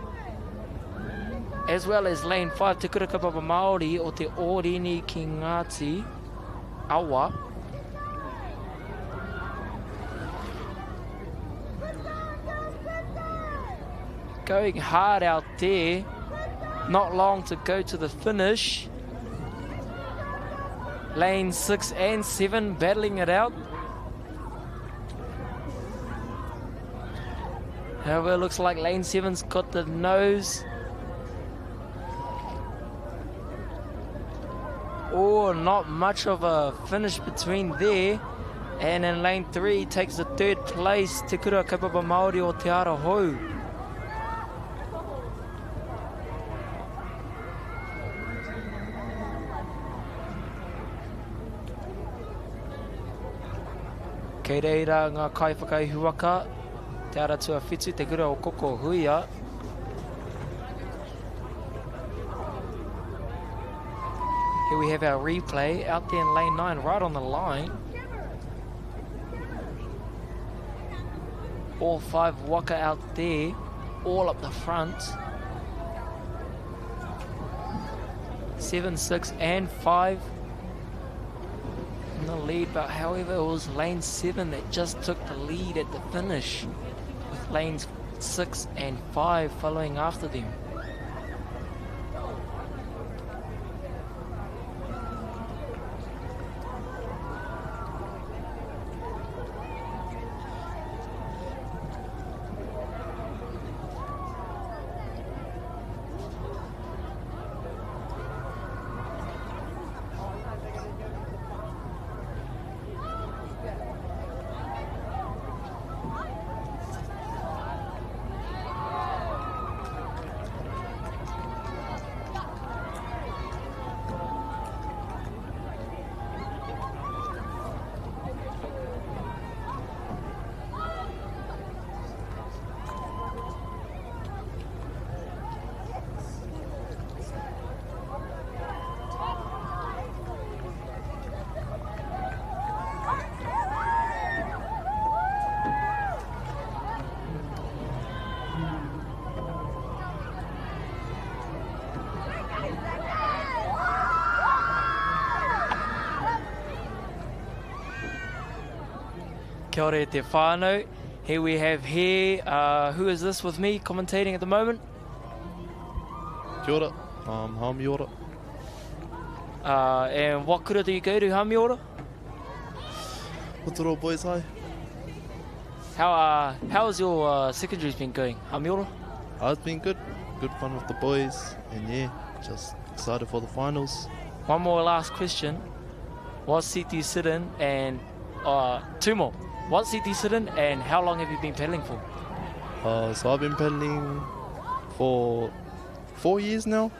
as well as lane 5, Te Kura Kaupapa Māori o Te Ōrini ki Ngāti Awa. Going hard out there, not long to go to the finish. Lane 6 and 7 battling it out. However, it looks like lane 7's got the nose. Oh, not much of a finish between there. And in lane 3 takes the third place, Te Kura Kaupapa Māori o Te Ara Hou. Kei reira ngā kaiwhakaihuwaka, Te Ara Tuawhitu, Te Kura o Kokohuia. Here we have our replay out there in lane 9, right on the line. All 5 waka out there, all up the front. 7, 6 and 5 in the lead, but however it was lane 7 that just took the lead at the finish, with lanes 6 and 5 following after them. Kia ora e te whānau. Here we have here, uh, who is this with me commentating at the moment? Kia ora, I'm Hamiora. Uh, and what kura do you go to, Hamiora? Hoturoa Boys High. How, uh, how has your uh, secondary's been going, Hamiora? Uh, it's been good. Good fun with the boys, and yeah, just excited for the finals. One more last question. What seat do you sit in? And uh, two more. What seat do you sit in, and how long have you been paddling for? Uh, so I've been paddling for four years now,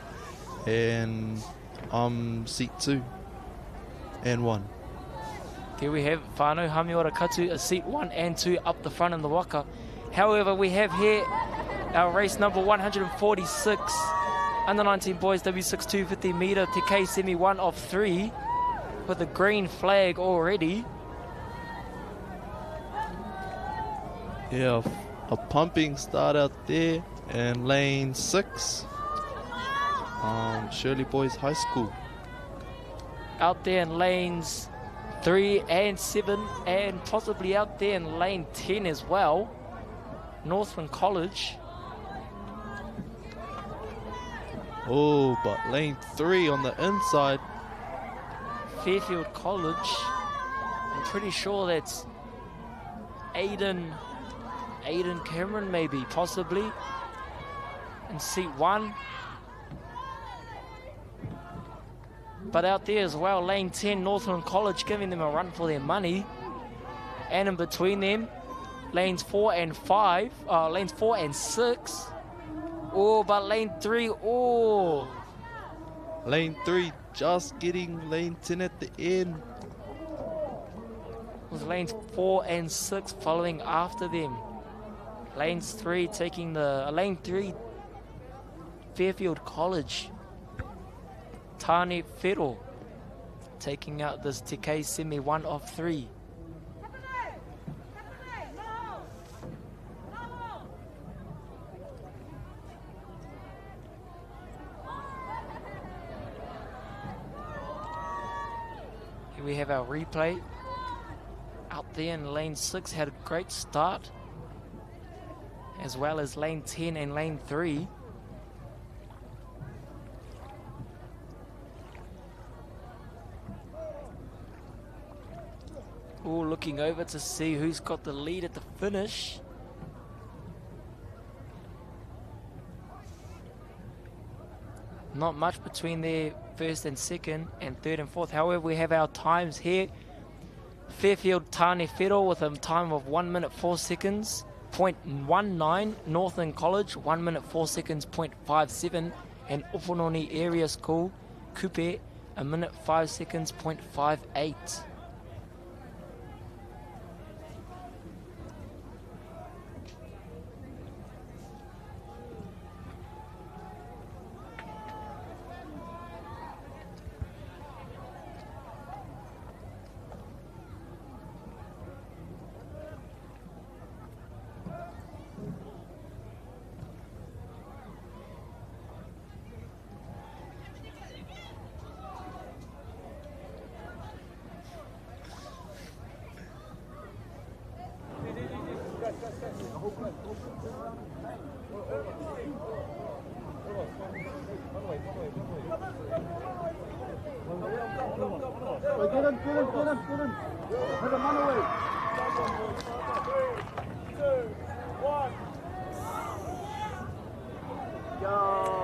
and I'm seat two and one. Here we have Whānau Hamiora Katu, a seat one and two up the front in the waka. However, we have here our race number 146, under 19 boys W6 250 meter Te K semi 1 of 3 with a green flag already. Yeah, a pumping start out there in lane 6. Shirley Boys High School. Out there in lanes 3 and 7 and possibly out there in lane 10 as well. Northland College. Oh, but lane 3 on the inside. Fairfield College. I'm pretty sure that's Aiden Aiden Cameron, maybe, possibly. In seat 1. But out there as well, lane 10, Northland College giving them a run for their money. And in between them, lanes 4 and 5, lanes 4 and 6. Oh, but lane 3, oh. Lane 3 just getting lane 10 at the end. With lanes 4 and 6 following after them. Lanes 3 taking the, lane 3, Fairfield College. Tane Whero taking out this TK semi 1 of 3. Here we have our replay. Out there in lane 6 had a great start, as well as lane 10 and lane 3. Oh, looking over to see who's got the lead at the finish. Not much between their first and second and third and fourth. However, we have our times here. Fairfield Tane Whero with a time of 1 minute 4 seconds, 0.19. Northland College, 1 minute 4 seconds, 0.57. And Opononi Area School, Kupe, 1 minute 5 seconds, 0.58. Get him, get him, get him, get him. Put him on the way. 3, 2, 1. Go.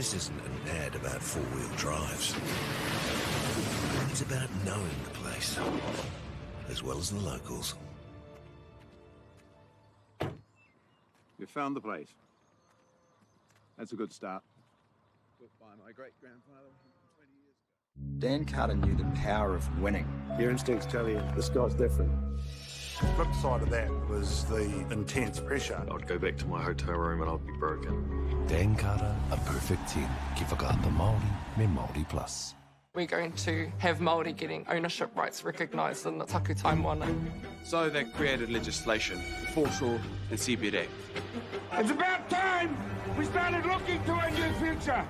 This isn't an ad about four-wheel drives. It's about knowing the place, as well as the locals. You found the place. That's a good start. Built by my great-grandfather 20 years ago. Dan Carter knew the power of winning. Your instincts tell you this guy's different. The flip side of that was the intense pressure. I'd go back to my hotel room and I'd be broken. Dan Carter, a perfect 10. Ki whakaata Māori me Māori Plus. We're going to have Māori getting ownership rights recognised in the Takutai Moana. So they created legislation, the Foreshore and Seabed Act. It's about time we started looking to a new future.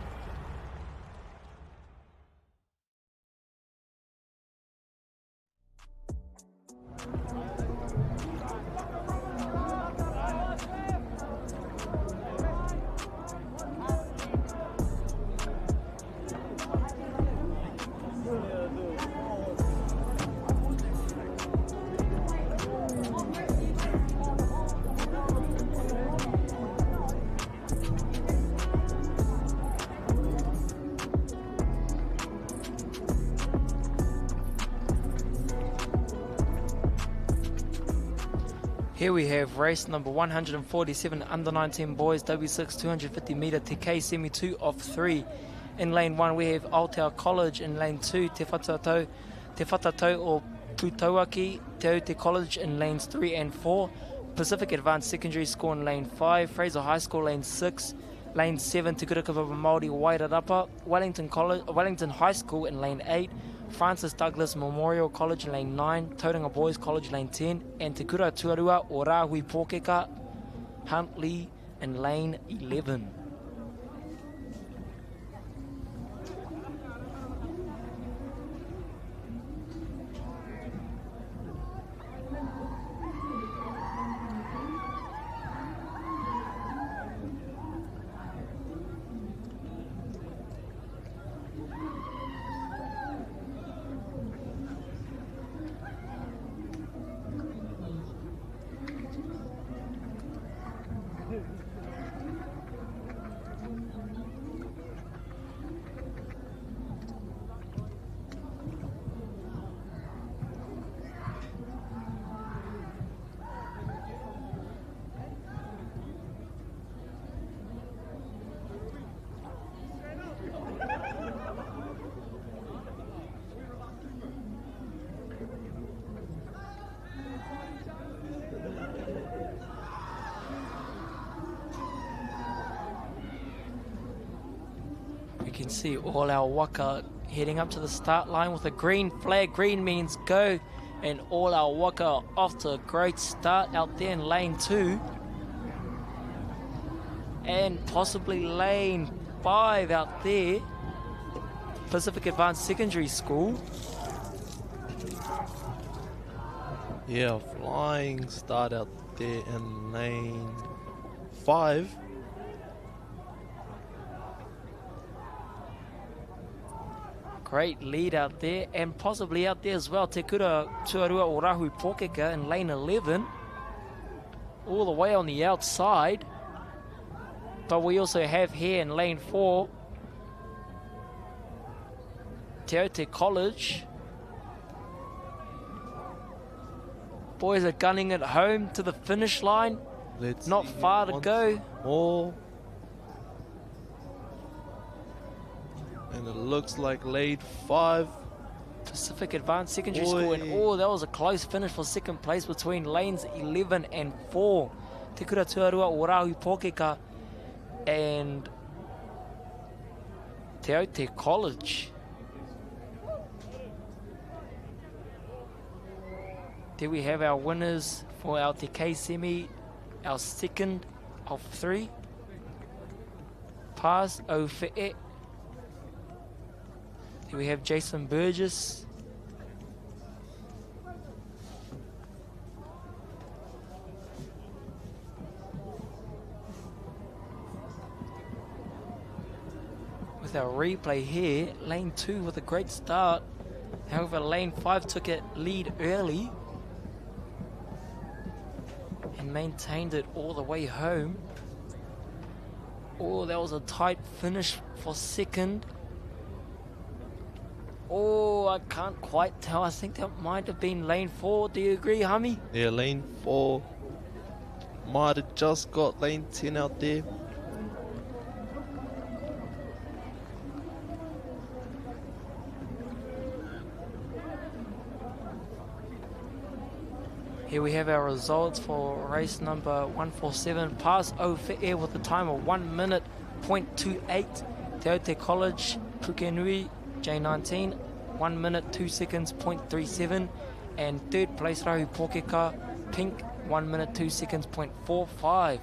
Here we have race number 147, under 19 boys, W6 250 metre Te K semi 2 of 3. In lane 1 we have Aotea College, in lane 2 Te Whatatau, Te Whatatau o Putauaki, Te Aute College in lanes 3 and 4, Pacific Advanced Secondary School in lane 5, Fraser High School lane 6, lane 7 Te Kura Kaupapa Māori Wairarapa, Wellington, College, Wellington High School in lane 8, Francis Douglas Memorial College lane 9, Tauranga Boys College lane 10, and Te Kura Tuarua o Rahui Pōkeka, Huntley in lane 11. We can see all our waka heading up to the start line with a green flag. Green means go, and all our waka off to a great start out there in lane 2. And possibly lane 5 out there, Pacific Advanced Secondary School. Yeah, flying start out there in lane 5. Great lead out there, and possibly out there as well, Te Kura Tuarua o Rahui Pōkeka in lane 11, all the way on the outside. But we also have here in lane 4, Te Aute College. Boys are gunning it home to the finish line. Let's Not far to go. More. And it looks like lane 5. Pacific Advanced Secondary School. And oh, that was a close finish for second place between lanes 11 and 4. Te Kura Tuarua o Rahui Pōkeka and Te Aute College. There we have our winners for our Te K semi, our second of 3. Pass Ofe'e. Here we have Jason Burgess. With our replay here, lane 2 with a great start. However, lane 5 took it lead early and maintained it all the way home. Oh, that was a tight finish for second. Oh, I can't quite tell. I think that might have been lane 4. Do you agree, Hami? Yeah, lane 4 might have just got lane 10 out there. Here we have our results for race number 147. Pass Ofe'e with a time of 1 minute 0.28. Te Aute College, Pukenui, J19, 1 minute 2 seconds 0.37. And third place, Rahu Pokeka, pink, 1 minute 2 seconds 0.45.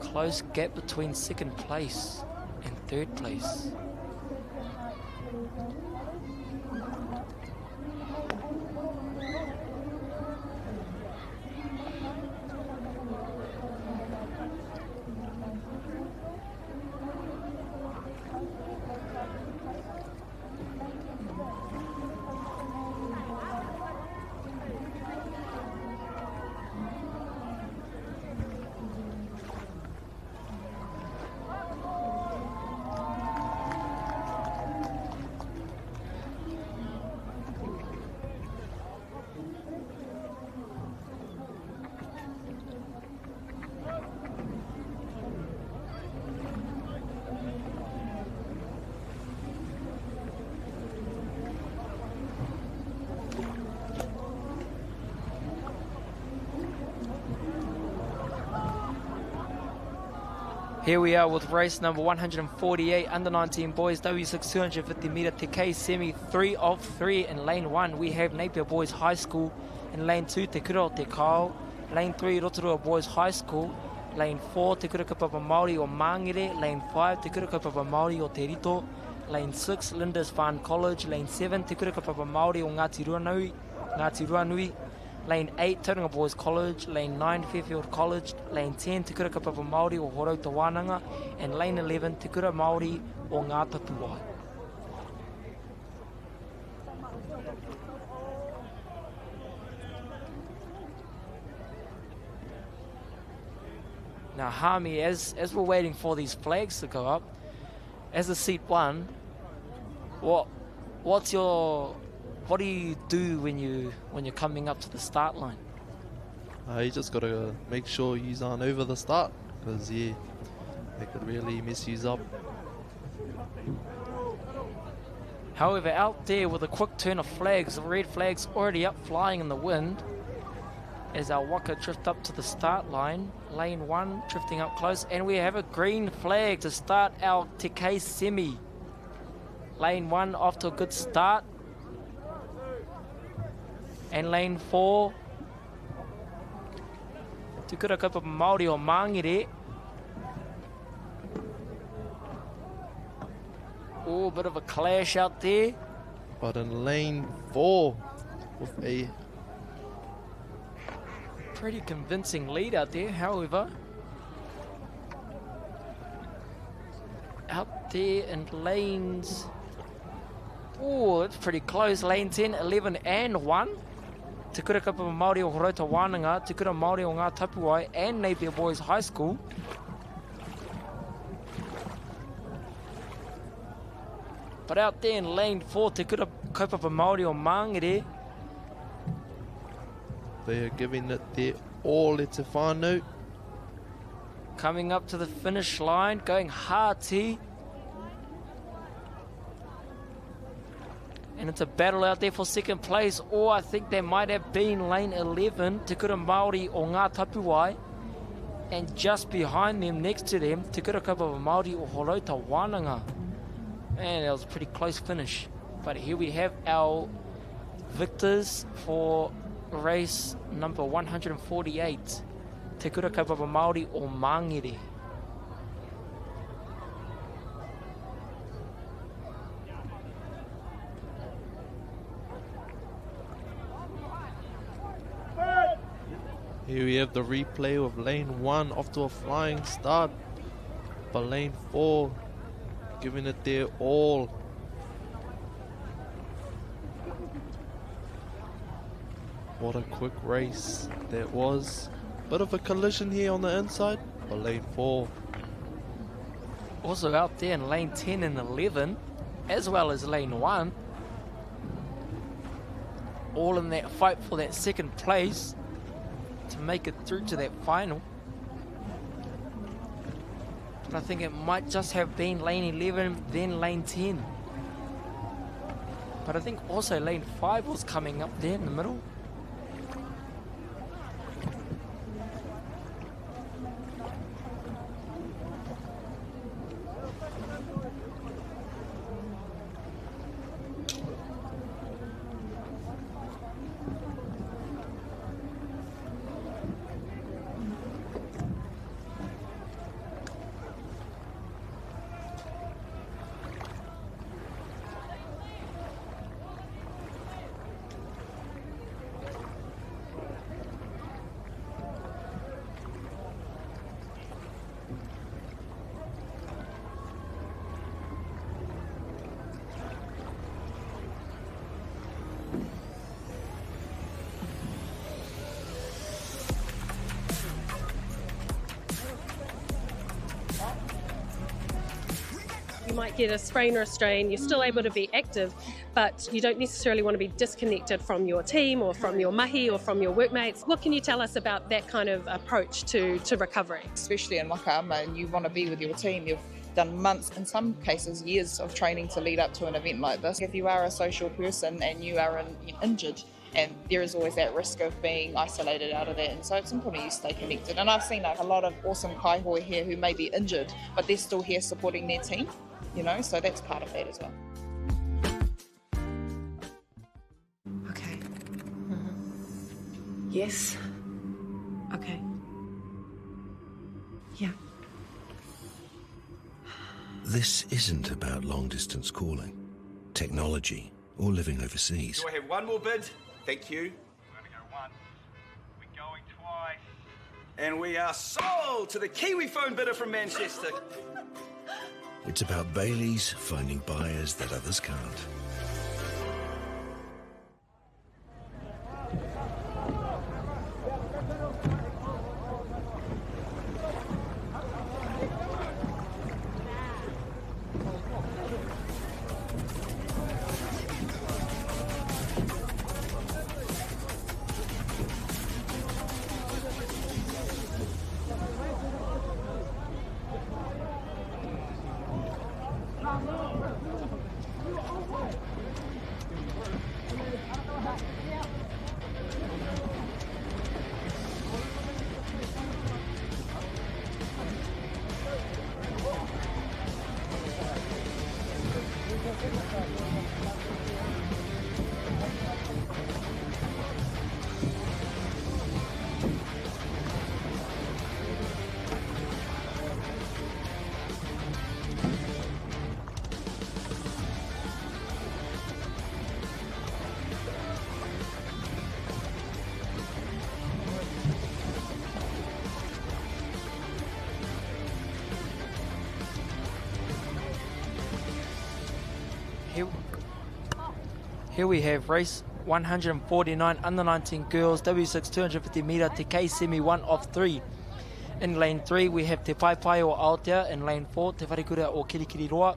Close gap between second place and third place. Here we are with race number 148, under 19 boys, W6 250 meter Te Semi 3 of 3. In lane 1, we have Napier Boys High School. In lane 2, Te Kura o Te Kao. Lane 3, Rotorua Boys High School. Lane 4, Te Kura Kaupapa Māori o Mangere. Lane 5, Te Kura Kaupapa Māori o Te Rito. Lane 6, Lindisfarne College. Lane 7, Te Kura Kaupapa Māori o Ngāti Ruanui. Ngāti Ruanui. Lane 8, Tauranga Boys College. Lane 9, Fairfield College. Lane 10, Te Kura Kaupapa Māori o Horouta Wānanga. And Lane 11, Te Kura Māori o Ngā Tapuwae. Now, Hami, as we're waiting for these flags to go up, as a seat 1, what do you do when you're coming up to the start line? You just got to make sure you aren't over the start, because they could really mess you up. However, out there with a quick turn of flags, the red flag's already up flying in the wind as our waka drift up to the start line. Lane 1 drifting up close, and we have a green flag to start our Te Kei Semi. Lane 1 off to a good start. And lane 4, Te Kura Kaupapa Māori o Mangere. Oh, a bit of a clash out there. But in lane 4, with a pretty convincing lead out there, however. Out there in lanes, oh, it's pretty close. Lane 10, 11 and 1. Te Kura Kaupapa Māori o Horouta Wānanga, Te Kura Māori o Ngā Tapuwae and Napier Boys High School. But out there in lane 4, Te Kura Kaupapa Māori o Mangere. They are giving it their all, it's a whānau. Coming up to the finish line, going hearty. And it's a battle out there for second place. Or I think there might have been lane 11, Te Kura Māori o Ngā Tapuwae. And just behind them, next to them, Te Kura Kaupapa Māori o Horouta Wānanga. Man, that was a pretty close finish. But here we have our victors for race number 148, Te Kura Kaupapa Māori o Mangere. Here we have the replay of lane 1 off to a flying start, but lane 4 giving it their all. What a quick race that was. Bit of a collision here on the inside, top of lane 4. Also out there in lane 10 and 11, as well as lane 1. All in that fight for that second place to make it through to that final. But I think it might just have been lane 11, then lane 10. But I think also lane 5 was coming up there in the middle. You might get a sprain or a strain, you're still able to be active, but you don't necessarily want to be disconnected from your team or from your mahi or from your workmates. What can you tell us about that kind of approach to, to recovery? Especially in Waka Ama, and you want to be with your team. You've done months, in some cases years of training to lead up to an event like this. If you are a social person and you are in, injured, and there is always that risk of being isolated out of that and so it's important you stay connected and I've seen like a lot of awesome kaihoe here who may be injured but they're still here supporting their team you know, so that's part of that as well. Okay. Mm -hmm. Yes. Okay. Yeah. This isn't about long distance calling, technology, or living overseas. Do I have one more bid? Thank you. We're going to go once. We're going twice. And we are sold to the Kiwi phone bidder from Manchester. It's about Bailey's finding buyers that others can't. Here we have race 149 under 19 girls, W6 250 metre, Te Kei Semi 1 of 3. In lane 3 we have Te Paepae o Aotea, in lane 4 Te Wharekura o Kirikiriroa,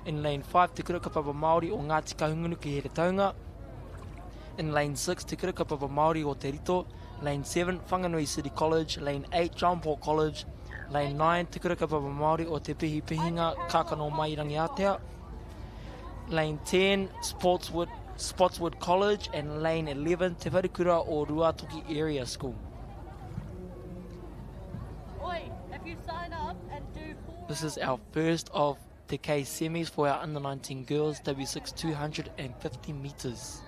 in lane 5 Te Kura Kaupapa Māori o Ngāti Kahungunu ki Heretaunga, in lane 6 Te Kura Kaupapa Māori o Te Rito, lane 7 Whanganui City College, lane 8 John Paul College, lane 9 Te Kura Kaupapa Māori o Te Pihipihinga Kākano Mai Rangiātea, lane 10 Sportswood, Spotswood College and lane 11 Te Wharekura o Ruatoki Area School. Oi, if you sign up and do This is our first of the K semis for our under 19 girls W6 250 meters.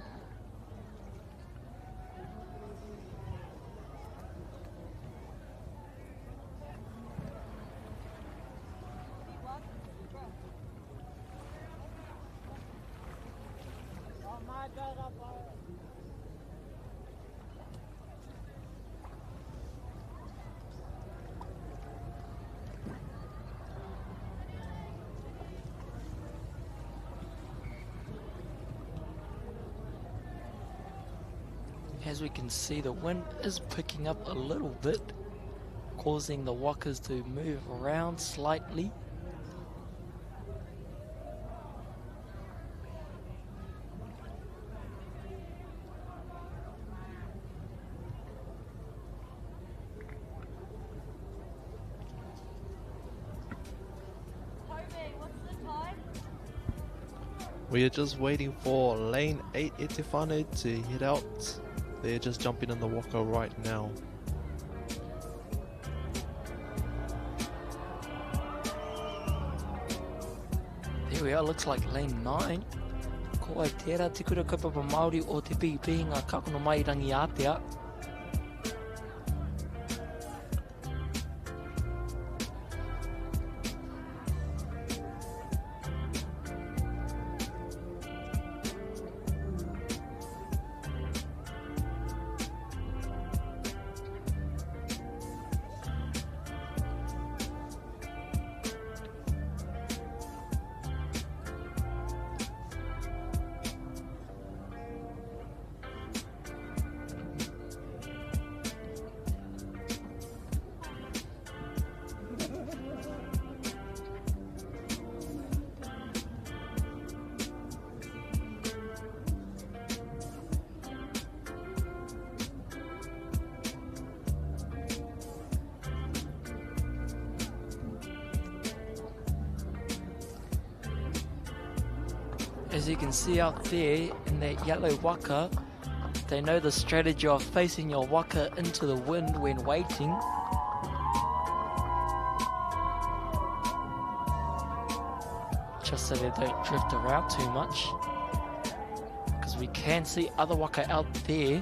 As we can see, the wind is picking up a little bit. Causing the wakas to move around slightly. We are just waiting for lane 8 Etifane to head out. They're just jumping in the waka right now. There we are, looks like lane 9. Ko ai tērā te kura kaupapa Māori o Te Pihipihinga Kākano Mai Rangiātea. As you can see out there in that yellow waka, they know the strategy of facing your waka into the wind when waiting. Just so they don't drift around too much. Because we can see other waka out there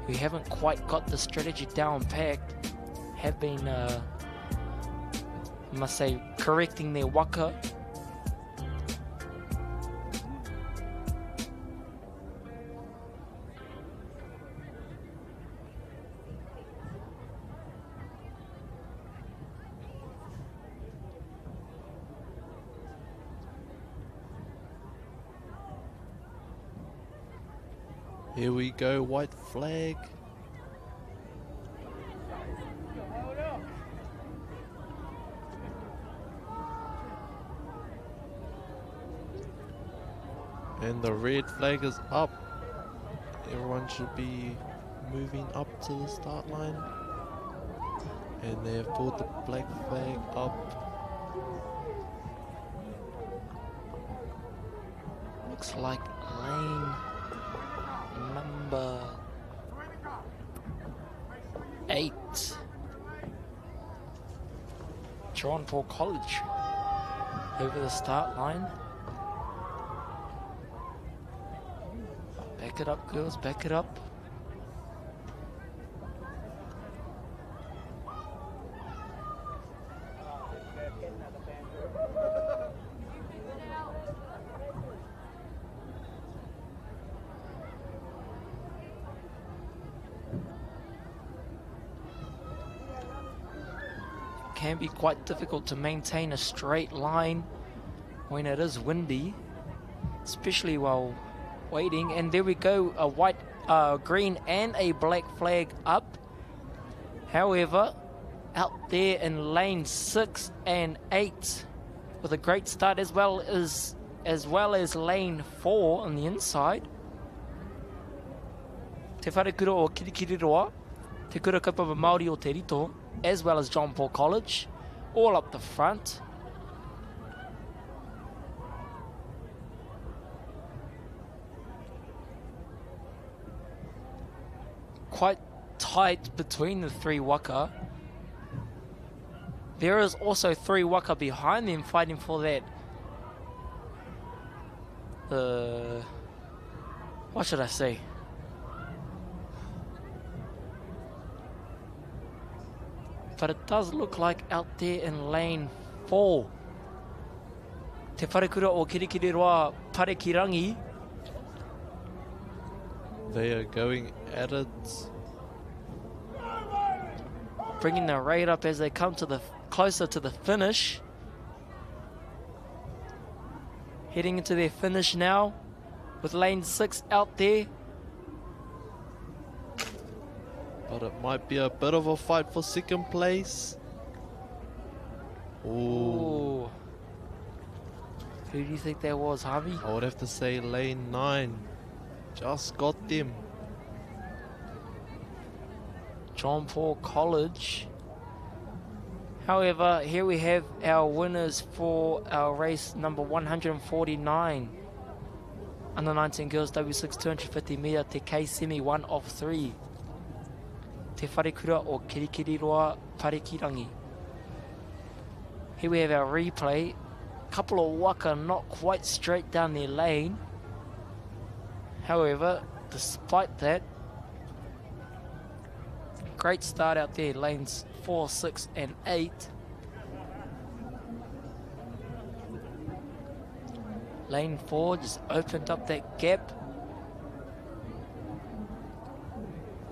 who haven't quite got the strategy down packed, have been, I must say, correcting their waka. Here we go, white flag. And the red flag is up. Everyone should be moving up to the start line. And they have pulled the black flag up. Looks like lane number 8. John Paul College over the start line. Back it up, girls, back it up. Can be quite difficult to maintain a straight line when it is windy, especially while waiting. And there we go, a white, green and a black flag up. However, out there in lane 6 and 8 with a great start, as well as lane 4 on the inside. Te Wharekura o Kirikiriroa, Te Kura Kaupapa Māori o Te Rito, as well as John Paul College, all up the front. Quite tight between the three waka. There is also three waka behind them fighting for that. What should I say? But it does look like out there in lane 4, Te Wharekura o Kirikiriroa Parekirangi. They are going at it. Bringing the rate up as they come to the closer to the finish. Heading into their finish now with lane 6 out there. But it might be a bit of a fight for second place. Ooh. Ooh. Who do you think that was, Harvey? I would have to say lane 9. Just got them. John Paul College. However, here we have our winners for our race number 149. Under 19 girls W6 250 metre Te Kei Semi 1 of 3. Te Wharekura o Kirikiriroa Parikirangi. Here we have our replay. Couple of waka not quite straight down their lane. However, despite that, great start out there, lanes 4, 6 and 8. Lane 4 just opened up that gap.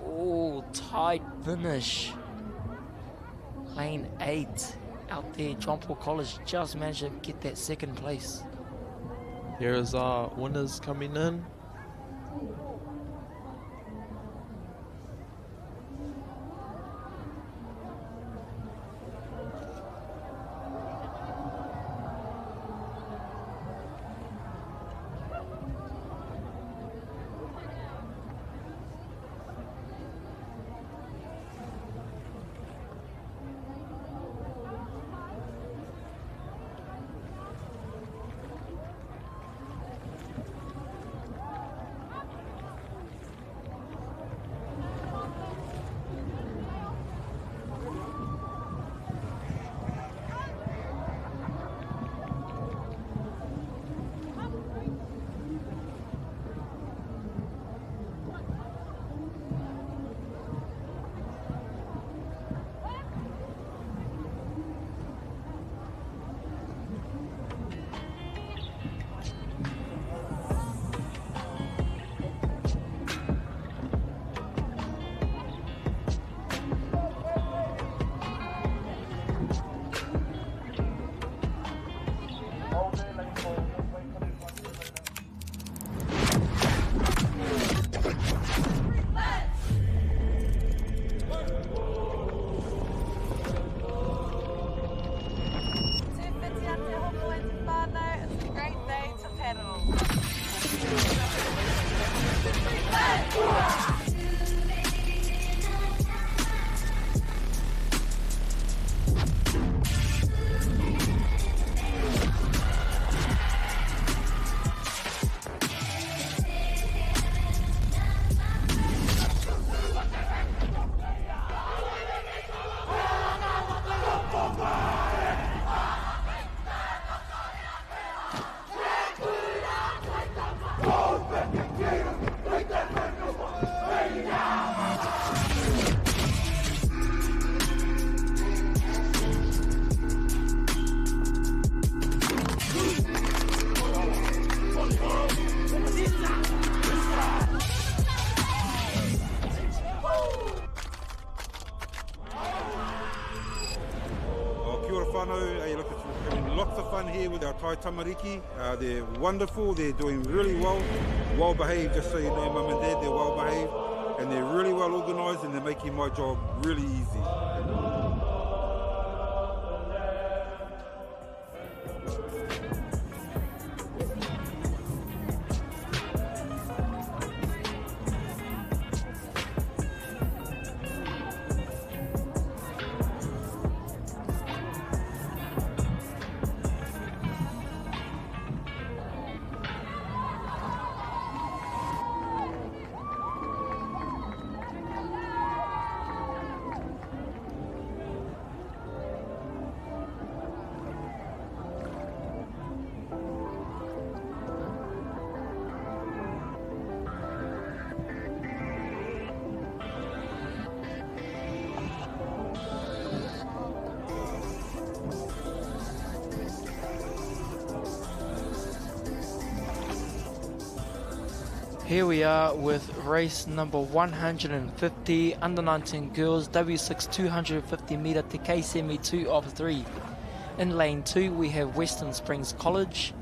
Oh, tight finish. Lane 8 out there, John Paul College just managed to get that second place. Here is our winners coming in. Here with our Tai Tamariki. They're wonderful, they're doing really well, well behaved, just so you know, mum and dad, they're well behaved, and they're really well organised, and they're making my job really easy. Here we are with race number 150, under 19 girls, W6 250 metre Te Kei Semi 2 of 3. In lane 2 we have Western Springs College.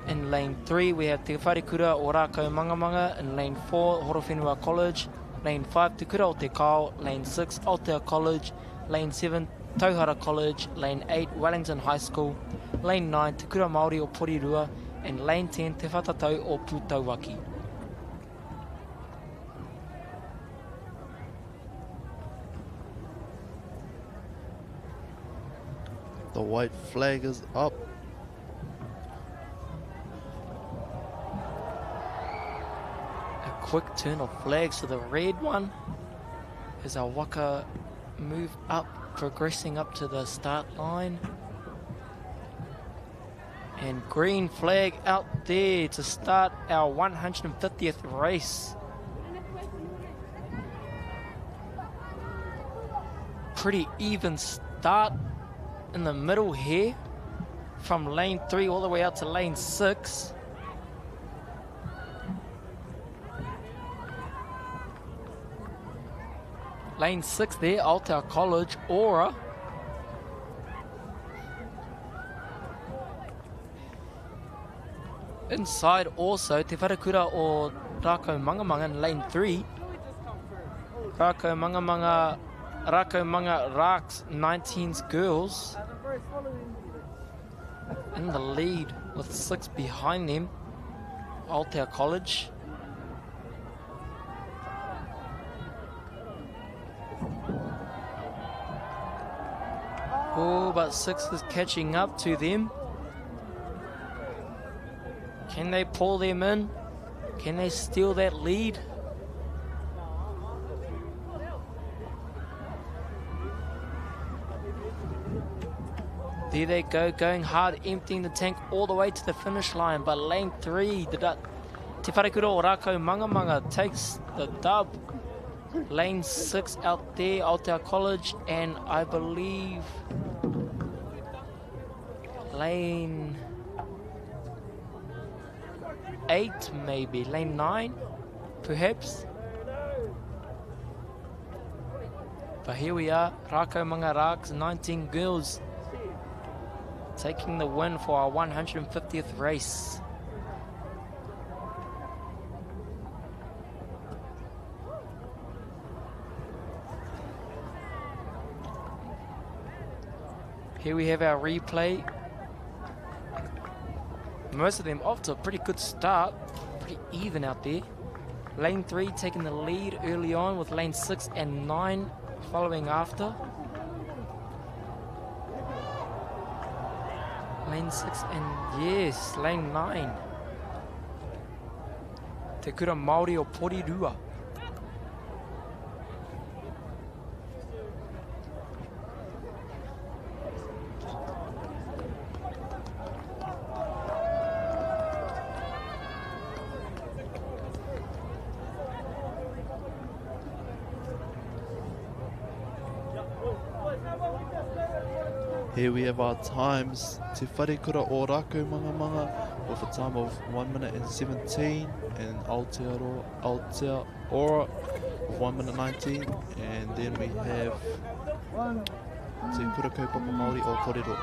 In lane 3 we have Te Wharekura o Rākau Mangamanga. In lane 4, Horowhenua College. Lane 5, Te Kura o Te Kao, Lane 6, Aotea College, Lane 7, Tauhara College, Lane 8, Wellington High School, Lane 9, Te Kura Māori o Porirua, and Lane 10, Te Whatatau o Pūtauaki. The white flag is up. A quick turn of flags to the red one as our waka move up, progressing up to the start line. And green flag out there to start our 150th race. Pretty even start in the middle here, from lane 3 all the way out to lane 6. Lane 6 there, Aotea College, Aura. Inside also, Te Wharekura o Rākau Mangamanga in lane 3. Rākau Mangamanga, Rākau Manga Raks 19's girls in the lead with 6 behind them. Aotea College. Oh, but 6 is catching up to them. Can they pull them in? Can they steal that lead? There they go, going hard, emptying the tank all the way to the finish line. But lane 3, the Te Wharekura o Rākau Mangamanga takes the dub. Lane 6 out there, Aotea College, and I believe lane 8 maybe, lane 9 perhaps. But here we are, Rākau Manga Raks, 19 girls taking the win for our 150th race. Here we have our replay. Most of them off to a pretty good start, pretty even out there. Lane 3 taking the lead early on with lane 6 and 9 following after. Lane 6 and yes, lane 9. Te Kura Māori o Porirua. Here we have our times. Te Wharekura o Rākau Mangamanga with a time of 1 minute and 17, and Aotearoa, Aotea Ora with 1 minute 19, and then we have Te Kura Kaupapa Māori o Porirua.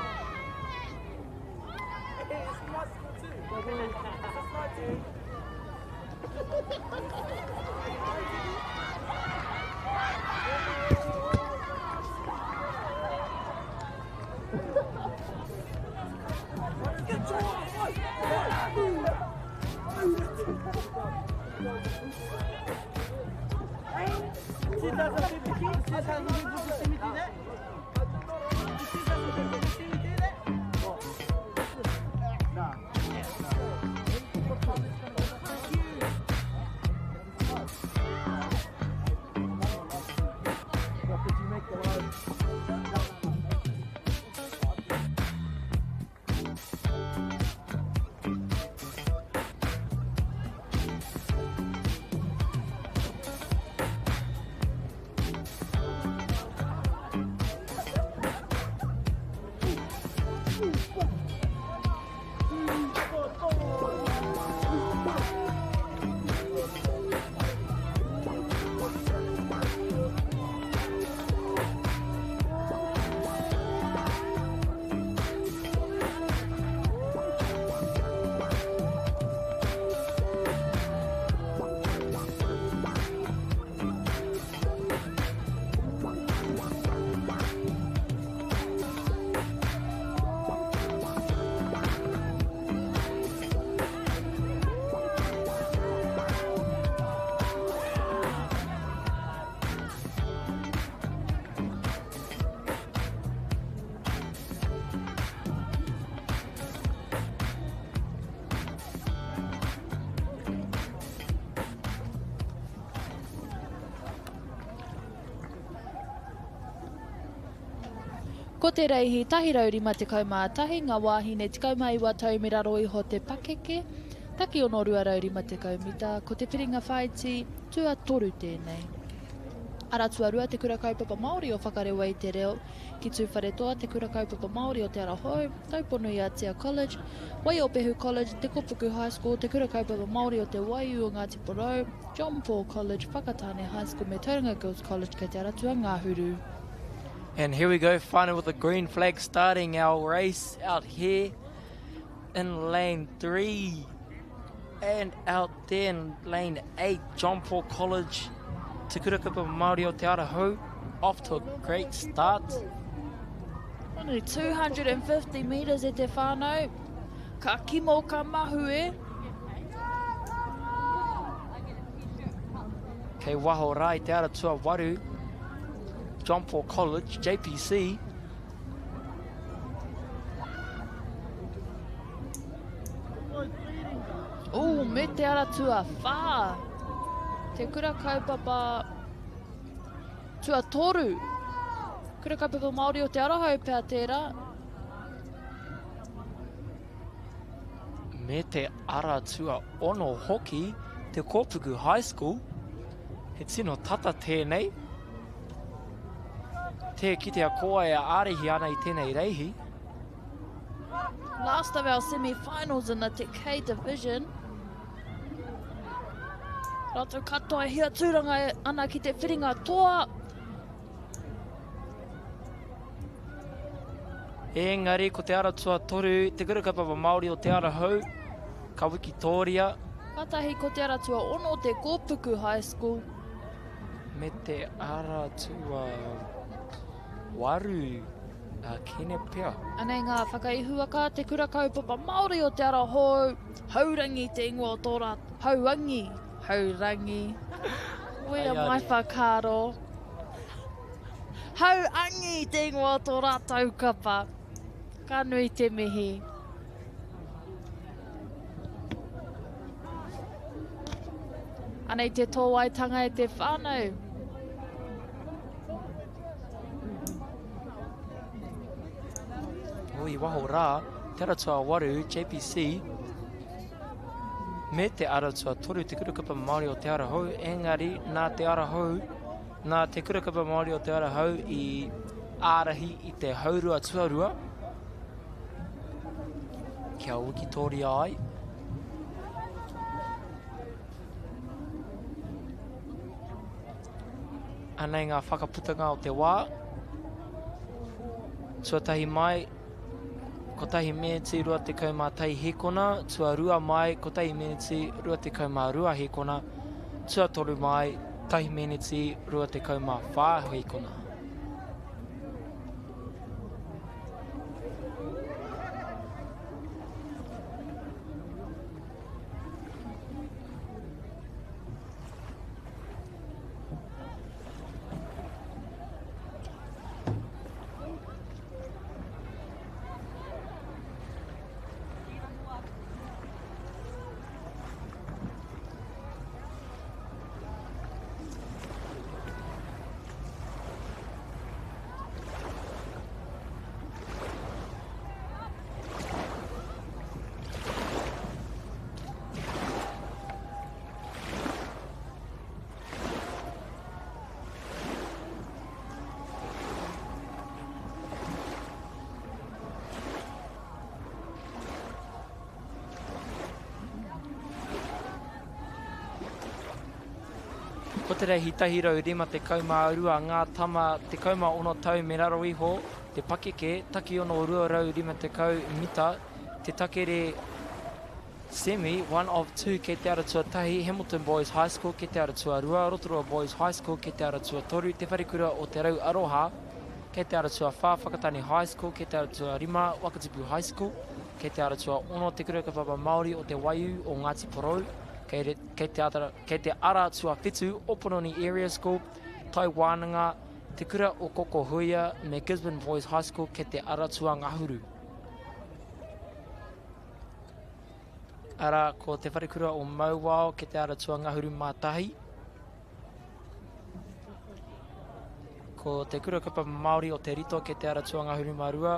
Ko te reihi 151 ngā wāhine 19 tau me raro iho te pakeke, takiono 250 mita, ko te whiringa whāiti tuatoru tēnei. Ara tuarua Te Kura Kaupapa Māori o Whakarewa i te Reo, ki Tūwharetoa Te Kura Kaupapa Māori o Te Ara Hou, Tauponuiātea College, Waiopehu College, Te Kopuku High School, Te Kura Kaupapa Māori o Te Waiū o Ngāti Porou, John Paul College, Whakatāne High School me Tauranga Girls College kei Te Aratua Ngahuru. And here we go, finally with the green flag starting our race out here in lane 3 and out there in lane 8, John Paul College, Te Kura Kaupapa Māori o Te Ara Hou, off to a great start. Only 250 metres e te whānau. Ka kimo, ka mahue. Kei waho rā i te ara tuawaru, John Paul College, JPC. Ooh, me te ara tuawhā. Te kura kaupapa tuatoru. Kura kaupapa Māori o Te Arahau pea tērā. Me te ara tuaono hoki, Te Kōpuku High School. He tino tata tēnei. Tē kitea ko wai e ārahi ana i tēnei reihi. Last of our semi-finals in the Te K division. Rātou katoa e hia tūranga ana ki te whiringa toa. Engari ko te ara tuatoru, te kura kaupapa Māori o Te Ara Hou, ka wikitōria. Katahi ko te ara tuaono, Te Kōpuku High School. Me te ara tuawaru, a Kene pea. Anei ngā whakaihuwaka, te kura kaupapa Māori o Te Ara Hou, Haurangi te ingoa o tō rā, Hauangi, Haurangi. Where my whakaaro. Hauangi te ingoa o tō rātou kapa. Ka nui te mihi. Anei te tōwaitanga e te whānau. O i waho rā, Te Ara Tuawaru, JPC, me Te Ara Tuatoru, Te Kura Kaupapa Māori o Te Ara Hou, engari nā Te Ara Hou, nā Te Kura Kaupapa Māori o Te Ara Hou i ārahi i te haurua tuarua kia wikitoria ai. Anei ngā whakaputanga o te wā. Tuatahi mai, kotahi meneti 21 hēkona, tuarua mai, kotahi meneti 22 hēkona, tuatoru mai, tahi meneti 24 hēkona. Ko te reihi 152 ngā tama 16 tau me raro iho te pakeke, takiono 250 mita te takere Semi, one of two kei te ara tuatahi, Hamilton Boys High School kei te ara tuarua, Rotorua Boys High School kei te ara tuatoru, Te Wharekura o Te Rau Aroha kei te ara tuawhā, Whakatane High School kei te ara tuarima, Wakatipu High School kei te ara tuaono, Te Kura Kaupapa Māori o Te Waiū o Ngāti Porou kei, kei, te, ara, kei te ara tuawhitu, Opononi Area School, Tai Wānanga, Te Kura o Kokohuia me Gisborne Boys High School kei te ara tuangahuru. Arā, ko Te Wharekura o Mauao ki te ara tuangahuru mā tahi. Ko Te Kura Kaupapa Māori o Te Rito kei te ara tuangahuru mā 2,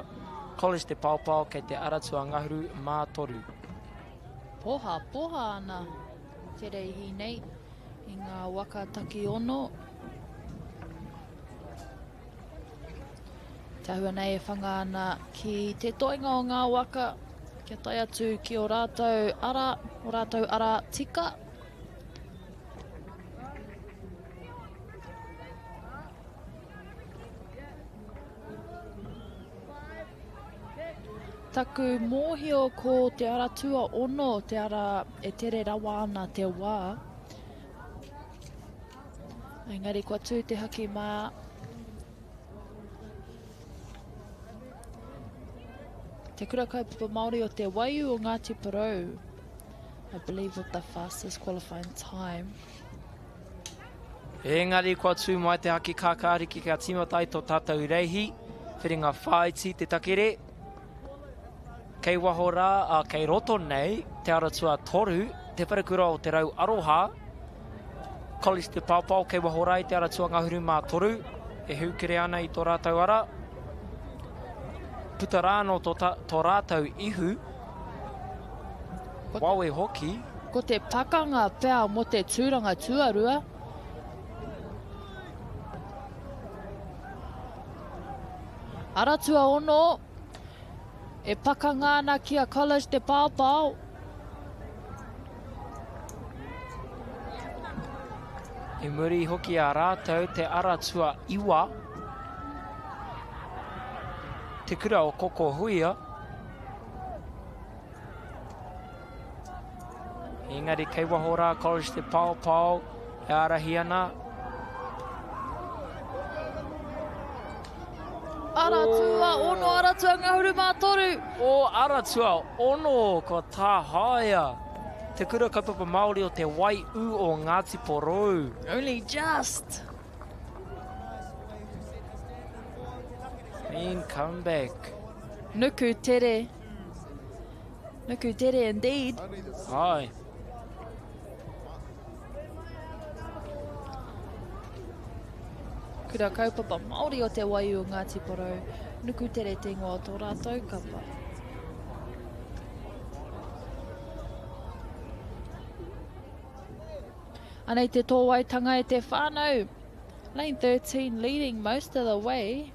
College Te Paopao kei te ara tuangahuru mā 3. Pohapoha ana te reihi nei i ngā waka takiono. Te āhua nei e whanga ana ki te toenga o ngā waka kia tae atu ki o rātou ara, o rātou ara tika. Taku mōhio ko te ara tuaono te ara e tere rawa ana te wā. Engari kua tū te haki mā. Te Kura Kaupapa Māori o Te Waiū o Ngāti Porou. I believe with the fastest qualifying time. Engari kua tū mai te haki kākāriki kia tīmata ai tō tātou reihi, whiringa whāiti te takere. Kei waho rā, ā, kei roto nei, te ara tuatoru, te wharekura o Te Rau Aroha, College Te Paopao, kei waho rā i te ara tuangahuru mā toru, e hūkere ana i tō rātou ara. Puta rā anō tō, ta, tō rātou ihu, wawe hoki. Ko te pakanga pea mō te tūranga tuarua. Ara tuaono, e pakanga ana ki a College Te Paopao. I muri hoki a rātou te ara tuaiwa, te kura o Kokohuia. Engari kei waho rā College Te Paopao e ārahi ana. Ara tuaono, ara tuangahuru mā toru. O ara tuaono, kua tāhaea Te Kura Kaupapa Māori o Te Waiū o Ngāti Porou. Only just. Mean comeback. Nuku tere. Nuku tere indeed. Ai. Kura kaupapa Māori o Te Waiū o Ngāti Porou, Nukutere te ingoa o tō rātou kapa. Anei te tōwaitanga e te whānau. Lane 13 leading most of the way.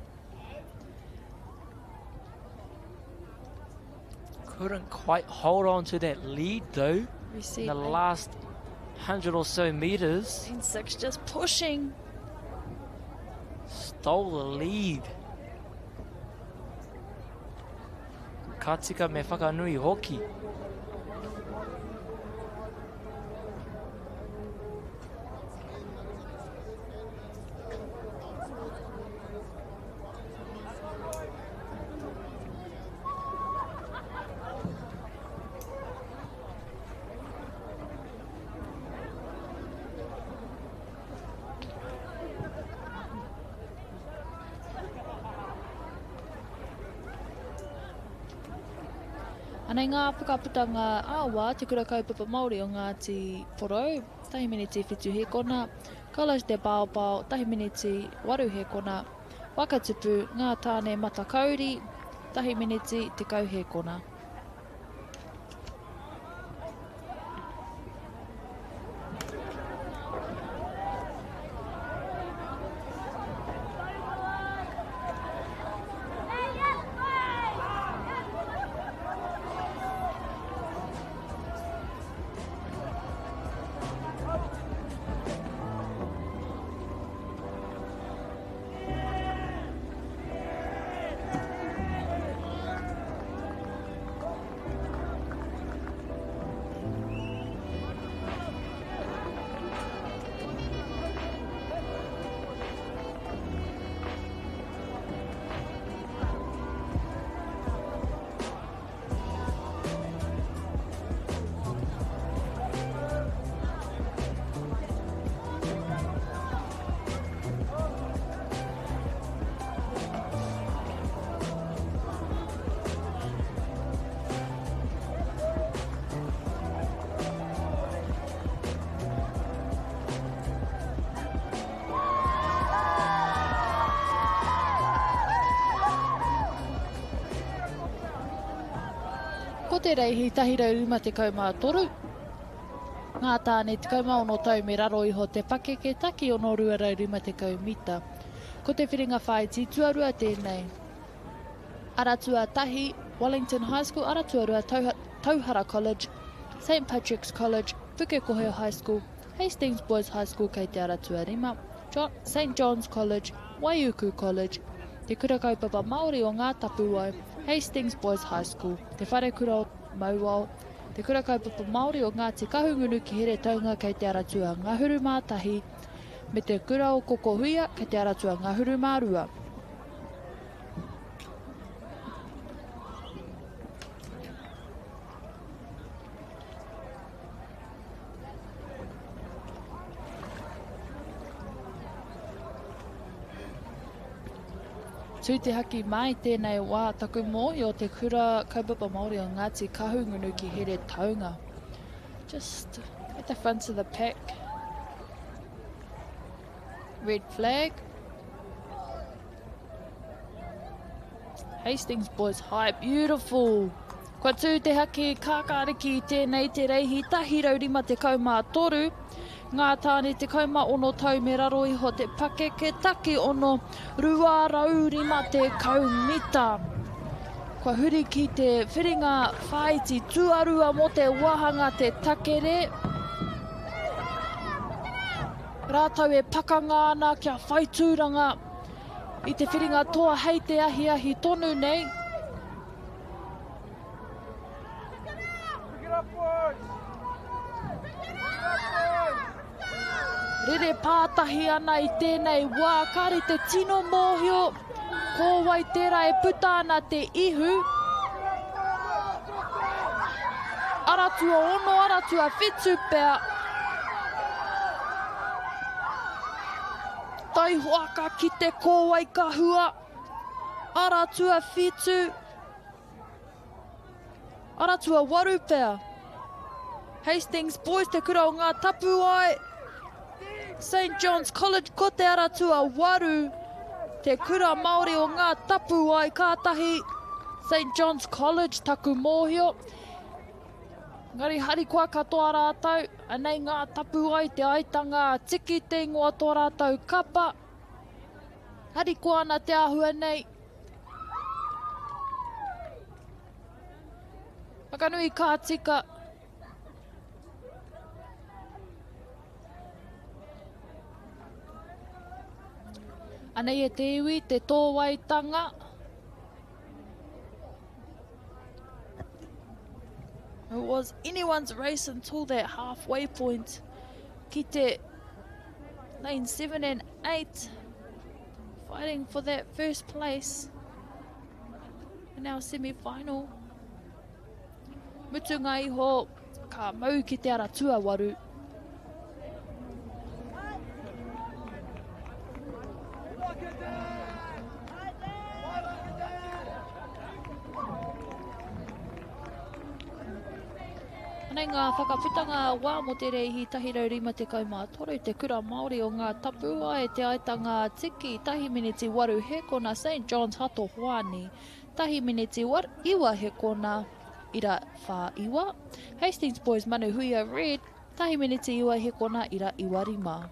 Couldn't quite hold on to that lead though. We see in the last 100 or so meters. Lane 6 just pushing. Stole the lead. Ka tika me whakanui hoki. Anei ngā whakaputanga ā-wā Te Kura Kaupapa Māori o Ngāti Porou, tahi meneti whitu hēkona, College Te Paopao, tahi meneti waru hēkona, Waka Tupu, Ngā Tāne Matakauri, tahi meneti 10 hēkona. Ko te reihi 153, ngā tāne 16 tau me raro iho te pakeke taki 650 mita. Ko te whiringa whāiti tuarua tēnei. Ara tuatahi, Wellington High School, ara tuarua, Tauhara College, St Patrick's College, Pukekohe High School, Hastings Boys High School kei te ara tuarima, St John's College, Waiuku College, Te Kura Kaupapa Māori o Ngā Tapuwae, Hastings Boys High School, Te Wharekura o Mauao, Te Kura Kaupapa Māori o Ngāti Kahungunu ki Heretaunga kei te ara tuangahuru mā tahi, me Te Kura o Kokohuia kei te ara tuangahuru mā rua. Tū te haki mai tēnei wā taku mōhio te kura kaupapa Māori o Ngāti Kahungunu ki Heretaunga. Just at the front of the pack. Red flag. Hastings Boys High, beautiful. Kua tū te haki kākāriki i tēnei te reihi 153. Ngā tāne 16 tau me raro iho te pakeke taki ono 250 mita. Kua huri ki te whiringa whāiti tuarua mō te wāhanga te takere. Rātou e pakanga ana kia whai tūranga i te whiringa toa hei te ahiahi tonu nei. Rere pātahi ana i tēnei wā, kāre te tino mōhio ko wai tērā e puta ana te ihu. Ara tuaono, ara tuawhitu pea. Taihoa ka kite ko wai ka hua. Ara tuawhitu. Ara tuawaru pea. Hastings Boys, Te Kura o Ngā Tapuwae. St John's College, ko te ara tuawaru. Te Kura Māori o Ngā Tapuwae, kātahi St John's College, taku mōhio. Engari harikoa katoa rātou, anei Ngā Tapuwae, te aitanga a Tiki te ingoa tō rātou kapa. Harikoa ana te āhua nei. Whakanui ka tika. Anei e te iwi, te tōwaitanga. It was anyone's race until that halfway point. Ki te lane 7 and 8. Fighting for that first place in our semi-final. Mutunga iho, ka mau ki te ara tuawaru. Anei ngā whakaputanga wā mō te reihi 153, Te Kura Māori o Ngā Tapuwae, Te Aitanga a Tiki, tahi miniti waru hekona, St John's Hato Hoani, tahi miniti iwa hekona, ira whā iwa, Hastings Boys Manuhuia Red, tahi miniti iwa hekona, ira iwa rima.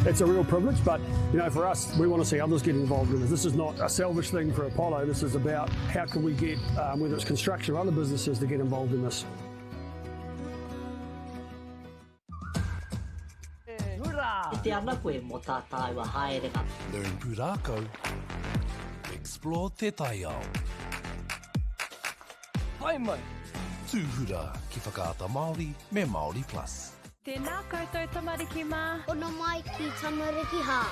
It's a real privilege, but you know, for us, we want to see others get involved in this. This is not a selfish thing for Apollo. This is about how can we get, um, whether it's construction or other businesses, to get involved in this. Kite ana koe mō tā tāua haerenga. Learn pūrākau, explore te taiao. Pai mai! Tūhura ki Whakaata Māori me Māori Plus. Tēnā koutou tamariki mā. Hono mai ki Tamariki Hā.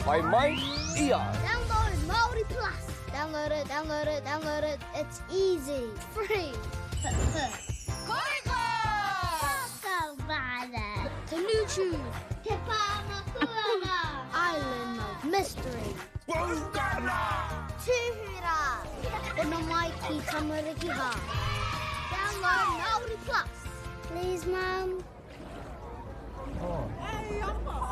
Pai mai i a au. Download Māori Plus. Download it, download it, download it. It's easy. Free. Koriko! Whakawara. Te new tune. Te pānga kuanga. I mai ki Tamariki Hā. Download Māori Plus. Please, Mum. Oh. Hey, I'm oh,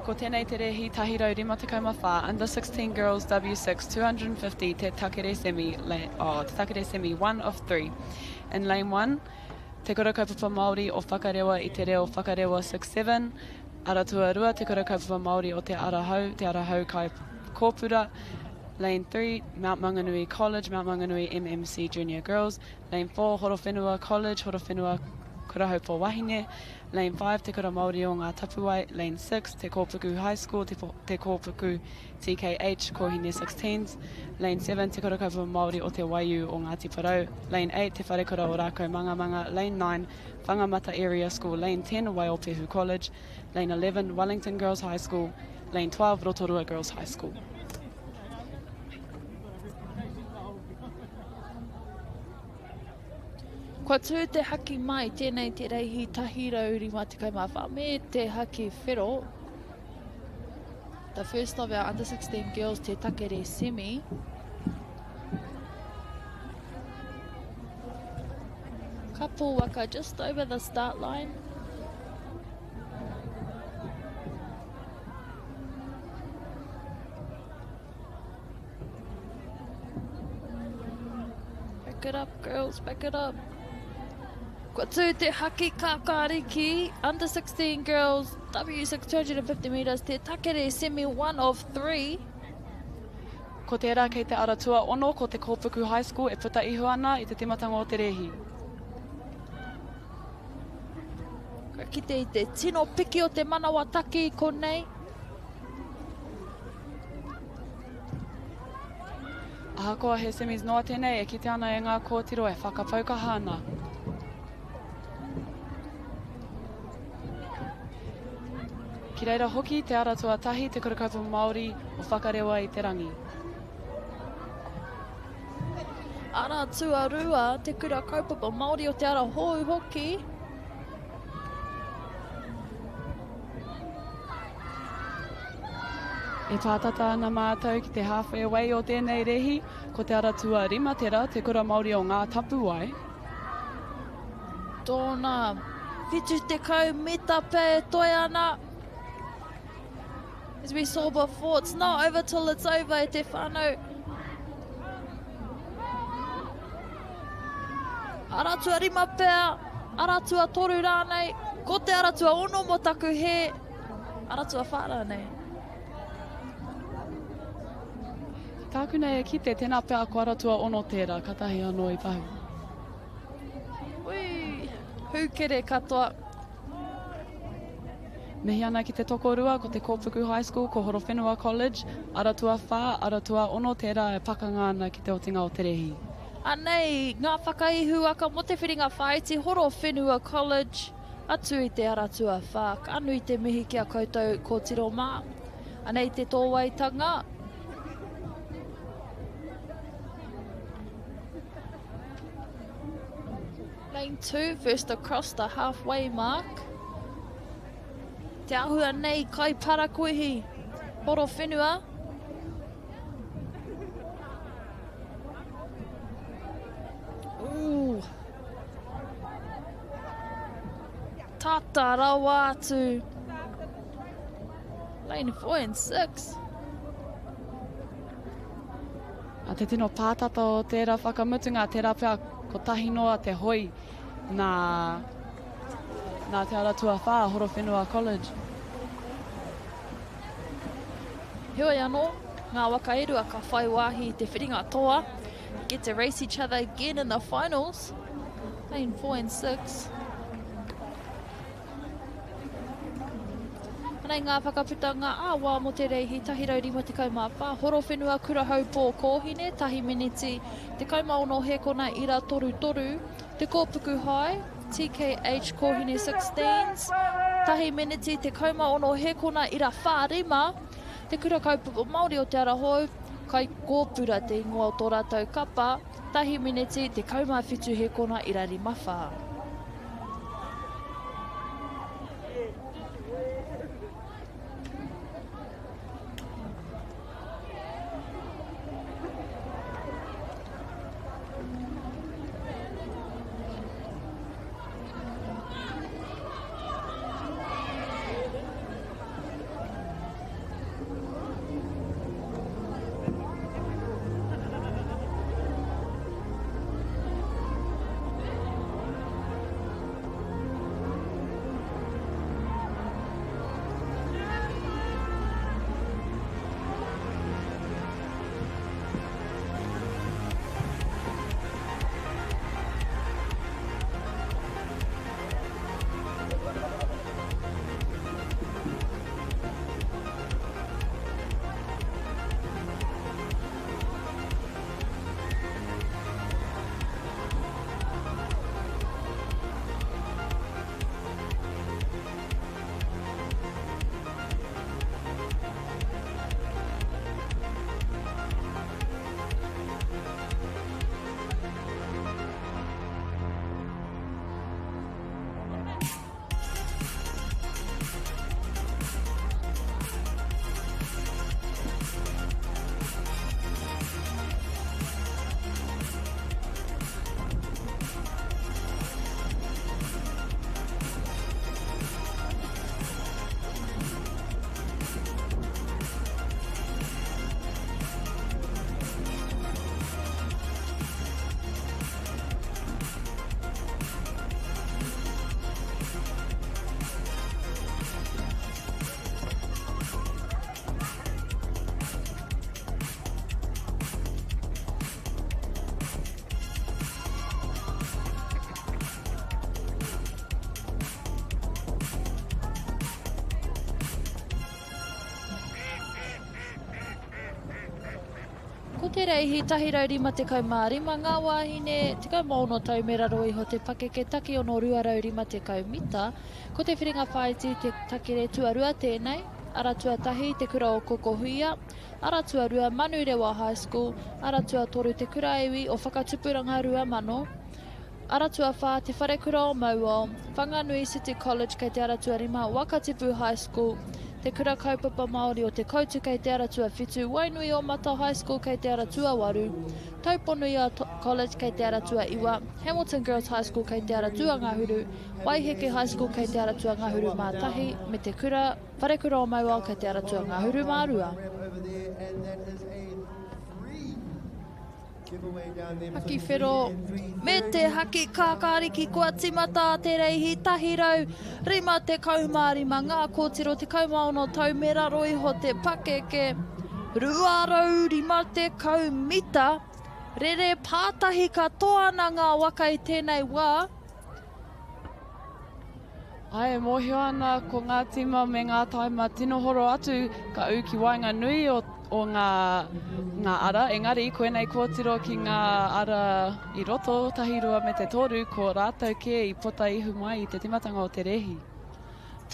Ko tēnei te rēhi 154, Under 16 Girls W6 250 Te Takere Semi, oh, Te Takere Semi 1 of 3. In lane 1, Te Kura Kaupapa Māori o Whakarewa i te reo Whakarewa 6-7, Ara Tuarua, Te Kura Kaupapa Māori o Te Ara Hau, Te Ara Hau Kai Kōpura, Lane 3, Mount Maunganui College, Mount Maunganui MMC Junior Girls, Lane 4, Horowhenua College, Horowhenua Kurahaupo Wahine, Lane 5, Te Kura Māori o Ngā Tapuwae, Lane 6, Te Kōpuku High School, Te, Te Kōpuku TKH, Kōhine 16s, Lane 7, Te Kura Kaupapa Māori o Te Waiū o Ngāti Porou, Lane 8, Te Wharekura o Rākaumangamanga, Lane 9, Whangamata Area School, Lane 10, Waiopehu College, Lane 11, Wellington Girls High School, Lane 12, Rotorua Girls High School. Kua tū te haki mai, tēnei te reihi 154 me te haki whero. The first of our under 16 girls te takere semi. Couple waka just over the start line. Back it up, girls, back it up. Kua tū te haki kākāriki, under 16 girls, W6 250 metres, te takere semi 1 of 3. Ko tērā kei te ara tuaono, ko Te Kōpuku High School e puta iho ana i te timatanga o te rēhi. Ka kite i te tino piki o te manawa taki i konei. Ahakoa he semis noa tēnei e kite ana e ngā kōtiro e whakapau kaha ana. Ki reira hoki te ara tuatahi te Kura Kaupapa Māori o Whakarewa i te Rangi. Ara tuarua te Kura Kaupapa Māori o Te Ara Hou hoki. E pātata ana mātou ki te halfway away o tēnei rēhi, ko Te Ara Tuarima tera, Te Kura Māori o Ngā Tapuwae. Tōna 70 mita pea e toe ana. As we saw before, it's not over till it's over e te whānau. Ara tuarima pea, ara tuatoru rānei, ko te ara tuaono mō taku hē, ara tuawhā rānei. Tāku nei e kite, tēnā pea ko ara tuaono tērā, katahi anō i pahu. Ui, hūkere katoa. Mihi ana ki te tokorua, ko Te Kōpuku High School, ko Horowhenua College, ara tuawhā, ara tuaono tērā e pakanga ana ki te otinga o te rēhi. Anei ngā whakaihuwaka mō te whiringa whāiti Horowhenua College, atu i te ara tuawhā. Ka nui te mihi ki a koutou kōtiro mā. Anei te tōwaitanga. Lane 2, first across the halfway mark. Te ahua nei kai parakuihi, horo whenua. Ooh. Tata rawa atu. Lane 4 and 6. A te tino pātata o tērā whakamutunga, tērā pea kotahi noa te hoi nā, nā Te Ara Tuawhā, Horowhenua College. Heoi anō, ngā waka e rua ka whai wāhi i te whiringa toa. Get to race each other again in the finals. Lane 4 and 6. Anei ngā whakaputanga ā-wā mō te reihi 154, Horowhenua Kurahaupō Kōhine, tahi meneti, 16 hēkona ira 33, Te Kōpuku High, TKH Kōhine 16s, tahi meneti, 16 hēkona ira 45, Te Kura Kaupapa Māori o Te Ara Hou, Kaikōpura te ingoa o tō rātou kapa, tahi meneti, 17 hēkona ira 54. Ko te reihi 155 ngā wāhine, 16 tau me raro iho te pakeke takiono 250 mita. Ko te whiringa whāiti te takere tuarua tēnei, ara tuatahi Te Kura o Kokohuia, ara tuarua Manurewa High School, ara tuatoru Te Kura Iwi o Whakatupuranga 2000, ara tuawhā Te Wharekura o Mauao, Whanganui City College kei te ara tuarima Wakatipu High School. Te Kura Kaupapa Māori o Te Koutu kei te ara tuawhitu, Wainui o Mata High School kei te ara tuawaru, Tauponuia College kei te ara tuaiwa, Hamilton Girls High School kei te ara tuangahuru, Waiheke High School kei te ara tuangahuru mā tahi, me Te Kura Wharekura o Mauao kei te ara tuangahuru mā rua. Haki whero me te haki kākāriki kua tīmata te reihi 155 ngā kōtiro 16 tau me raro iho te pakeke 250 mita rere pātahi katoa ana ngā waka i tēnei wā. Ae, e mōhio ana ko ngā tīma me ngā taima tino horo atu ka ū ki waenganui o, o ngā, ngā ara, engari koinei kōtiro ki ngā ara i roto, tahirua me te toru, ko rātou kē i pota ihu mai i te timatanga o te rēhi.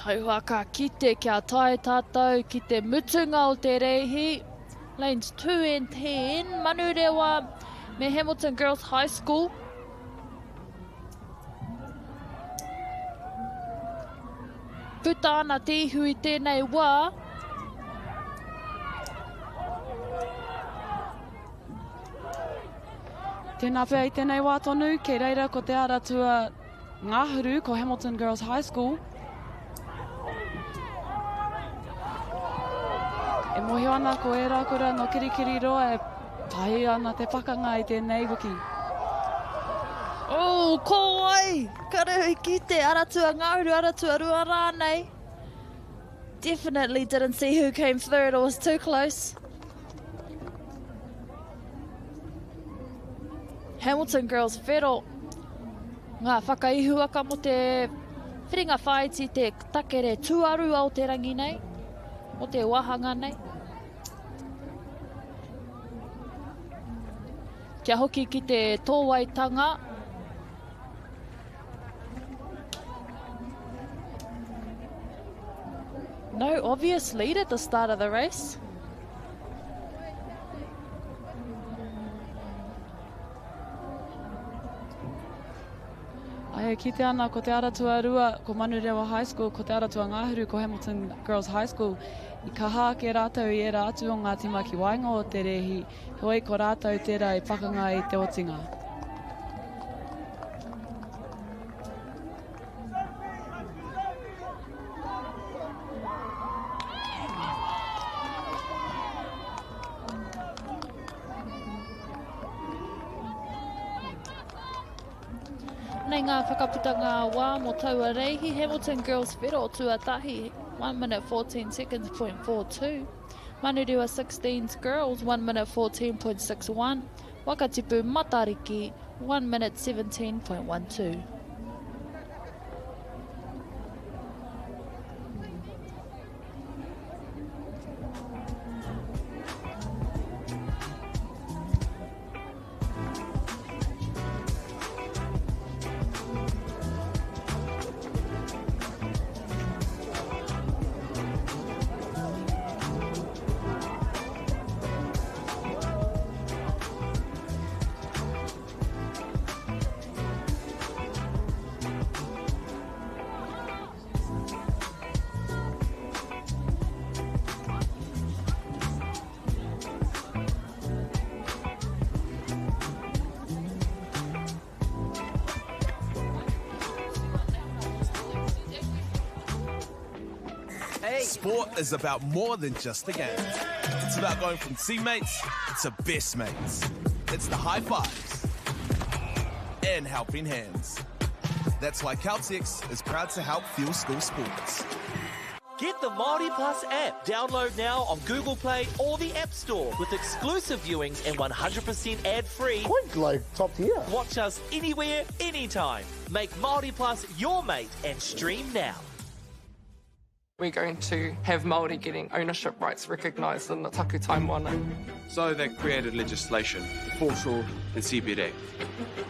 Taua ka kite kia tae tātou ki te mutunga o te rēhi, lanes 2 and 10, Manurewa me Hamilton Girls High School. Puta ana te ihu i tēnei wā. Tēnā pea i tēnei wā tonu, kei reira ko te ara tua ngahuru, ko Hamilton Girls High School. E mōhio ana ko ērā kura nō Kirikiriroa e pai ana te pakanga i tēnei wiki. Oh, ko wai? Kare i kite, ara tuangahuru, ara tuarua rānei. Definitely didn't see who came third, it was too close. Hamilton Girls whero ngā whakaihuwaka mo te whiringa whāiti te takere tuarua o te rangi nei, o te wāhanga nei. Kia hoki ki te tōwaitanga. No obvious lead at the start of the race. Ai, e kite ana ko Te Ara Tuarua, ko Manurewa High School, ko Te Ara Tuangahuru, ko Hamilton Girls High School. I kaha ake rātou i ērā atu o ngā tīma ki waenga o te rēhi, heoi ko rātou tērā i pakanga i te otinga. Nei ngā whakaputanga wā mō taua reihi, Hamilton Girls Whero tuatahi, 1 minute 14 seconds point 42. Manurewa 16s Girls, 1 minute 14.61. Wakatipu Matariki, 1 minute 17.12. Sport is about more than just the game. It's about going from teammates to best mates. It's the high fives and helping hands. That's why Caltex is proud to help fuel school sports. Get the Māori Plus app. Download now on Google Play or the App Store with exclusive viewings and 100% ad-free. Quite like top tier. Watch us anywhere, anytime. Make Māori Plus your mate and stream now. We're going to have Māori getting ownership rights recognised in the Takutai Moana. So they created legislation, the Foreshore and Seabed Act.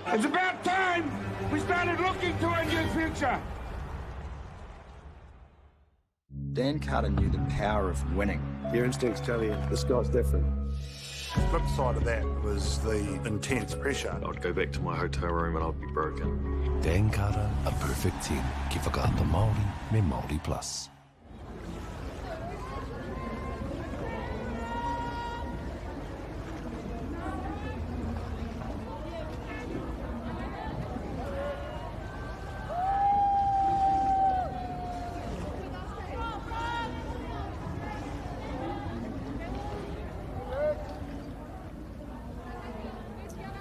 It's about time we started looking to our new future. Dan Carter knew the power of winning. Your instincts tell you this guy's different. Flip side of that was the intense pressure. I'd go back to my hotel room and I'd be broken. Dan Carter, a perfect 10. Ki whakaata Māori me Māori Plus.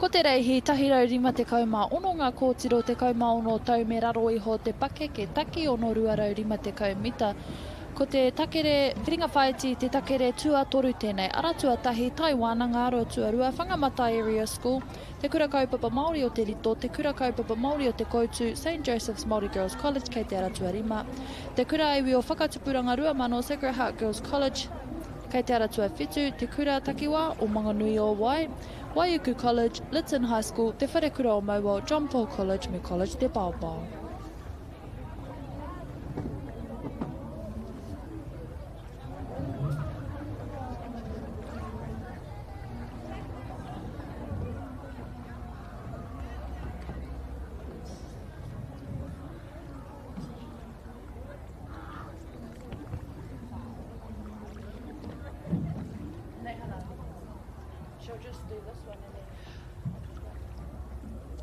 Ko te reihi 156 ngā kōtiro 16 tau me raro iho te pakeke taki 6 250 mita. Ko te takere whiringa whāiti te takere tuatoru tēnei. Ara tuatahi, Tai Wānanga, Ara tuarua, Whangamata Area School, Te Kura Kaupapa Māori o Te Rito, Te Kura Kaupapa Māori o Te Koutu, St Joseph's Māori Girls College kei te ara tuarima, Te Kura Iwi o Whakatupuranga 2000, Sacred Heart Girls College kei te ara tuawhitu, Te Kura Takiwā o Manganui-o-Wai, Waiuku College, Lytton High School, Te Wharekura o Mauao, John Paul College me College Te Paopao.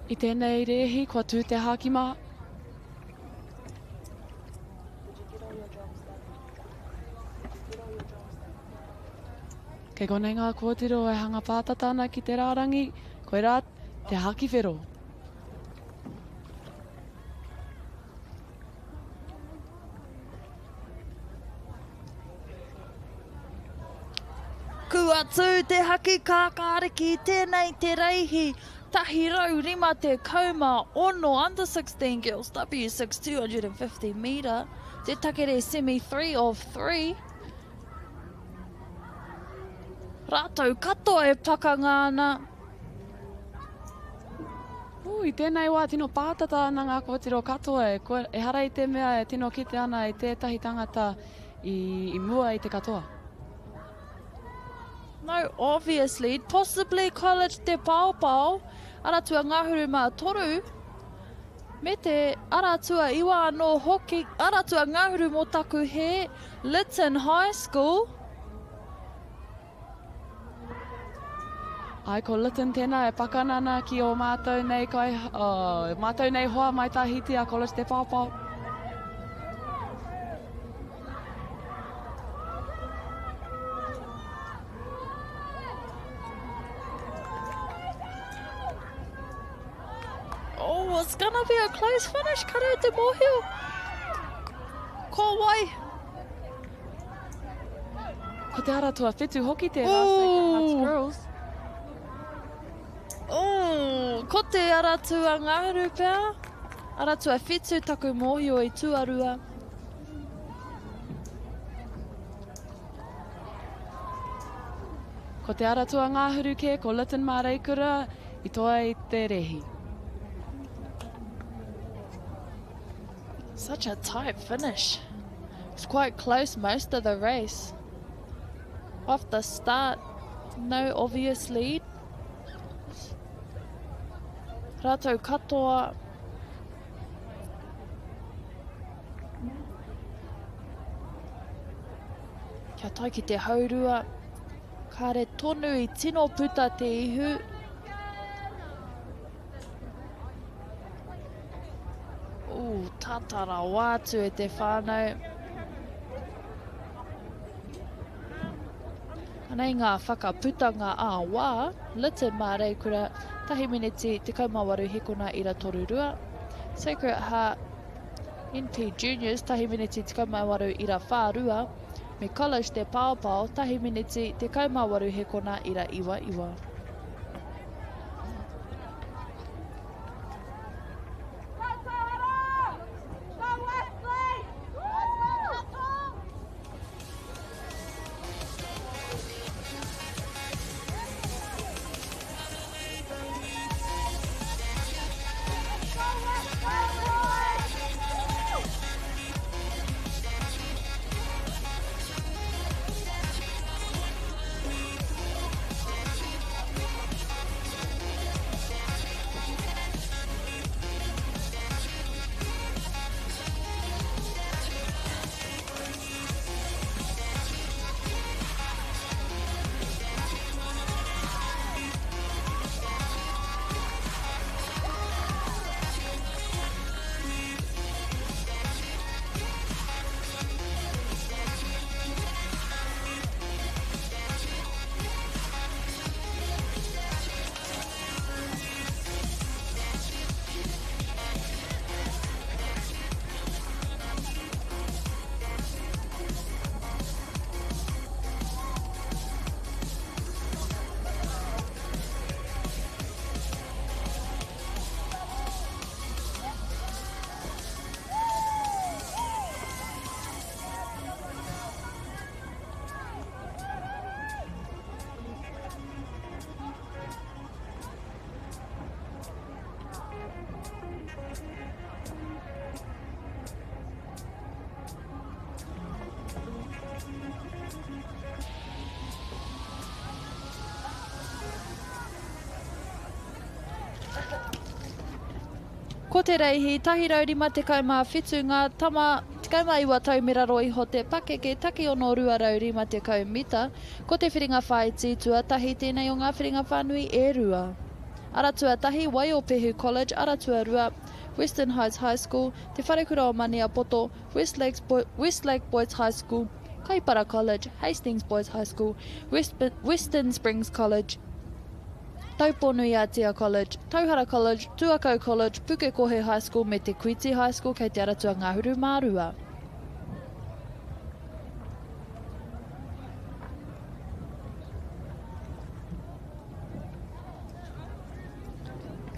I tēnei rēhi kua tū te hāki mā. Kei konei ngā kōtiro e hanga pātata ana ki te rārangi, koirā te hāki whero. Kua tū te haki kākāriki, tēnei te reihi, 156 under 16 girls W6 250 metre, te takere semi 3 of 3. Rātou katoa e pakanga ana. Ooh, i tēnei wā tino pātata ana ngā kōtiro katoa e kua, ehara i te mea e tino kite ana i tētahi tangata i, i mua i te katoa. No obvious lead, possibly College Te Paopao, ara tuangahuru mā toru, me te ara tuaiwa anō hoki, ara tuangahuru mō taku hē, Lytton High School. Ai, ko Lytton tēnā e pakana ana ki ō mātou nei kai, oh, mātou nei hoa mai Tahiti a College Te Paopao. Oh, it's gonna be a close finish, kare te mōhio. Ko wai? Ko te ara tuawhitu hoki tērā, Sacred Hearts Girls. Oh, ko te ara tuangahuru pea. Ara tuawhitu taku mōhio i tuarua. Ko te ara tuangahuru kē, ko Lytton Māreikura i toa i te rehi. Such a tight finish. It's quite close most of the race. Off the start, no obvious lead. Rātou katoa. Kia tae ki te haurua. Kāre tonu i tino puta te ihu. Ooh, tata rawa atu e te whānau. Anei ngā whakaputanga ā-wā, Lytton Māreikura, tahi miniti, 18 hekona ira toru rua. Sacred Heart NP Juniors, tahi miniti, 18 ira whā rua. Me College Te Paopao, tahi miniti, 18 hekona ira iwa iwa. Ko te reihi, 157 ngā tama, 19 tau me raro iho te pakeke, takiono 250 mita. Ko te whiringa whāiti tuatahi tēnei o ngā whiringa whānui e rua. Ara tuatahi, Waiopehu College, ara tuarua, Western Heights High School, Te Wharekura o Maniapoto, Westlakes Westlake Boys High School, Kaipara College, Hastings Boys High School, West, Western Springs College, Taupō-nui-a-Tia College, Tauhara College, Tuakau College, Pukekohe High School me Te Kuiti High School kei Te Aratua Ngahuru mā Rua.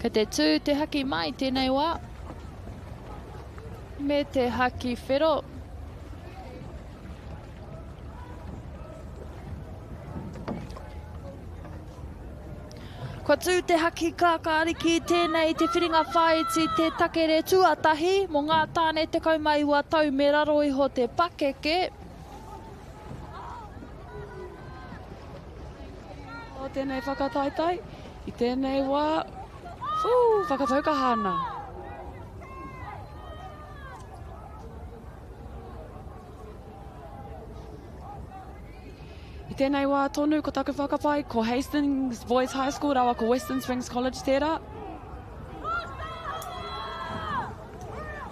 Kei te tū te haki mai tēnei wā. Me te haki whero. Kua tū te haki kākāriki tēnei te whiringa whāiti te takere tuatahi mō ngā tāne 19 tau me raro iho te pakeke. O tēnei whakataetae, i tēnei wā, whū, whakapau kaha ana. I tēnei wā tonu ko taku whakapae, ko Hastings Boys High School rawa ko Western Springs College tērā.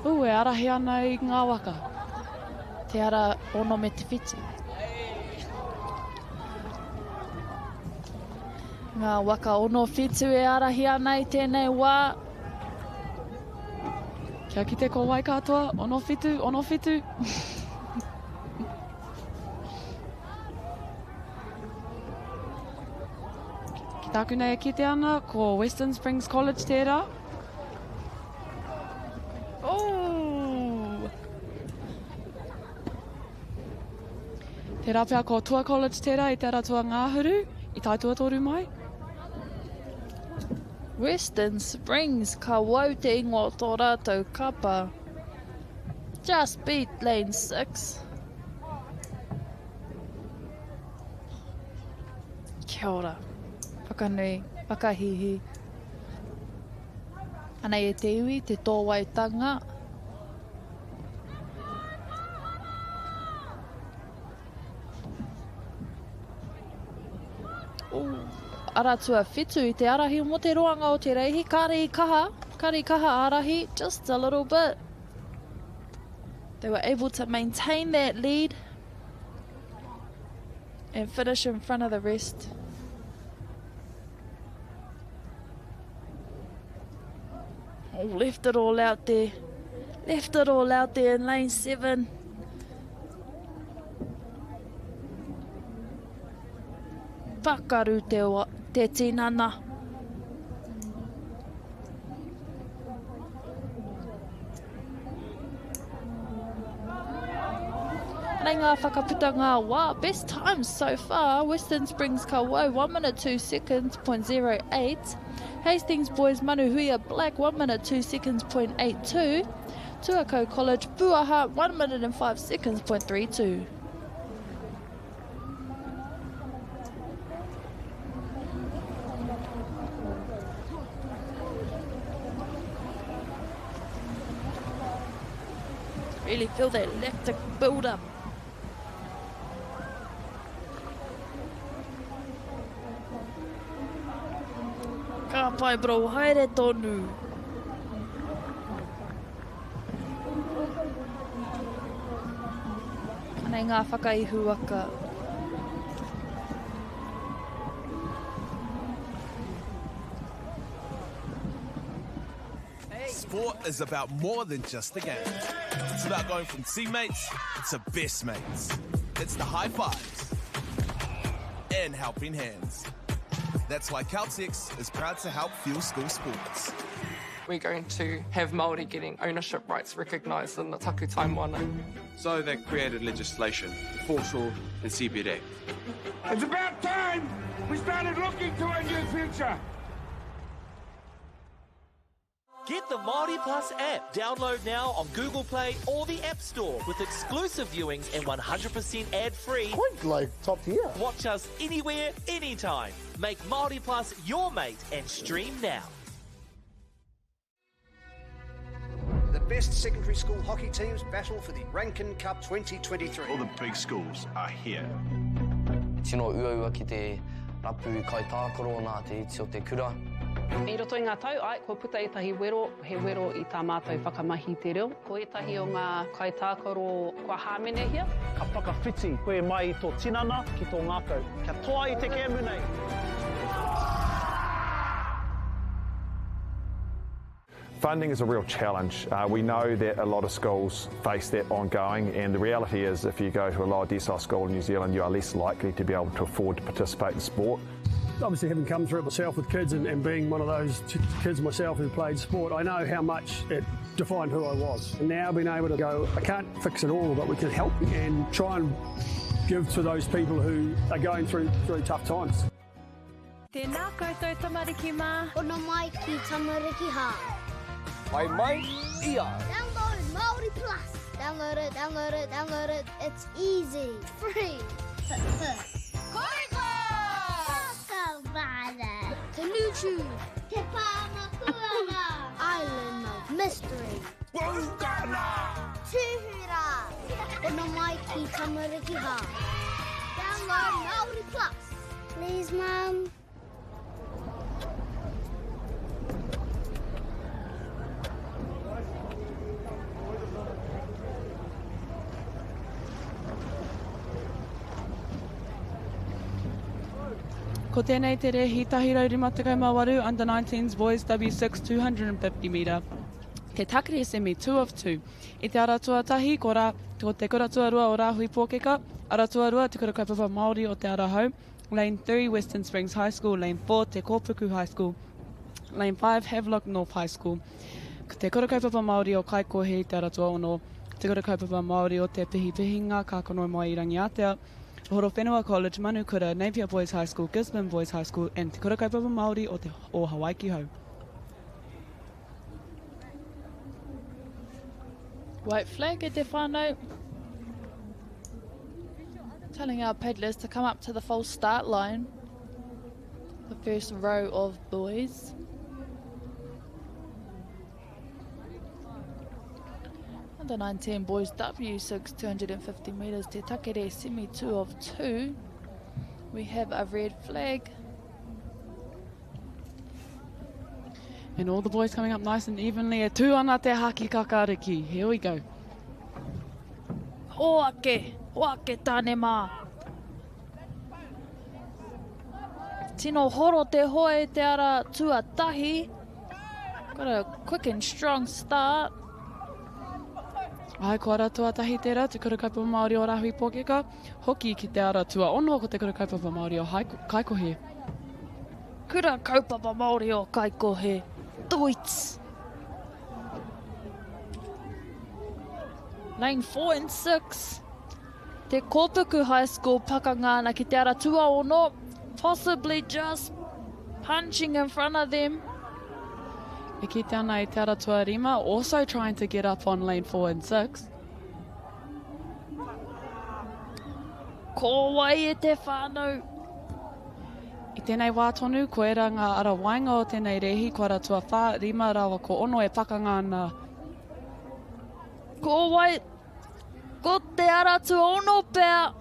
Ū, e arahi ana i ngā waka. Te ara ono me te whitu. Ngā waka ono whitu e arahi ana i tēnei wā. Kia kite ko wai katoa, ono whitu, ono whitu. Ki tāku nei e kite ana, ko Western Springs College tērā. Oh! Tērā pea ko Toa College tērā i Te Aratua Ngāhuru, i tae tuatoru mai. Western Springs, ka wau te ingoa o tō rātou kapa. Just beat lane 6. Kia ora. Whakanui, whakahīhī. Anei e te iwi, te tōwaitanga. Ara tuawhitu i te arahi mo te roanga o te reihi, kare i kaha, kare i kaha arahi, just a little bit. They were able to maintain that lead and finish in front of the rest. Oh, left it all out there. Left it all out there in lane 7. Pakaru te, te tinana. Nei ngā whakaputanga wā, best time so far, Western Springs ka wau, 1 minute 2 seconds, 0.08. Hastings Boys Manuhuia Black, 1 minute 2 seconds, 0.82. Tuakau College Puaha, 1 minute and 5 seconds, 0.32. Really feel that lactic build up. Ka pai bro, haere tonu. Anei ngā whakaihuwaka. Sport is about more than just the game. It's about going from teammates to best mates. It's the high fives and helping hands. That's why Caltex is proud to help fuel school sports. We're going to have Māori getting ownership rights recognised in the Takutai Moana. So they created legislation, the Foreshore and Seabed Act. It's about time we started looking to a new future. Get the Māori Plus app. Download now on Google Play or the App Store with exclusive viewings and 100% ad-free. Quite like top tier. Watch us anywhere, anytime. Make Māori Plus your mate and stream now. best secondary school hockey teams battle for the Rankin Cup 2023. All the big schools are here. Tino uaua ki te rapu kaitākaro nā te iti o te kura. I roto i ngā tau, āe, kua puta ētahi wero, he wero i tā mātou whakamahi i te reo. Ko ētahi o ngā kaitākaro kua hāmenehia. Ka whakawhiti koe mai i tō tinana ki tō ngākau. Kia toa i te kēmu nei! Funding is a real challenge. Uh, we know that a lot of schools face that ongoing, and the reality is if you go to a lower decile school in New Zealand, you are less likely to be able to afford to participate in sport. Obviously, having come through it myself with kids and, and being one of those kids myself who played sport, I know how much it defined who I was. And now being able to go, I can't fix it all, but we can help and try and give to those people who are going through, through tough times. Tēnā koutou tamariki mā. Hono mai ki Tamariki Hā. Pai mai i au. Download Māori Plus. Download it, download it, download it. It's easy, free. Koriko! Whakawara. Te Nutu. Te Pāmakuana. Island of Mystery. Pūkana! Tūhura. Hono mai ki Tamariki Hā. Download Māori Plus. Please, Mum. Ko tēnei te rēhi 158 Under 19s Boys W6 250 metre. Te Takere Semi 2 of 2. I te ara tuatahi ko, Ra, ko te kura tuarua o Rāhui Pōkeka, ara tuarua te kura kaupapa Māori o Te Ara Hou, Lane 3 Western Springs High School, Lane 4 Te Kōpuku High School, Lane 5 Havelock North High School. Ko te kura kaupapa Māori o Kaikohe i te ara tuaono, te kura kaupapa Māori o Te Pihipihinga Kākano mai i Rangiātea, Horowhenua College, Manukura, Napier Boys High School, Gisborne Boys High School and Te Kura Kaupapa Māori o Te o Hawaiki Hou. White flag e te whānau. Telling our paddlers to come up to the false start line. The first row of boys. Under 19 boys W6 250 metres Te Takere semi 2 of 2. We have a red flag. And all the boys coming up nice and evenly. E tū ana te haki kakariki. Here we go. Hoake, hoake tāne mā. Tino horo te hoe te ara tuatahi. Got a quick and strong start. Ai, ko ara tuatahi tērā, te Kura Kaupapa Māori o Rahui Pōkeka. Hoki ki te ara tuaono ko te Kura Kaupapa Māori o Kaikohe. Kura Kaupapa Māori o Kaikohe. Deutz. Lane 4 and 6. Te Kōpuku High School pakanga ana ki te ara tuaono. Possibly just punching in front of them. E kite ana i te ara tuarima, also trying to get up on lane 4 and 6. Ko wai e te whānau? I tēnei wā tonu, ko ērā ngā ara waenga o tēnei rēhi, ko ara tuawhā, rima rawa ko ono e pakanga ana. Ko wai? Ko te ara tuaono pea!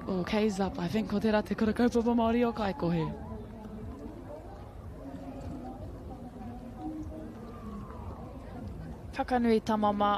Oh, K's up, I think ko tērā te kura kaupapa Māori o Kaikohe. Whakanui tama mā.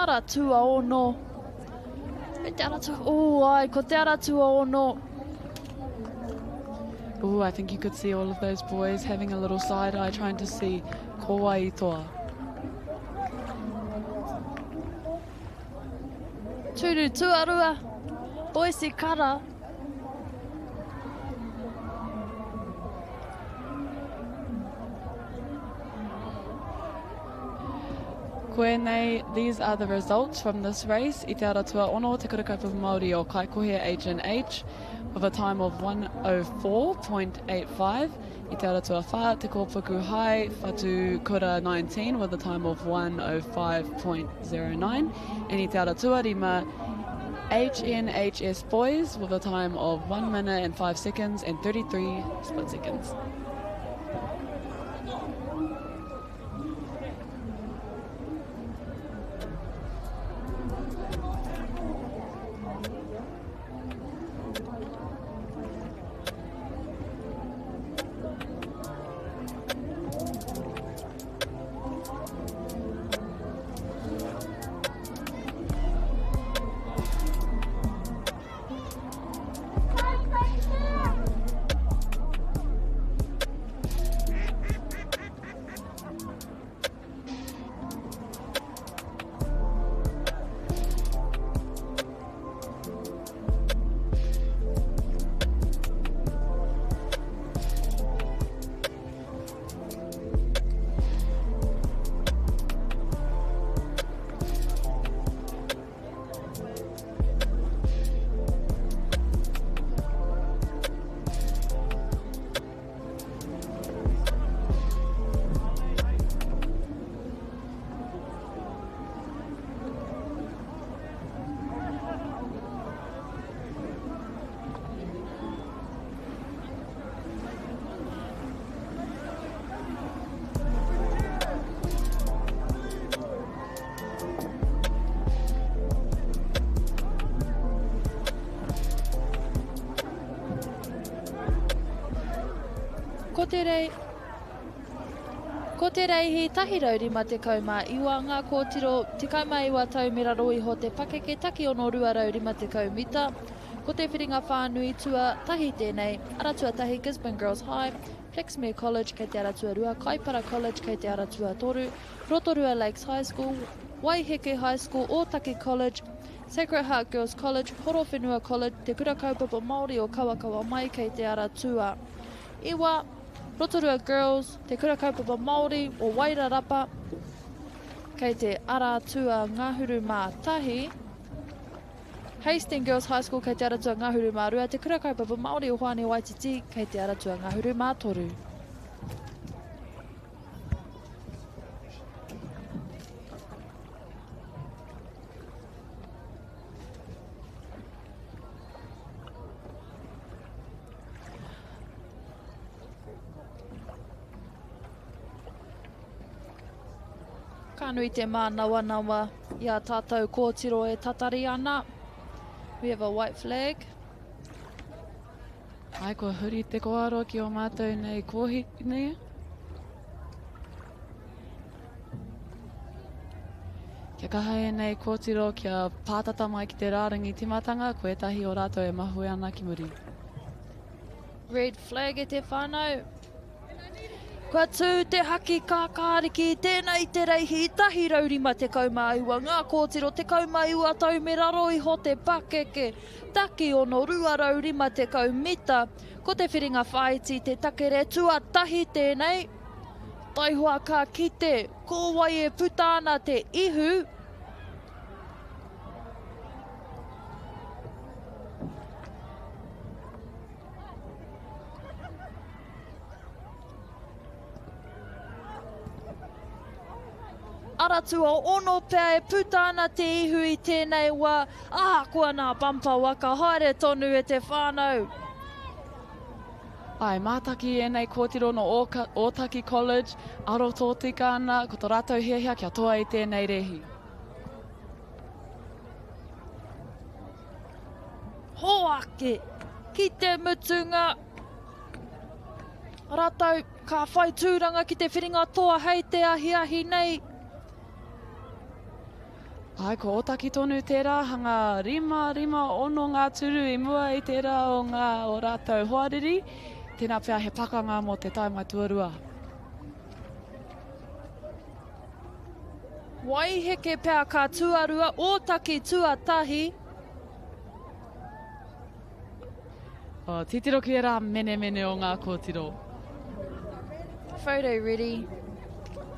Ara tuaono. E te ara tua... Oh, ai, ko te ara tuaono. Oh, I think you could see all of those boys having a little side eye trying to see ko wai i toa. Turu tuarua, Boise Kara. Koinei, these are the results from this race, i te ara tuaono, Te Kura Kaupapa Māori o Kaikohe H&H with a time of 1:04.85, i te ara tuawhā, Te Kōpuku High, Whatu Kura 19 with a time of 1:05.09, and i te ara tuarima, HNHS Boys with a time of 1 minute and 5 seconds and 33 split seconds. Ko te rei Ko te reihi 159 ngā kōtiro, 19 tau me raro iho te pakeke takiono 250 mita. Ko te whiringa whānui tua tahi tēnei, ara tuatahi Gisborne Girls High, Flaxmere College kei te ara tuarua, Kaipara College kei te ara tuatoru, Rotorua Lakes High School, Waiheke High School, Ōtaki College, Sacred Heart Girls College, Horowhenua College, Te Kura Kaupapa Māori o Kawakawa Mai kei te ara tua iwa, Rotorua Girls, Te Kura Kaupapa Māori o Wairarapa kei te ara tua ngahuru mā tahi, Hastings Girls High School kei te ara tuangahuru mā rua, Te Kura Kaupapa Māori o Hoani Waititi kei te ara tuangahuru mā toru. Ka nui te mānawanawa i a tātou kōtiro e tatari ana. We have a white flag. Ai, kua huri te kōaro ki o mātou nei kōhine. Kia kaha ēnei kōtiro kia pātata mai ki te rārangi timatanga, ko ētahi o rātou e mahue ana ki muri. Red flag e te whānau. Kua tū te haki kākāriki, tēnā i te reihi 159 ngā kōtiro 19 tau me raro iho te pakeke, taki ono 250 mita. Ko te whiringa whāiti te takere tuatahi tēnei. Taihoa ka kite ko wai e puta ana te ihu. Ara tuaono pea e puta ana te ihu i tēnei wā, ahakoa nā Bumper Waka haere tonu e te whānau. Āe, mātaki ēnei kōtiro nō Ōtaki College, aro tōtika ana, ko to rātou hiahia kia toa i tēnei rēhi. Hoake ki te mutunga. Ratou ka whai tūranga ki te whiringa toa hei te ahiahi nei. Āe, ko Ōtaki tonu tērā, hanga 5, 5, 6 ngā tūru i mua i tērā o ngā o rātou hoariri. Tēnā pea he pakanga mō te taima tuarua. Waiheke pea ka tuarua, Ōtaki tuatahi. Oh, titiro ki ērā menemene o ngā kōtiro. Photo ready.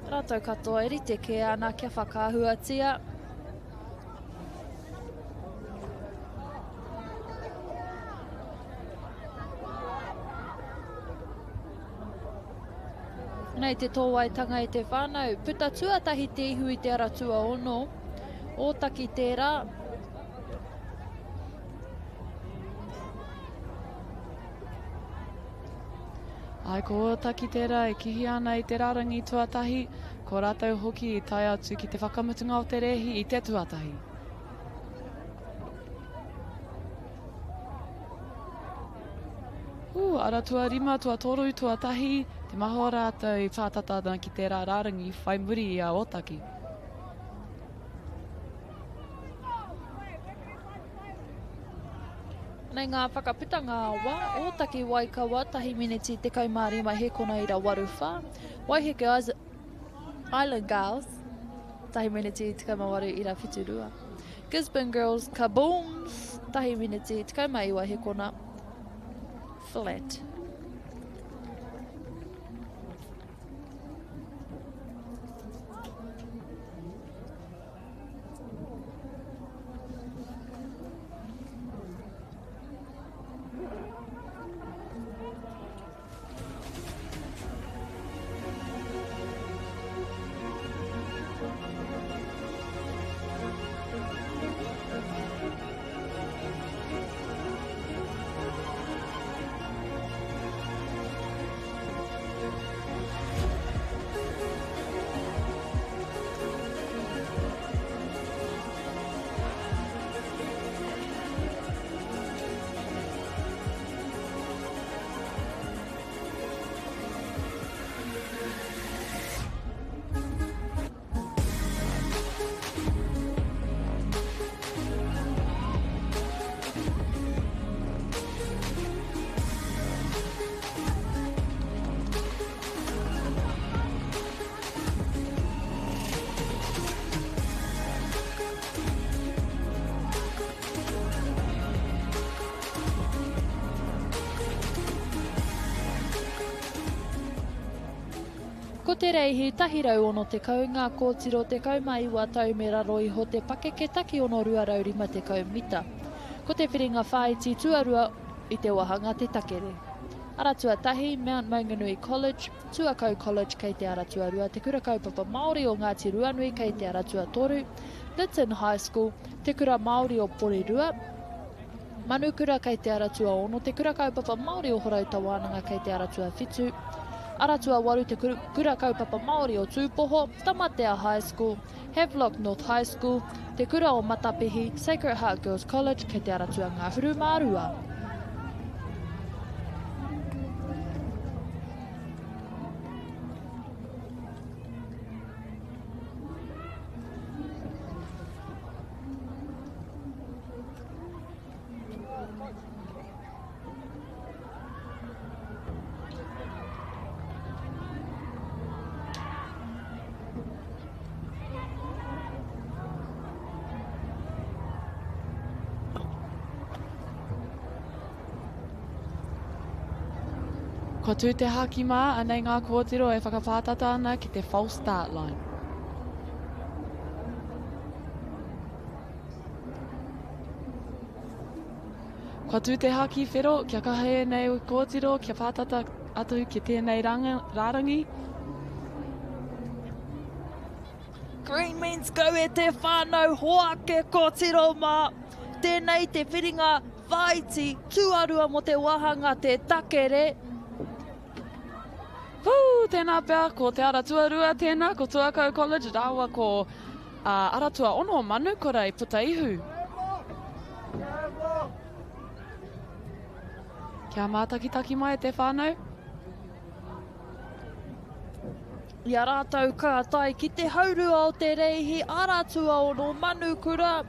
Rātou katoa e rite kē ana kia whakaahuatia. Nei te tōwaitanga e te whānau, puta tuatahi te ihu i te ara tuaono. Ōtaki tērā. Āe, ko Ōtaki tērā e kihi ana i te rārangi tuatahi, ko rātou hoki i tae atu ki te whakamutunga o te rēhi i te tuatahi. Ū, ara tuarima, tuatoru, tuatahi, te maha o rātou i pātata ana ki tērā rārangi whai muri i a Ōtaki. Nei ngā whakaputanga wā, Ōtaki Waikawa, tahi miniti 15 hekona ira waru whā, Waiheke Island Girls, tahi miniti 18 ira 72. Gisborne Girls Kabooms, tahi miniti 19 hekona flat. Ko te reihi 160 ngā kōtiro 19 tau me raro iho te pakeke takiono 250 mita. Ko te whiringa whāiti tuarua i te wāhanga te takere. Ara tuatahi, Mount Maunganui College, Tuakau College kei te ara tuarua, Te Kura Kaupapa Māori o Ngāti Ruanui kei te ara tuatoru, Lytton High School, Te Kura Māori o Porirua, Manukura kei te ara tuaono, Te Kura Kaupapa Māori o Horouta Wānanga kei te ara tuawhitu, Ara tuawaru Te Kura Kaupapa Māori o Tūpoho, Tamatea High School, Havelock North High School, Te Kura o Matapihi, Sacred Heart Girls College kei te ara tuangahuru mā rua. Kua tū te haki mā, anei ngā kōtiro e whakapātata ana ki te false start line. Kua tū te haki whero, kia kaha ēnei kōtiro, kia pātata atu ki tēnei rārangi. Green means go e te whānau, hoake kōtiro mā. Tēnei te whiringa whāiti tuarua mō te wāhanga te takere. Whū, tēnā pea, ko Te Ara Tuarua tēnā, ko Tuakau College rāua ko Ara Tuaono Manukura i puta ihu. Kia mātakitaki mai e te whānau. I a rātou ka tae ki te haurua o te reihi Ara Tuaono Manukura,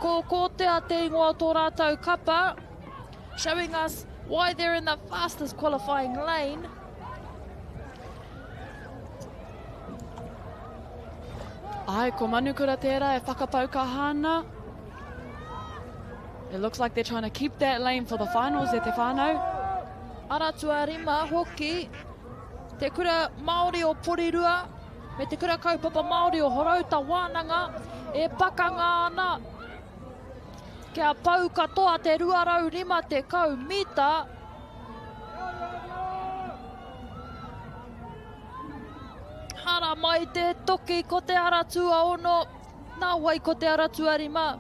ko Kōtea te ingoa o tō rātou kapa, showing us why they're in the fastest qualifying lane. Ai, ko Manukura tērā e whakapau kaha ana. It looks like they're trying to keep that lane for the finals e te whānau. Ara tuarima hoki, te kura Māori o Porirua. me Te Kura Kaupapa Māori o Horouta Wānanga e pakanga ana kia pau katoa te 250 mita. Haramai te toki ko te ara tuaono, nā wai ko te ara tuarima?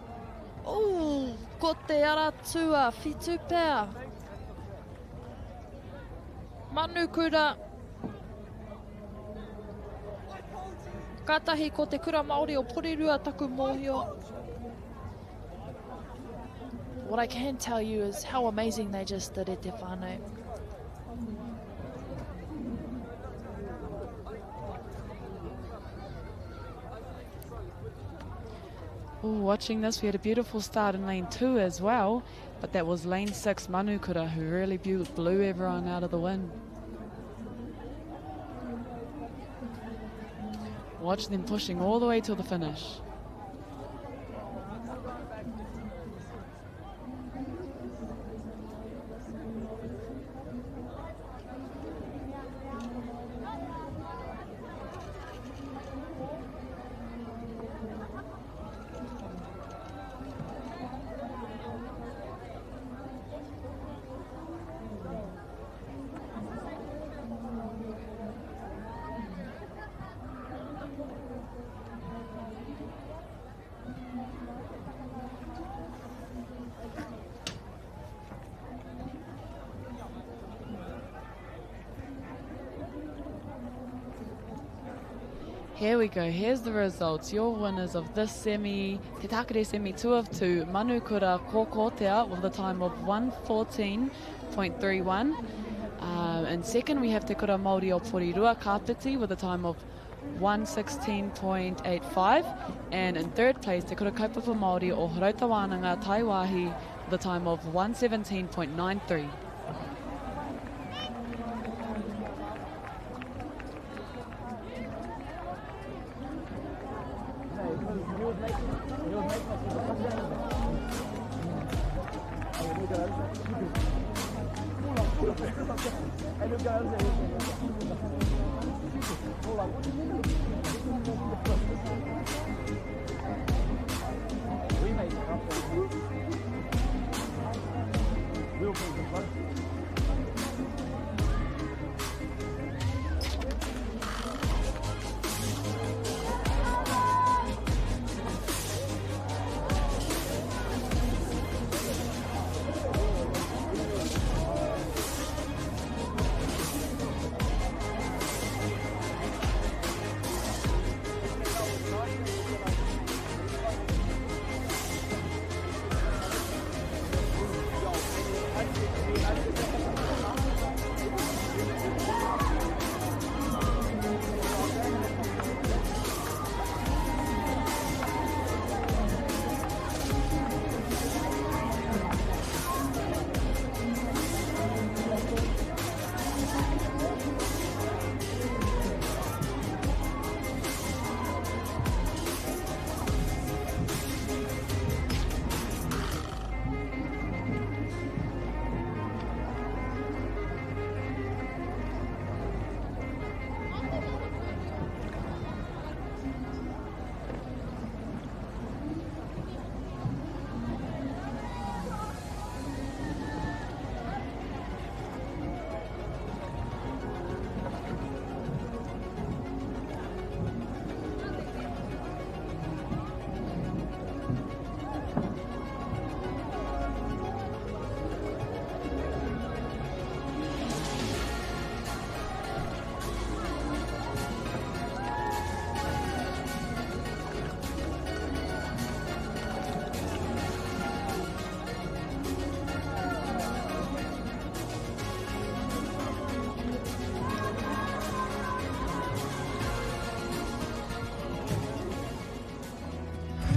Ooh, ko te ara tuawhitu pea. Manukura. Kātahi ko te Kura Māori o Porirua taku mōhio. What I can tell you is how amazing they just did e te whānau. Ooh, watching this, we had a beautiful start in lane 2 as well, but that was lane 6, Manukura, who really blew everyone out of the wind. Watch them pushing all the way till the finish. Here we go. Here's the results. Your winners of this semi, Te Takere Semi 2 of 2, Manukura Kōkōtea with a time of 1:14.31. In second, we have Te Kura Māori o Porirua Kāpiti with a time of 1:16.85. And in third place, Te Kura Kaupapa Māori o Horouta Wānanga Taiwahi with a time of 1:17.93.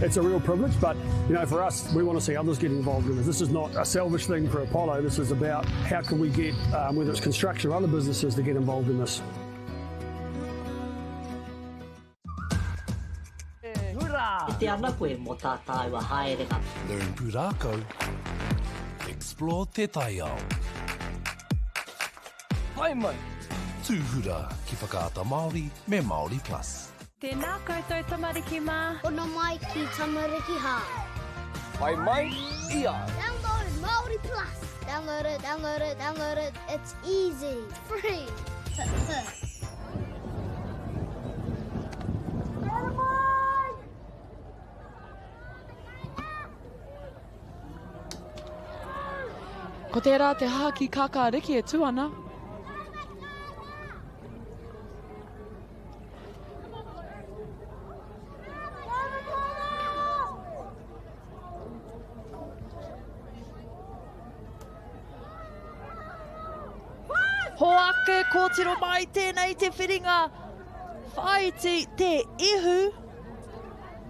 It's a real privilege, but for us, we want to see others get involved in this. This is not a selfish thing for Apollo. This is about how can we get, whether it's construction or other businesses, to get involved in this. Kite ana koe mō tā tāua haerenga. Learn pūrākau, explore te taiao. Pai mai! Tūhura ki Whakaata Māori me Māori Plus. Tēnā koutou tamariki mā. Hono mai ki Tamariki Hā. Whai mai i a au. Download Māori Plus. Download it, download it, download it. It's easy, free. Ko tērā te hāki kākāriki e tū ana. Hoake kōtiro mai tēnei te whiringa whāiti te ihu.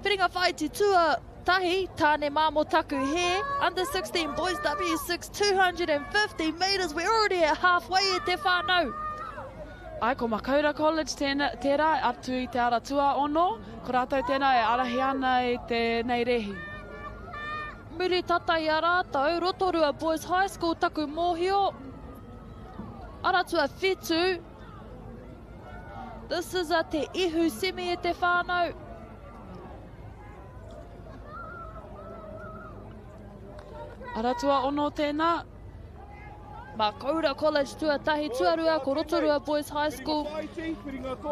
Whiringa whāiti tua tahi, tāne mā mō taku hē. Under 16 boys W6 250 metres. We're already at halfway e te whānau. Ai, ko Makaura College tēnā, tērā, atu i te ara tuaono, ko rātou tēnā e ārahi ana i tēnei rēhi. Muri tata i a rātou, Rotorua Boys High School taku mōhio. Ara tuawhitu. This is a Te Ihu semi e te whānau. Ara tuaono tēnā. Makaura College tuatahi, tuarua ko Rotorua Boys High School,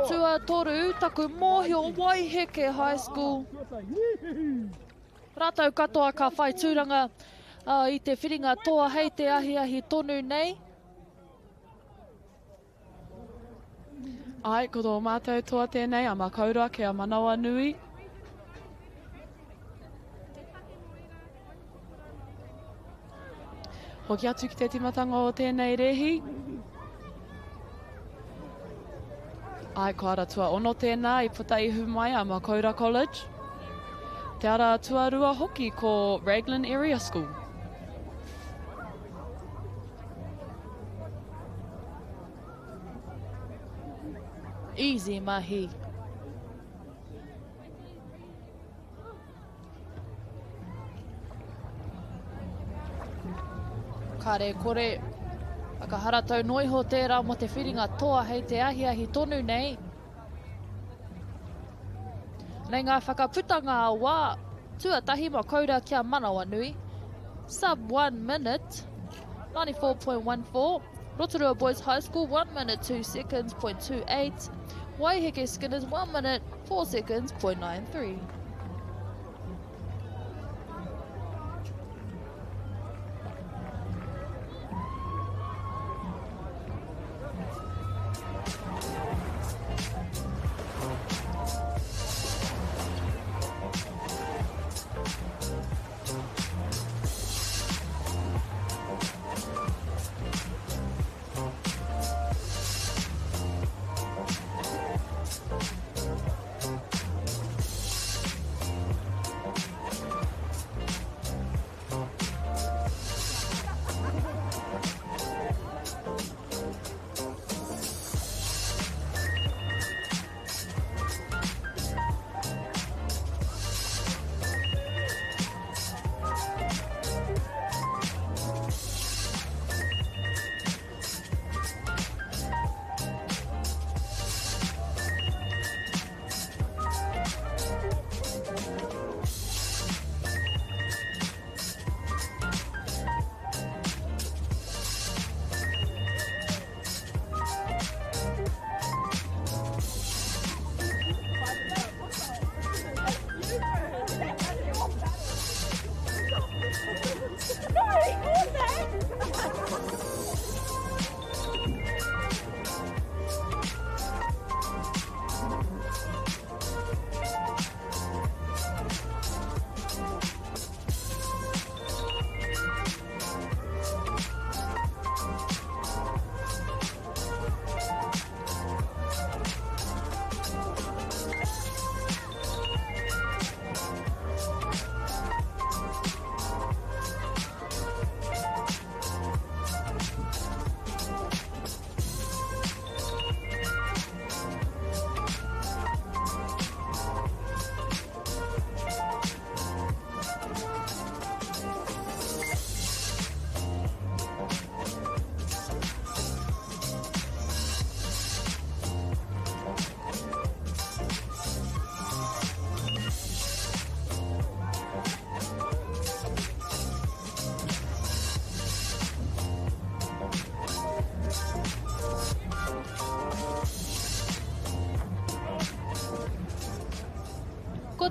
tuatoru taku mōhio Waiheke High School. Rātou katoa ka whai tūranga i te whiringa toa hei te ahiahi tonu nei. Āe, ko tō mātou toa tēnei a Makaura kia manawanui. Hoki atu ki te timatanga o tēnei rēhi. Āe, ko ara tuaono tēnā i puta ihu mai a Makaura College. Te ara tuarua hoki ko Raglan Area School. Easy mahi. Kare kore, whakaharatau noa iho tērā mō te whiringa toa hei te ahiahi tonu nei. Nei ngā whakaputanga a wā, tuatahi Makaura kia manawanui. Sub 1 minute, 94.14. Rotorua Boys High School 1 minute 2 seconds point 28. Waiheke Skinners 1 minute 4 seconds point 93.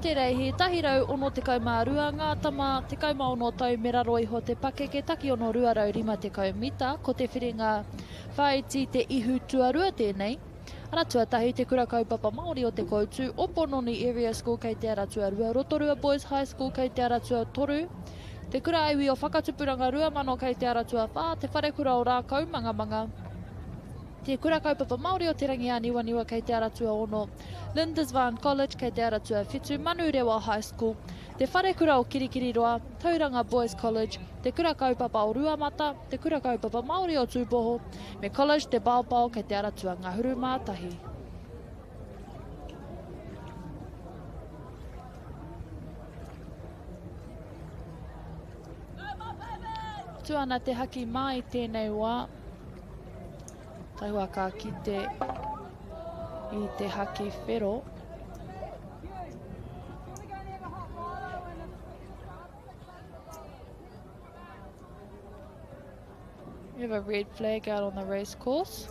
te reihi 162 ngā tama 16 tau me raro iho te pakeke takiono 250 mita, ko te whiringa whāiti te ihu tuarua tēnei. Ara tuatahi Te Kura Kaupapa Māori o Te Koutu, Opononi Area School kei te ara tuarua, Rotorua Boys High School kei te ara tuatoru, Te Kura Iwi o Whakatupuranga 2000 kei te ara tuawhā, Te Wharekura o Rākaumangamanga, Te Kura Kaupapa Māori o Te Rangiāniwaniwa kei te ara tuaono, Lindisfarne College kei te ara tuawhitu, Manurewa High School, Te Wharekura o Kirikiriroa, Tauranga Boys College, Te Kura Kaupapa o Ruamata, Te Kura Kaupapa Māori o Tūpoho, me College Te Paopao kei te ara tuangahuru mā tahi. Tu ana te haki mā i tēnei wā. Taua ka kite i te haki whero. We have a red flag out on the race course.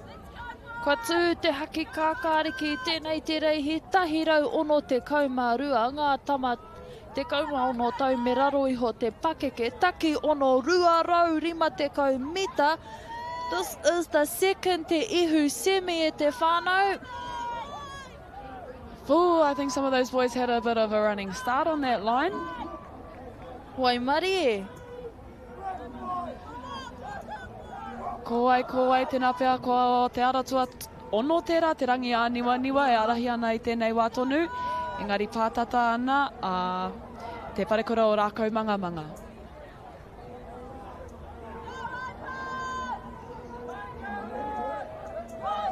Kua tū te haki kākāriki tēnei te reihi 162 ngā tama 16 tau me raro iho te pakeke, taki ono 250 mita. This is the second Te Ihu semi e te whānau. Ooh, I think some of those boys had a bit of a running start on that line. Waimarie. Ko wai, ko wai, tēnā pea ko Te Aratua ono tērā, te rangi āniwaniwa e ārahi ana i tēnei wā tonu, engari pātata ana a Te Wharekura o Rākaumangamanga.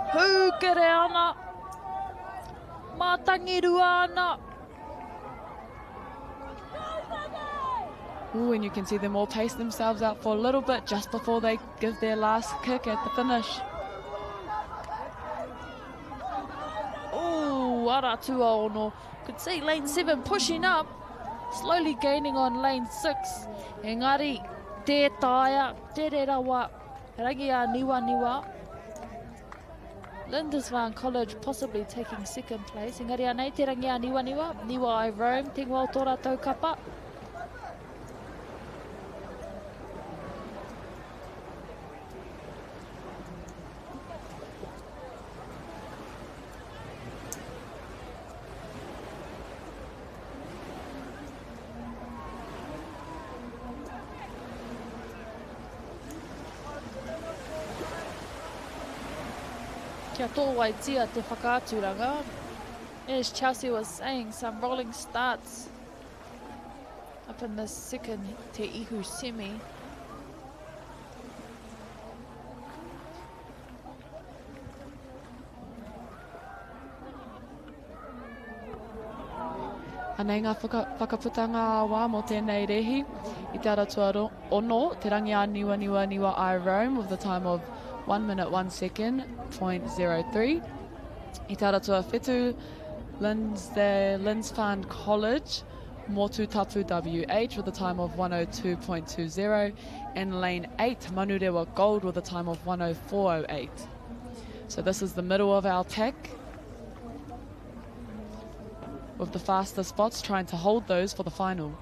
Hūkere ana, mātangirua ana. Ooh, and you can see them all pace themselves out for a little bit just before they give their last kick at the finish. Ooh, ara tuaono. Could see lane 7 pushing up, slowly gaining on lane 6. Engari, tē taea, tere rawa, rangi a niwaniwa. Lindisfarne College possibly taking second place. Engari anei te rangi a Niwaniwa, Niwa I Rome, te ingoa o tō rātou kapa. Kia tōwaitia te whakaaturanga. As Chelsea was saying, some rolling starts up in this second Te Ihu semi. Anei ngā whakaputanga ā-wā mō tēnei rēhi i te ara tuaono, Te Rangi Āniwaniwaniwa I Rome with the time of 1 minute 1 second point 03. I te ara tuawhitu, Lindisfarne College, Motutapu WH with a time of 102.20 and lane 8, Manurewa Gold with a time of 104.08. So this is the middle of our pack with the faster spots trying to hold those for the final.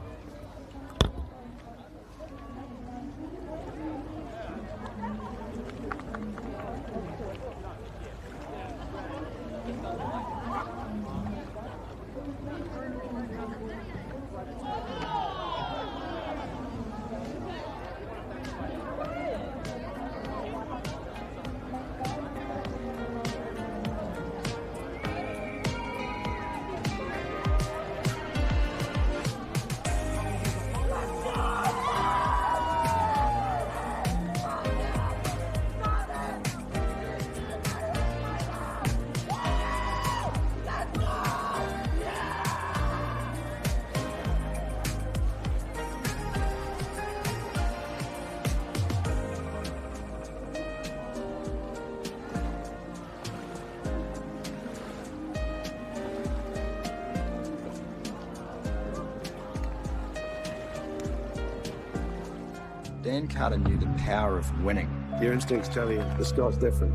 Dan Carter knew the power of winning. Your instincts tell you this guy's different.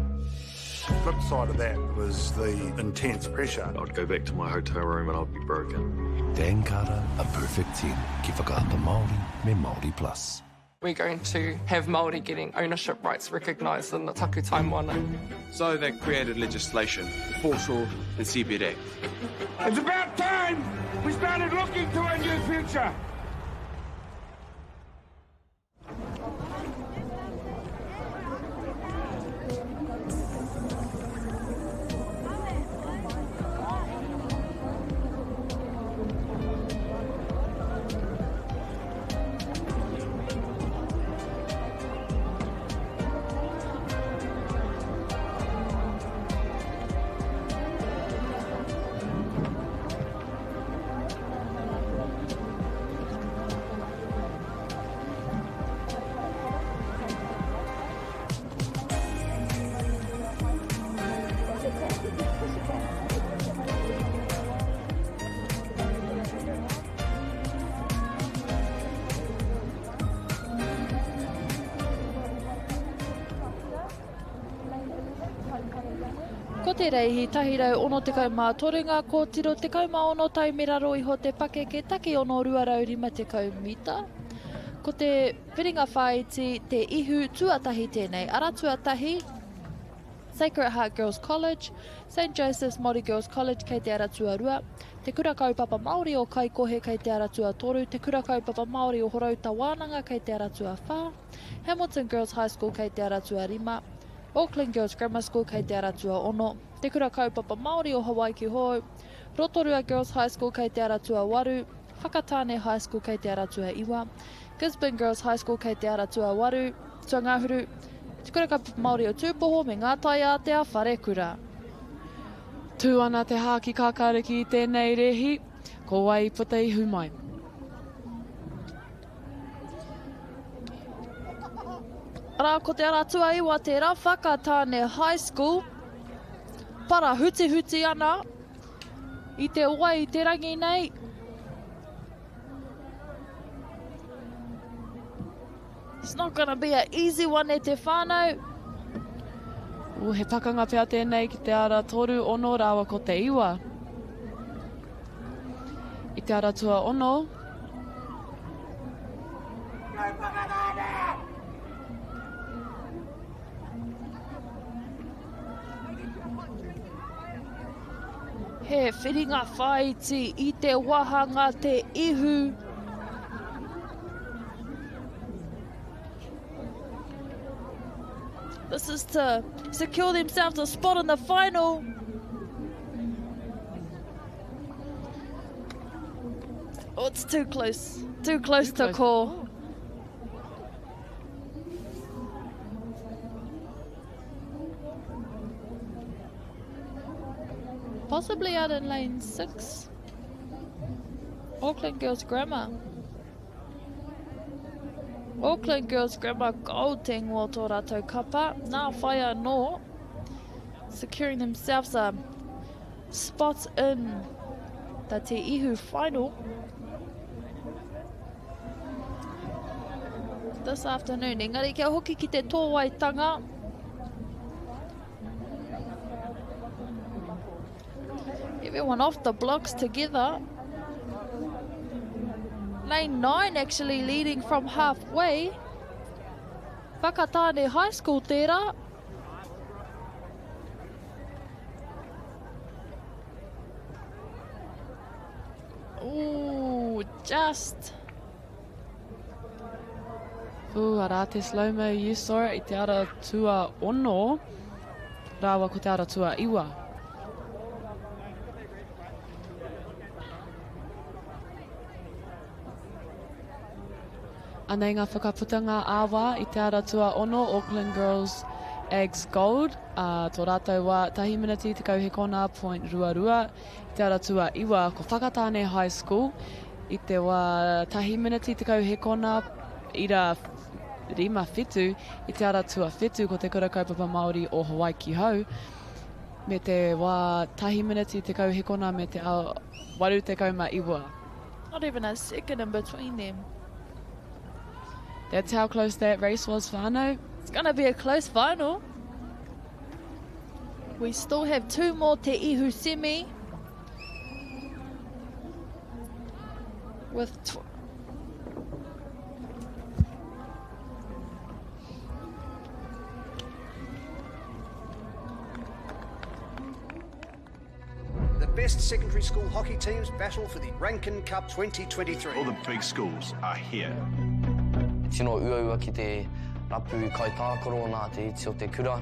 Flip side of that was the intense pressure. I'd go back to my hotel room and I'd be broken. Dan Carter, A Perfect 10 ki Whakaata Māori me Māori Plus. We're going to have Māori getting ownership rights recognised in the Takutai Moana. So they created legislation, the Foreshore and Seabed Act. It's about time we started looking to a new future. Ko te reihi 163 ngā kōtiro 16 tau me raro iho te pakeke takiona 250 mita. Ko te whiringa whāiti te ihu tuatahi tēnei ara tuatahi, Sacred Heart Girls College, St Joseph's Māori Girls College kei te ara tuarua, Te Kura Kaupapa Māori o Kaikohe kei te ara tuatoru, Te Kura Kaupapa Māori o Horouta Wānanga kei te ara tuawhā, Hamilton Girls High School kei te ara tuarima, Auckland Girls Grammar School kei te ara tuaono, Te Kura Kaupapa Māori o Hawaiki Hou, Rotorua Girls High School kei te ara tuawaru, Whakatāne High School kei te ara tuaiwa, Gisborne Girls High School kei te ara tuawaru, tuangahuru, Te Kura Kaupapa Māori o Tūpoho me Ngā Taiātea Wharekura. Tū ana te hāki kākāriki i tēnei rēhi, ko wai i puta ihu mai? Arā, ko te ara tuaiwa tērā, Whakatāne High School. Para hutihuti ana i te wai i te rangi nei. It's not gonna be a easy one e te whānau. Ooh, he pakanga pea tēnei ki te ara toru, ono rāua ko te iwa. I te ara tuaono. He whiringa whāiti i te wāhanga te ihu. This is to secure themselves a spot in the final. Oh, it's too close. Too close, too close to call. Possibly out in lane 6. Auckland Girls Grammar. Auckland Girls Grammar Gold te ingoa o tō rātou kapa. Nā whai anō, securing themselves a spot in the Te Ihu final. This afternoon, engari kia hoki ki te tōwaitanga. Everyone off the blocks together. Lane 9 actually leading from halfway. Whakatāne High School tērā. Ooh, just. Ooh, arā te slow-mo, you saw it i te ara tuaono rāua ko te ara tuaiwa. Anei ngā whakaputanga ā-wā i te ara tuaono, Auckland Girls Ags Gold, ā, tō rātou wā, tahi miniti tekau hekona point ruarua. I te ara tuaiwa, ko Whakatāne High School, i te wā tahi miniti tekau hekona ira 57, i te ara tuawhitu ko Te Kura Kaupapa Māori o Hawaiki Hou, me te wā tahi miniti tekau hekona me te 89. Not even a second in between them. That's how close that race was, whānau. It's gonna be a close final. We still have two more Te Ihu semi. With The best secondary school hockey teams battle for the Rankin Cup 2023. All the big schools are here. He tino uaua ki te rapu kaitākaro nā te iti o te kura.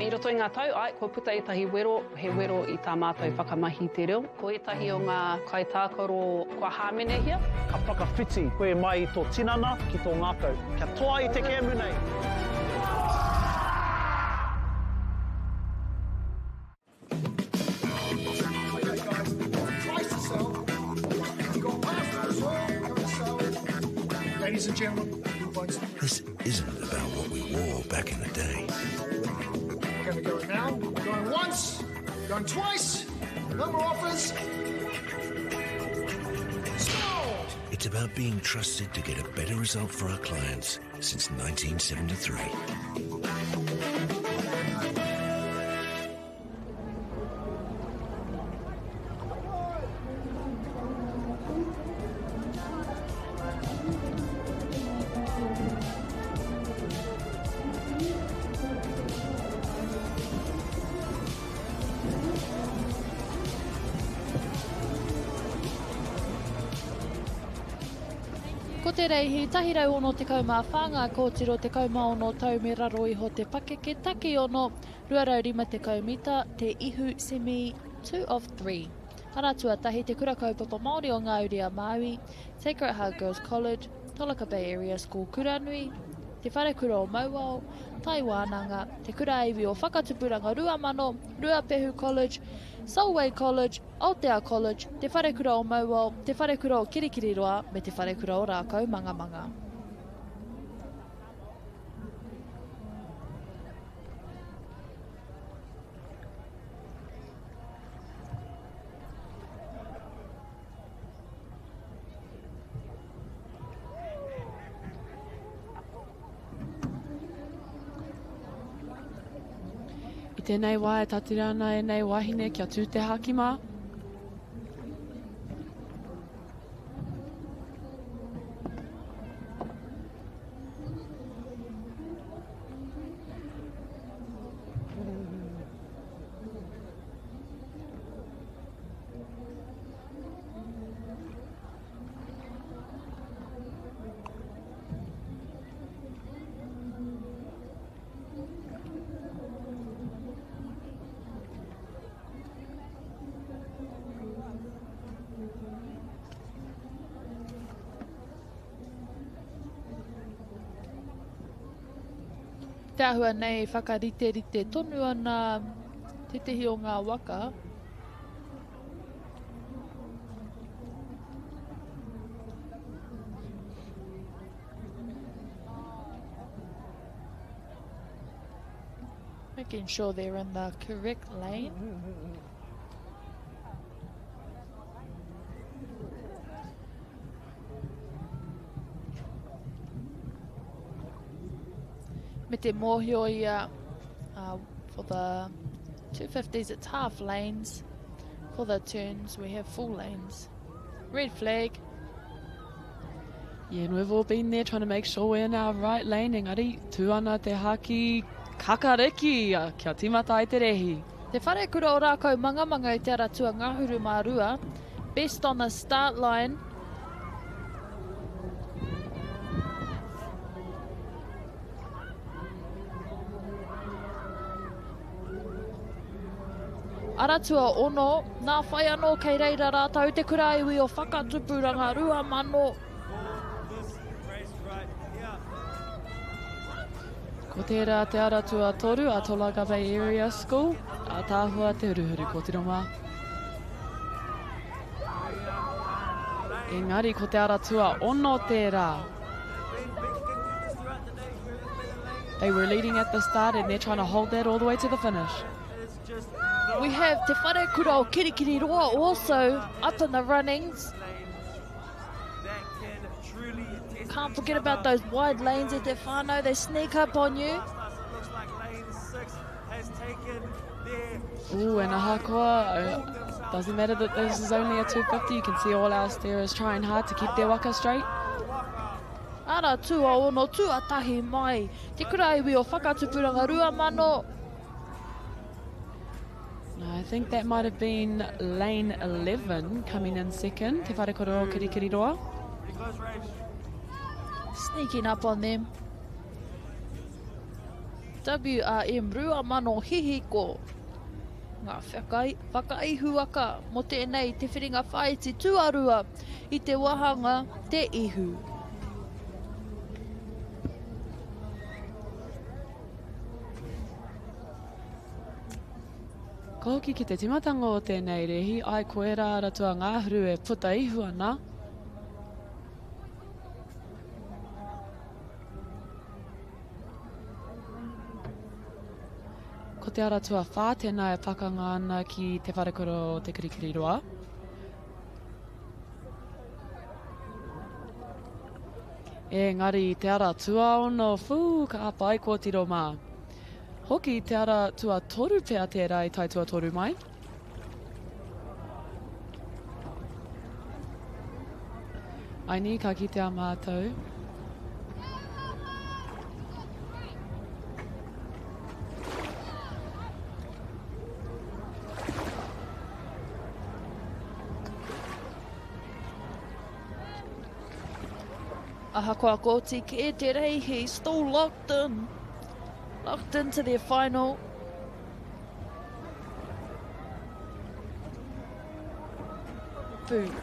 I roto i ngā tau, āe, kua puta ētahi wero, he wero i tā mātou whakamahi i te reo. Ko ētahi o ngā kaitākaro kua hāmenehia. Ka whakawhiti koe mai i tō tinana ki tō ngākau. Kia toa i te kēmu nei! Ladies and gentlemen, This isn't about what we wore back in the day. We're going to go now. Going once, going twice. No more offers. It's about being trusted to get a better result for our clients since 1973. Ko te reihi 164 ngā kōtiro 16 tau me raro iho te pakeke takiono 250 mita te ihu semi 2 of 3. Ara tuatahi Te Kura Kaupapa Māori o Ngā Uri a Māui, Sacred Heart Girls College, Tolaga Bay Area School Kuranui, Te Wharekura o Mauao, Tai Wānanga, Te Kura Iwi o Whakatupuranga 2000, Ruapehu College, Solway College, Aotea College, Te Wharekura o Mauao, Te Wharekura o Kirikiriroa me Te Wharekura o Rākaumangamanga. I tēnei wā e tatira ana ēnei wāhine kia tū te hāki mā. Te āhua nei whakariterite tonu ana tētehi o ngā waka. Making sure they're in the correct lane. Me te mōhio ia uh, for the 250s it's half lanes. For the turns we have full lanes. Red flag. Yeah, and we've all been there trying to make sure we're in our right lane. Engari, tū ana te haki kakariki kia tīmata ai te rehi. Te Wharekura o Rākau Mangamanga i Te Ara Tuangahuru mā Rua, best on the start line. Aratua ono, nā whai anō kei reira rātou te kura iwi o Whakatupuranga 2000. Ko tērā te ara tuatoru a Tolaga Bay Area School, ātaahua te huruhuru kōtiro mā. Engari ko te ara tuaono tērā. They were leading at the start and they're trying to hold that all the way to the finish. We have Te Wharekura o Kirikiriroa also up in the runnings. Can't forget about those wide lanes at Te Whānau. They sneak up on you. Ooh, and ahakoa, doesn't matter that this is only a 250, you can see all our steerers trying hard to keep their waka straight. Ara tuaono, tuatahi mai, Te Kura Iwi o Whakatupuranga 2000. I think that might have been lane 11 coming in second, Te Wharekura o Kirikiriroa. Sneaking up on them. WRM 2000 Hihiko. Ngā whakai, whakaihuwaka mō tēnei te whiringa whāiti tuarua i te wāhanga Te Ihu. Ka hoki ki te timatanga o tēnei rēhi, ai koe rā ratua ngāhuru e puta ihu ana. Ko te ara tuawhā tēnā e pakanga ana ki Te Wharekura o Te Kirikiriroa. Engari i te ara tuaono, whū, ka pai kōtiro mā. Hoki te ara tuatoru pea tērā i tae tuatoru mai. Aini, ka kitea mātou. Ahakoa kōti kē te reihi, still locked in. Locked into their final. Boom.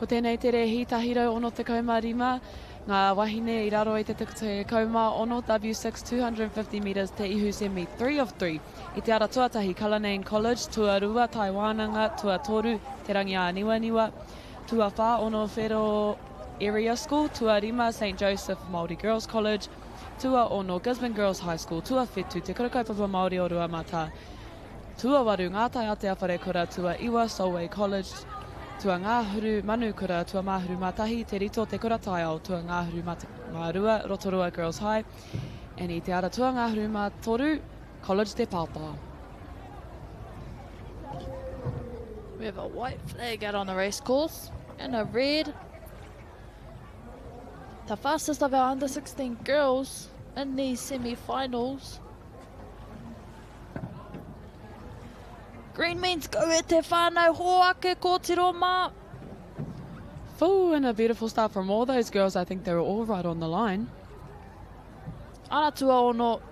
Ko tēnei te rēhi 165, ngā wahine i raro i te 16 W6 250 metres te ihu semi 3 of 3. I te ara tuatahi Cullinane College, tuarua Tai Wānanga, tuatoru Te Rangiāniwaniwa, tuawhā Onowhero Area School, tuarima St Joseph Māori Girls College, tuaono Gisborne Girls High School, tuawhitu Te Kura Kaupapa Māori o Ruamata, tuawaru Ngā Tai Atea Wharekura, tuaiwa Solway College, tuangahuru Manukura, tuamahuru mā tahi Te Rito Te Kura Taiao, tuangahuru mā rua Rotorua Girls High, and i te ara tuangahuru mā toru College Te Papa. We have a white flag out on the race course and a red. The fastest of our under 16 girls in these semi-finals. Green means go e te whānau, hoake kōtiro mā. Full and a beautiful start from all those girls. I think they were all right on the line. Ara tuaono.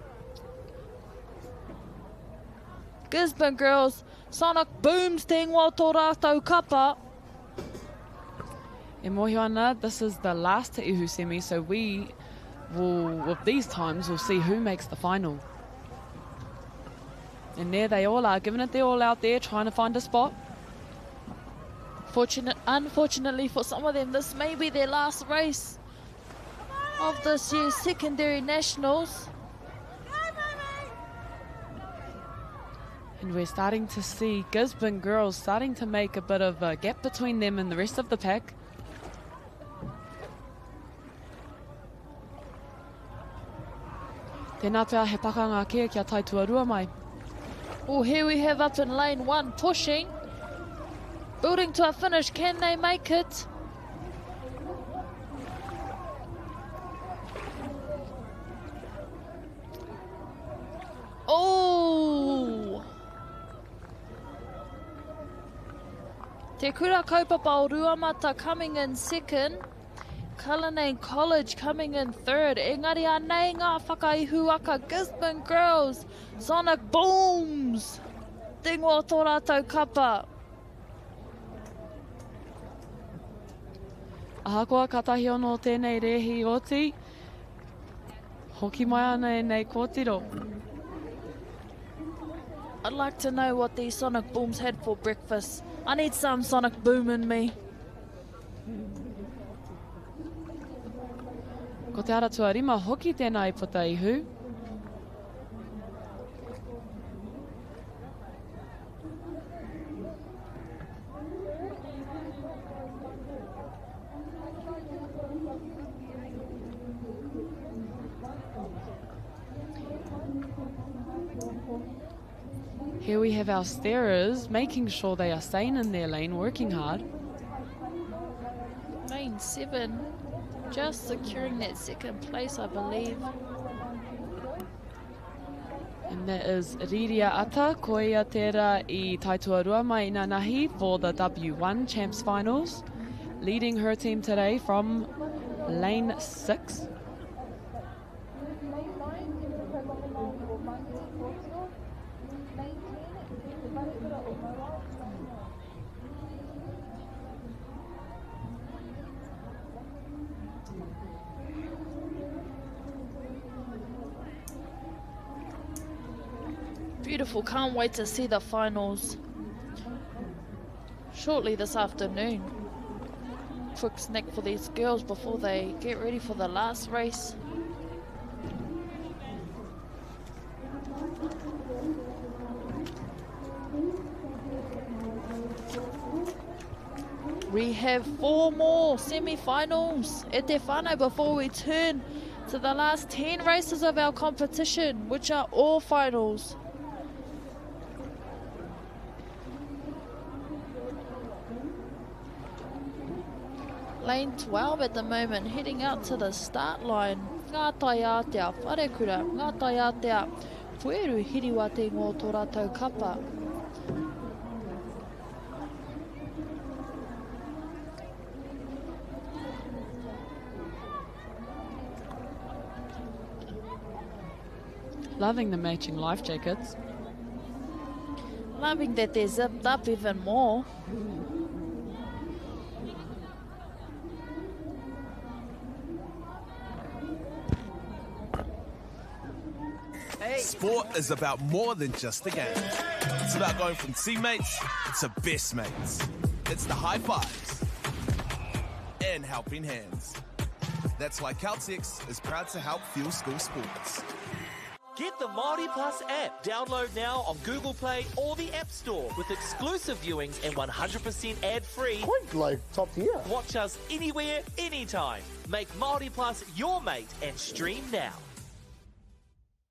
Gisborne Girls, Sonic Booms te ingoa o tō rātou kapa. E mōhio ana, this is the last Te Ihu semi, so we will, with these times, we'll see who makes the final. And there they all are, giving it their all out there, trying to find a spot. Unfortunately for some of them, this may be their last race of this year's secondary nationals. And we're starting to see Gisborne girls starting to make a bit of a gap between them and the rest of the pack. Tēnā pea he pakanga kē kia tae tuarua mai. Oh, here we have up in lane one pushing. Building to a finish, can they make it? Oh! Te Kura Kaupapa o Ruamata coming in second. Cullinan College coming in third. Engari anei ngā whakaihuwaka Gisborne Girls. Sonic Booms! Te ingoa o tō rātou kapa. Ahakoa katahi ono tēnei rēhi oti, hoki mai ana ēnei kōtiro. I'd like to know what these Sonic Booms had for breakfast. I need some Sonic Boom in me. Ko te ara tuarima hoki tēnā i puta ihu. Here we have our steerers making sure they are staying in their lane, working hard. Lane 7, just securing that second place, I believe. And that is Riria Ata, koia tērā i taituarua mai inanahi for the W1 Champs Finals, leading her team today from lane 6. Beautiful, can't wait to see the finals shortly this afternoon. Quick snack for these girls before they get ready for the last race. We have 4 more semi-finals at te whānau before we turn to the last 10 races of our competition, which are all finals. Lane 12 at the moment, heading out to the start line. Ngā Taiātea, Wharekura, Ngā Taiātea, Pueru Hiriwa te ingoa o tō rātou kapa. Loving the matching life jackets. Loving that they're zipped up even more. Sport is about more than just the game. It's about going from teammates to best mates. It's the high fives and helping hands. That's why Caltex is proud to help fuel school sports. Get the Māori Plus app. Download now on Google Play or the App Store with exclusive viewings and 100% ad-free. Quite like top tier. Watch us anywhere, anytime. Make Māori Plus your mate and stream now.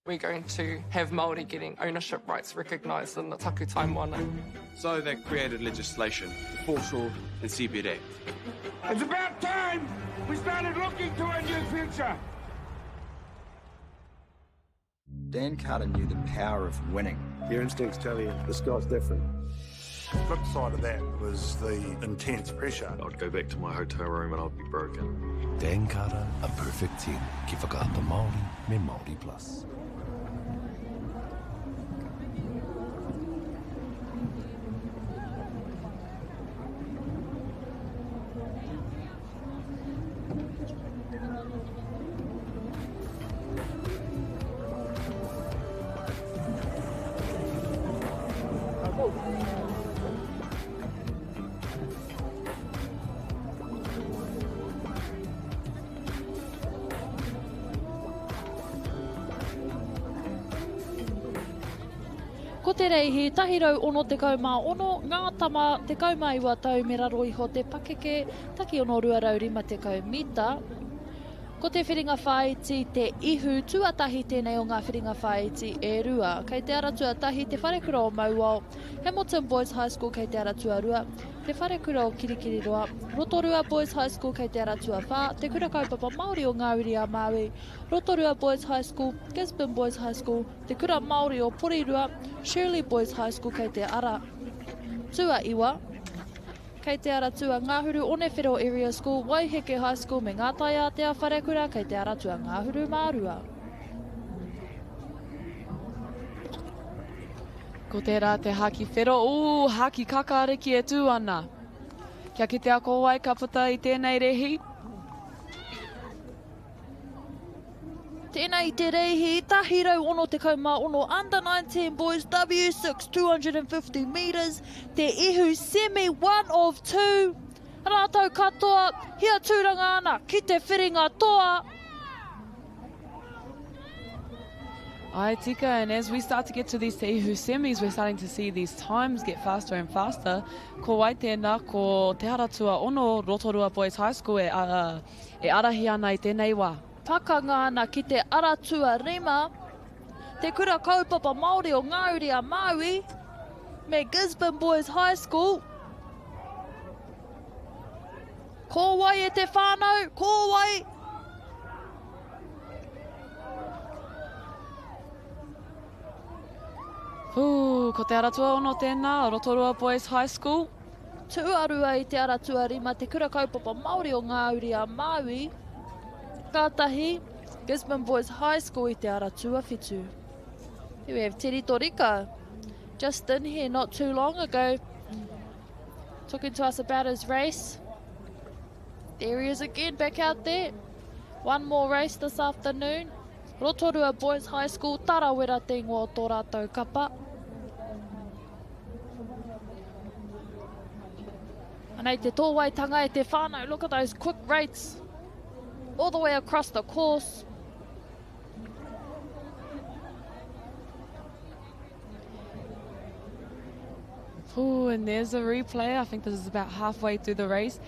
We're going to have Māori getting ownership rights recognised in the Takutai Moana. So they created legislation, the Foreshore and Seabed Act. It's about time we started looking to a new future. Dan Carter knew the power of winning. Your instincts tell you this guy's different. The flip side of that was the intense pressure. I'd go back to my hotel room and I'd be broken. Dan Carter, a perfect 10. Ki whakaata Māori me Māori Plus. Ko te reihi 166, ngā tama 19 tau me raro iho te pakeke, takiono 250 mita. Ko te whiringa whāiti te ihu tuatahi tēnei o ngā whiringa whāiti e rua. Kei te ara tuatahi Te Wharekura o Mauao, Hamilton Boys High School kei te ara tuarua, Te Wharekura o Kirikiriroa, Rotorua Boys High School kei te ara tuawhā, Te Kura Kaupapa Māori o Ngā Uri a Māui, Rotorua Boys High School, Gisborne Boys High School, Te Kura Māori o Porirua, Shirley Boys High School kei te ara tuaiwa. Kei te ara tuangahuru Onewhero Area School, Waiheke High School me Ngā Taiātea Wharekura kei te ara tuangahuru mā rua. Ko tērā te haki whero, ū, haki kakariki e tū ana. Kia kitea ko wai ka puta i tēnei rehi. Tēnā i te reihi, 166 under 19 boys W6 250 metres, te ihu semi one of two. Rātou katoa, hia tūranga ana ki te whiringa toa. Ai tika, and as we start to get to these Te Ihu semis, we're starting to see these times get faster and faster. Ko wai tēnā, ko Te Haratua Ono, Rotorua Boys High School e, uh, e arahi ana i tēnei wā. Pakanga ana ki te ara tuarima, Te Kura Kaupapa Māori o Ngā Uri a Māui me Gisborne Boys High School. Ko wai e te whānau? Ko wai? Pū, ko te ara tuaono tēnā, Rotorua Boys High School. Tuarua i te ara tuarima, Te Kura Kaupapa Māori o Ngā Uri a Māui. Kātahi, Gisborne Boys High School i te ara tuawhitu. Here we have Teddy Torika, just in here not too long ago, talking to us about his race. There he is again, back out there. One more race this afternoon. Rotorua Boys High School, Tarawera te ingoa o tō rātou kapa. Anei te tōwaitanga e te whānau. Look at those quick rates all the way across the course. Oh, and there's a replay. I think this is about halfway through the race.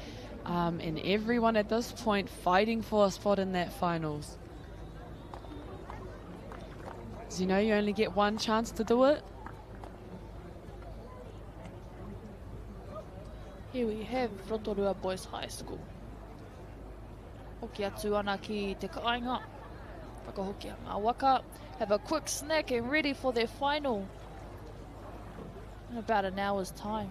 Um, and everyone at this point fighting for a spot in that finals. As you know, you only get one chance to do it. Here we have Rotorua Boys High School. Hoki atu ana ki te kāinga. Whakahokia ngā waka. Have a quick snack and ready for their final in about an hour's time.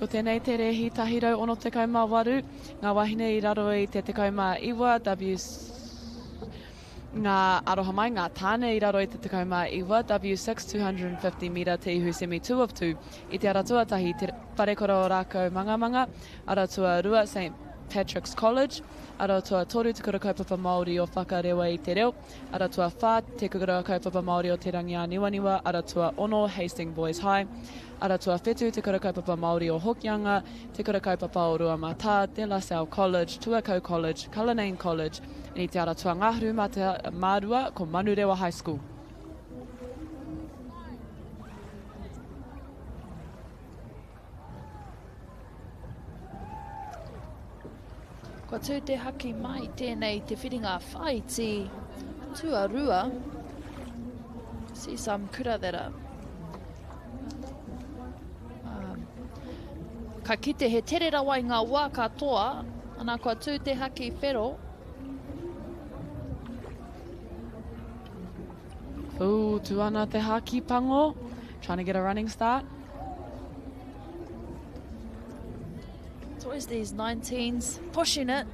Ko tēnei te rēhi 168, ngā wahine i raro i te 19 W. Ngā aroha mai, ngā tāne i raro i te 19, W6 250 mita te ihu semi 2 of 2 i te ara tuatahi, Te Wharekura o Rākau Mangamanga, ara tuarua, St Patrick's College, ara tuatoru, Te Kura Kaupapa Māori o Whakarewa i te Reo, ara tuawhā, Te Kura Kaupapa Māori o Te Rangiāniwaniwa, ara tuaono, Hastings Boys High, ara tuawhitu, Te Kura Kaupapa Māori o Hokianga, Te Kura Kaupapa o Ruamatā, De La Salle College, Tuakau College, Cullinane College, i Te Ara Tuangahuru mā te mārua ko Manurewa High School. Kua tū te haki mai tēnei te whiringa whāiti tuarua. See some kura that are um, ka kite he tere rawa i ngā wā katoa, ana kua tū te haki whero. Ooh, tū ana te haki pango. Trying to get a running start. It's always these 19s pushing it.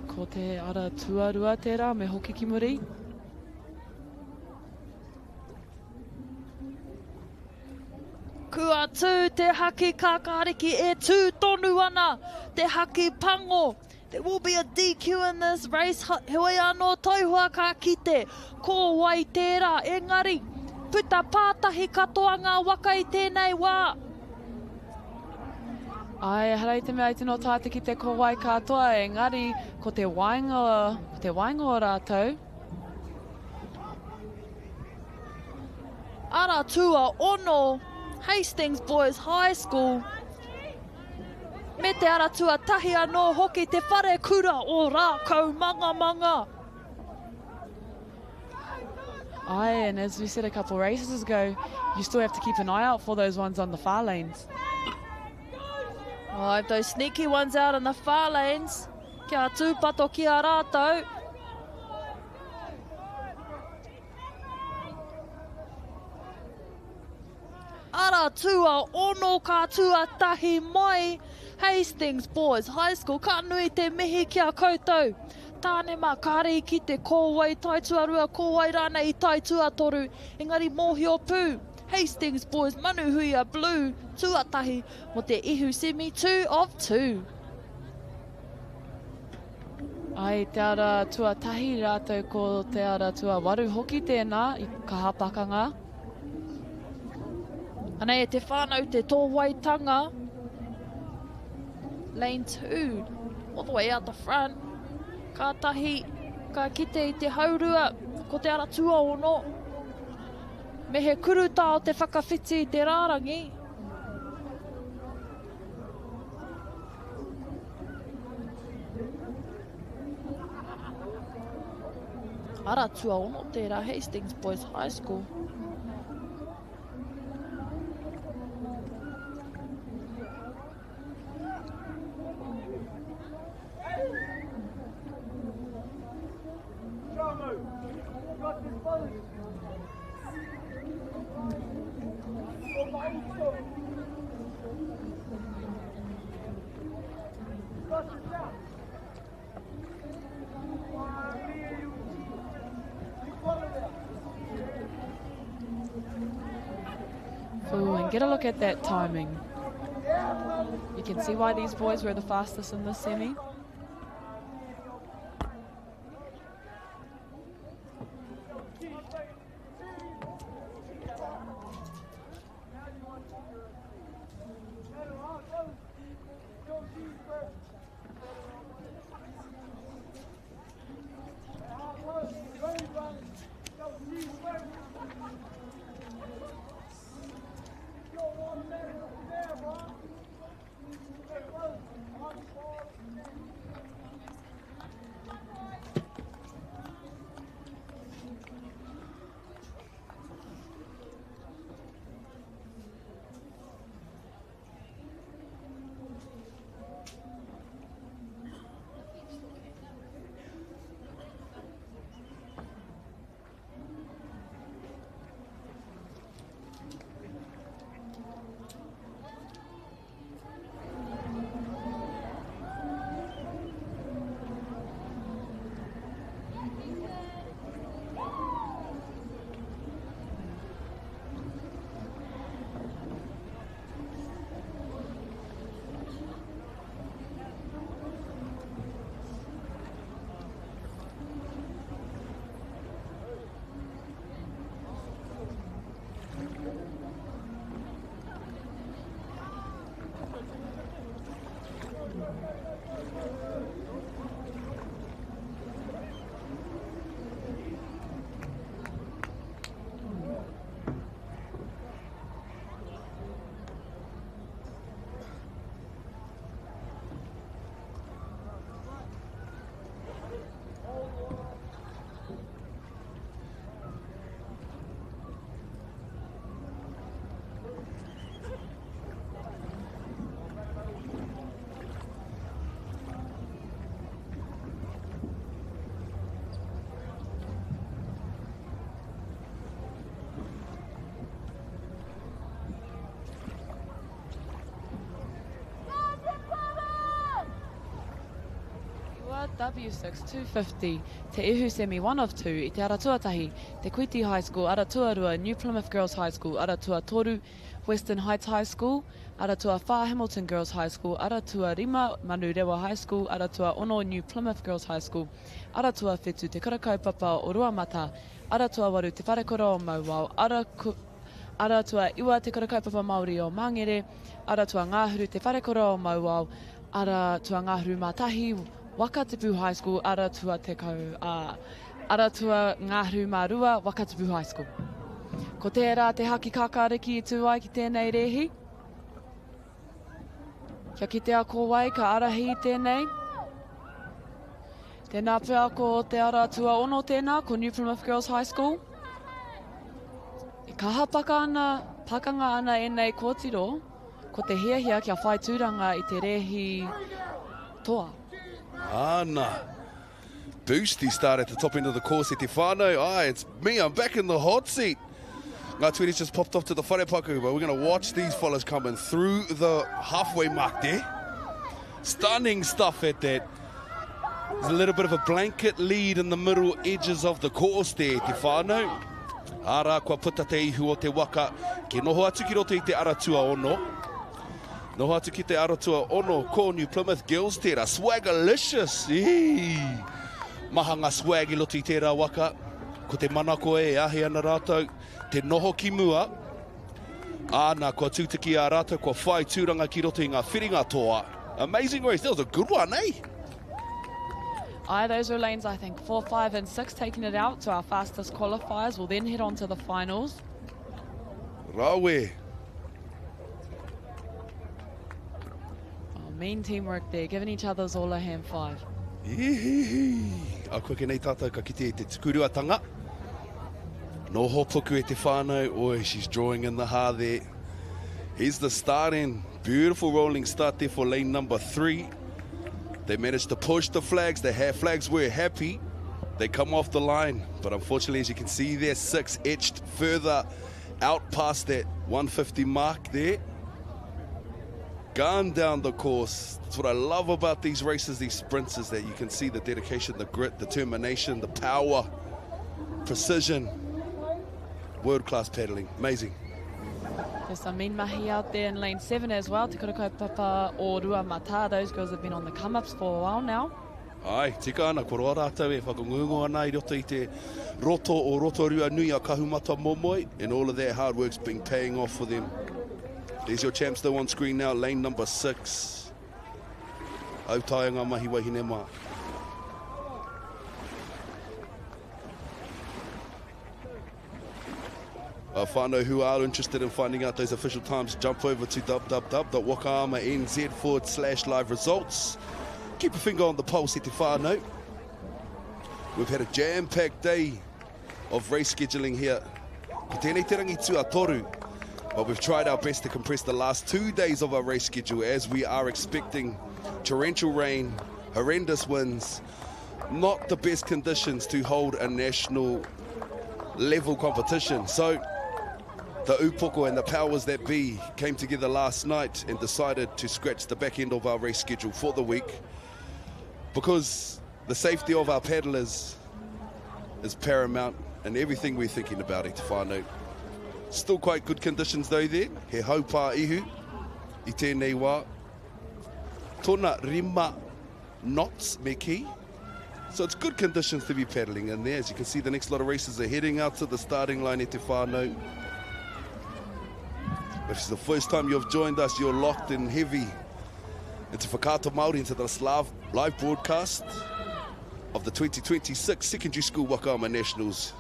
Ko te ara tuarua tērā, me hoki ki muri. Kua tū te haki kākāriki e tū tonu ana te haki pango. There will be a DQ in this race, heoi anō tauhoa ka kite ko wai tērā, engari puta pātahi katoa ngā waka i tēnei wā. Āe, ehara i te mea i tino taea te kite ko wai katoa, engari ko te waenga, ko te waenga o rātou. Ara tuaono, Hastings Boys High School, me te ara tuatahi anō hoki te wharekura o Rākaumangamanga. Aye, and as we said a couple races ago, you still have to keep an eye out for those ones on the far lanes. Oh, those sneaky ones out in the far lanes, kia tūpato ki a rātou. Ara tuaono ka tuatahi mai Hastings Boys High School. Ka nui te mihi ki a koutou. Tāne mā, kāre i kite ko wai tae tuarua, ko wai rānei i tae tuatoru, engari mōhio pū, Hastings Boys Manuhuia Blue tuatahi mō te ihu semi 2 of 2. I te ara tuatahi rātou ko te ara tuawaru hoki tēnā i kaha pakanga. Anei e te whānau te tōwaitanga. Lane 2, all the way out the front. Kātahi, ka kite i te haurua, ko te ara tuaono. Me he kurutā o te whakawhiti i te rārangi. Ara tuaono tērā Hastings Boys High School. Ooh, and get a look at that timing. You can see why these boys were the fastest in this semi. W6 250, Te Ihu Semi 1 of 2 i te ara tuatahi, Te Kuiti High School, ara tuarua, New Plymouth Girls High School, ara tuatoru, Western Heights High School, ara tuawhā, Hamilton Girls High School, ara tuarima, Manurewa High School, ara tuaono, New Plymouth Girls High School, ara tuawhitu, Te Kura Kaupapa o Ruamata, ara tuawaru, Te Wharekura o Mauao, ara ara tuaiwa, Te Kura Kaupapa Māori o Māngere, ara tuangahuru, Te Wharekura o Mauao, ara tuangahuru mā tahi, Wakatipu High School, ara tua tekau, ā, ara tua ngahuru mā rua, Wakatipu High School. Ko tērā te haki kākāriki i tū ai ki tēnei rēhi. Kia kitea ko wai ka ārahi i tēnei. Tēnā pea ko te ara tuaono tēnā, ko New Plymouth Girls High School. E kaha paka ana, pakanga ana ēnei kōtiro, ko te hiahia kia whai tūranga i te rēhi toa. Ana. Boosty start at the top end of the course e te whānau. Ah, it's me, I'm back in the hot seat. Ngā Tweeties just popped off to the wharepaku, but we're going to watch these fellas coming through the halfway mark there. Stunning stuff at that. There's a little bit of a blanket lead in the middle edges of the course there, te whānau. Arā, kua puta te ihu o te waka, ki noho atu ki roto i te ara tuaono. Noho atu ki te ara tuaono, ko New Plymouth Girls tērā. Swagalicious! Ī! Maha ngā swag i roto i tērā waka. Ko te manako e ahi ana rātou, te noho ki mua. Āna, kua tūtaki a rātou, kua whai tūranga ki roto i ngā whiringa toa. Amazing race, that was a good one, eh? Aye, those were lanes, I think, 4, 5 and 6, taking it out to our fastest qualifiers. We'll then head on to the finals. Rawe. Oh, mean teamwork there, giving each other's all a hand five. Ihihi. A koe nei tātou ka kite i te tukuruatanga. Noho puku e te whānau. Oi, she's drawing in the ha there. Here's the starting. Beautiful rolling start there for lane number 3. They managed to push the flags. The half flags were happy. They come off the line. But unfortunately, as you can see there, 6 etched further out past that 150 mark there. Gone down the course. That's what I love about these races, these sprints, is that you can see the dedication, the grit, determination, the power, precision, world-class paddling. Amazing. There's some mean mahi out there in lane 7 as well. Te Kura Kaupapa o Ruamata. Those girls have been on the come-ups for a while now. Ai, tika ana, kua roa rātou e whakangungu ana i roto i te roto o Rotorua nui a Kahumata Momoe, and all of that hard work's been paying off for them. There's your champs though on screen now, lane number 6. Autaia ngā mahi wahine mā. Our whānau who are interested in finding out those official times, jump over to www.wakaama.nz forward slash live results. Keep a finger on the pulse e te whānau. We've had a jam-packed day of race scheduling here. Ko tēnei te rangi tuatoru, but we've tried our best to compress the last 2 days of our race schedule as we are expecting torrential rain, horrendous winds, not the best conditions to hold a national level competition. So the upoko and the powers that be came together last night and decided to scratch the back end of our race schedule for the week because the safety of our paddlers is paramount in everything we're thinking about e te whānau. Still quite good conditions though there. He haupā ihu i tēnei wā. Tōna rima knots me kī. So it's good conditions to be paddling in there. As you can see, the next lot of races are heading out to the starting line e te whānau. If it's the first time you've joined us, you're locked in heavy Into Whakaata Māori, into the live broadcast of the 2026 Secondary School Waka Ama Nationals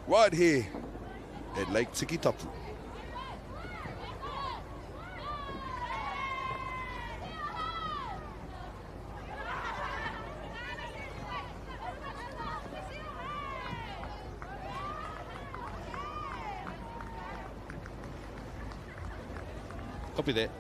right here at Lake Tikitapu. Copy that.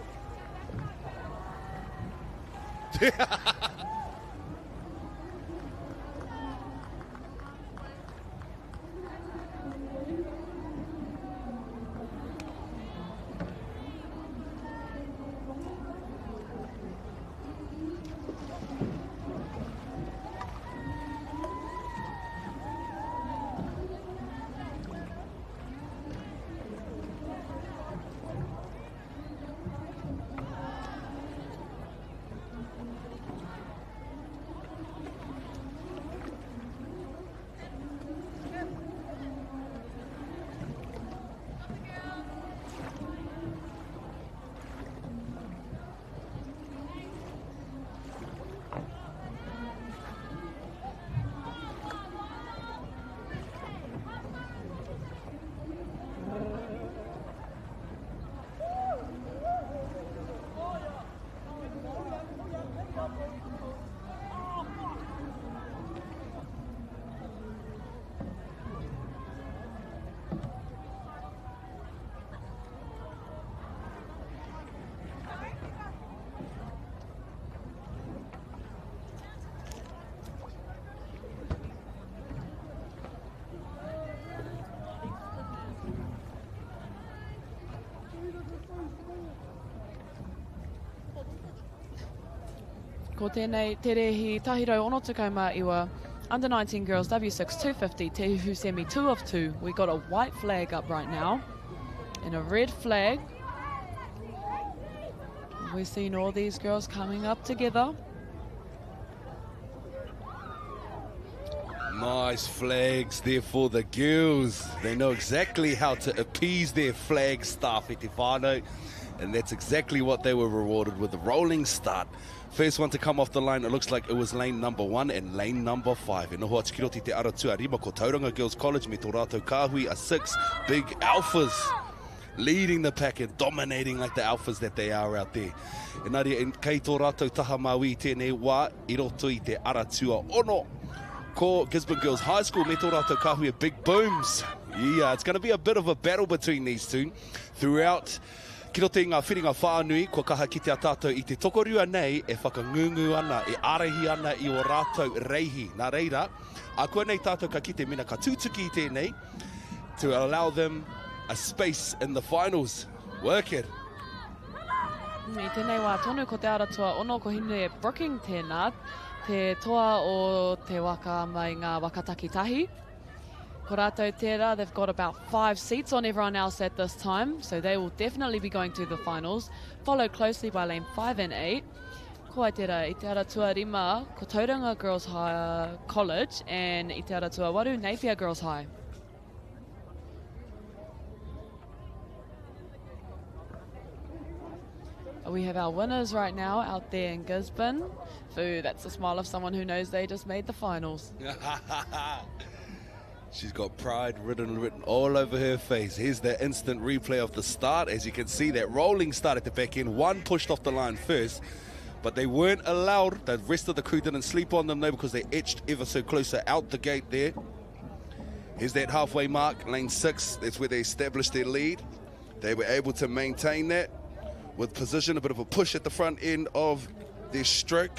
Ko tēnei te rēhi 169 under 19 girls W6 250 Te Ihu Semi 2 of 2. We got a white flag up right now and a red flag. We're seeing all these girls coming up together. Nice flags there for the girls. They know exactly how to appease their flag staff at te whānau, and that's exactly what they were rewarded with, the rolling start. First one to come off the line, it looks like it was lane number 1 and lane number 5. E noho atu ki roto i te ara tuarima ko Tauranga Girls College me tō rātou kāhui a 6 big alphas leading the pack and dominating like the alphas that they are out there. Engari, kei tō rātou taha māui i tēnei wā i roto i te ara tuaono ko Gisborne Girls High School me tō rātou kāhui a Big Booms. Yeah, it's going to be a bit of a battle between these two throughout. Ki roto i ngā whiringa whānui, kua kaha kitea tātou i te tokorua nei e whakangungu ana, e ārahi ana i ō rātou reihi. Nā reira, ākuanei tātou ka kite mena ka tutuki i tēnei to allow them a space in the finals. Work it! I tēnei wā tonu ko Te Aratua ono ko Hine Brooking tēnā, te toa o te waka ama i ngā waka takitahi. Ko rātou tērā, they've got about 5 seats on everyone else at this time, so they will definitely be going to the finals, followed closely by lane 5 and 8. Ko ai tērā, i te ara tuarima, ko Tauranga Girls High College, and i te ara tuawaru, Napier Girls High. We have our winners right now out there in Gisborne. Foo, that's the smile of someone who knows they just made the finals. She's got pride written all over her face. Here's the instant replay of the start. As you can see, that rolling start at the back end. One pushed off the line first, but they weren't allowed. The rest of the crew didn't sleep on them, though, because they etched ever so closer out the gate there. Here's that halfway mark, lane 6. That's where they established their lead. They were able to maintain that with position, a bit of a push at the front end of their stroke,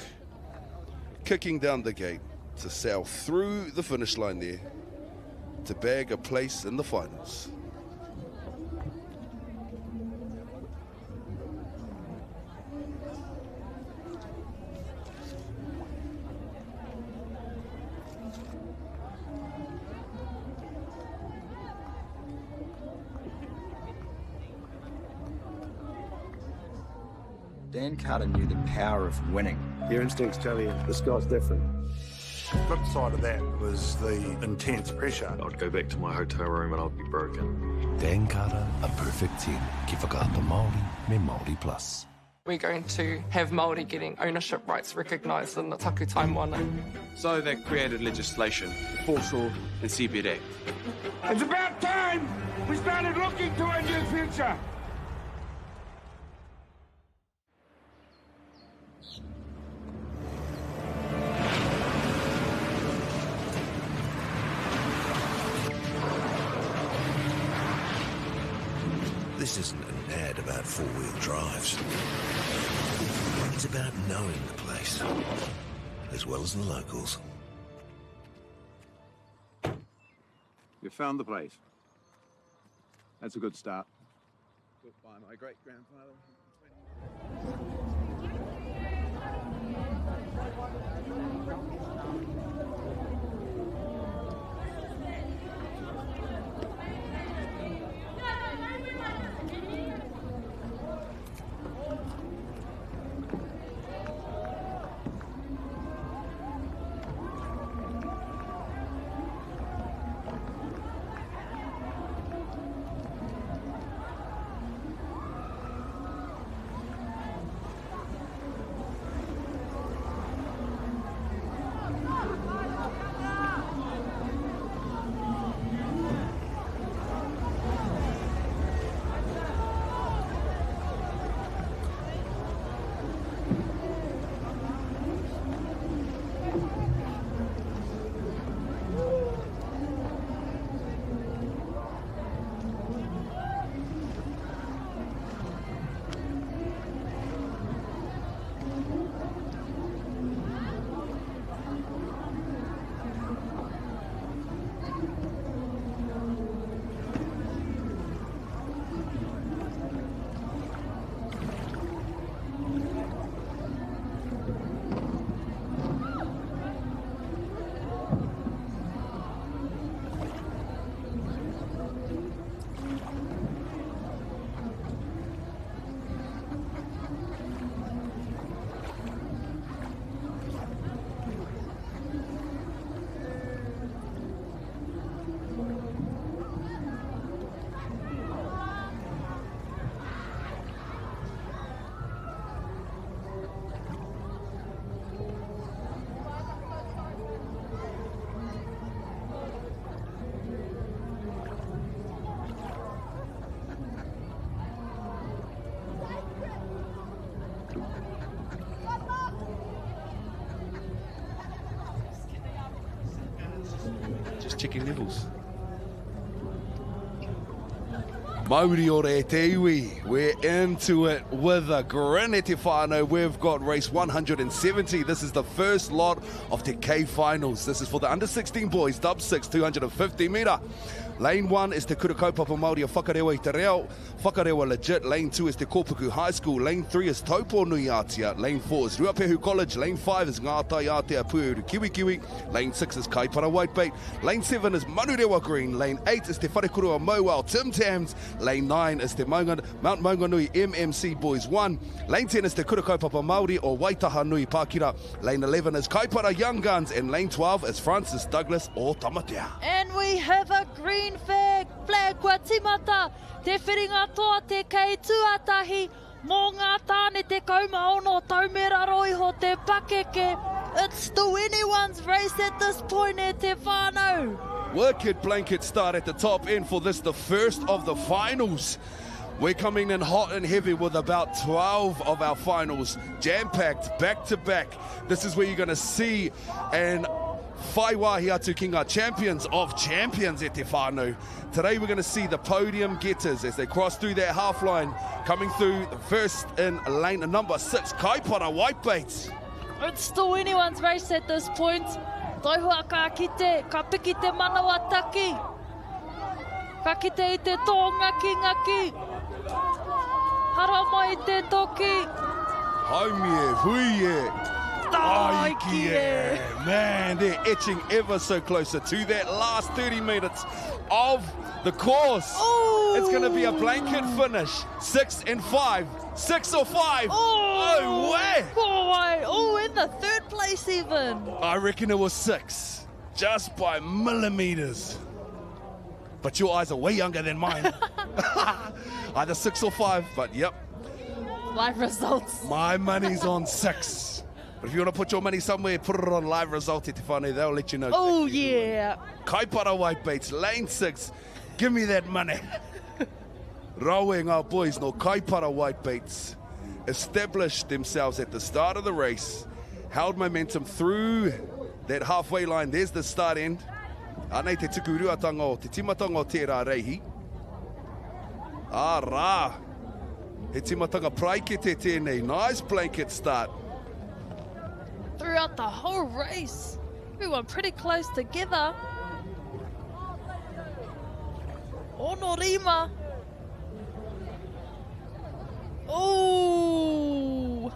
kicking down the gate to sail through the finish line there to bag a place in the finals. Dan Carter knew the power of winning. Your instincts tell you this guy's different. The flip side of that was the intense pressure. I'd go back to my hotel room and I'd be broken. Dan Carter, a perfect 10. Ki whakaata Māori me Māori Plus. We're going to have Māori getting ownership rights recognised in the Takutai Moana. So they created legislation, the Foreshore and Seabed Act. It's about time we started looking to a new future. This isn't an ad about four-wheel drives. It's about knowing the place, as well as the locals. You found the place. That's a good start. Built by my great-grandfather. Just checking levels. Mauri ora e te iwi. We're into it with a grin e te whānau. We've got race 170. This is the first lot of the K finals. This is for the under 16 boys, dub 6, 250 metre. Lane 1 is Te Kura Kaupapa Māori o Whakarewa i Te Reo, Whakarewa Legit. Lane 2 is Te Kōpuku High School. Lane 3 is Taupo Nui Ātea. Lane 4 is Ruapehu College. Lane 5 is Ngā Tai Ātea Pūeru Kiwikiwi. Lane 6 is Kaipara Whitebait. Lane 7 is Manurewa Green. Lane 8 is Te Wharekura o Mauao Tim Tams. Lane 9 is Te Maunga, Mount Maunganui MMC Boys 1. Lane 10 is Te Kura Kaupapa Māori o Waitaha Nui Pākira. Lane 11 is Kaipara Young Guns. And lane 12 is Francis Douglas o Tamatea. And we have a green flag, flag kua timata te whiringa toa te kei tuatahi mō ngā tāne 16 tau me raro iho te pakeke. It's still anyone's race at this point e te whānau. Wicked blanket start at the top end for this, the first of the finals. We're coming in hot and heavy with about 12 of our finals, jam-packed, back-to-back. This is where you're going to see and whai wāhi atu ki ngā champions of champions e te whānau. Today we're going to see the podium getters as they cross through that half line, coming through the first in lane number 6, Kaipara Whitebait. It's still anyone's race at this point. Toihua ka kite, ka piki te manawa taki. Ka kite i te tō ngaki ngaki. Hara mai te toki. Haumi e, hui e. Taiki e. Man, they're etching ever so closer to that last 30 minutes of the course. Ooh. It's going to be a blanket finish. 6 and 5. 6 or 5. Oh, no way. Boy. Oh, in the third place even. I reckon it was 6. Just by millimeters. But your eyes are way younger than mine. Either 6 or 5, but yep. Live results. My money's on six. But if you want to put your money somewhere, put it on live result e te whānau. They'll let you know. Oh, yeah. Kaipara Whitebaits, lane six. Give me that money. Rawe ngā boys no Kaipara Whitebaits established themselves at the start of the race, held momentum through that halfway line. There's the start end. Anei te tuku ruatanga o te timatanga o tērā reihi. Arā! He timatanga paraikete tēnei. Nice blanket start. Throughout the whole race, everyone pretty close together. Ono rima. Oh!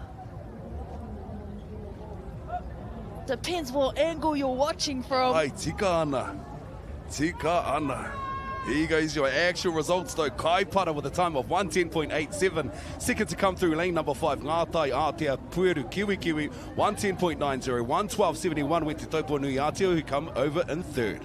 Depends what angle you're watching from. Ai, tika ana. Tika ana. Here goes your actual results though. Kaipara with a time of 110.87. Second to come through lane number 5, Ngātai Ātea Pueru Kiwi Kiwi, 110.90. 112.71 went to Taupo Nui Ātea, who come over in third.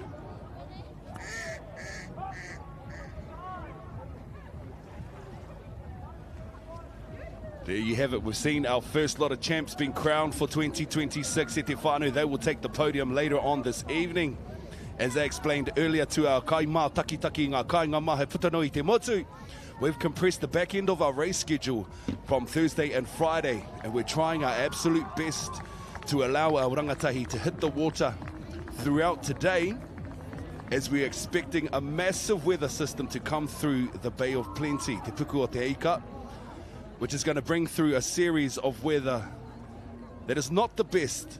There you have it. We've seen our first lot of champs being crowned for 2026. E te whānau, they will take the podium later on this evening. As I explained earlier to our kai mātakitaki ngā kāinga maha puta noa i te motu, we've compressed the back end of our race schedule from Thursday and Friday, and we're trying our absolute best to allow our rangatahi to hit the water throughout today, as we're expecting a massive weather system to come through the Bay of Plenty, Te Puku o Te Ika, which is going to bring through a series of weather that is not the best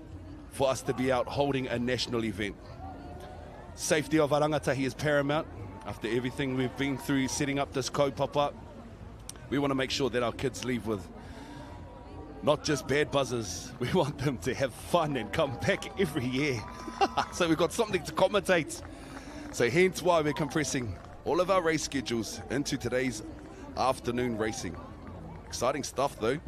for us to be out holding a national event. Safety of our rangatahi is paramount. After everything we've been through setting up this kaupapa, we want to make sure that our kids leave with not just bad buzzers. We want them to have fun and come back every year. So we've got something to commentate. So hence why we're compressing all of our race schedules into today's afternoon racing. Exciting stuff though.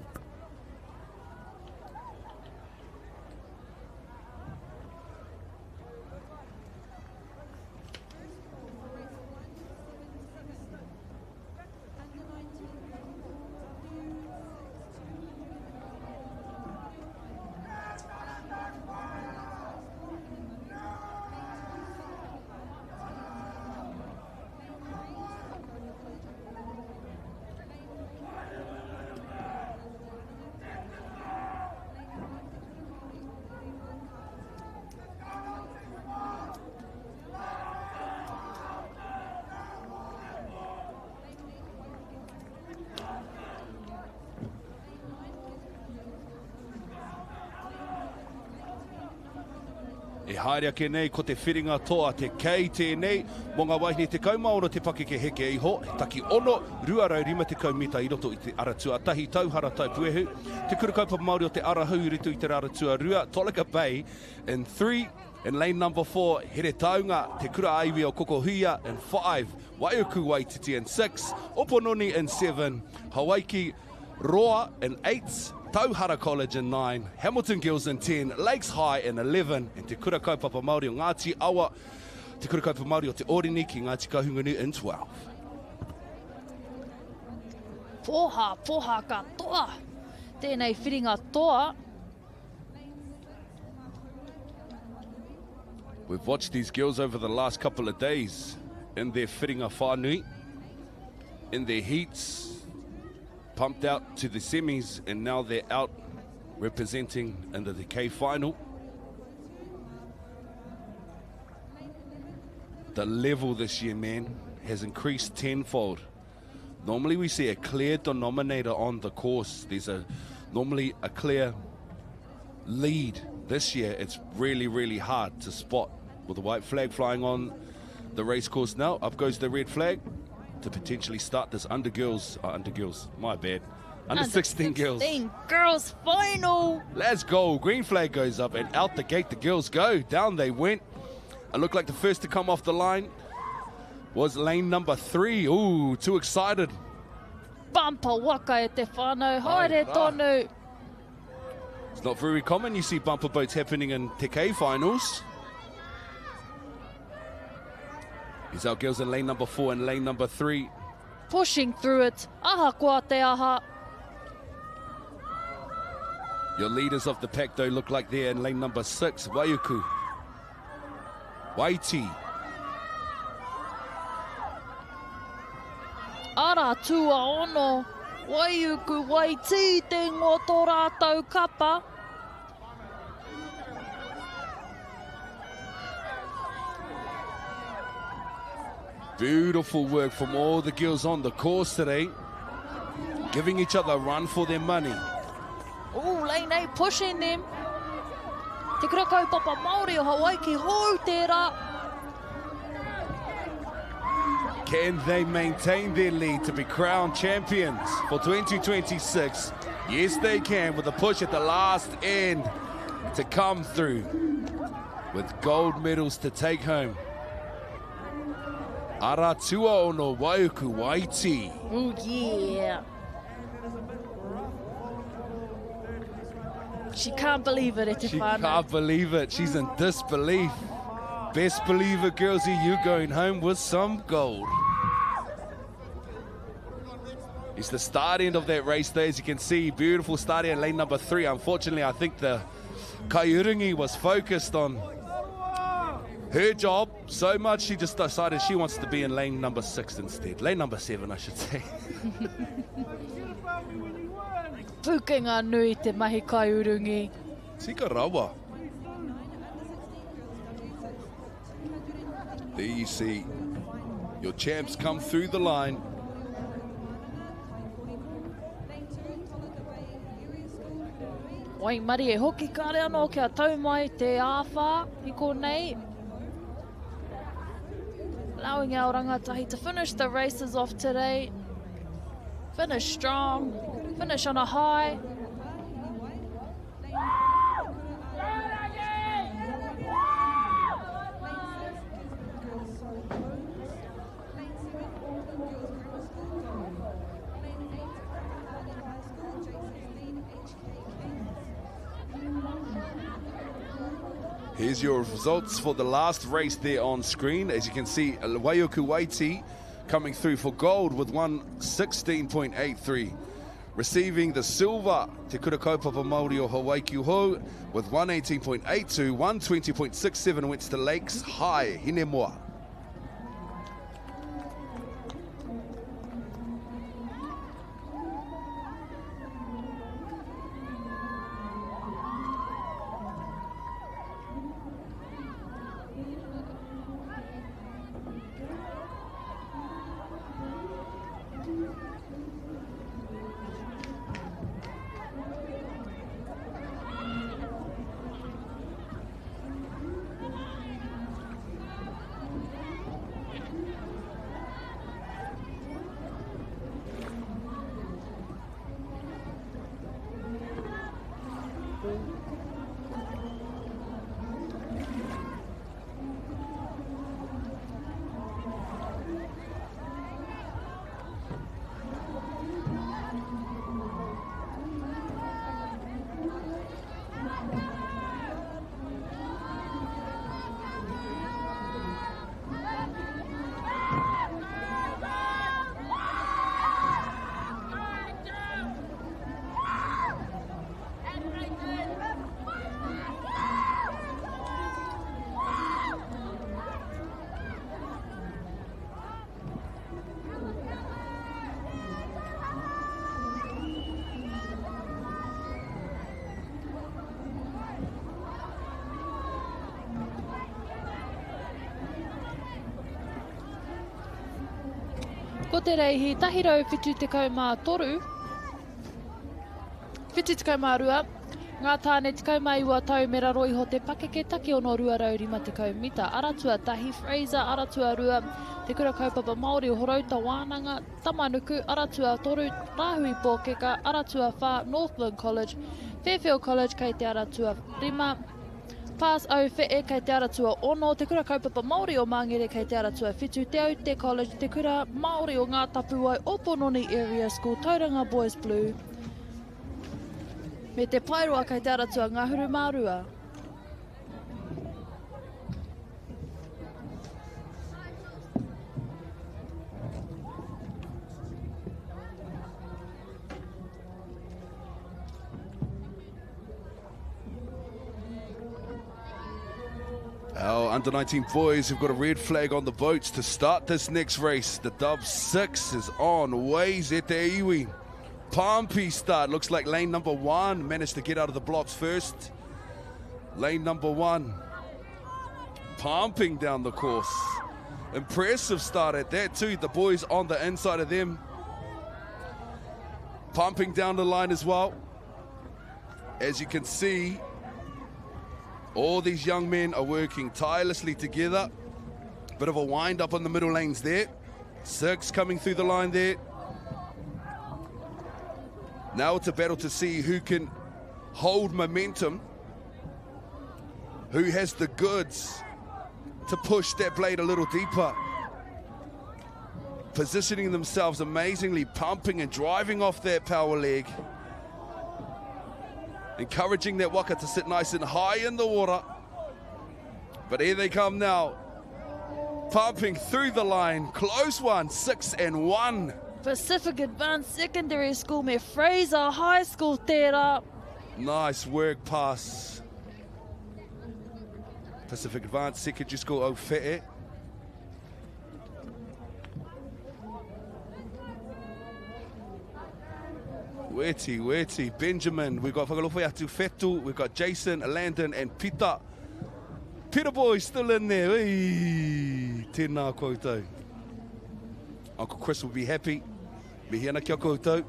E haere ake nei ko te whiringa toa te kei tēnei mō ngā wāhine 16 te pakeke heke iho, he taki 6, 250 mita i roto i te ara tuatahi, Tauhara Taupuehu, Te Kura Kaupapa Māori o Te Ara Hou i roto i te ara tuarua, Tolaga Bay in 3, in lane number 4, Heretaunga, Te Kura Ā-Iwi o Kokohuia in 5, Waiuku Waititi in 6, Opononi in 7, Hawaiki Roa in 8, Tauhara College in 9, Hamilton Girls in 10, Lakes High in 11, and Te Kura Kaupapa Māori o Ngāti Awa, Te Kura Kaupapa Māori o Te Ōrini ki Ngāti Kahungunu in 12. Pōhā, pōhā katoa! Tēnei whiringa toa. We've watched these girls over the last couple of days in their whiringa whānui, in their heats, pumped out to the semis, and now they're out representing in the K final. The level this year, man, has increased tenfold. Normally we see a clear denominator on the course. There's a normally a clear lead. This year, it's really, really hard to spot. With the white flag flying on the race course now, up goes the red flag to potentially start this under girls, under girls, my bad. Under, under 16 girls. 16 girls final. Let's go. Green flag goes up and out the gate the girls go. Down they went. It looked like the first to come off the line was lane number 3. Ooh, too excited. Bumper waka e te whānau. Haere tonu. It's not very common you see bumper boats happening in Te K finals. Here's our girls in lane number 4 and lane number 3. Pushing through it. Aha koa te aha. Your leaders of the pack, though, look like they're in lane number 6, Waiuku. Waiti. Ara tuaono, Waiuku Waitī te ingoa tō rātou kapa. Beautiful work from all the girls on the course today, giving each other a run for their money. Oh, lane 8 pushing them. Te Kura Kaupapa Māori o Hawaiki hou tērā. Can they maintain their lead to be crowned champions for 2026? Yes, they can, with a push at the last end to come through with gold medals to take home. Ara tuaono Waiuku Waiti. Oh, yeah. She can't believe it, She can't believe it. She's in disbelief. Best believe it, girls, you going home with some gold. It's the start end of that race there, as you can see. Beautiful start in lane number 3. Unfortunately, I think the Kaiurungi was focused on her job so much she just decided she wants to be in lane number 6 instead. Lane number 7, I should say. Pukenga nui te mahi kaiurungi. Tika rawa. There you see your champs come through the line. Waimarie hoki kare anō kia tau mai te āwhā i konei. Allowing our rangatahi to finish the races off today. Finish strong, finish on a high. Here's your results for the last race there on screen. As you can see, Waiuku Waiti coming through for gold with 1:16.83. Receiving the silver, Te Kura Kaupapa Māori o Hawaiki Hou with 1:18.82, 1:20.67 went to Lakes High, Hinemoa. Ko te reihi 173, 72, ngā tāne 19 tau me raro iho te pakeke takiono 250 mita, Aratua tahi, Fraser, Aratua rua, Te Kura Kaupapa Māori o Horouta Wānanga, Tamanuku, Aratua toru, Rāhui Pōkeka, Aratua whā, Northland College, Fairfield College kei te Aratua rima, Pass Au Whee kei te ara tuaono, Te Kura Kaupapa Māori o Māngere kei te ara tuawhitu, Te Aute College, Te Kura Māori o Ngā Tapuwae o Pononi Area School, Tauranga Boys Blue, me Te Paeroa kei te ara tuangahuru mā rua. Our under 19 boys have got a red flag on the boats to start this next race. The Dub 6 is on ways at the iwi. Pompey start. Looks like lane number one managed to get out of the blocks first. Lane number one pumping down the course. Impressive start at that too. The boys on the inside of them. Pumping down the line as well. As you can see, all these young men are working tirelessly together. Bit of a wind up on the middle lanes there. Six coming through the line there. Now it's a battle to see who can hold momentum, who has the goods to push that blade a little deeper. Positioning themselves amazingly, pumping and driving off that power leg. Encouraging that waka to sit nice and high in the water. But here they come now. Pumping through the line. Close one, 6 and 1. Pacific Advanced Secondary School me Fraser High School tērā. Nice work pass. Pacific Advanced Secondary School Ofe'e. Weti, Weti, Benjamin, we've got Whakalofaiatu Fetu, we've got Jason, Landon and Peter. Peter boy still in there. Hey, tēnā koutou. Uncle Chris will be happy. Mihi ana kia koutou.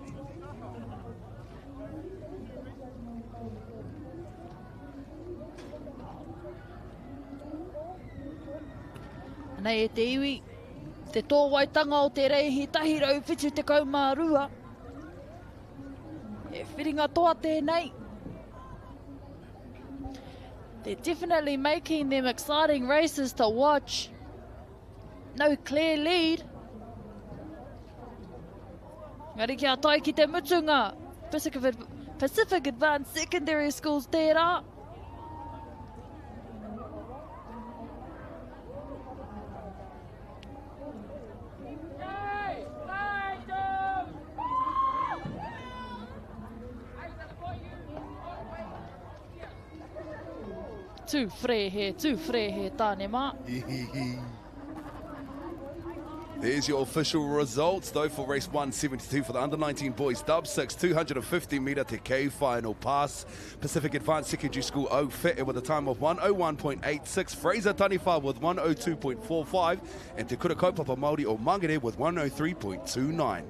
Anei e te iwi, te tōwaitanga o te reihi 172. He whiringa toa tēnei. They're definitely making them exciting races to watch. No clear lead. Ngari kia tae ki te mutunga. Pacific, Pacific Advanced Secondary Schools tērā. Tū wharehe, tū wharehe tāne mā. There's your official results, though, for race 172 for the under-19 boys. Dub 6, 250 metre Te K final pass. Pacific Advanced Secondary School Ofe'e with a time of 101.86. Fraser Taniwha with 102.45. And Te Kura Kaupapa Māori o Mangere with 103.29.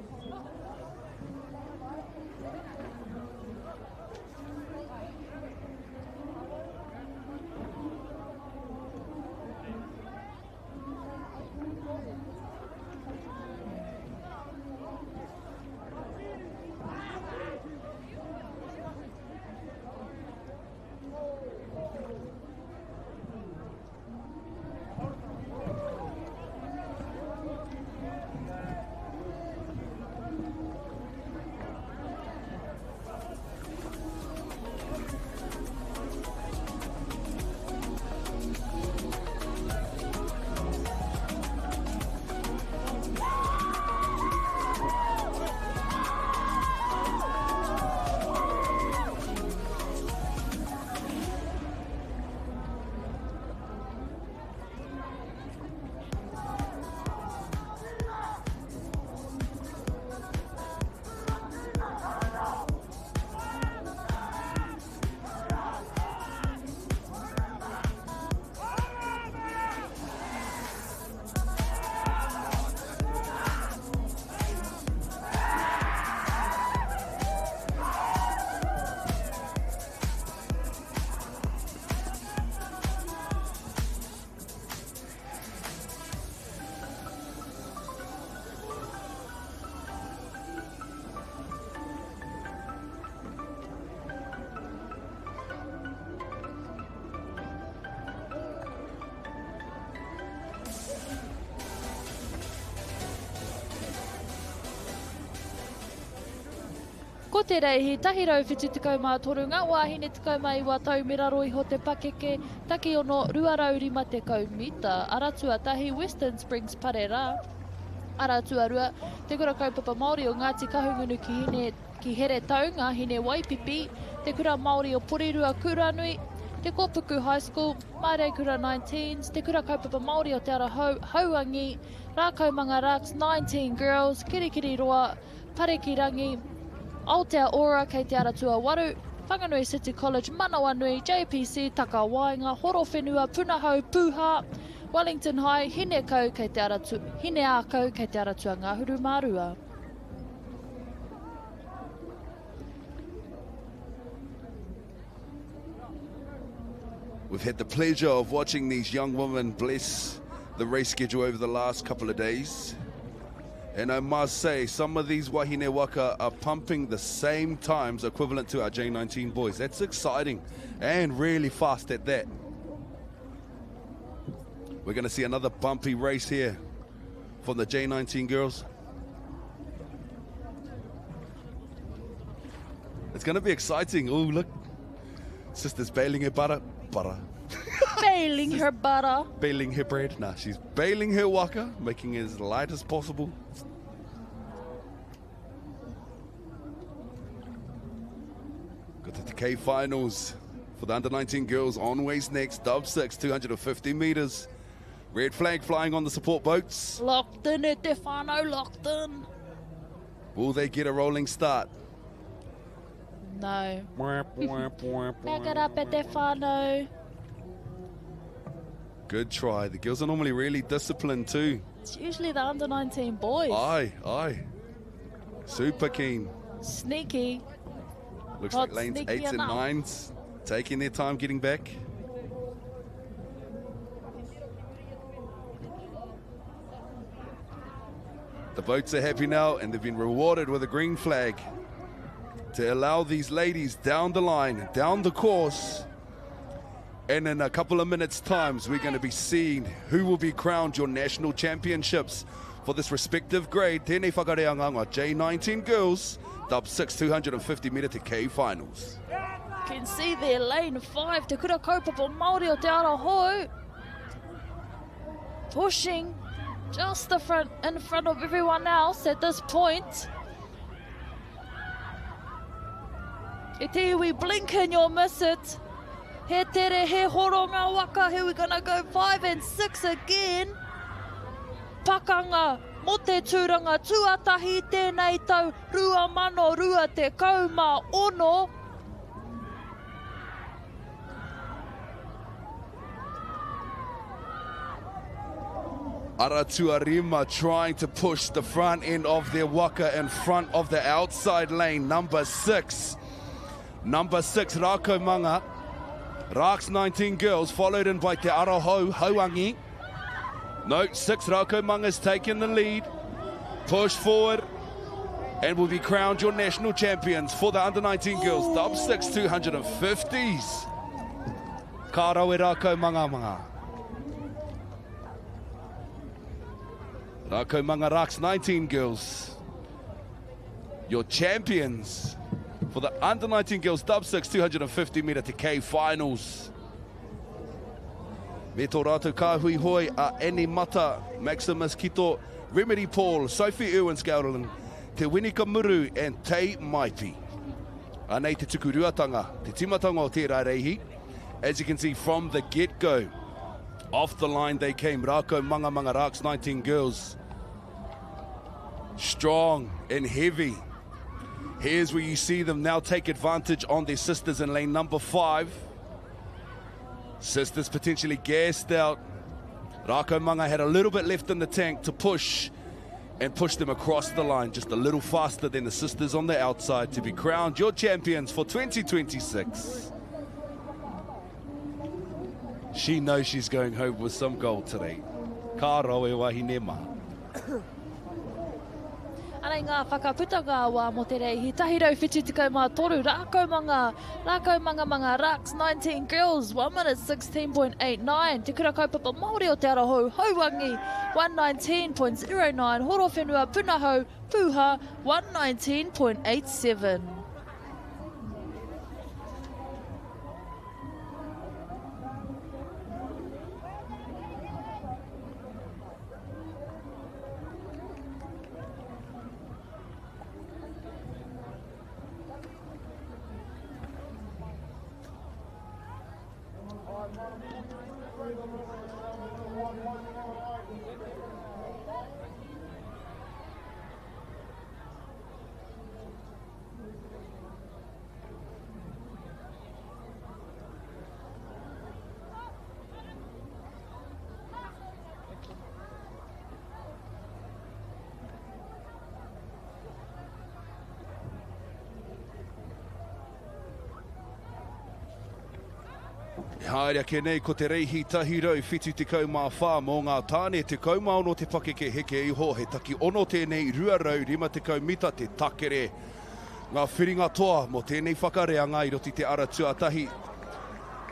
Ko te reihi 173 ngā wāhine 19 tau me raro iho te pakeke, takiono 250 mita, ara tuatahi Western Springs Parera, ara tuarua Te Kura Kaupapa Māori o Ngāti Kahungunu ki Hine ki Heretaunga, Hine Waipipi, Te Kura Māori o Porirua Kuranui, Te Kōpuku High School, Māreikura 19s, Te Kura Kaupapa Māori o Te Ara Hou, Hauangi, Rākaumanga Raks, 19 Girls, Kirikiriroa, Parekirangi, Aotea Ora kei te ara tuawaru, Whanganui City College, Manawanui, JPC, Takawaenga, Horowhenua, Punahou, Pūhā, Wellington High, Hinekau kei te ara tu, Hineākau kei te ara tuangahuru mā rua. We've had the pleasure of watching these young women bless the race schedule over the last couple of days. And I must say, some of these wahine waka are pumping the same times equivalent to our J19 boys. That's exciting and really fast at that. We're going to see another bumpy race here from the J19 girls. It's going to be exciting. Oh, look. Sister's bailing her butter. Butter. Bailing her butter. Bailing her bread. Nah, she's bailing her waka, making it as light as possible. Got the K finals for the under 19 girls on ways next. Dub 6, 250 meters. Red flag flying on the support boats. Locked in at te whānau, locked in. Will they get a rolling start? No. Back it up at te whānau. Good try. The girls are normally really disciplined too. It's usually the under 19 boys. Aye, aye. Super keen. Sneaky. Looks Not like lanes sneaky 8s and enough. 9s taking their time getting back. The boats are happy now and they've been rewarded with a green flag to allow these ladies down the line, down the course. And in a couple of minutes' times, we're going to be seeing who will be crowned your national championships for this respective grade. Tēnei whakareanganga, J19 girls, dub 6 250 metre te K finals. Can see there, lane 5, Te Kura Kaupapa Māori o Te Ara Hou. Pushing just the front in front of everyone else at this point. E te iwi, blink and you'll miss it. He tere, he horo ngā waka, here we're gonna go 5 and 6 again. Pakanga mō te tūranga tuatahi tēnei tau 2026. Aratuarima trying to push the front end of their waka in front of the outside lane, number 6. Number 6, Rako Manga. Raks 19 girls, followed in by Te Arahou Hauangi. No, 6, Rako Manga's taken the lead. Push forward and will be crowned your national champions for the under 19 girls. Dub 6, 250s. Ka rawe Rako Manga Manga. Rako Manga Raks 19 girls. Your champions for the under 19 girls dub 6 250 metre te K finals. Me tō rātou kāhui hoi a Annie Mata, Maximus Kito, Remedy Paul, Sophie Irwin Scowderlin, Te Winika Muru and Te Maipi. Anei te tukuruatanga, te timatanga o tērā reihi. As you can see from the get-go, off the line they came, Rako Manga Manga Raks 19 girls. Strong and heavy. Here's where you see them now take advantage on their sisters in lane number 5. Sisters potentially gassed out. Rako Manga had a little bit left in the tank to push and push them across the line just a little faster than the sisters on the outside to be crowned your champions for 2026. She knows she's going home with some gold today. Ka rawe wahine mā. Anei ngā whakaputanga wā mō te reihi 173 rākau manga, rākau manga manga raks 19 girls, 1 minute 16.89, Te Kura Kaupapa Māori o Te Ara Hou, Hauangi, 119.09, Horowhenua Punahou, Puha, 119.87. E haere ake nei ko te reihi 174 mō ngā tāne 16 te pakeke heke iho, he taki ono tēnei 250 mita te takere. Ngā whiringa toa mō tēnei whakareanga i roto i te ara tuatahi.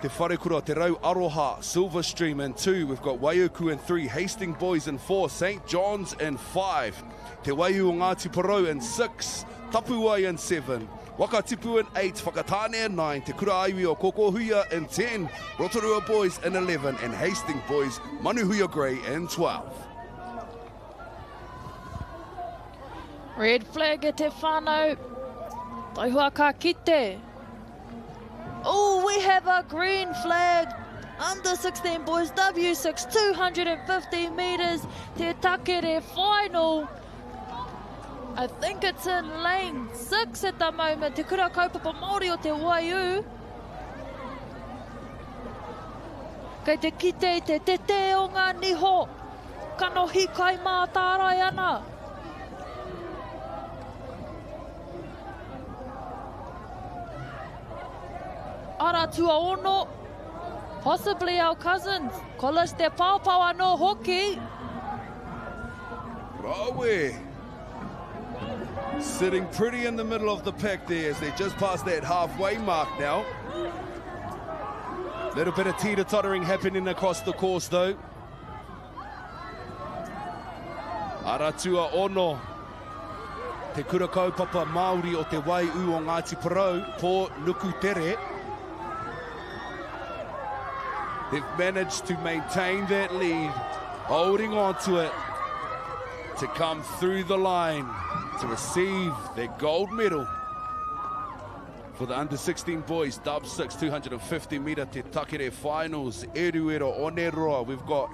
Te Wharekura, Te Rau Aroha, Silverstream in 2, we've got Waiuku in 3, Hastings Boys in 4, St John's in 5, Te Waiū o Ngāti Porou in 6, Tapuwae in 7, Wakatipu in 8, Whakatāne in 9, Te Kura Aiwi o Kokohuia in 10, Rotorua Boys in 11, and Hastings Boys, Manuhuia Grey in 12. Red flag e te whānau. Taihua ka kite. Oh, we have a green flag. Under 16 boys, W6, 250 metres. Te Takere final. I think it's in lane 6 at the moment. Te Kura Kaupapa Māori o Te Waiū. Kei te kite i te tete o ngā niho. Kanohi kai mātārae ana. Ara tuaono. Possibly our cousins. Collis Te Paopao anō hoki. Rawe. Sitting pretty in the middle of the pack there as they just passed that halfway mark now. Little bit of teeter-tottering happening across the course though. Aratua Ono. Te kura kaupapa Māori o Te Waiū o Ngāti Porou, Pō Nukutere. They've managed to maintain that lead, holding on to it to come through the line to receive their gold medal for the under 16 boys, Dub 6, 250 metre Te Takere finals, Eruera Oneroa. We've got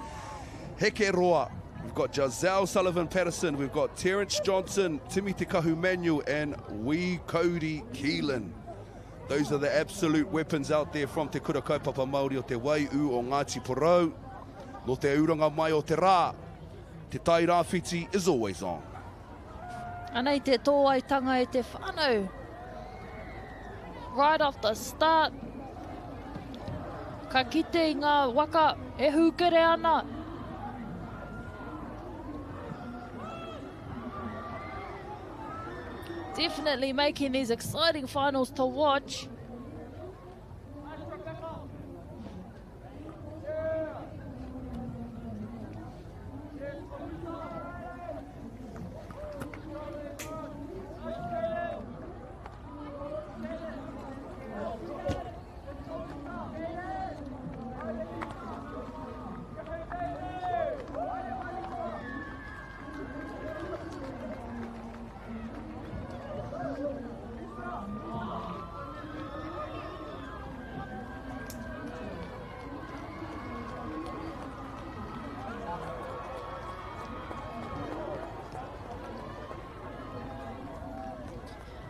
Hekeroa, we've got Giselle Sullivan Patterson, we've got Terence Johnson, Timmy Te Kahu Manuel, and Wee Cody Keelan. Those are the absolute weapons out there from Te Kura Kaupapa Māori o Te Waiū o Ngāti Porou. Nō te auranga mai o te rā, Te Tai Rāwhiti is always on. Anei te tōaitanga e te whānau. Right off the start, ka kite i ngā waka e hūkere ana. Definitely making these exciting finals to watch.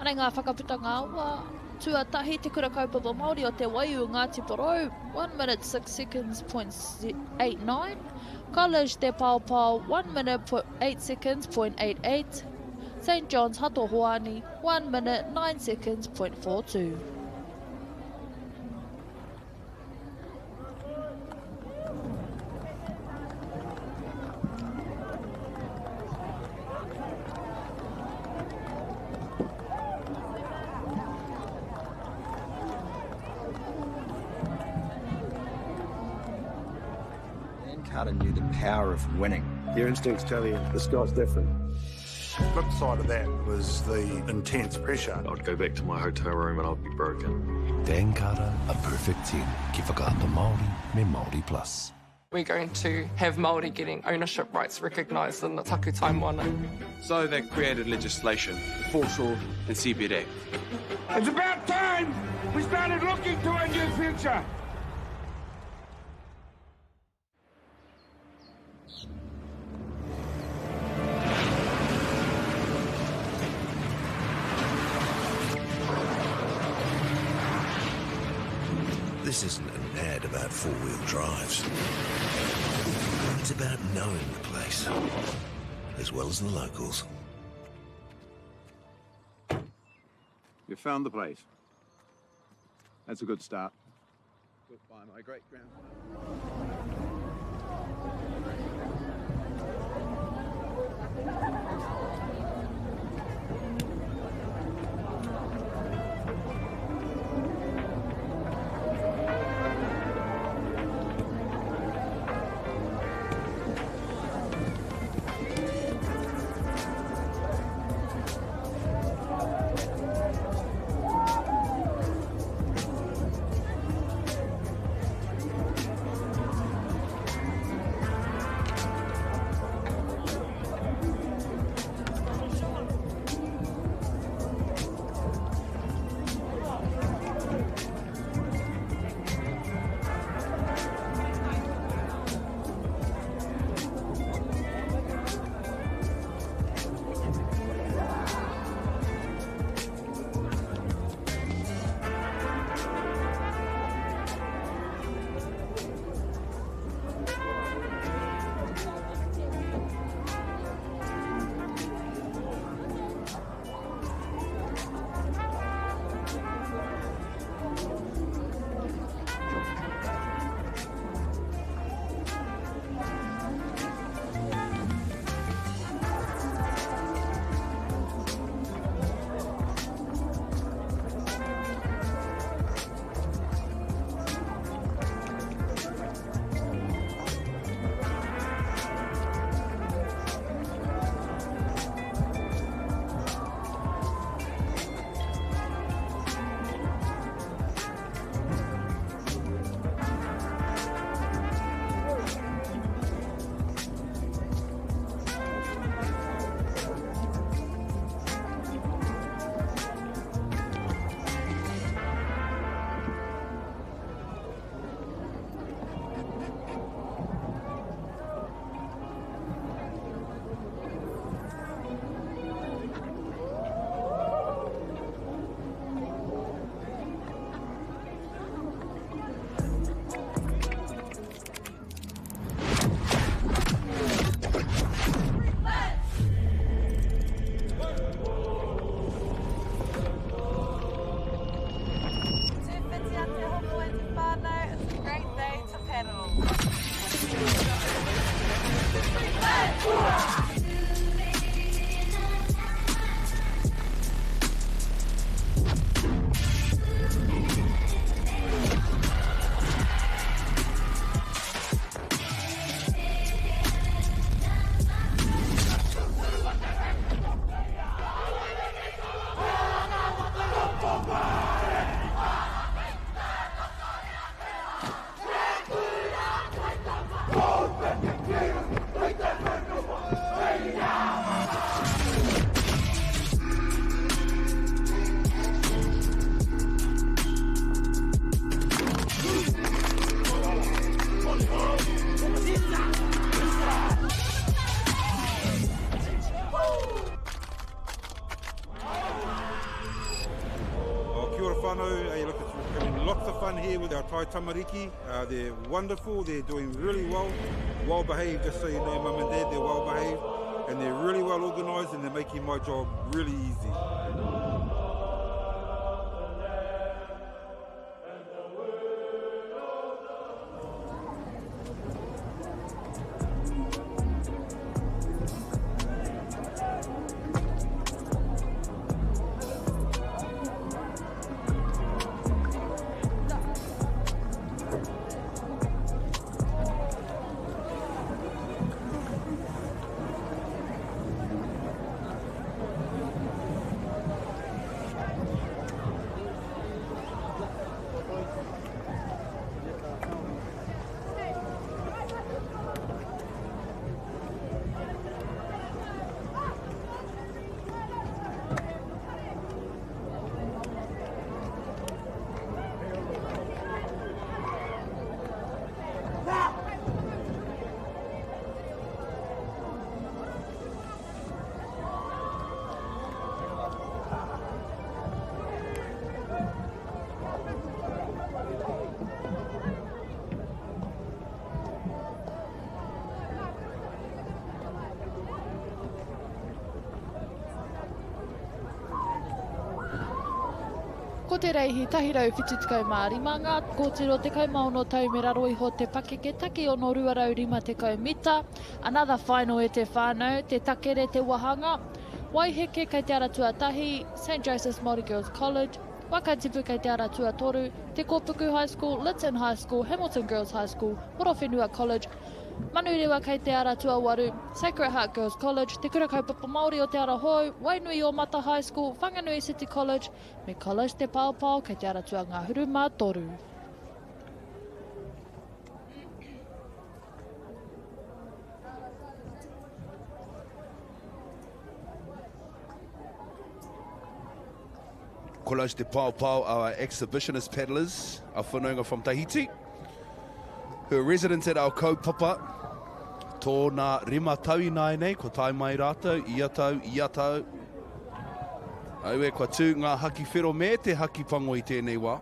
Anei ngā whakaputanga wā tuatahi Te Kura Kaupapa Māori o Te Waiū Ngāti Porou, 1 minute 6 seconds point 89. College Te Paopao, 1 minute 8 seconds point 88. St John's Hato Hoani, 1 minute 9 seconds point 42. Dan Carter knew the power of winning. Your instincts tell you this guy's different. Flip side of that was the intense pressure. I'd go back to my hotel room and I'd be broken. Dan Carter, a perfect 10. Ki whakaata Māori me Māori Plus. We're going to have Māori getting ownership rights recognised in the Takutai Moana. So they created legislation, the Foreshore and Seabed Act. It's about time we started looking to a new future. This isn't an ad about four-wheel drives. It's about knowing the place, as well as the locals. You found the place. That's a good start. By my great-grandfather. With our Tai Tamariki. They're wonderful, they're doing really well, well behaved, just so you know, mum and dad, they're well behaved, and they're really well organised, and they're making my job really easy. te reihi 175 ngā kōtiro 16 tau me raro iho te pakeke taki 650 mita. Another final e te whānau, te takere te wahanga. Waiheke kei te ara tuatahi, St Joseph's Māori Girls College, Wakatipu kei te ara tuatoru, Te Kōpuku High School, Lytton High School, Hamilton Girls High School, Horowhenua College, Manurewa kei te ara tuawaru, Sacred Heart Girls College, Te Kura Kaupapa Māori o Te Ara Hou, Wainuiomata High School, Whanganui City College, me College Te Paopao kei te ara tuangahuru mā toru. Collage Te Paopao, our exhibitionist paddlers, our whanaunga from Tahiti, who are residents at our kaupapa, tōna rima tau ināianei, kua tae mai rātou, ia tau, ia tau. Aue, kua tū ngā haki whero me te haki pango i tēnei wā.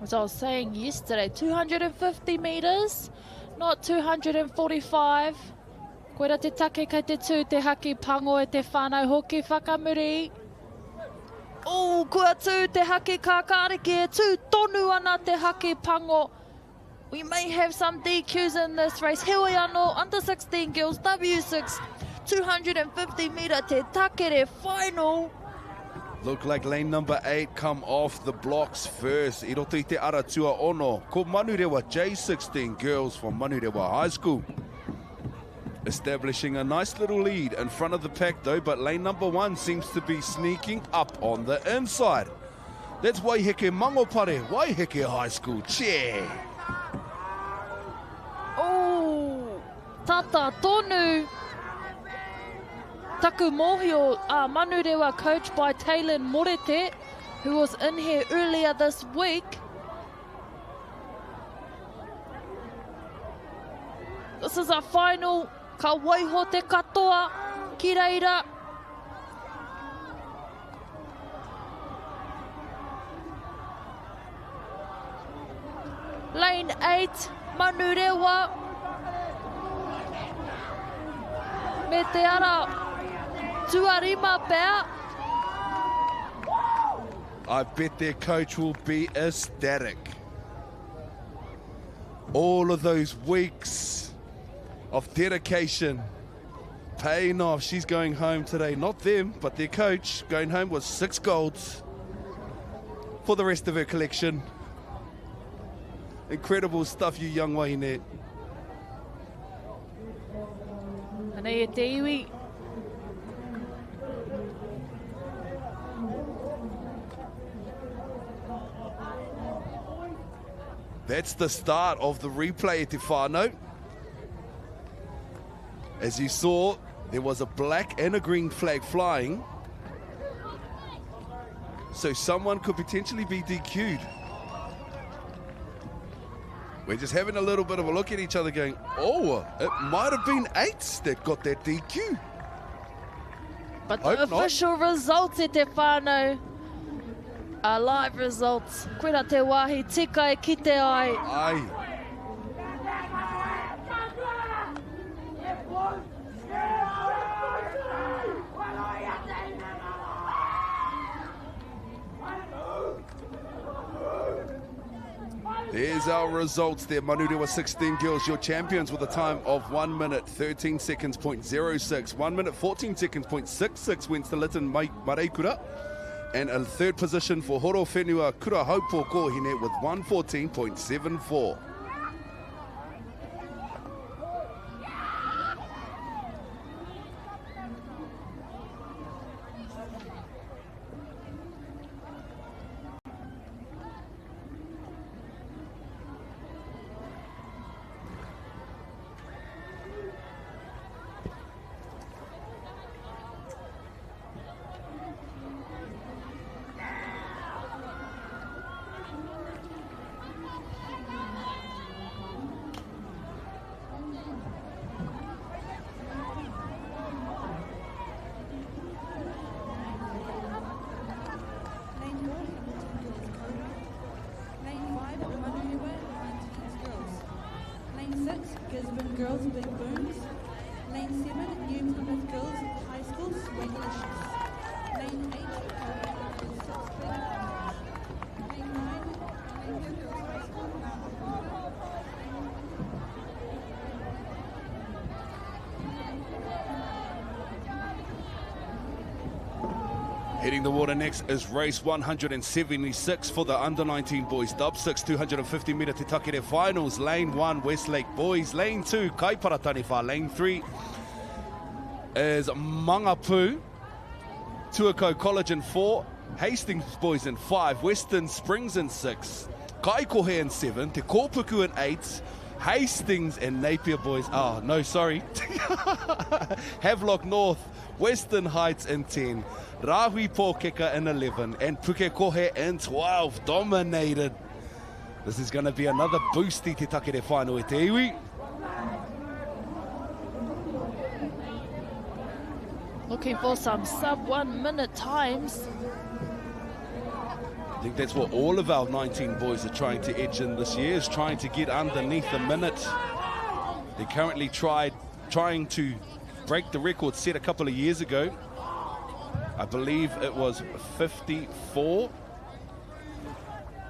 As I was saying yesterday, 250 metres, not 245. Koira te take kei te tū te haki pango e te whānau hoki whakamuri. Oh, kua tū te haki kākāriki, e tū tonu ana te haki pango. We may have some DQs in this race. Heoi anō, under 16 girls, W6, 250 metre te takere final. Look like lane number 8 come off the blocks first. I roto i te ara tuaono, ko Manurewa J16 girls from Manurewa High School. Establishing a nice little lead in front of the pack though, but lane number 1 seems to be sneaking up on the inside. That's Waiheke Mangopare, Waiheke High School. Che! Oh, tata tonu. Taku mōhio a Manurewa coached by Taylor Morete, who was in here earlier this week. This is a final. Ka waiho te katoa ki reira. Lane 8, Manurewa. Me te ara tuarima pea. I bet their coach will be ecstatic. All of those weeks of dedication paying off. She's going home today. Not them, but their coach going home with 6 golds for the rest of her collection. Incredible stuff, you young wahine. Anei e te iwi. That's the start of the replay at te whānau. As you saw, there was a black and a green flag flying. So someone could potentially be DQ'd. We're just having a little bit of a look at each other going, oh, it might have been 8 that got that DQ. But the Hope not. official results e te whānau are live results. Koira te wāhi tika e kite ai. Ai. There's our results there. Manurewa 16 girls, your champions with a time of 1 minute 13 seconds point 06. 1 minute 14 seconds point 66 went to Lytton Mareikura. And a third position for Horowhenua Kurahaupo Kōhine with 1:14.74. Hitting the water next is race 176 for the under 19 boys. Dub 6, 250 metre Te Takere finals. Lane 1, Westlake Boys. Lane 2, Kaipara Taniwha. Lane 3 is Mangapu. Tuakau College in 4. Hastings Boys in 5. Western Springs in 6. Kaikohe in 7. Te Kōpuku in 8. Hastings and Napier Boys. Oh, no, sorry. Havelock North, Western Heights in 10. Rahui Pōkeka in 11. And Pukekohe in 12. Dominated. This is going to be another boosty Te Takere final e te iwi. Looking for some sub 1 minute times. I think that's what all of our 19 boys are trying to edge in this year, is trying to get underneath the minute. They're currently trying to break the record set a couple of years ago. I believe it was 54,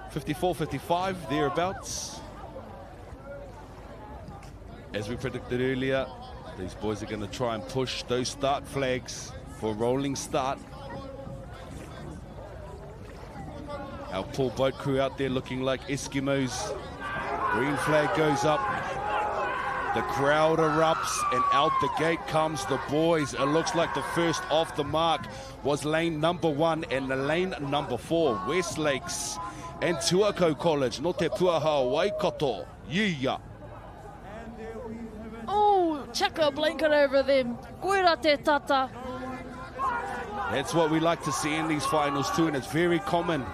55, thereabouts. As we predicted earlier, these boys are going to try and push those start flags for a rolling start. Our poor boat crew out there looking like Eskimos. Green flag goes up. The crowd erupts, and out the gate comes the boys. It looks like the first off the mark was lane number 1 and the lane number 4, Westlakes and Tuakau College, no te Puaha Waikato. Yeah. Oh, chuck a blanket over them. Koira te tata. That's what we like to see in these finals too, and it's very common.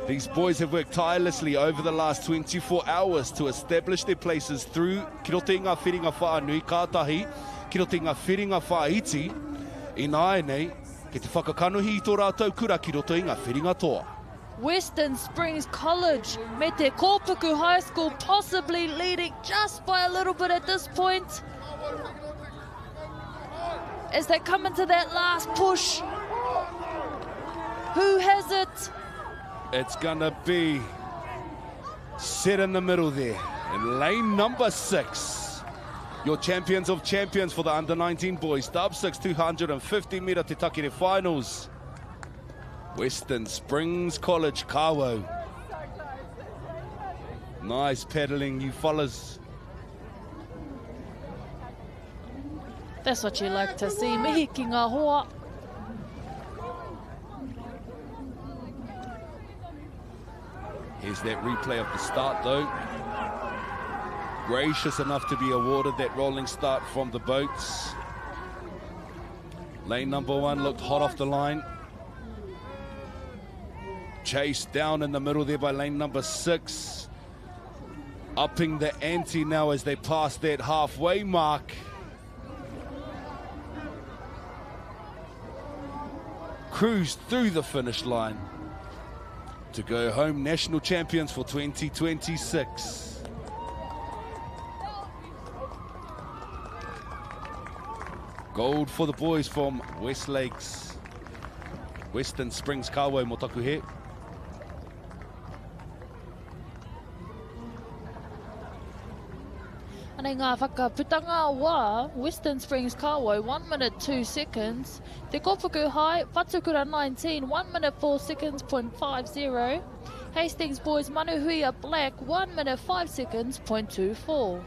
These boys have worked tirelessly over the last 24 hours to establish their places through ki roto i ngā whiringa whānui, kātahi, ki roto i ngā whiringa whāiti, i nāianei, ki te whakakanohi i tō rātou kura ki roto i ngā whiringa toa. Western Springs College me te Kōpuku High School possibly leading just by a little bit at this point. As they come into that last push, who has it? It's gonna be set in the middle there. In lane number 6, your champions of champions for the under 19 boys, Dub 6, 250 metre Te Takere finals. Western Springs College, Kawo. Nice paddling, you fellas. That's what you like to see. Mihi ki ngā hoa. Here's that replay of the start, though. Gracious enough to be awarded that rolling start from the boats. Lane number 1 looked hot off the line. Chased down in the middle there by lane number 6. Upping the ante now as they pass that halfway mark. Cruised through the finish line to go home national champions for 2026. Gold for the boys from Westlakes, Western Springs, Kawo, Motakuhe. Anei ngā whakaputanga wā, Western Springs Kawo, 1 minute 2 seconds. Te Kōpuku High, Whatukura 19, 1 minute 4 seconds, point 50. Hastings Boys Manuhuia Black, 1 minute 5 seconds, point 24.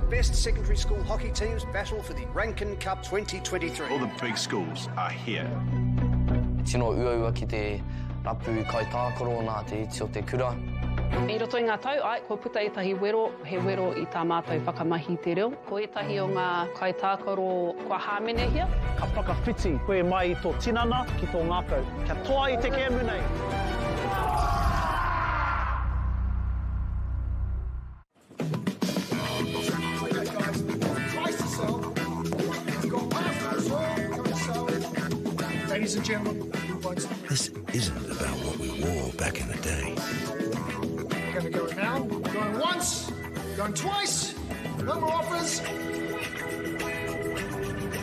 Best secondary school hockey teams battle for the Rankin Cup 2023. All the big schools are here. Tino uaua ki te rapu kaitākaro nā te iti o te kura. I roto i ngā tau, ai, kua puta ētahi wero, he wero i tā mātou whakamahi te reo. Ko ētahi o ngā kaitākaro kua hāmenehia. Ka whakawhiti koe mai i tō tinana ki tō ngākau. Kia toa i te kēmu nei! Ladies and gentlemen, who wants the This isn't about what we wore back in the day. We're going to go now. Going once, going twice. No more offers.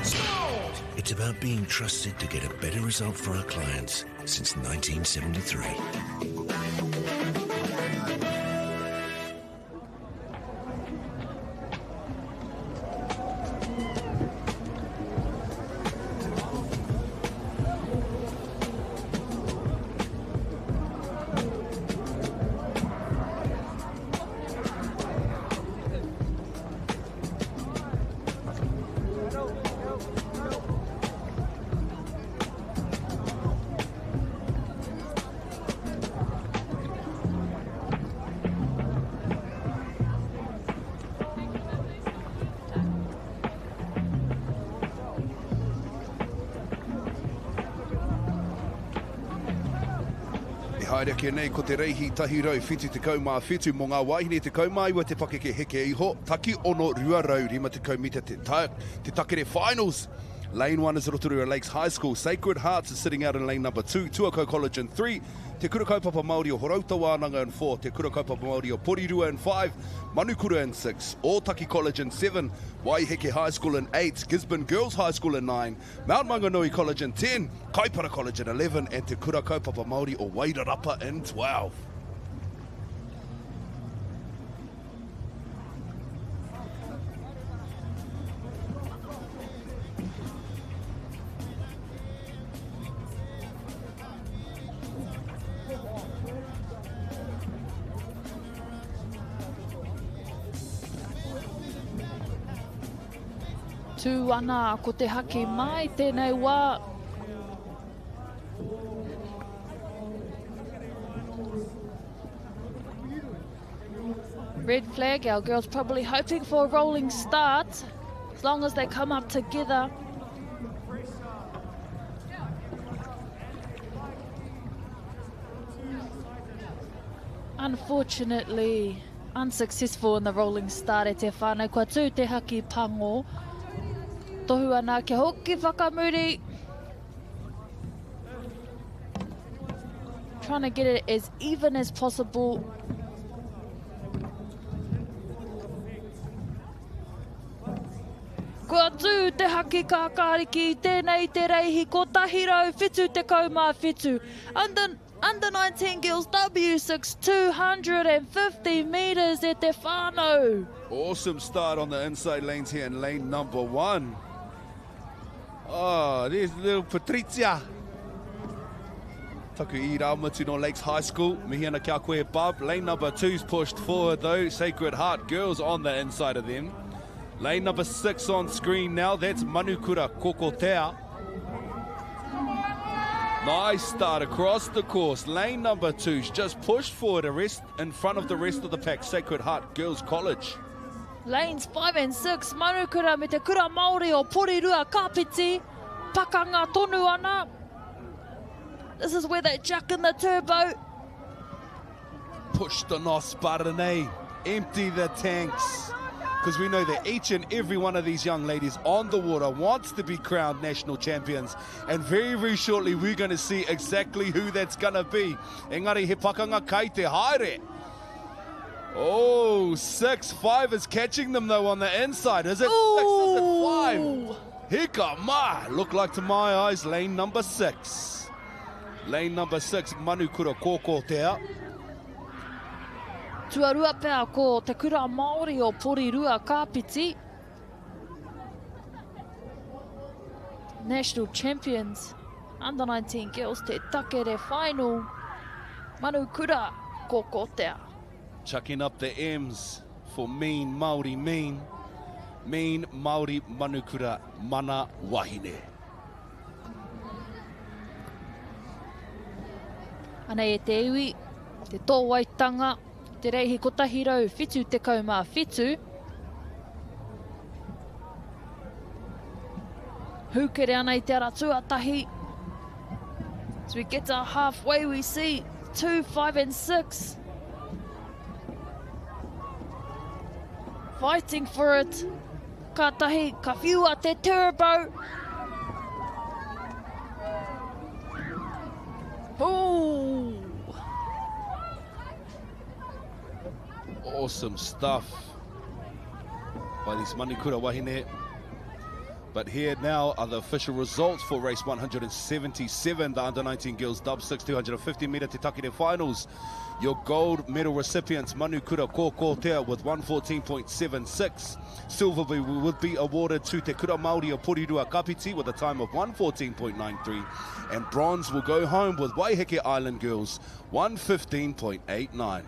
Sold! It's about being trusted to get a better result for our clients since 1973. E haere ake nei ko te reihi 177 mō ngā wāhine 19 te pakeke heke iho, taki 6 250 mita te, ta, te takere finals. Lane 1 is Rotorua Lakes High School. Sacred Hearts is sitting out in lane number 2. Tuakau College in 3. Te Kura Kaupapa Māori o Horouta Wānanga in 4. Te Kura Kaupapa Māori o Porirua in 5. Manukura in 6. Ōtaki College in 7. Waiheke High School in 8. Gisborne Girls High School in 9. Mount Maunganui College in 10. Kaipara College in 11. And Te Kura Kaupapa Māori o Wairarapa in 12. Tū ana ko te haki mai tēnei wā. Red flag, our girls probably hoping for a rolling start. As long as they come up together. Unfortunately, unsuccessful in the rolling start e te whānau. Kua tū te haki pango. Tohu ana kia hoki whakamuri. Trying to get it as even as possible. Kua tū te haki kākāriki i tēnei te reihi 177. Under, under 19 girls W6 250 metres e te whānau. Awesome start on the inside lanes here in lane number one. Oh, there's little Patrizia. Taku i Raumatu no Lakes High School. Mihi ana kia koe, Bub. Lane number two's pushed forward though. Sacred Heart girls on the inside of them. Lane number six on screen now. That's Manukura Kokotea. Nice start across the course. Lane number two's just pushed forward a rest in front of the rest of the pack. Sacred Heart Girls College. Lanes 5 and 6, Manukura me te Kura Māori o Porirua Kāpiti. Pakanga tonu ana. This is where they chuck in the turbo. Push the nos Barney. Empty the tanks. Because we know that each and every one of these young ladies on the water wants to be crowned national champions. And very, very shortly, we're going to see exactly who that's going to be. Engari he pakanga kai te haere. Oh, 6-5 is catching them, though, on the inside. Is it 6? Is it 5? Hika ma! Look like to my eyes, lane number 6. Lane number 6, Manukura Kōkō Tea. Tuarua pea ko Te Kura Māori o Porirua Kāpiti. National champions, under 19 girls, te takere final. Manukura Kōkōtea. Chucking up the M's for mean Māori mean. Mean Māori Manukura mana wahine. Anei e te iwi, te tōwaitanga, te reihi 177. Hūkere ana i te ara tuatahi. As we get to halfway, we see 2, 5 and 6. Fighting for it. Ka tahi, ka whiua te turbo. Awesome stuff by these Manukura Wahine. But here now are the official results for race 177, the under 19 girls dub 6 250 meter Te Takere finals. Your gold medal recipients, Manukura Kōkōtea with 114.76. Silver would be awarded to Te Kura Māori o Porirua Kapiti with a time of 114.93. And bronze will go home with Waiheke Island Girls, 115.89.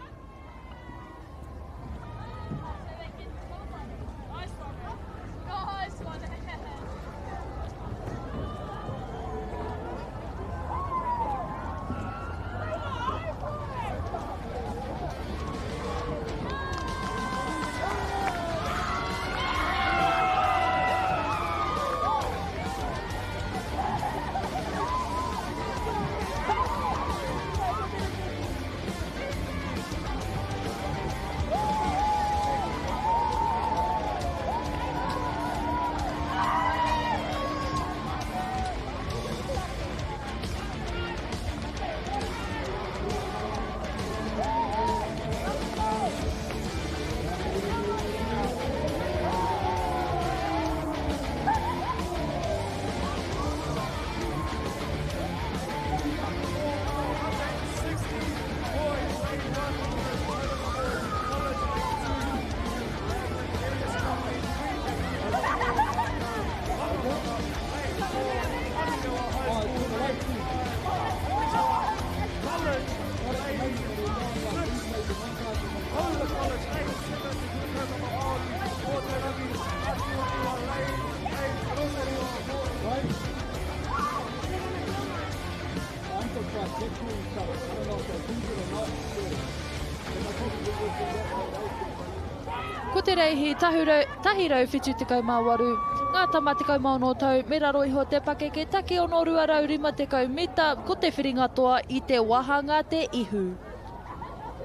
Ko te reihi 178, ngā tama 16 tau me raro iho te pakeke take 650 mita ko te whiringa toa i te wahanga te ihu.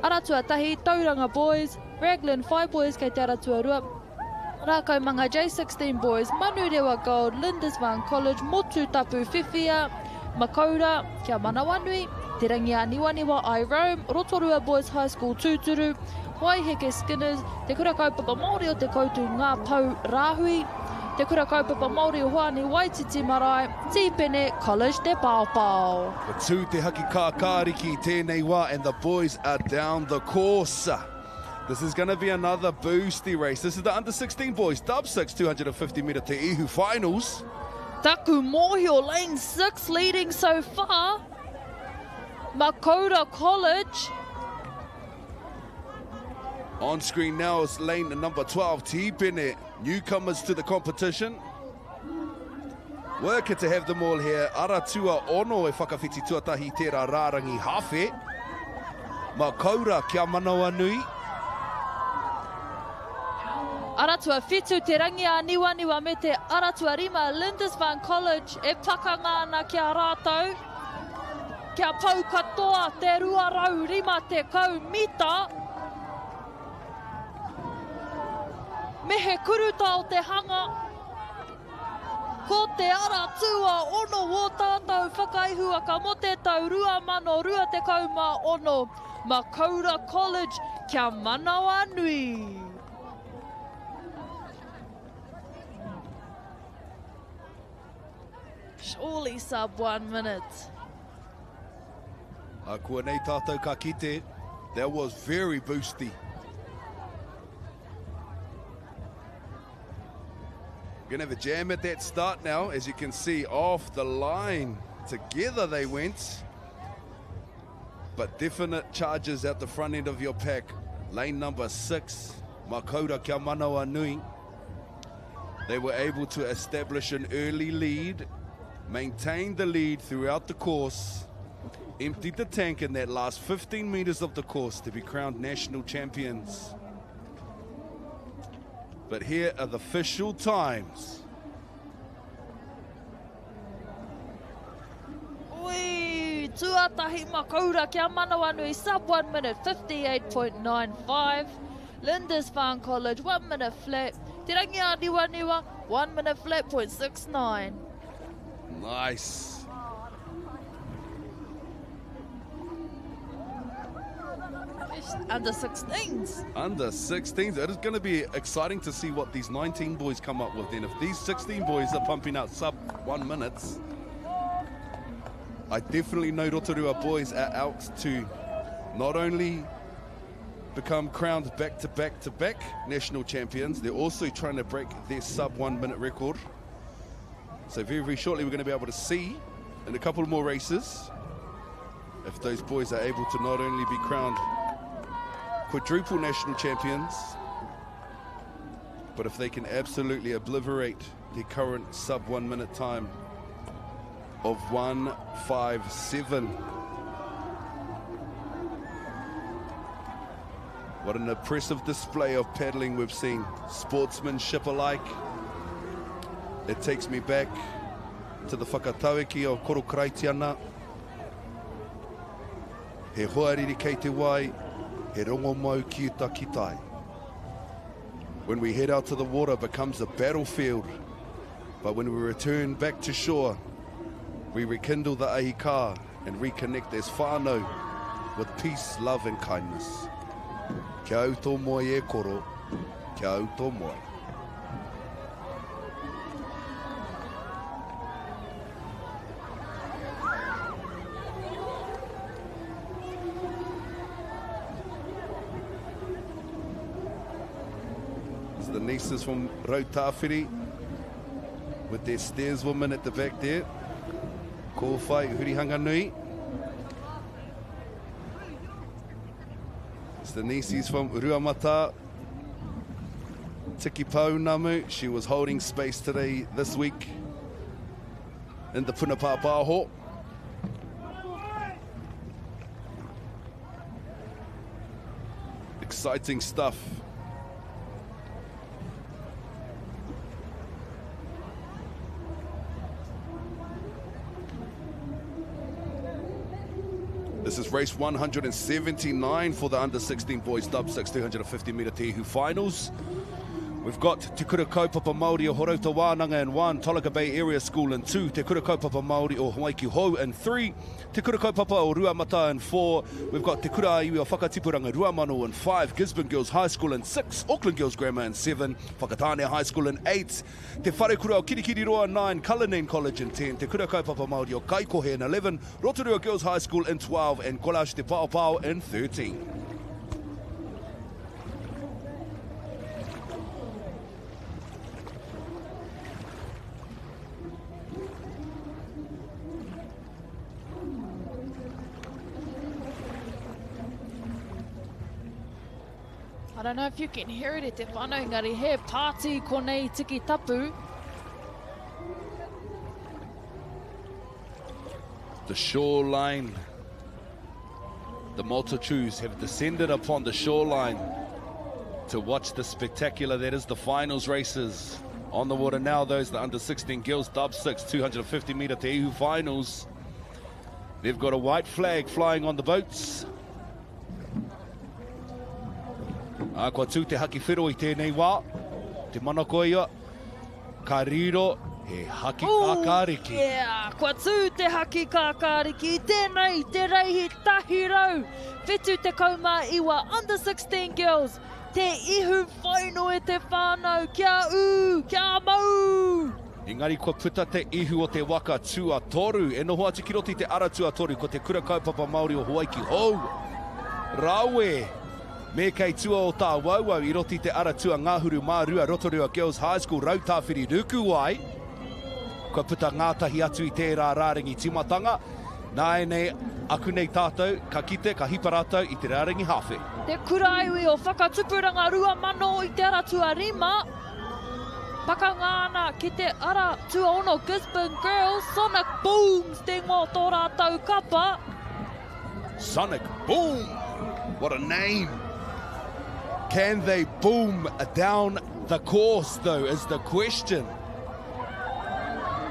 Ara tuatahi, Tauranga Boys, Raglan Five Boys kei te ara tuarua, Rākaumanga J16 Boys, Manurewa Gold, Lindisfarne College, Motutapu Whiwhia, Makaura, Kia Manawanui, Te Rangiāniwaniwa I Rome, Rotorua Boys High School Tūturu, Waiheke Skinners, Te Kura Kaupapa Māori o Te Koutu Ngā Pou Rāhui, Te Kura Kaupapa Māori o Hoani Waititi Marae, Tīpene College Te Paopao. Ko tū te haki kākāriki i tēnei wā and the boys are down the course. This is going to be another boosty race. This is the under 16 boys, dub 6, 250 metre Te Ihu finals. Taku mōhio, lane 6 leading so far. Makaura College. On screen now is lane number 12, Tipene, newcomers to the competition. Worker to have them all here. Aratua ono e whakawhiti tuatahi tērā rārangi hawhe. Makaura kia manawa nui. Aratua whitu te rangi āniwaniwa me te Aratua rima Lindisfarne College e pakanga ana ki a rātou. Kia pau katoa te 250 mita. Me he kurutao te hanga. Ko te ara tū-a-ono wō tātou whakaihuwaka mō te tau 2026, Makaura College, kia manawanui! Surely sub one minute. Akuanei tātou ka kite, that was very boosty. Gonna have a jam at that start now, as you can see, off the line. Together they went. But definite charges at the front end of your pack. Lane number 6, Makaura Kia Manawa Nui. They were able to establish an early lead, maintain the lead throughout the course, emptied the tank in that last 15 meters of the course to be crowned national champions. But here are the official times. Ui, tuatahi Makaura kia manawanui, sub 1 minute 58.95. Lindisfarne College, 1 minute flat. Te Rangiāniwaniwa, 1 minute flat, 0.69. Nice. Under 16s. Under 16s. It is going to be exciting to see what these 19 boys come up with then. If these 16 boys are pumping out sub 1 minutes, I definitely know Rotorua boys are out to not only become crowned back-to-back-to-back national champions, they're also trying to break their sub 1 minute record. So very, very shortly we're going to be able to see in a couple more races if those boys are able to not only be crowned quadruple national champions, but if they can absolutely obliterate their current sub 1 minute time of 1:57. What an impressive display of paddling we've seen. Sportsmanship alike. It takes me back to the whakatauiki o Koro Karaitiana. He hoariri kei te wai, he rongo mau ki uta ki tai. When we head out to the water, it becomes a battlefield. But when we return back to shore, we rekindle the ahi kā and reconnect as whānau with peace, love and kindness. Kia au tō moe e koro, kia au tō moe. It's the nieces from Rautāwhiri with their stairswoman at the back there. Kōwhai Hurihanganui. It's the nieces from Ruamata. Tiki Pounamu, she was holding space today, this week, in the Puna Pāpāho. Exciting stuff. This is race 179 for the under 16 boys dub 6 250 metre Te Ihu finals. We've got Te Kura Kaupapa Māori o Horouta Wānanga in 1, Tolaga Bay Area School in 2, Te Kura Kaupapa Māori o Hawaiki Hou in 3, Te Kura Kaupapa o Ruamata in 4, we've got Te Kura Aiwi o Whakatipuranga Ruamano in 5, Gisborne Girls High School in 6, Auckland Girls Grammar in 7, Whakatāne High School in 8, Te Wharekura o Kirikiriroa in 9, Cullinan College in 10, Te Kura Kaupapa Māori o Kaikohe in 11, Rotorua Girls High School in 12, and Collage Te Paopao in 13. I don't know if you can hear it e te whānau, engari he pāti konei tiki tapu. The shoreline, the multitudes have descended upon the shoreline to watch the spectacular that is the finals races. On the water now, those the under 16 girls dub 6 250 meter Te Ihu finals. They've got a white flag flying on the boats. Ā, kua tū te haki whero i tēnei wā. Te manako ia, ka riro he haki kākāriki. Ooh, yeah, kua tū te haki kākāriki i tēnei, te reihi 179 under 16 girls, te ihu whaino e te whānau, kia ū, kia mau! Engari kua puta te ihu o te waka tuatoru, e noho atu ki roto i te ara tuatoru, ko te Kura Kaupapa Māori o Hawaiki Hou. Rawe! Me kei tua o Tāwauwau i roto i te ara tuangahuru mā rua Rotorua Girls High School Rautāwhiri Rukuwai. Kua puta ngātahi atu i tērā rārangi tīmatanga. Nāianei, aku nei tātou, ka kite, ka hipa rātou i te rārangi hāwhe. Te Kuraiwi o Whakatupuranga 2000 i te ara tuarima. Pakanga ana ki te ara tuaono Gisborne Girls, Sonic Booms te ingoa o tō rātou kapa. Sonic Boom! What a name! Can they boom down the course, though, is the question.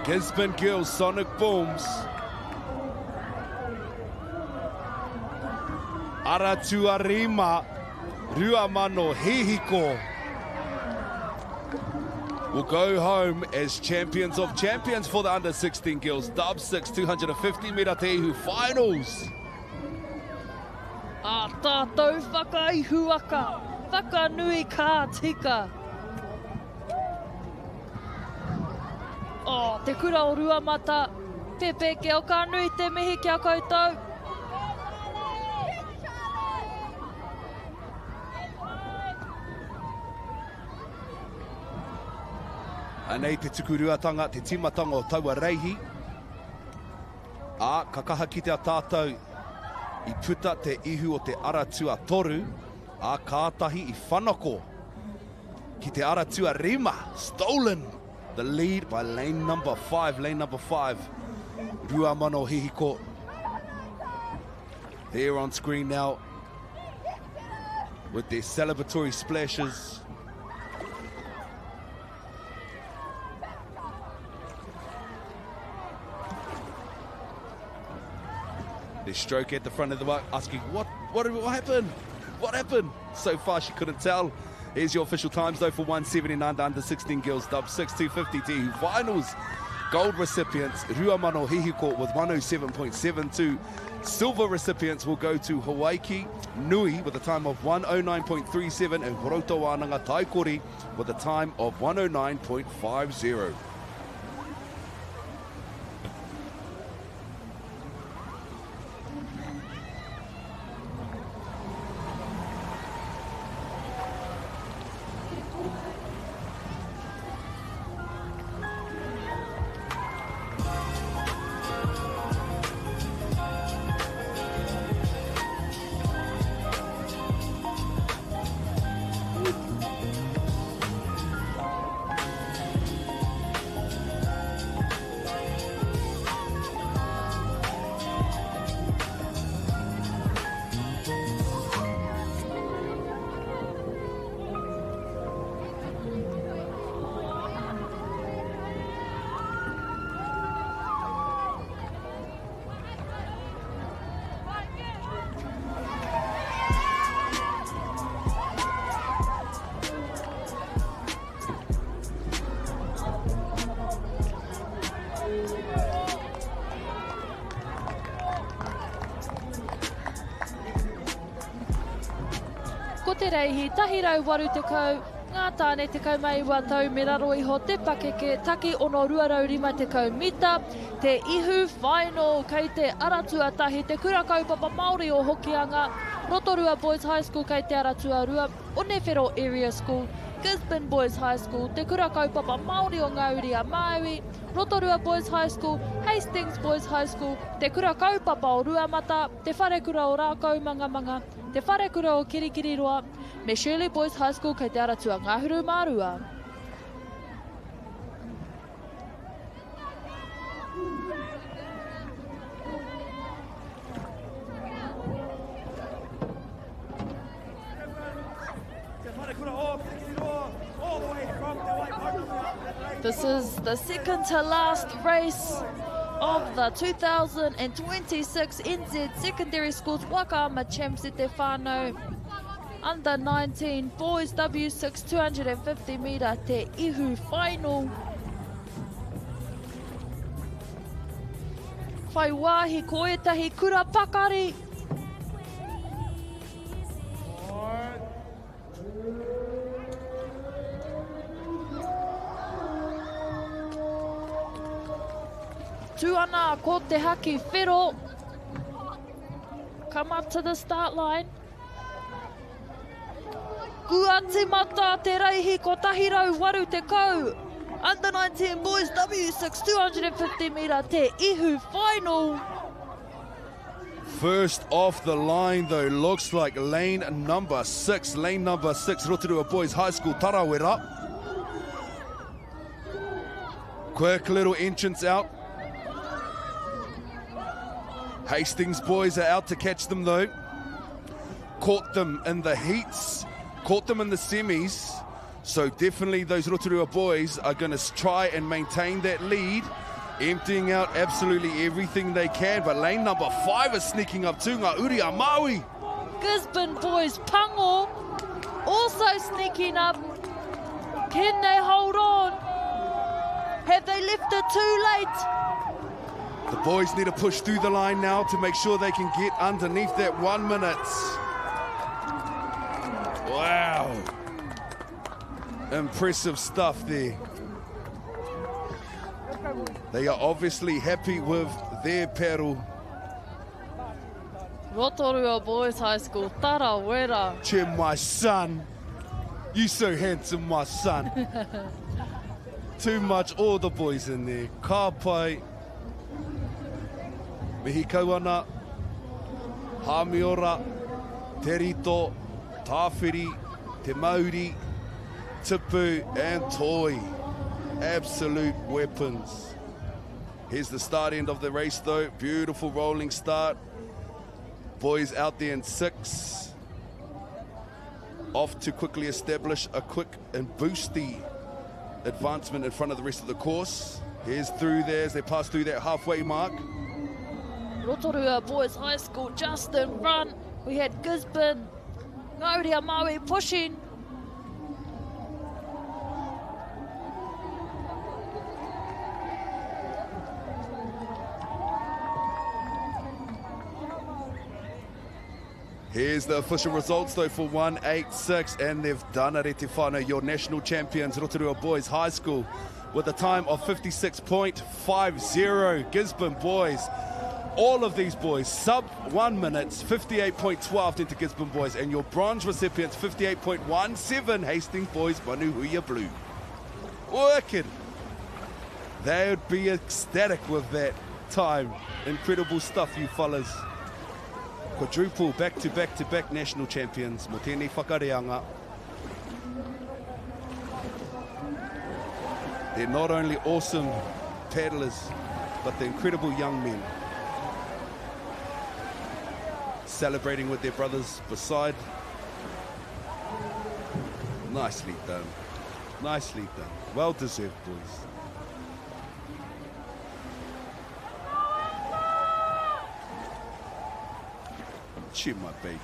Gisborne Girls, Sonic Booms. Ara tuarima, Ruamano Hihiko will go home as champions of champions for the under 16 girls dub 6 250 meter Te Ihu finals. Ā tātou whakaihuwaka, whakanui ka tika. Oh, te kura o Ruamata, Pepeke o ka nui te mihi ki a koutou. Anei te tukuruatanga, te tīmatanga o taua reihi. Ā, ka kaha kitea tātou i puta te ihu o te ara tuatoru, ā, kātahi i whanako ki te ara tuarima, stolen the lead by lane number 5, lane number 5, Ruamano Hihiko. There on screen now with their celebratory splashes. They stroke at the front of the mark, asking, what, what, what happened? What happened? So far, she couldn't tell. Here's your official times, though, for 179, the under 16 girls dub 6, 250 Te finals. Gold recipients, Ruamano Hihiko with 107.72. Silver recipients will go to Hawaiki Nui with a time of 109.37 and Horouta Wānanga Taikori with a time of 109.50. Ko te reihi 180, ngā tāne 19 tau me raro iho te pakeke, taki 6 250 mita, te ihu final kei te ara tuatahi, Te Kura Kaupapa Māori o Hokianga, Rotorua Boys High School kei te ara tuarua, Onewhero Area School, Gisborne Boys High School, Te Kura Kaupapa Māori o Ngā Uri a Māui, Rotorua Boys High School, Hastings Boys High School, Te Kura Kaupapa o Ruamata, Te Wharekura o Rākaumangamanga, Te Wharekura o Kirikiriroa, me Shirley Boys High School kei te ara tuangahuru mā rua. This is the second to last race of the 2026 NZ Secondary Schools Wakaama Champs e te whānau. Under 19 Boys W6 250 metre Te Ihu Final. Whai wāhi ko ētahi kura pakari. Tū ana ko te haki whero. Come up to the start line. Kua timata te reihi 180. Under 19 boys W6 250 metre te ihu final. First off the line, though, looks like lane number 6. Lane number 6, Rotorua Boys High School, Tarawera. Quick little entrance out. Hastings boys are out to catch them, though. Caught them in the heats, caught them in the semis. So definitely those Rotorua boys are going to try and maintain that lead, emptying out absolutely everything they can. But lane number 5 is sneaking up too, Ngā Uri a Maui. Gisborne boys Pango also sneaking up. Can they hold on? Have they left it too late? The boys need to push through the line now to make sure they can get underneath that 1 minute. Wow. Impressive stuff there. They are obviously happy with their paddle. Rotorua Boys High School, Tarawera. Cheer my son. You so handsome, my son. Too much, all the boys in there. Ka pai. Mihi kau ana, Hamiora, Te Rito, Tāwhiri, Te Mauri, Tipu and Toi. Absolute weapons. Here's the start end of the race though. Beautiful rolling start. Boys out there in 6. Off to quickly establish a quick and boosty advancement in front of the rest of the course. Here's through there as they pass through that halfway mark. Rotorua Boys High School just in front. We had Gisborne, Ngā Maui pushing. Here's the official results though for 186, and they've done it, e te whānau, your national champions, Rotorua Boys High School, with a time of 56.50. Gisborne Boys, all of these boys, sub 1 minute, 58.12 into Gisborne Boys, and your bronze recipients, 58.17, Hastings Boys, Manuhuia Blue. Working. They would be ecstatic with that time. Incredible stuff, you fellas. Quadruple back-to-back-to-back national champions, mō tēnei whakareanga. They're not only awesome paddlers, but they're incredible young men. Celebrating with their brothers beside. Nicely done. Nicely done. Well deserved, boys. Cheer my baby.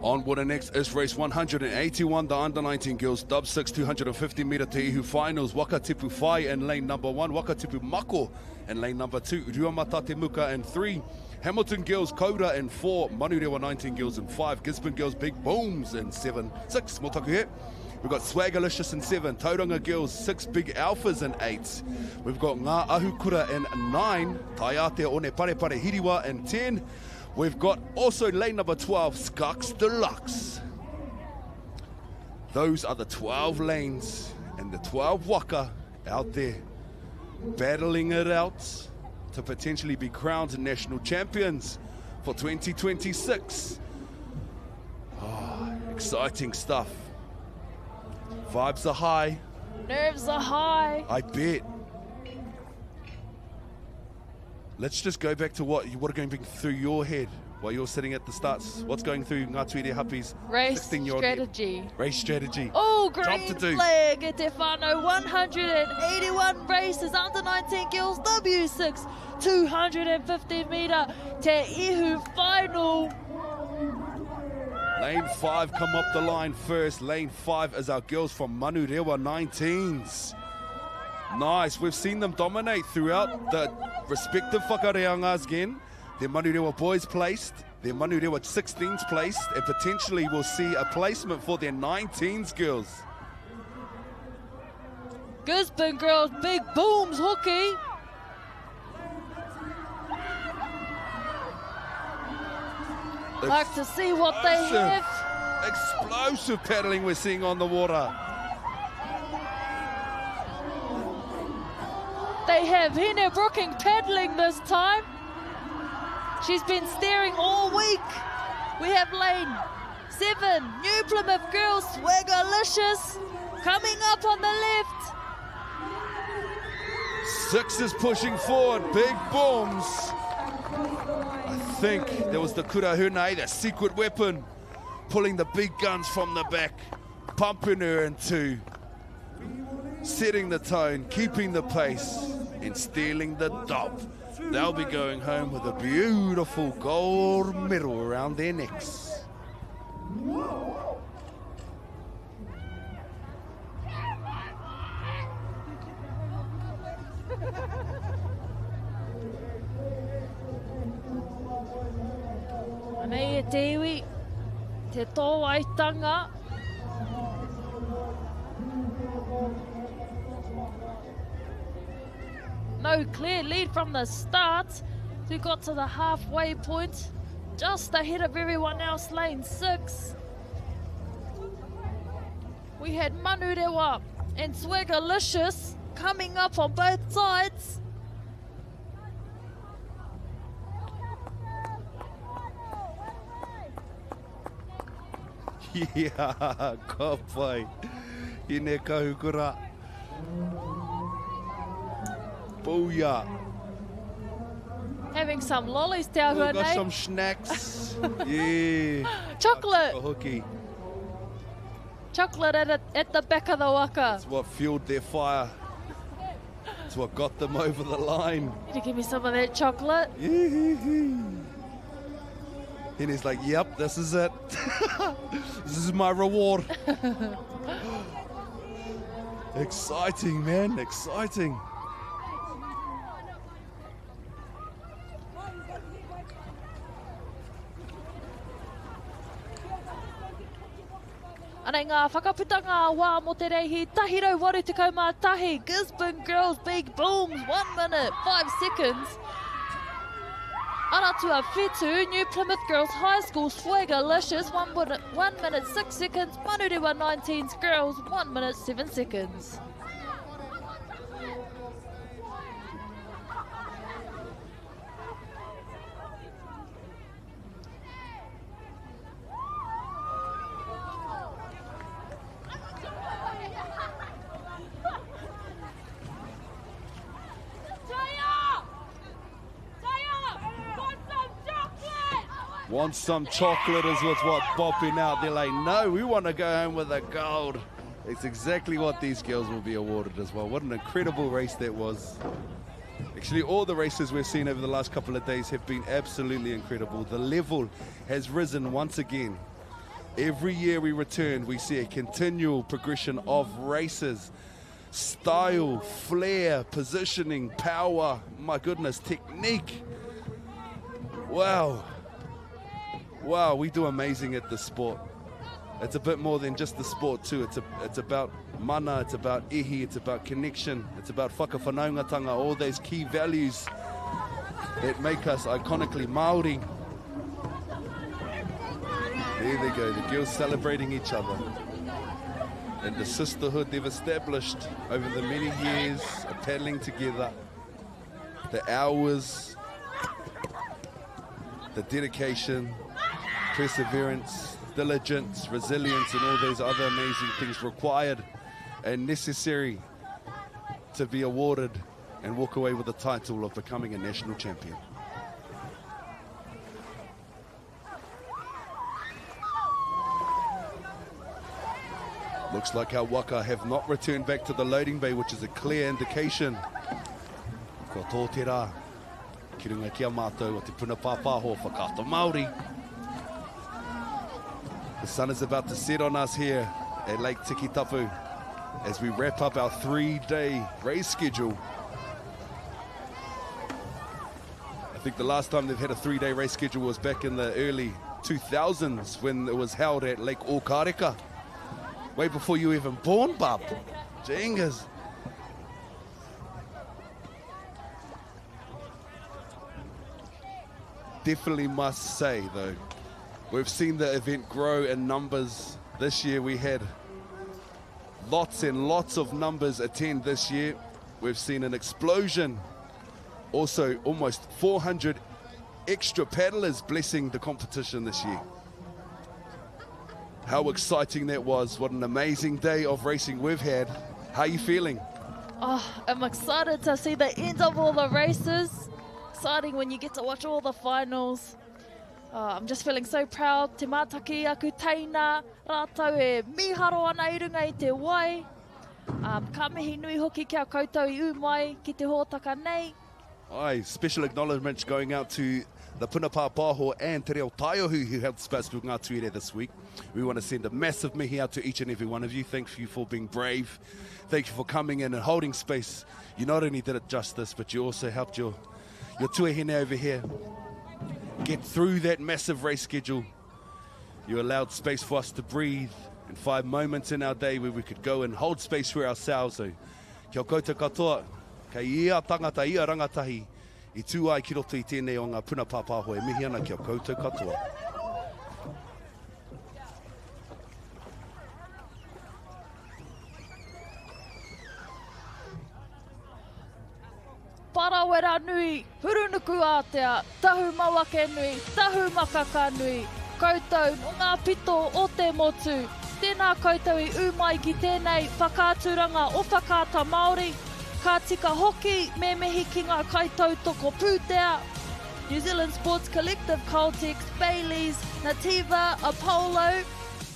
On water next is race 181, the under 19 girls dub 6 250 meter Te Ihu finals. Wakatipu Whai in lane number 1, Wakatipu Mako in lane number 2, Ruamata Te Muka in 3, Hamilton Girls Koura in 4, Manurewa 19 girls in 5, Gisborne Girls Big Booms in 7, 6, Motakuhe. We've got Swagalicious in 7, Tauranga Girls 6, Big Alphas in 8. We've got Ngā Ahukura in 9, Taiatea One Pare Pare Hiriwa in 10. We've got also lane number 12, Skux Deluxe. Those are the 12 lanes and the 12 waka out there battling it out to potentially be crowned national champions for 2026. Oh, exciting stuff. Vibes are high. Nerves are high. I bet. Let's just go back to what are going through your head while you're sitting at the starts. What's going through Ngā Tuire Hapi's race strategy? Race strategy. Oh, green flag at Te Whānau. 181 races, under 19 girls, W6, 250 metre, Te Ihu final. Lane 5 come up the line first. Lane 5 is our girls from Manurewa 19s. Nice. We've seen them dominate throughout the respective whakareangas again. Their Manurewa boys placed, their Manurewa 16s placed, and potentially we'll see a placement for their 19s girls. Gisborne girls, big booms, hooky. Like to see what they have. Explosive paddling we're seeing on the water. They have Hine Brooking paddling this time. She's been steering all week. We have lane 7, New Plymouth girls, Swagalicious, coming up on the left. 6 is pushing forward, big booms. I think there was the Kurahuna, the secret weapon, pulling the big guns from the back, pumping her into, setting the tone, keeping the pace, and stealing the dub. They'll be going home with a beautiful gold medal around their necks. Anei e te iwi, te tōwaitanga. No clear lead from the start. We got to the halfway point, just ahead of everyone else, lane 6. We had Manurewa and Swagalicious coming up on both sides. Yeah, ka pai. Hine kahukura. Booyah. Having some lollies, Te Ahua, We've got some snacks. Yeah. Chocolate. A hooky. Chocolate at the back of the waka. It's what fueled their fire. It's what got them over the line. Need to give me some of that chocolate. And he's like, yep, this is it. This is my reward. Exciting, man, exciting. Anei ngā whakaputanga wā mō te reihi, 181, Gisborne Girls Big Booms, 1 minute, 5 seconds. Aratua Whetu, New Plymouth Girls High School, Swagalicious, 1 minute, 6 seconds. Manurewa 19s Girls, 1 minute, 7 seconds. Want some chocolate is what's what bopping out. They're like, no, we want to go home with a gold. It's exactly what these girls will be awarded as well. What an incredible race that was. Actually, all the races we've seen over the last couple of days have been absolutely incredible. The level has risen once again. Every year we return, we see a continual progression of races. Style, flair, positioning, power, my goodness, technique. Wow. Wow, we do amazing at this sport. It's a bit more than just the sport too. It's, a, it's about mana, it's about ihi, it's about connection, it's about whakawhanaungatanga, all those key values that make us iconically Māori. There they go, the girls celebrating each other. And the sisterhood they've established over the many years of paddling together, the hours, the dedication, perseverance, diligence, resilience, and all those other amazing things required and necessary to be awarded and walk away with the title of becoming a national champion. Looks like our waka have not returned back to the loading bay, which is a clear indication. Kua tō te rā, ki runga ki a mātou o te puna pāpāho whakaata Māori. The sun is about to set on us here at Lake Tikitapu as we wrap up our three-day race schedule. I think the last time they've had a three-day race schedule was back in the early 2000s when it was held at Lake Okareka. Way before you were even born, Bob. Jengas. Definitely must say, though, we've seen the event grow in numbers. This year we had lots and lots of numbers attend this year. We've seen an explosion. Also, almost 400 extra paddlers blessing the competition this year. How exciting that was. What an amazing day of racing we've had. How are you feeling? Oh, I'm excited to see the end of all the races. Exciting when you get to watch all the finals. Oh, I'm just feeling so proud. Te mātaki aku teina, rātou e miharo ana i runga i te wai. Um, ka mihi nui hoki kia koutou i ū mai ki te hōtaka nei. Aye, special acknowledgements going out to the Puna Pāpāho and Te Reo Taiohu who helped space with Ngā Tuere this week. We want to send a massive mihi out to each and every one of you. Thank you for being brave. Thank you for coming in and holding space. You not only did it justice, but you also helped your, your tuahine over here get through that massive race schedule. You allowed space for us to breathe and find moments in our day where we could go and hold space for ourselves. So, kia koutou katoa, kei ia tangata, ia rangatahi, i tū ai ki roto i tēnei o ngā puna pāpāho e mihi ana ki a koutou katoa. Parawera nui, hurunuku ātea, tahu mawake nui, tahu makaka nui, koutou nō ngā pito o te motu. Tēnā koutou i ū mai ki tēnei whakaaturanga o Whakaata Māori. Ka tika hoki me mihi ki ngā kaitautoko pūtea, New Zealand Sports Collective, Caltex, Bayleys, Nativa, Apollo,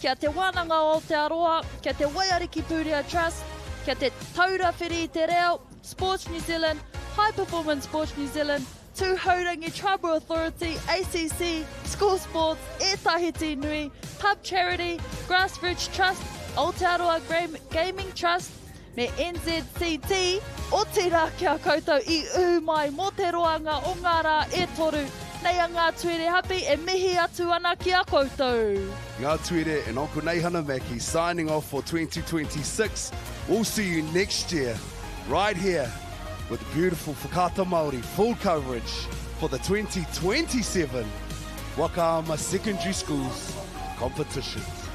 ki a Te Wānanga o Aotearoa, ki a Te Waiariki Pūrea Trust, ki a Te Taura Whiri i te Reo, Sports New Zealand, High Performance Sports New Zealand, Tūhourangi Tribal Authority, ACC, School Sports, Air Tahiti Nui, Pub Charity, Grassroots Trust, Aotearoa Gaming Trust, me NZCT, otirā ki a koutou i ū mai mō te roanga o ngā rā e toru. Nei a Ngā Tuere Hapi e mihi atu ana ki a koutou. Ngā Tuere and Uncle Neihana Mackey signing off for 2026. We'll see you next year, right here, with beautiful Whakaata Māori full coverage for the 2027 Wakaama Secondary Schools competitions.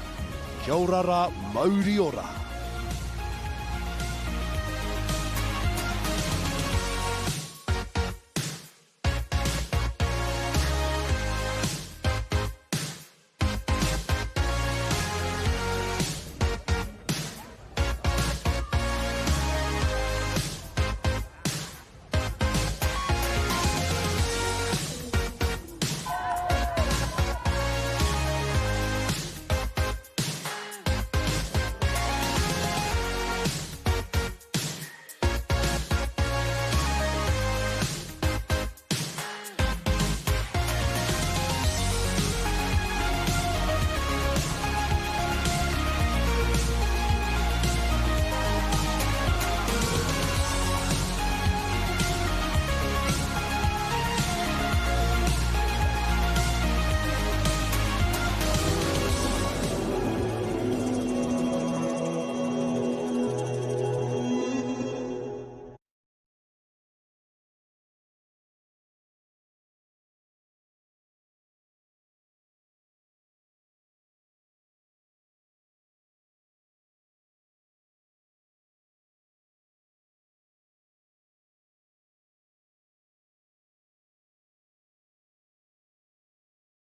Kia ora rā, mauri ora.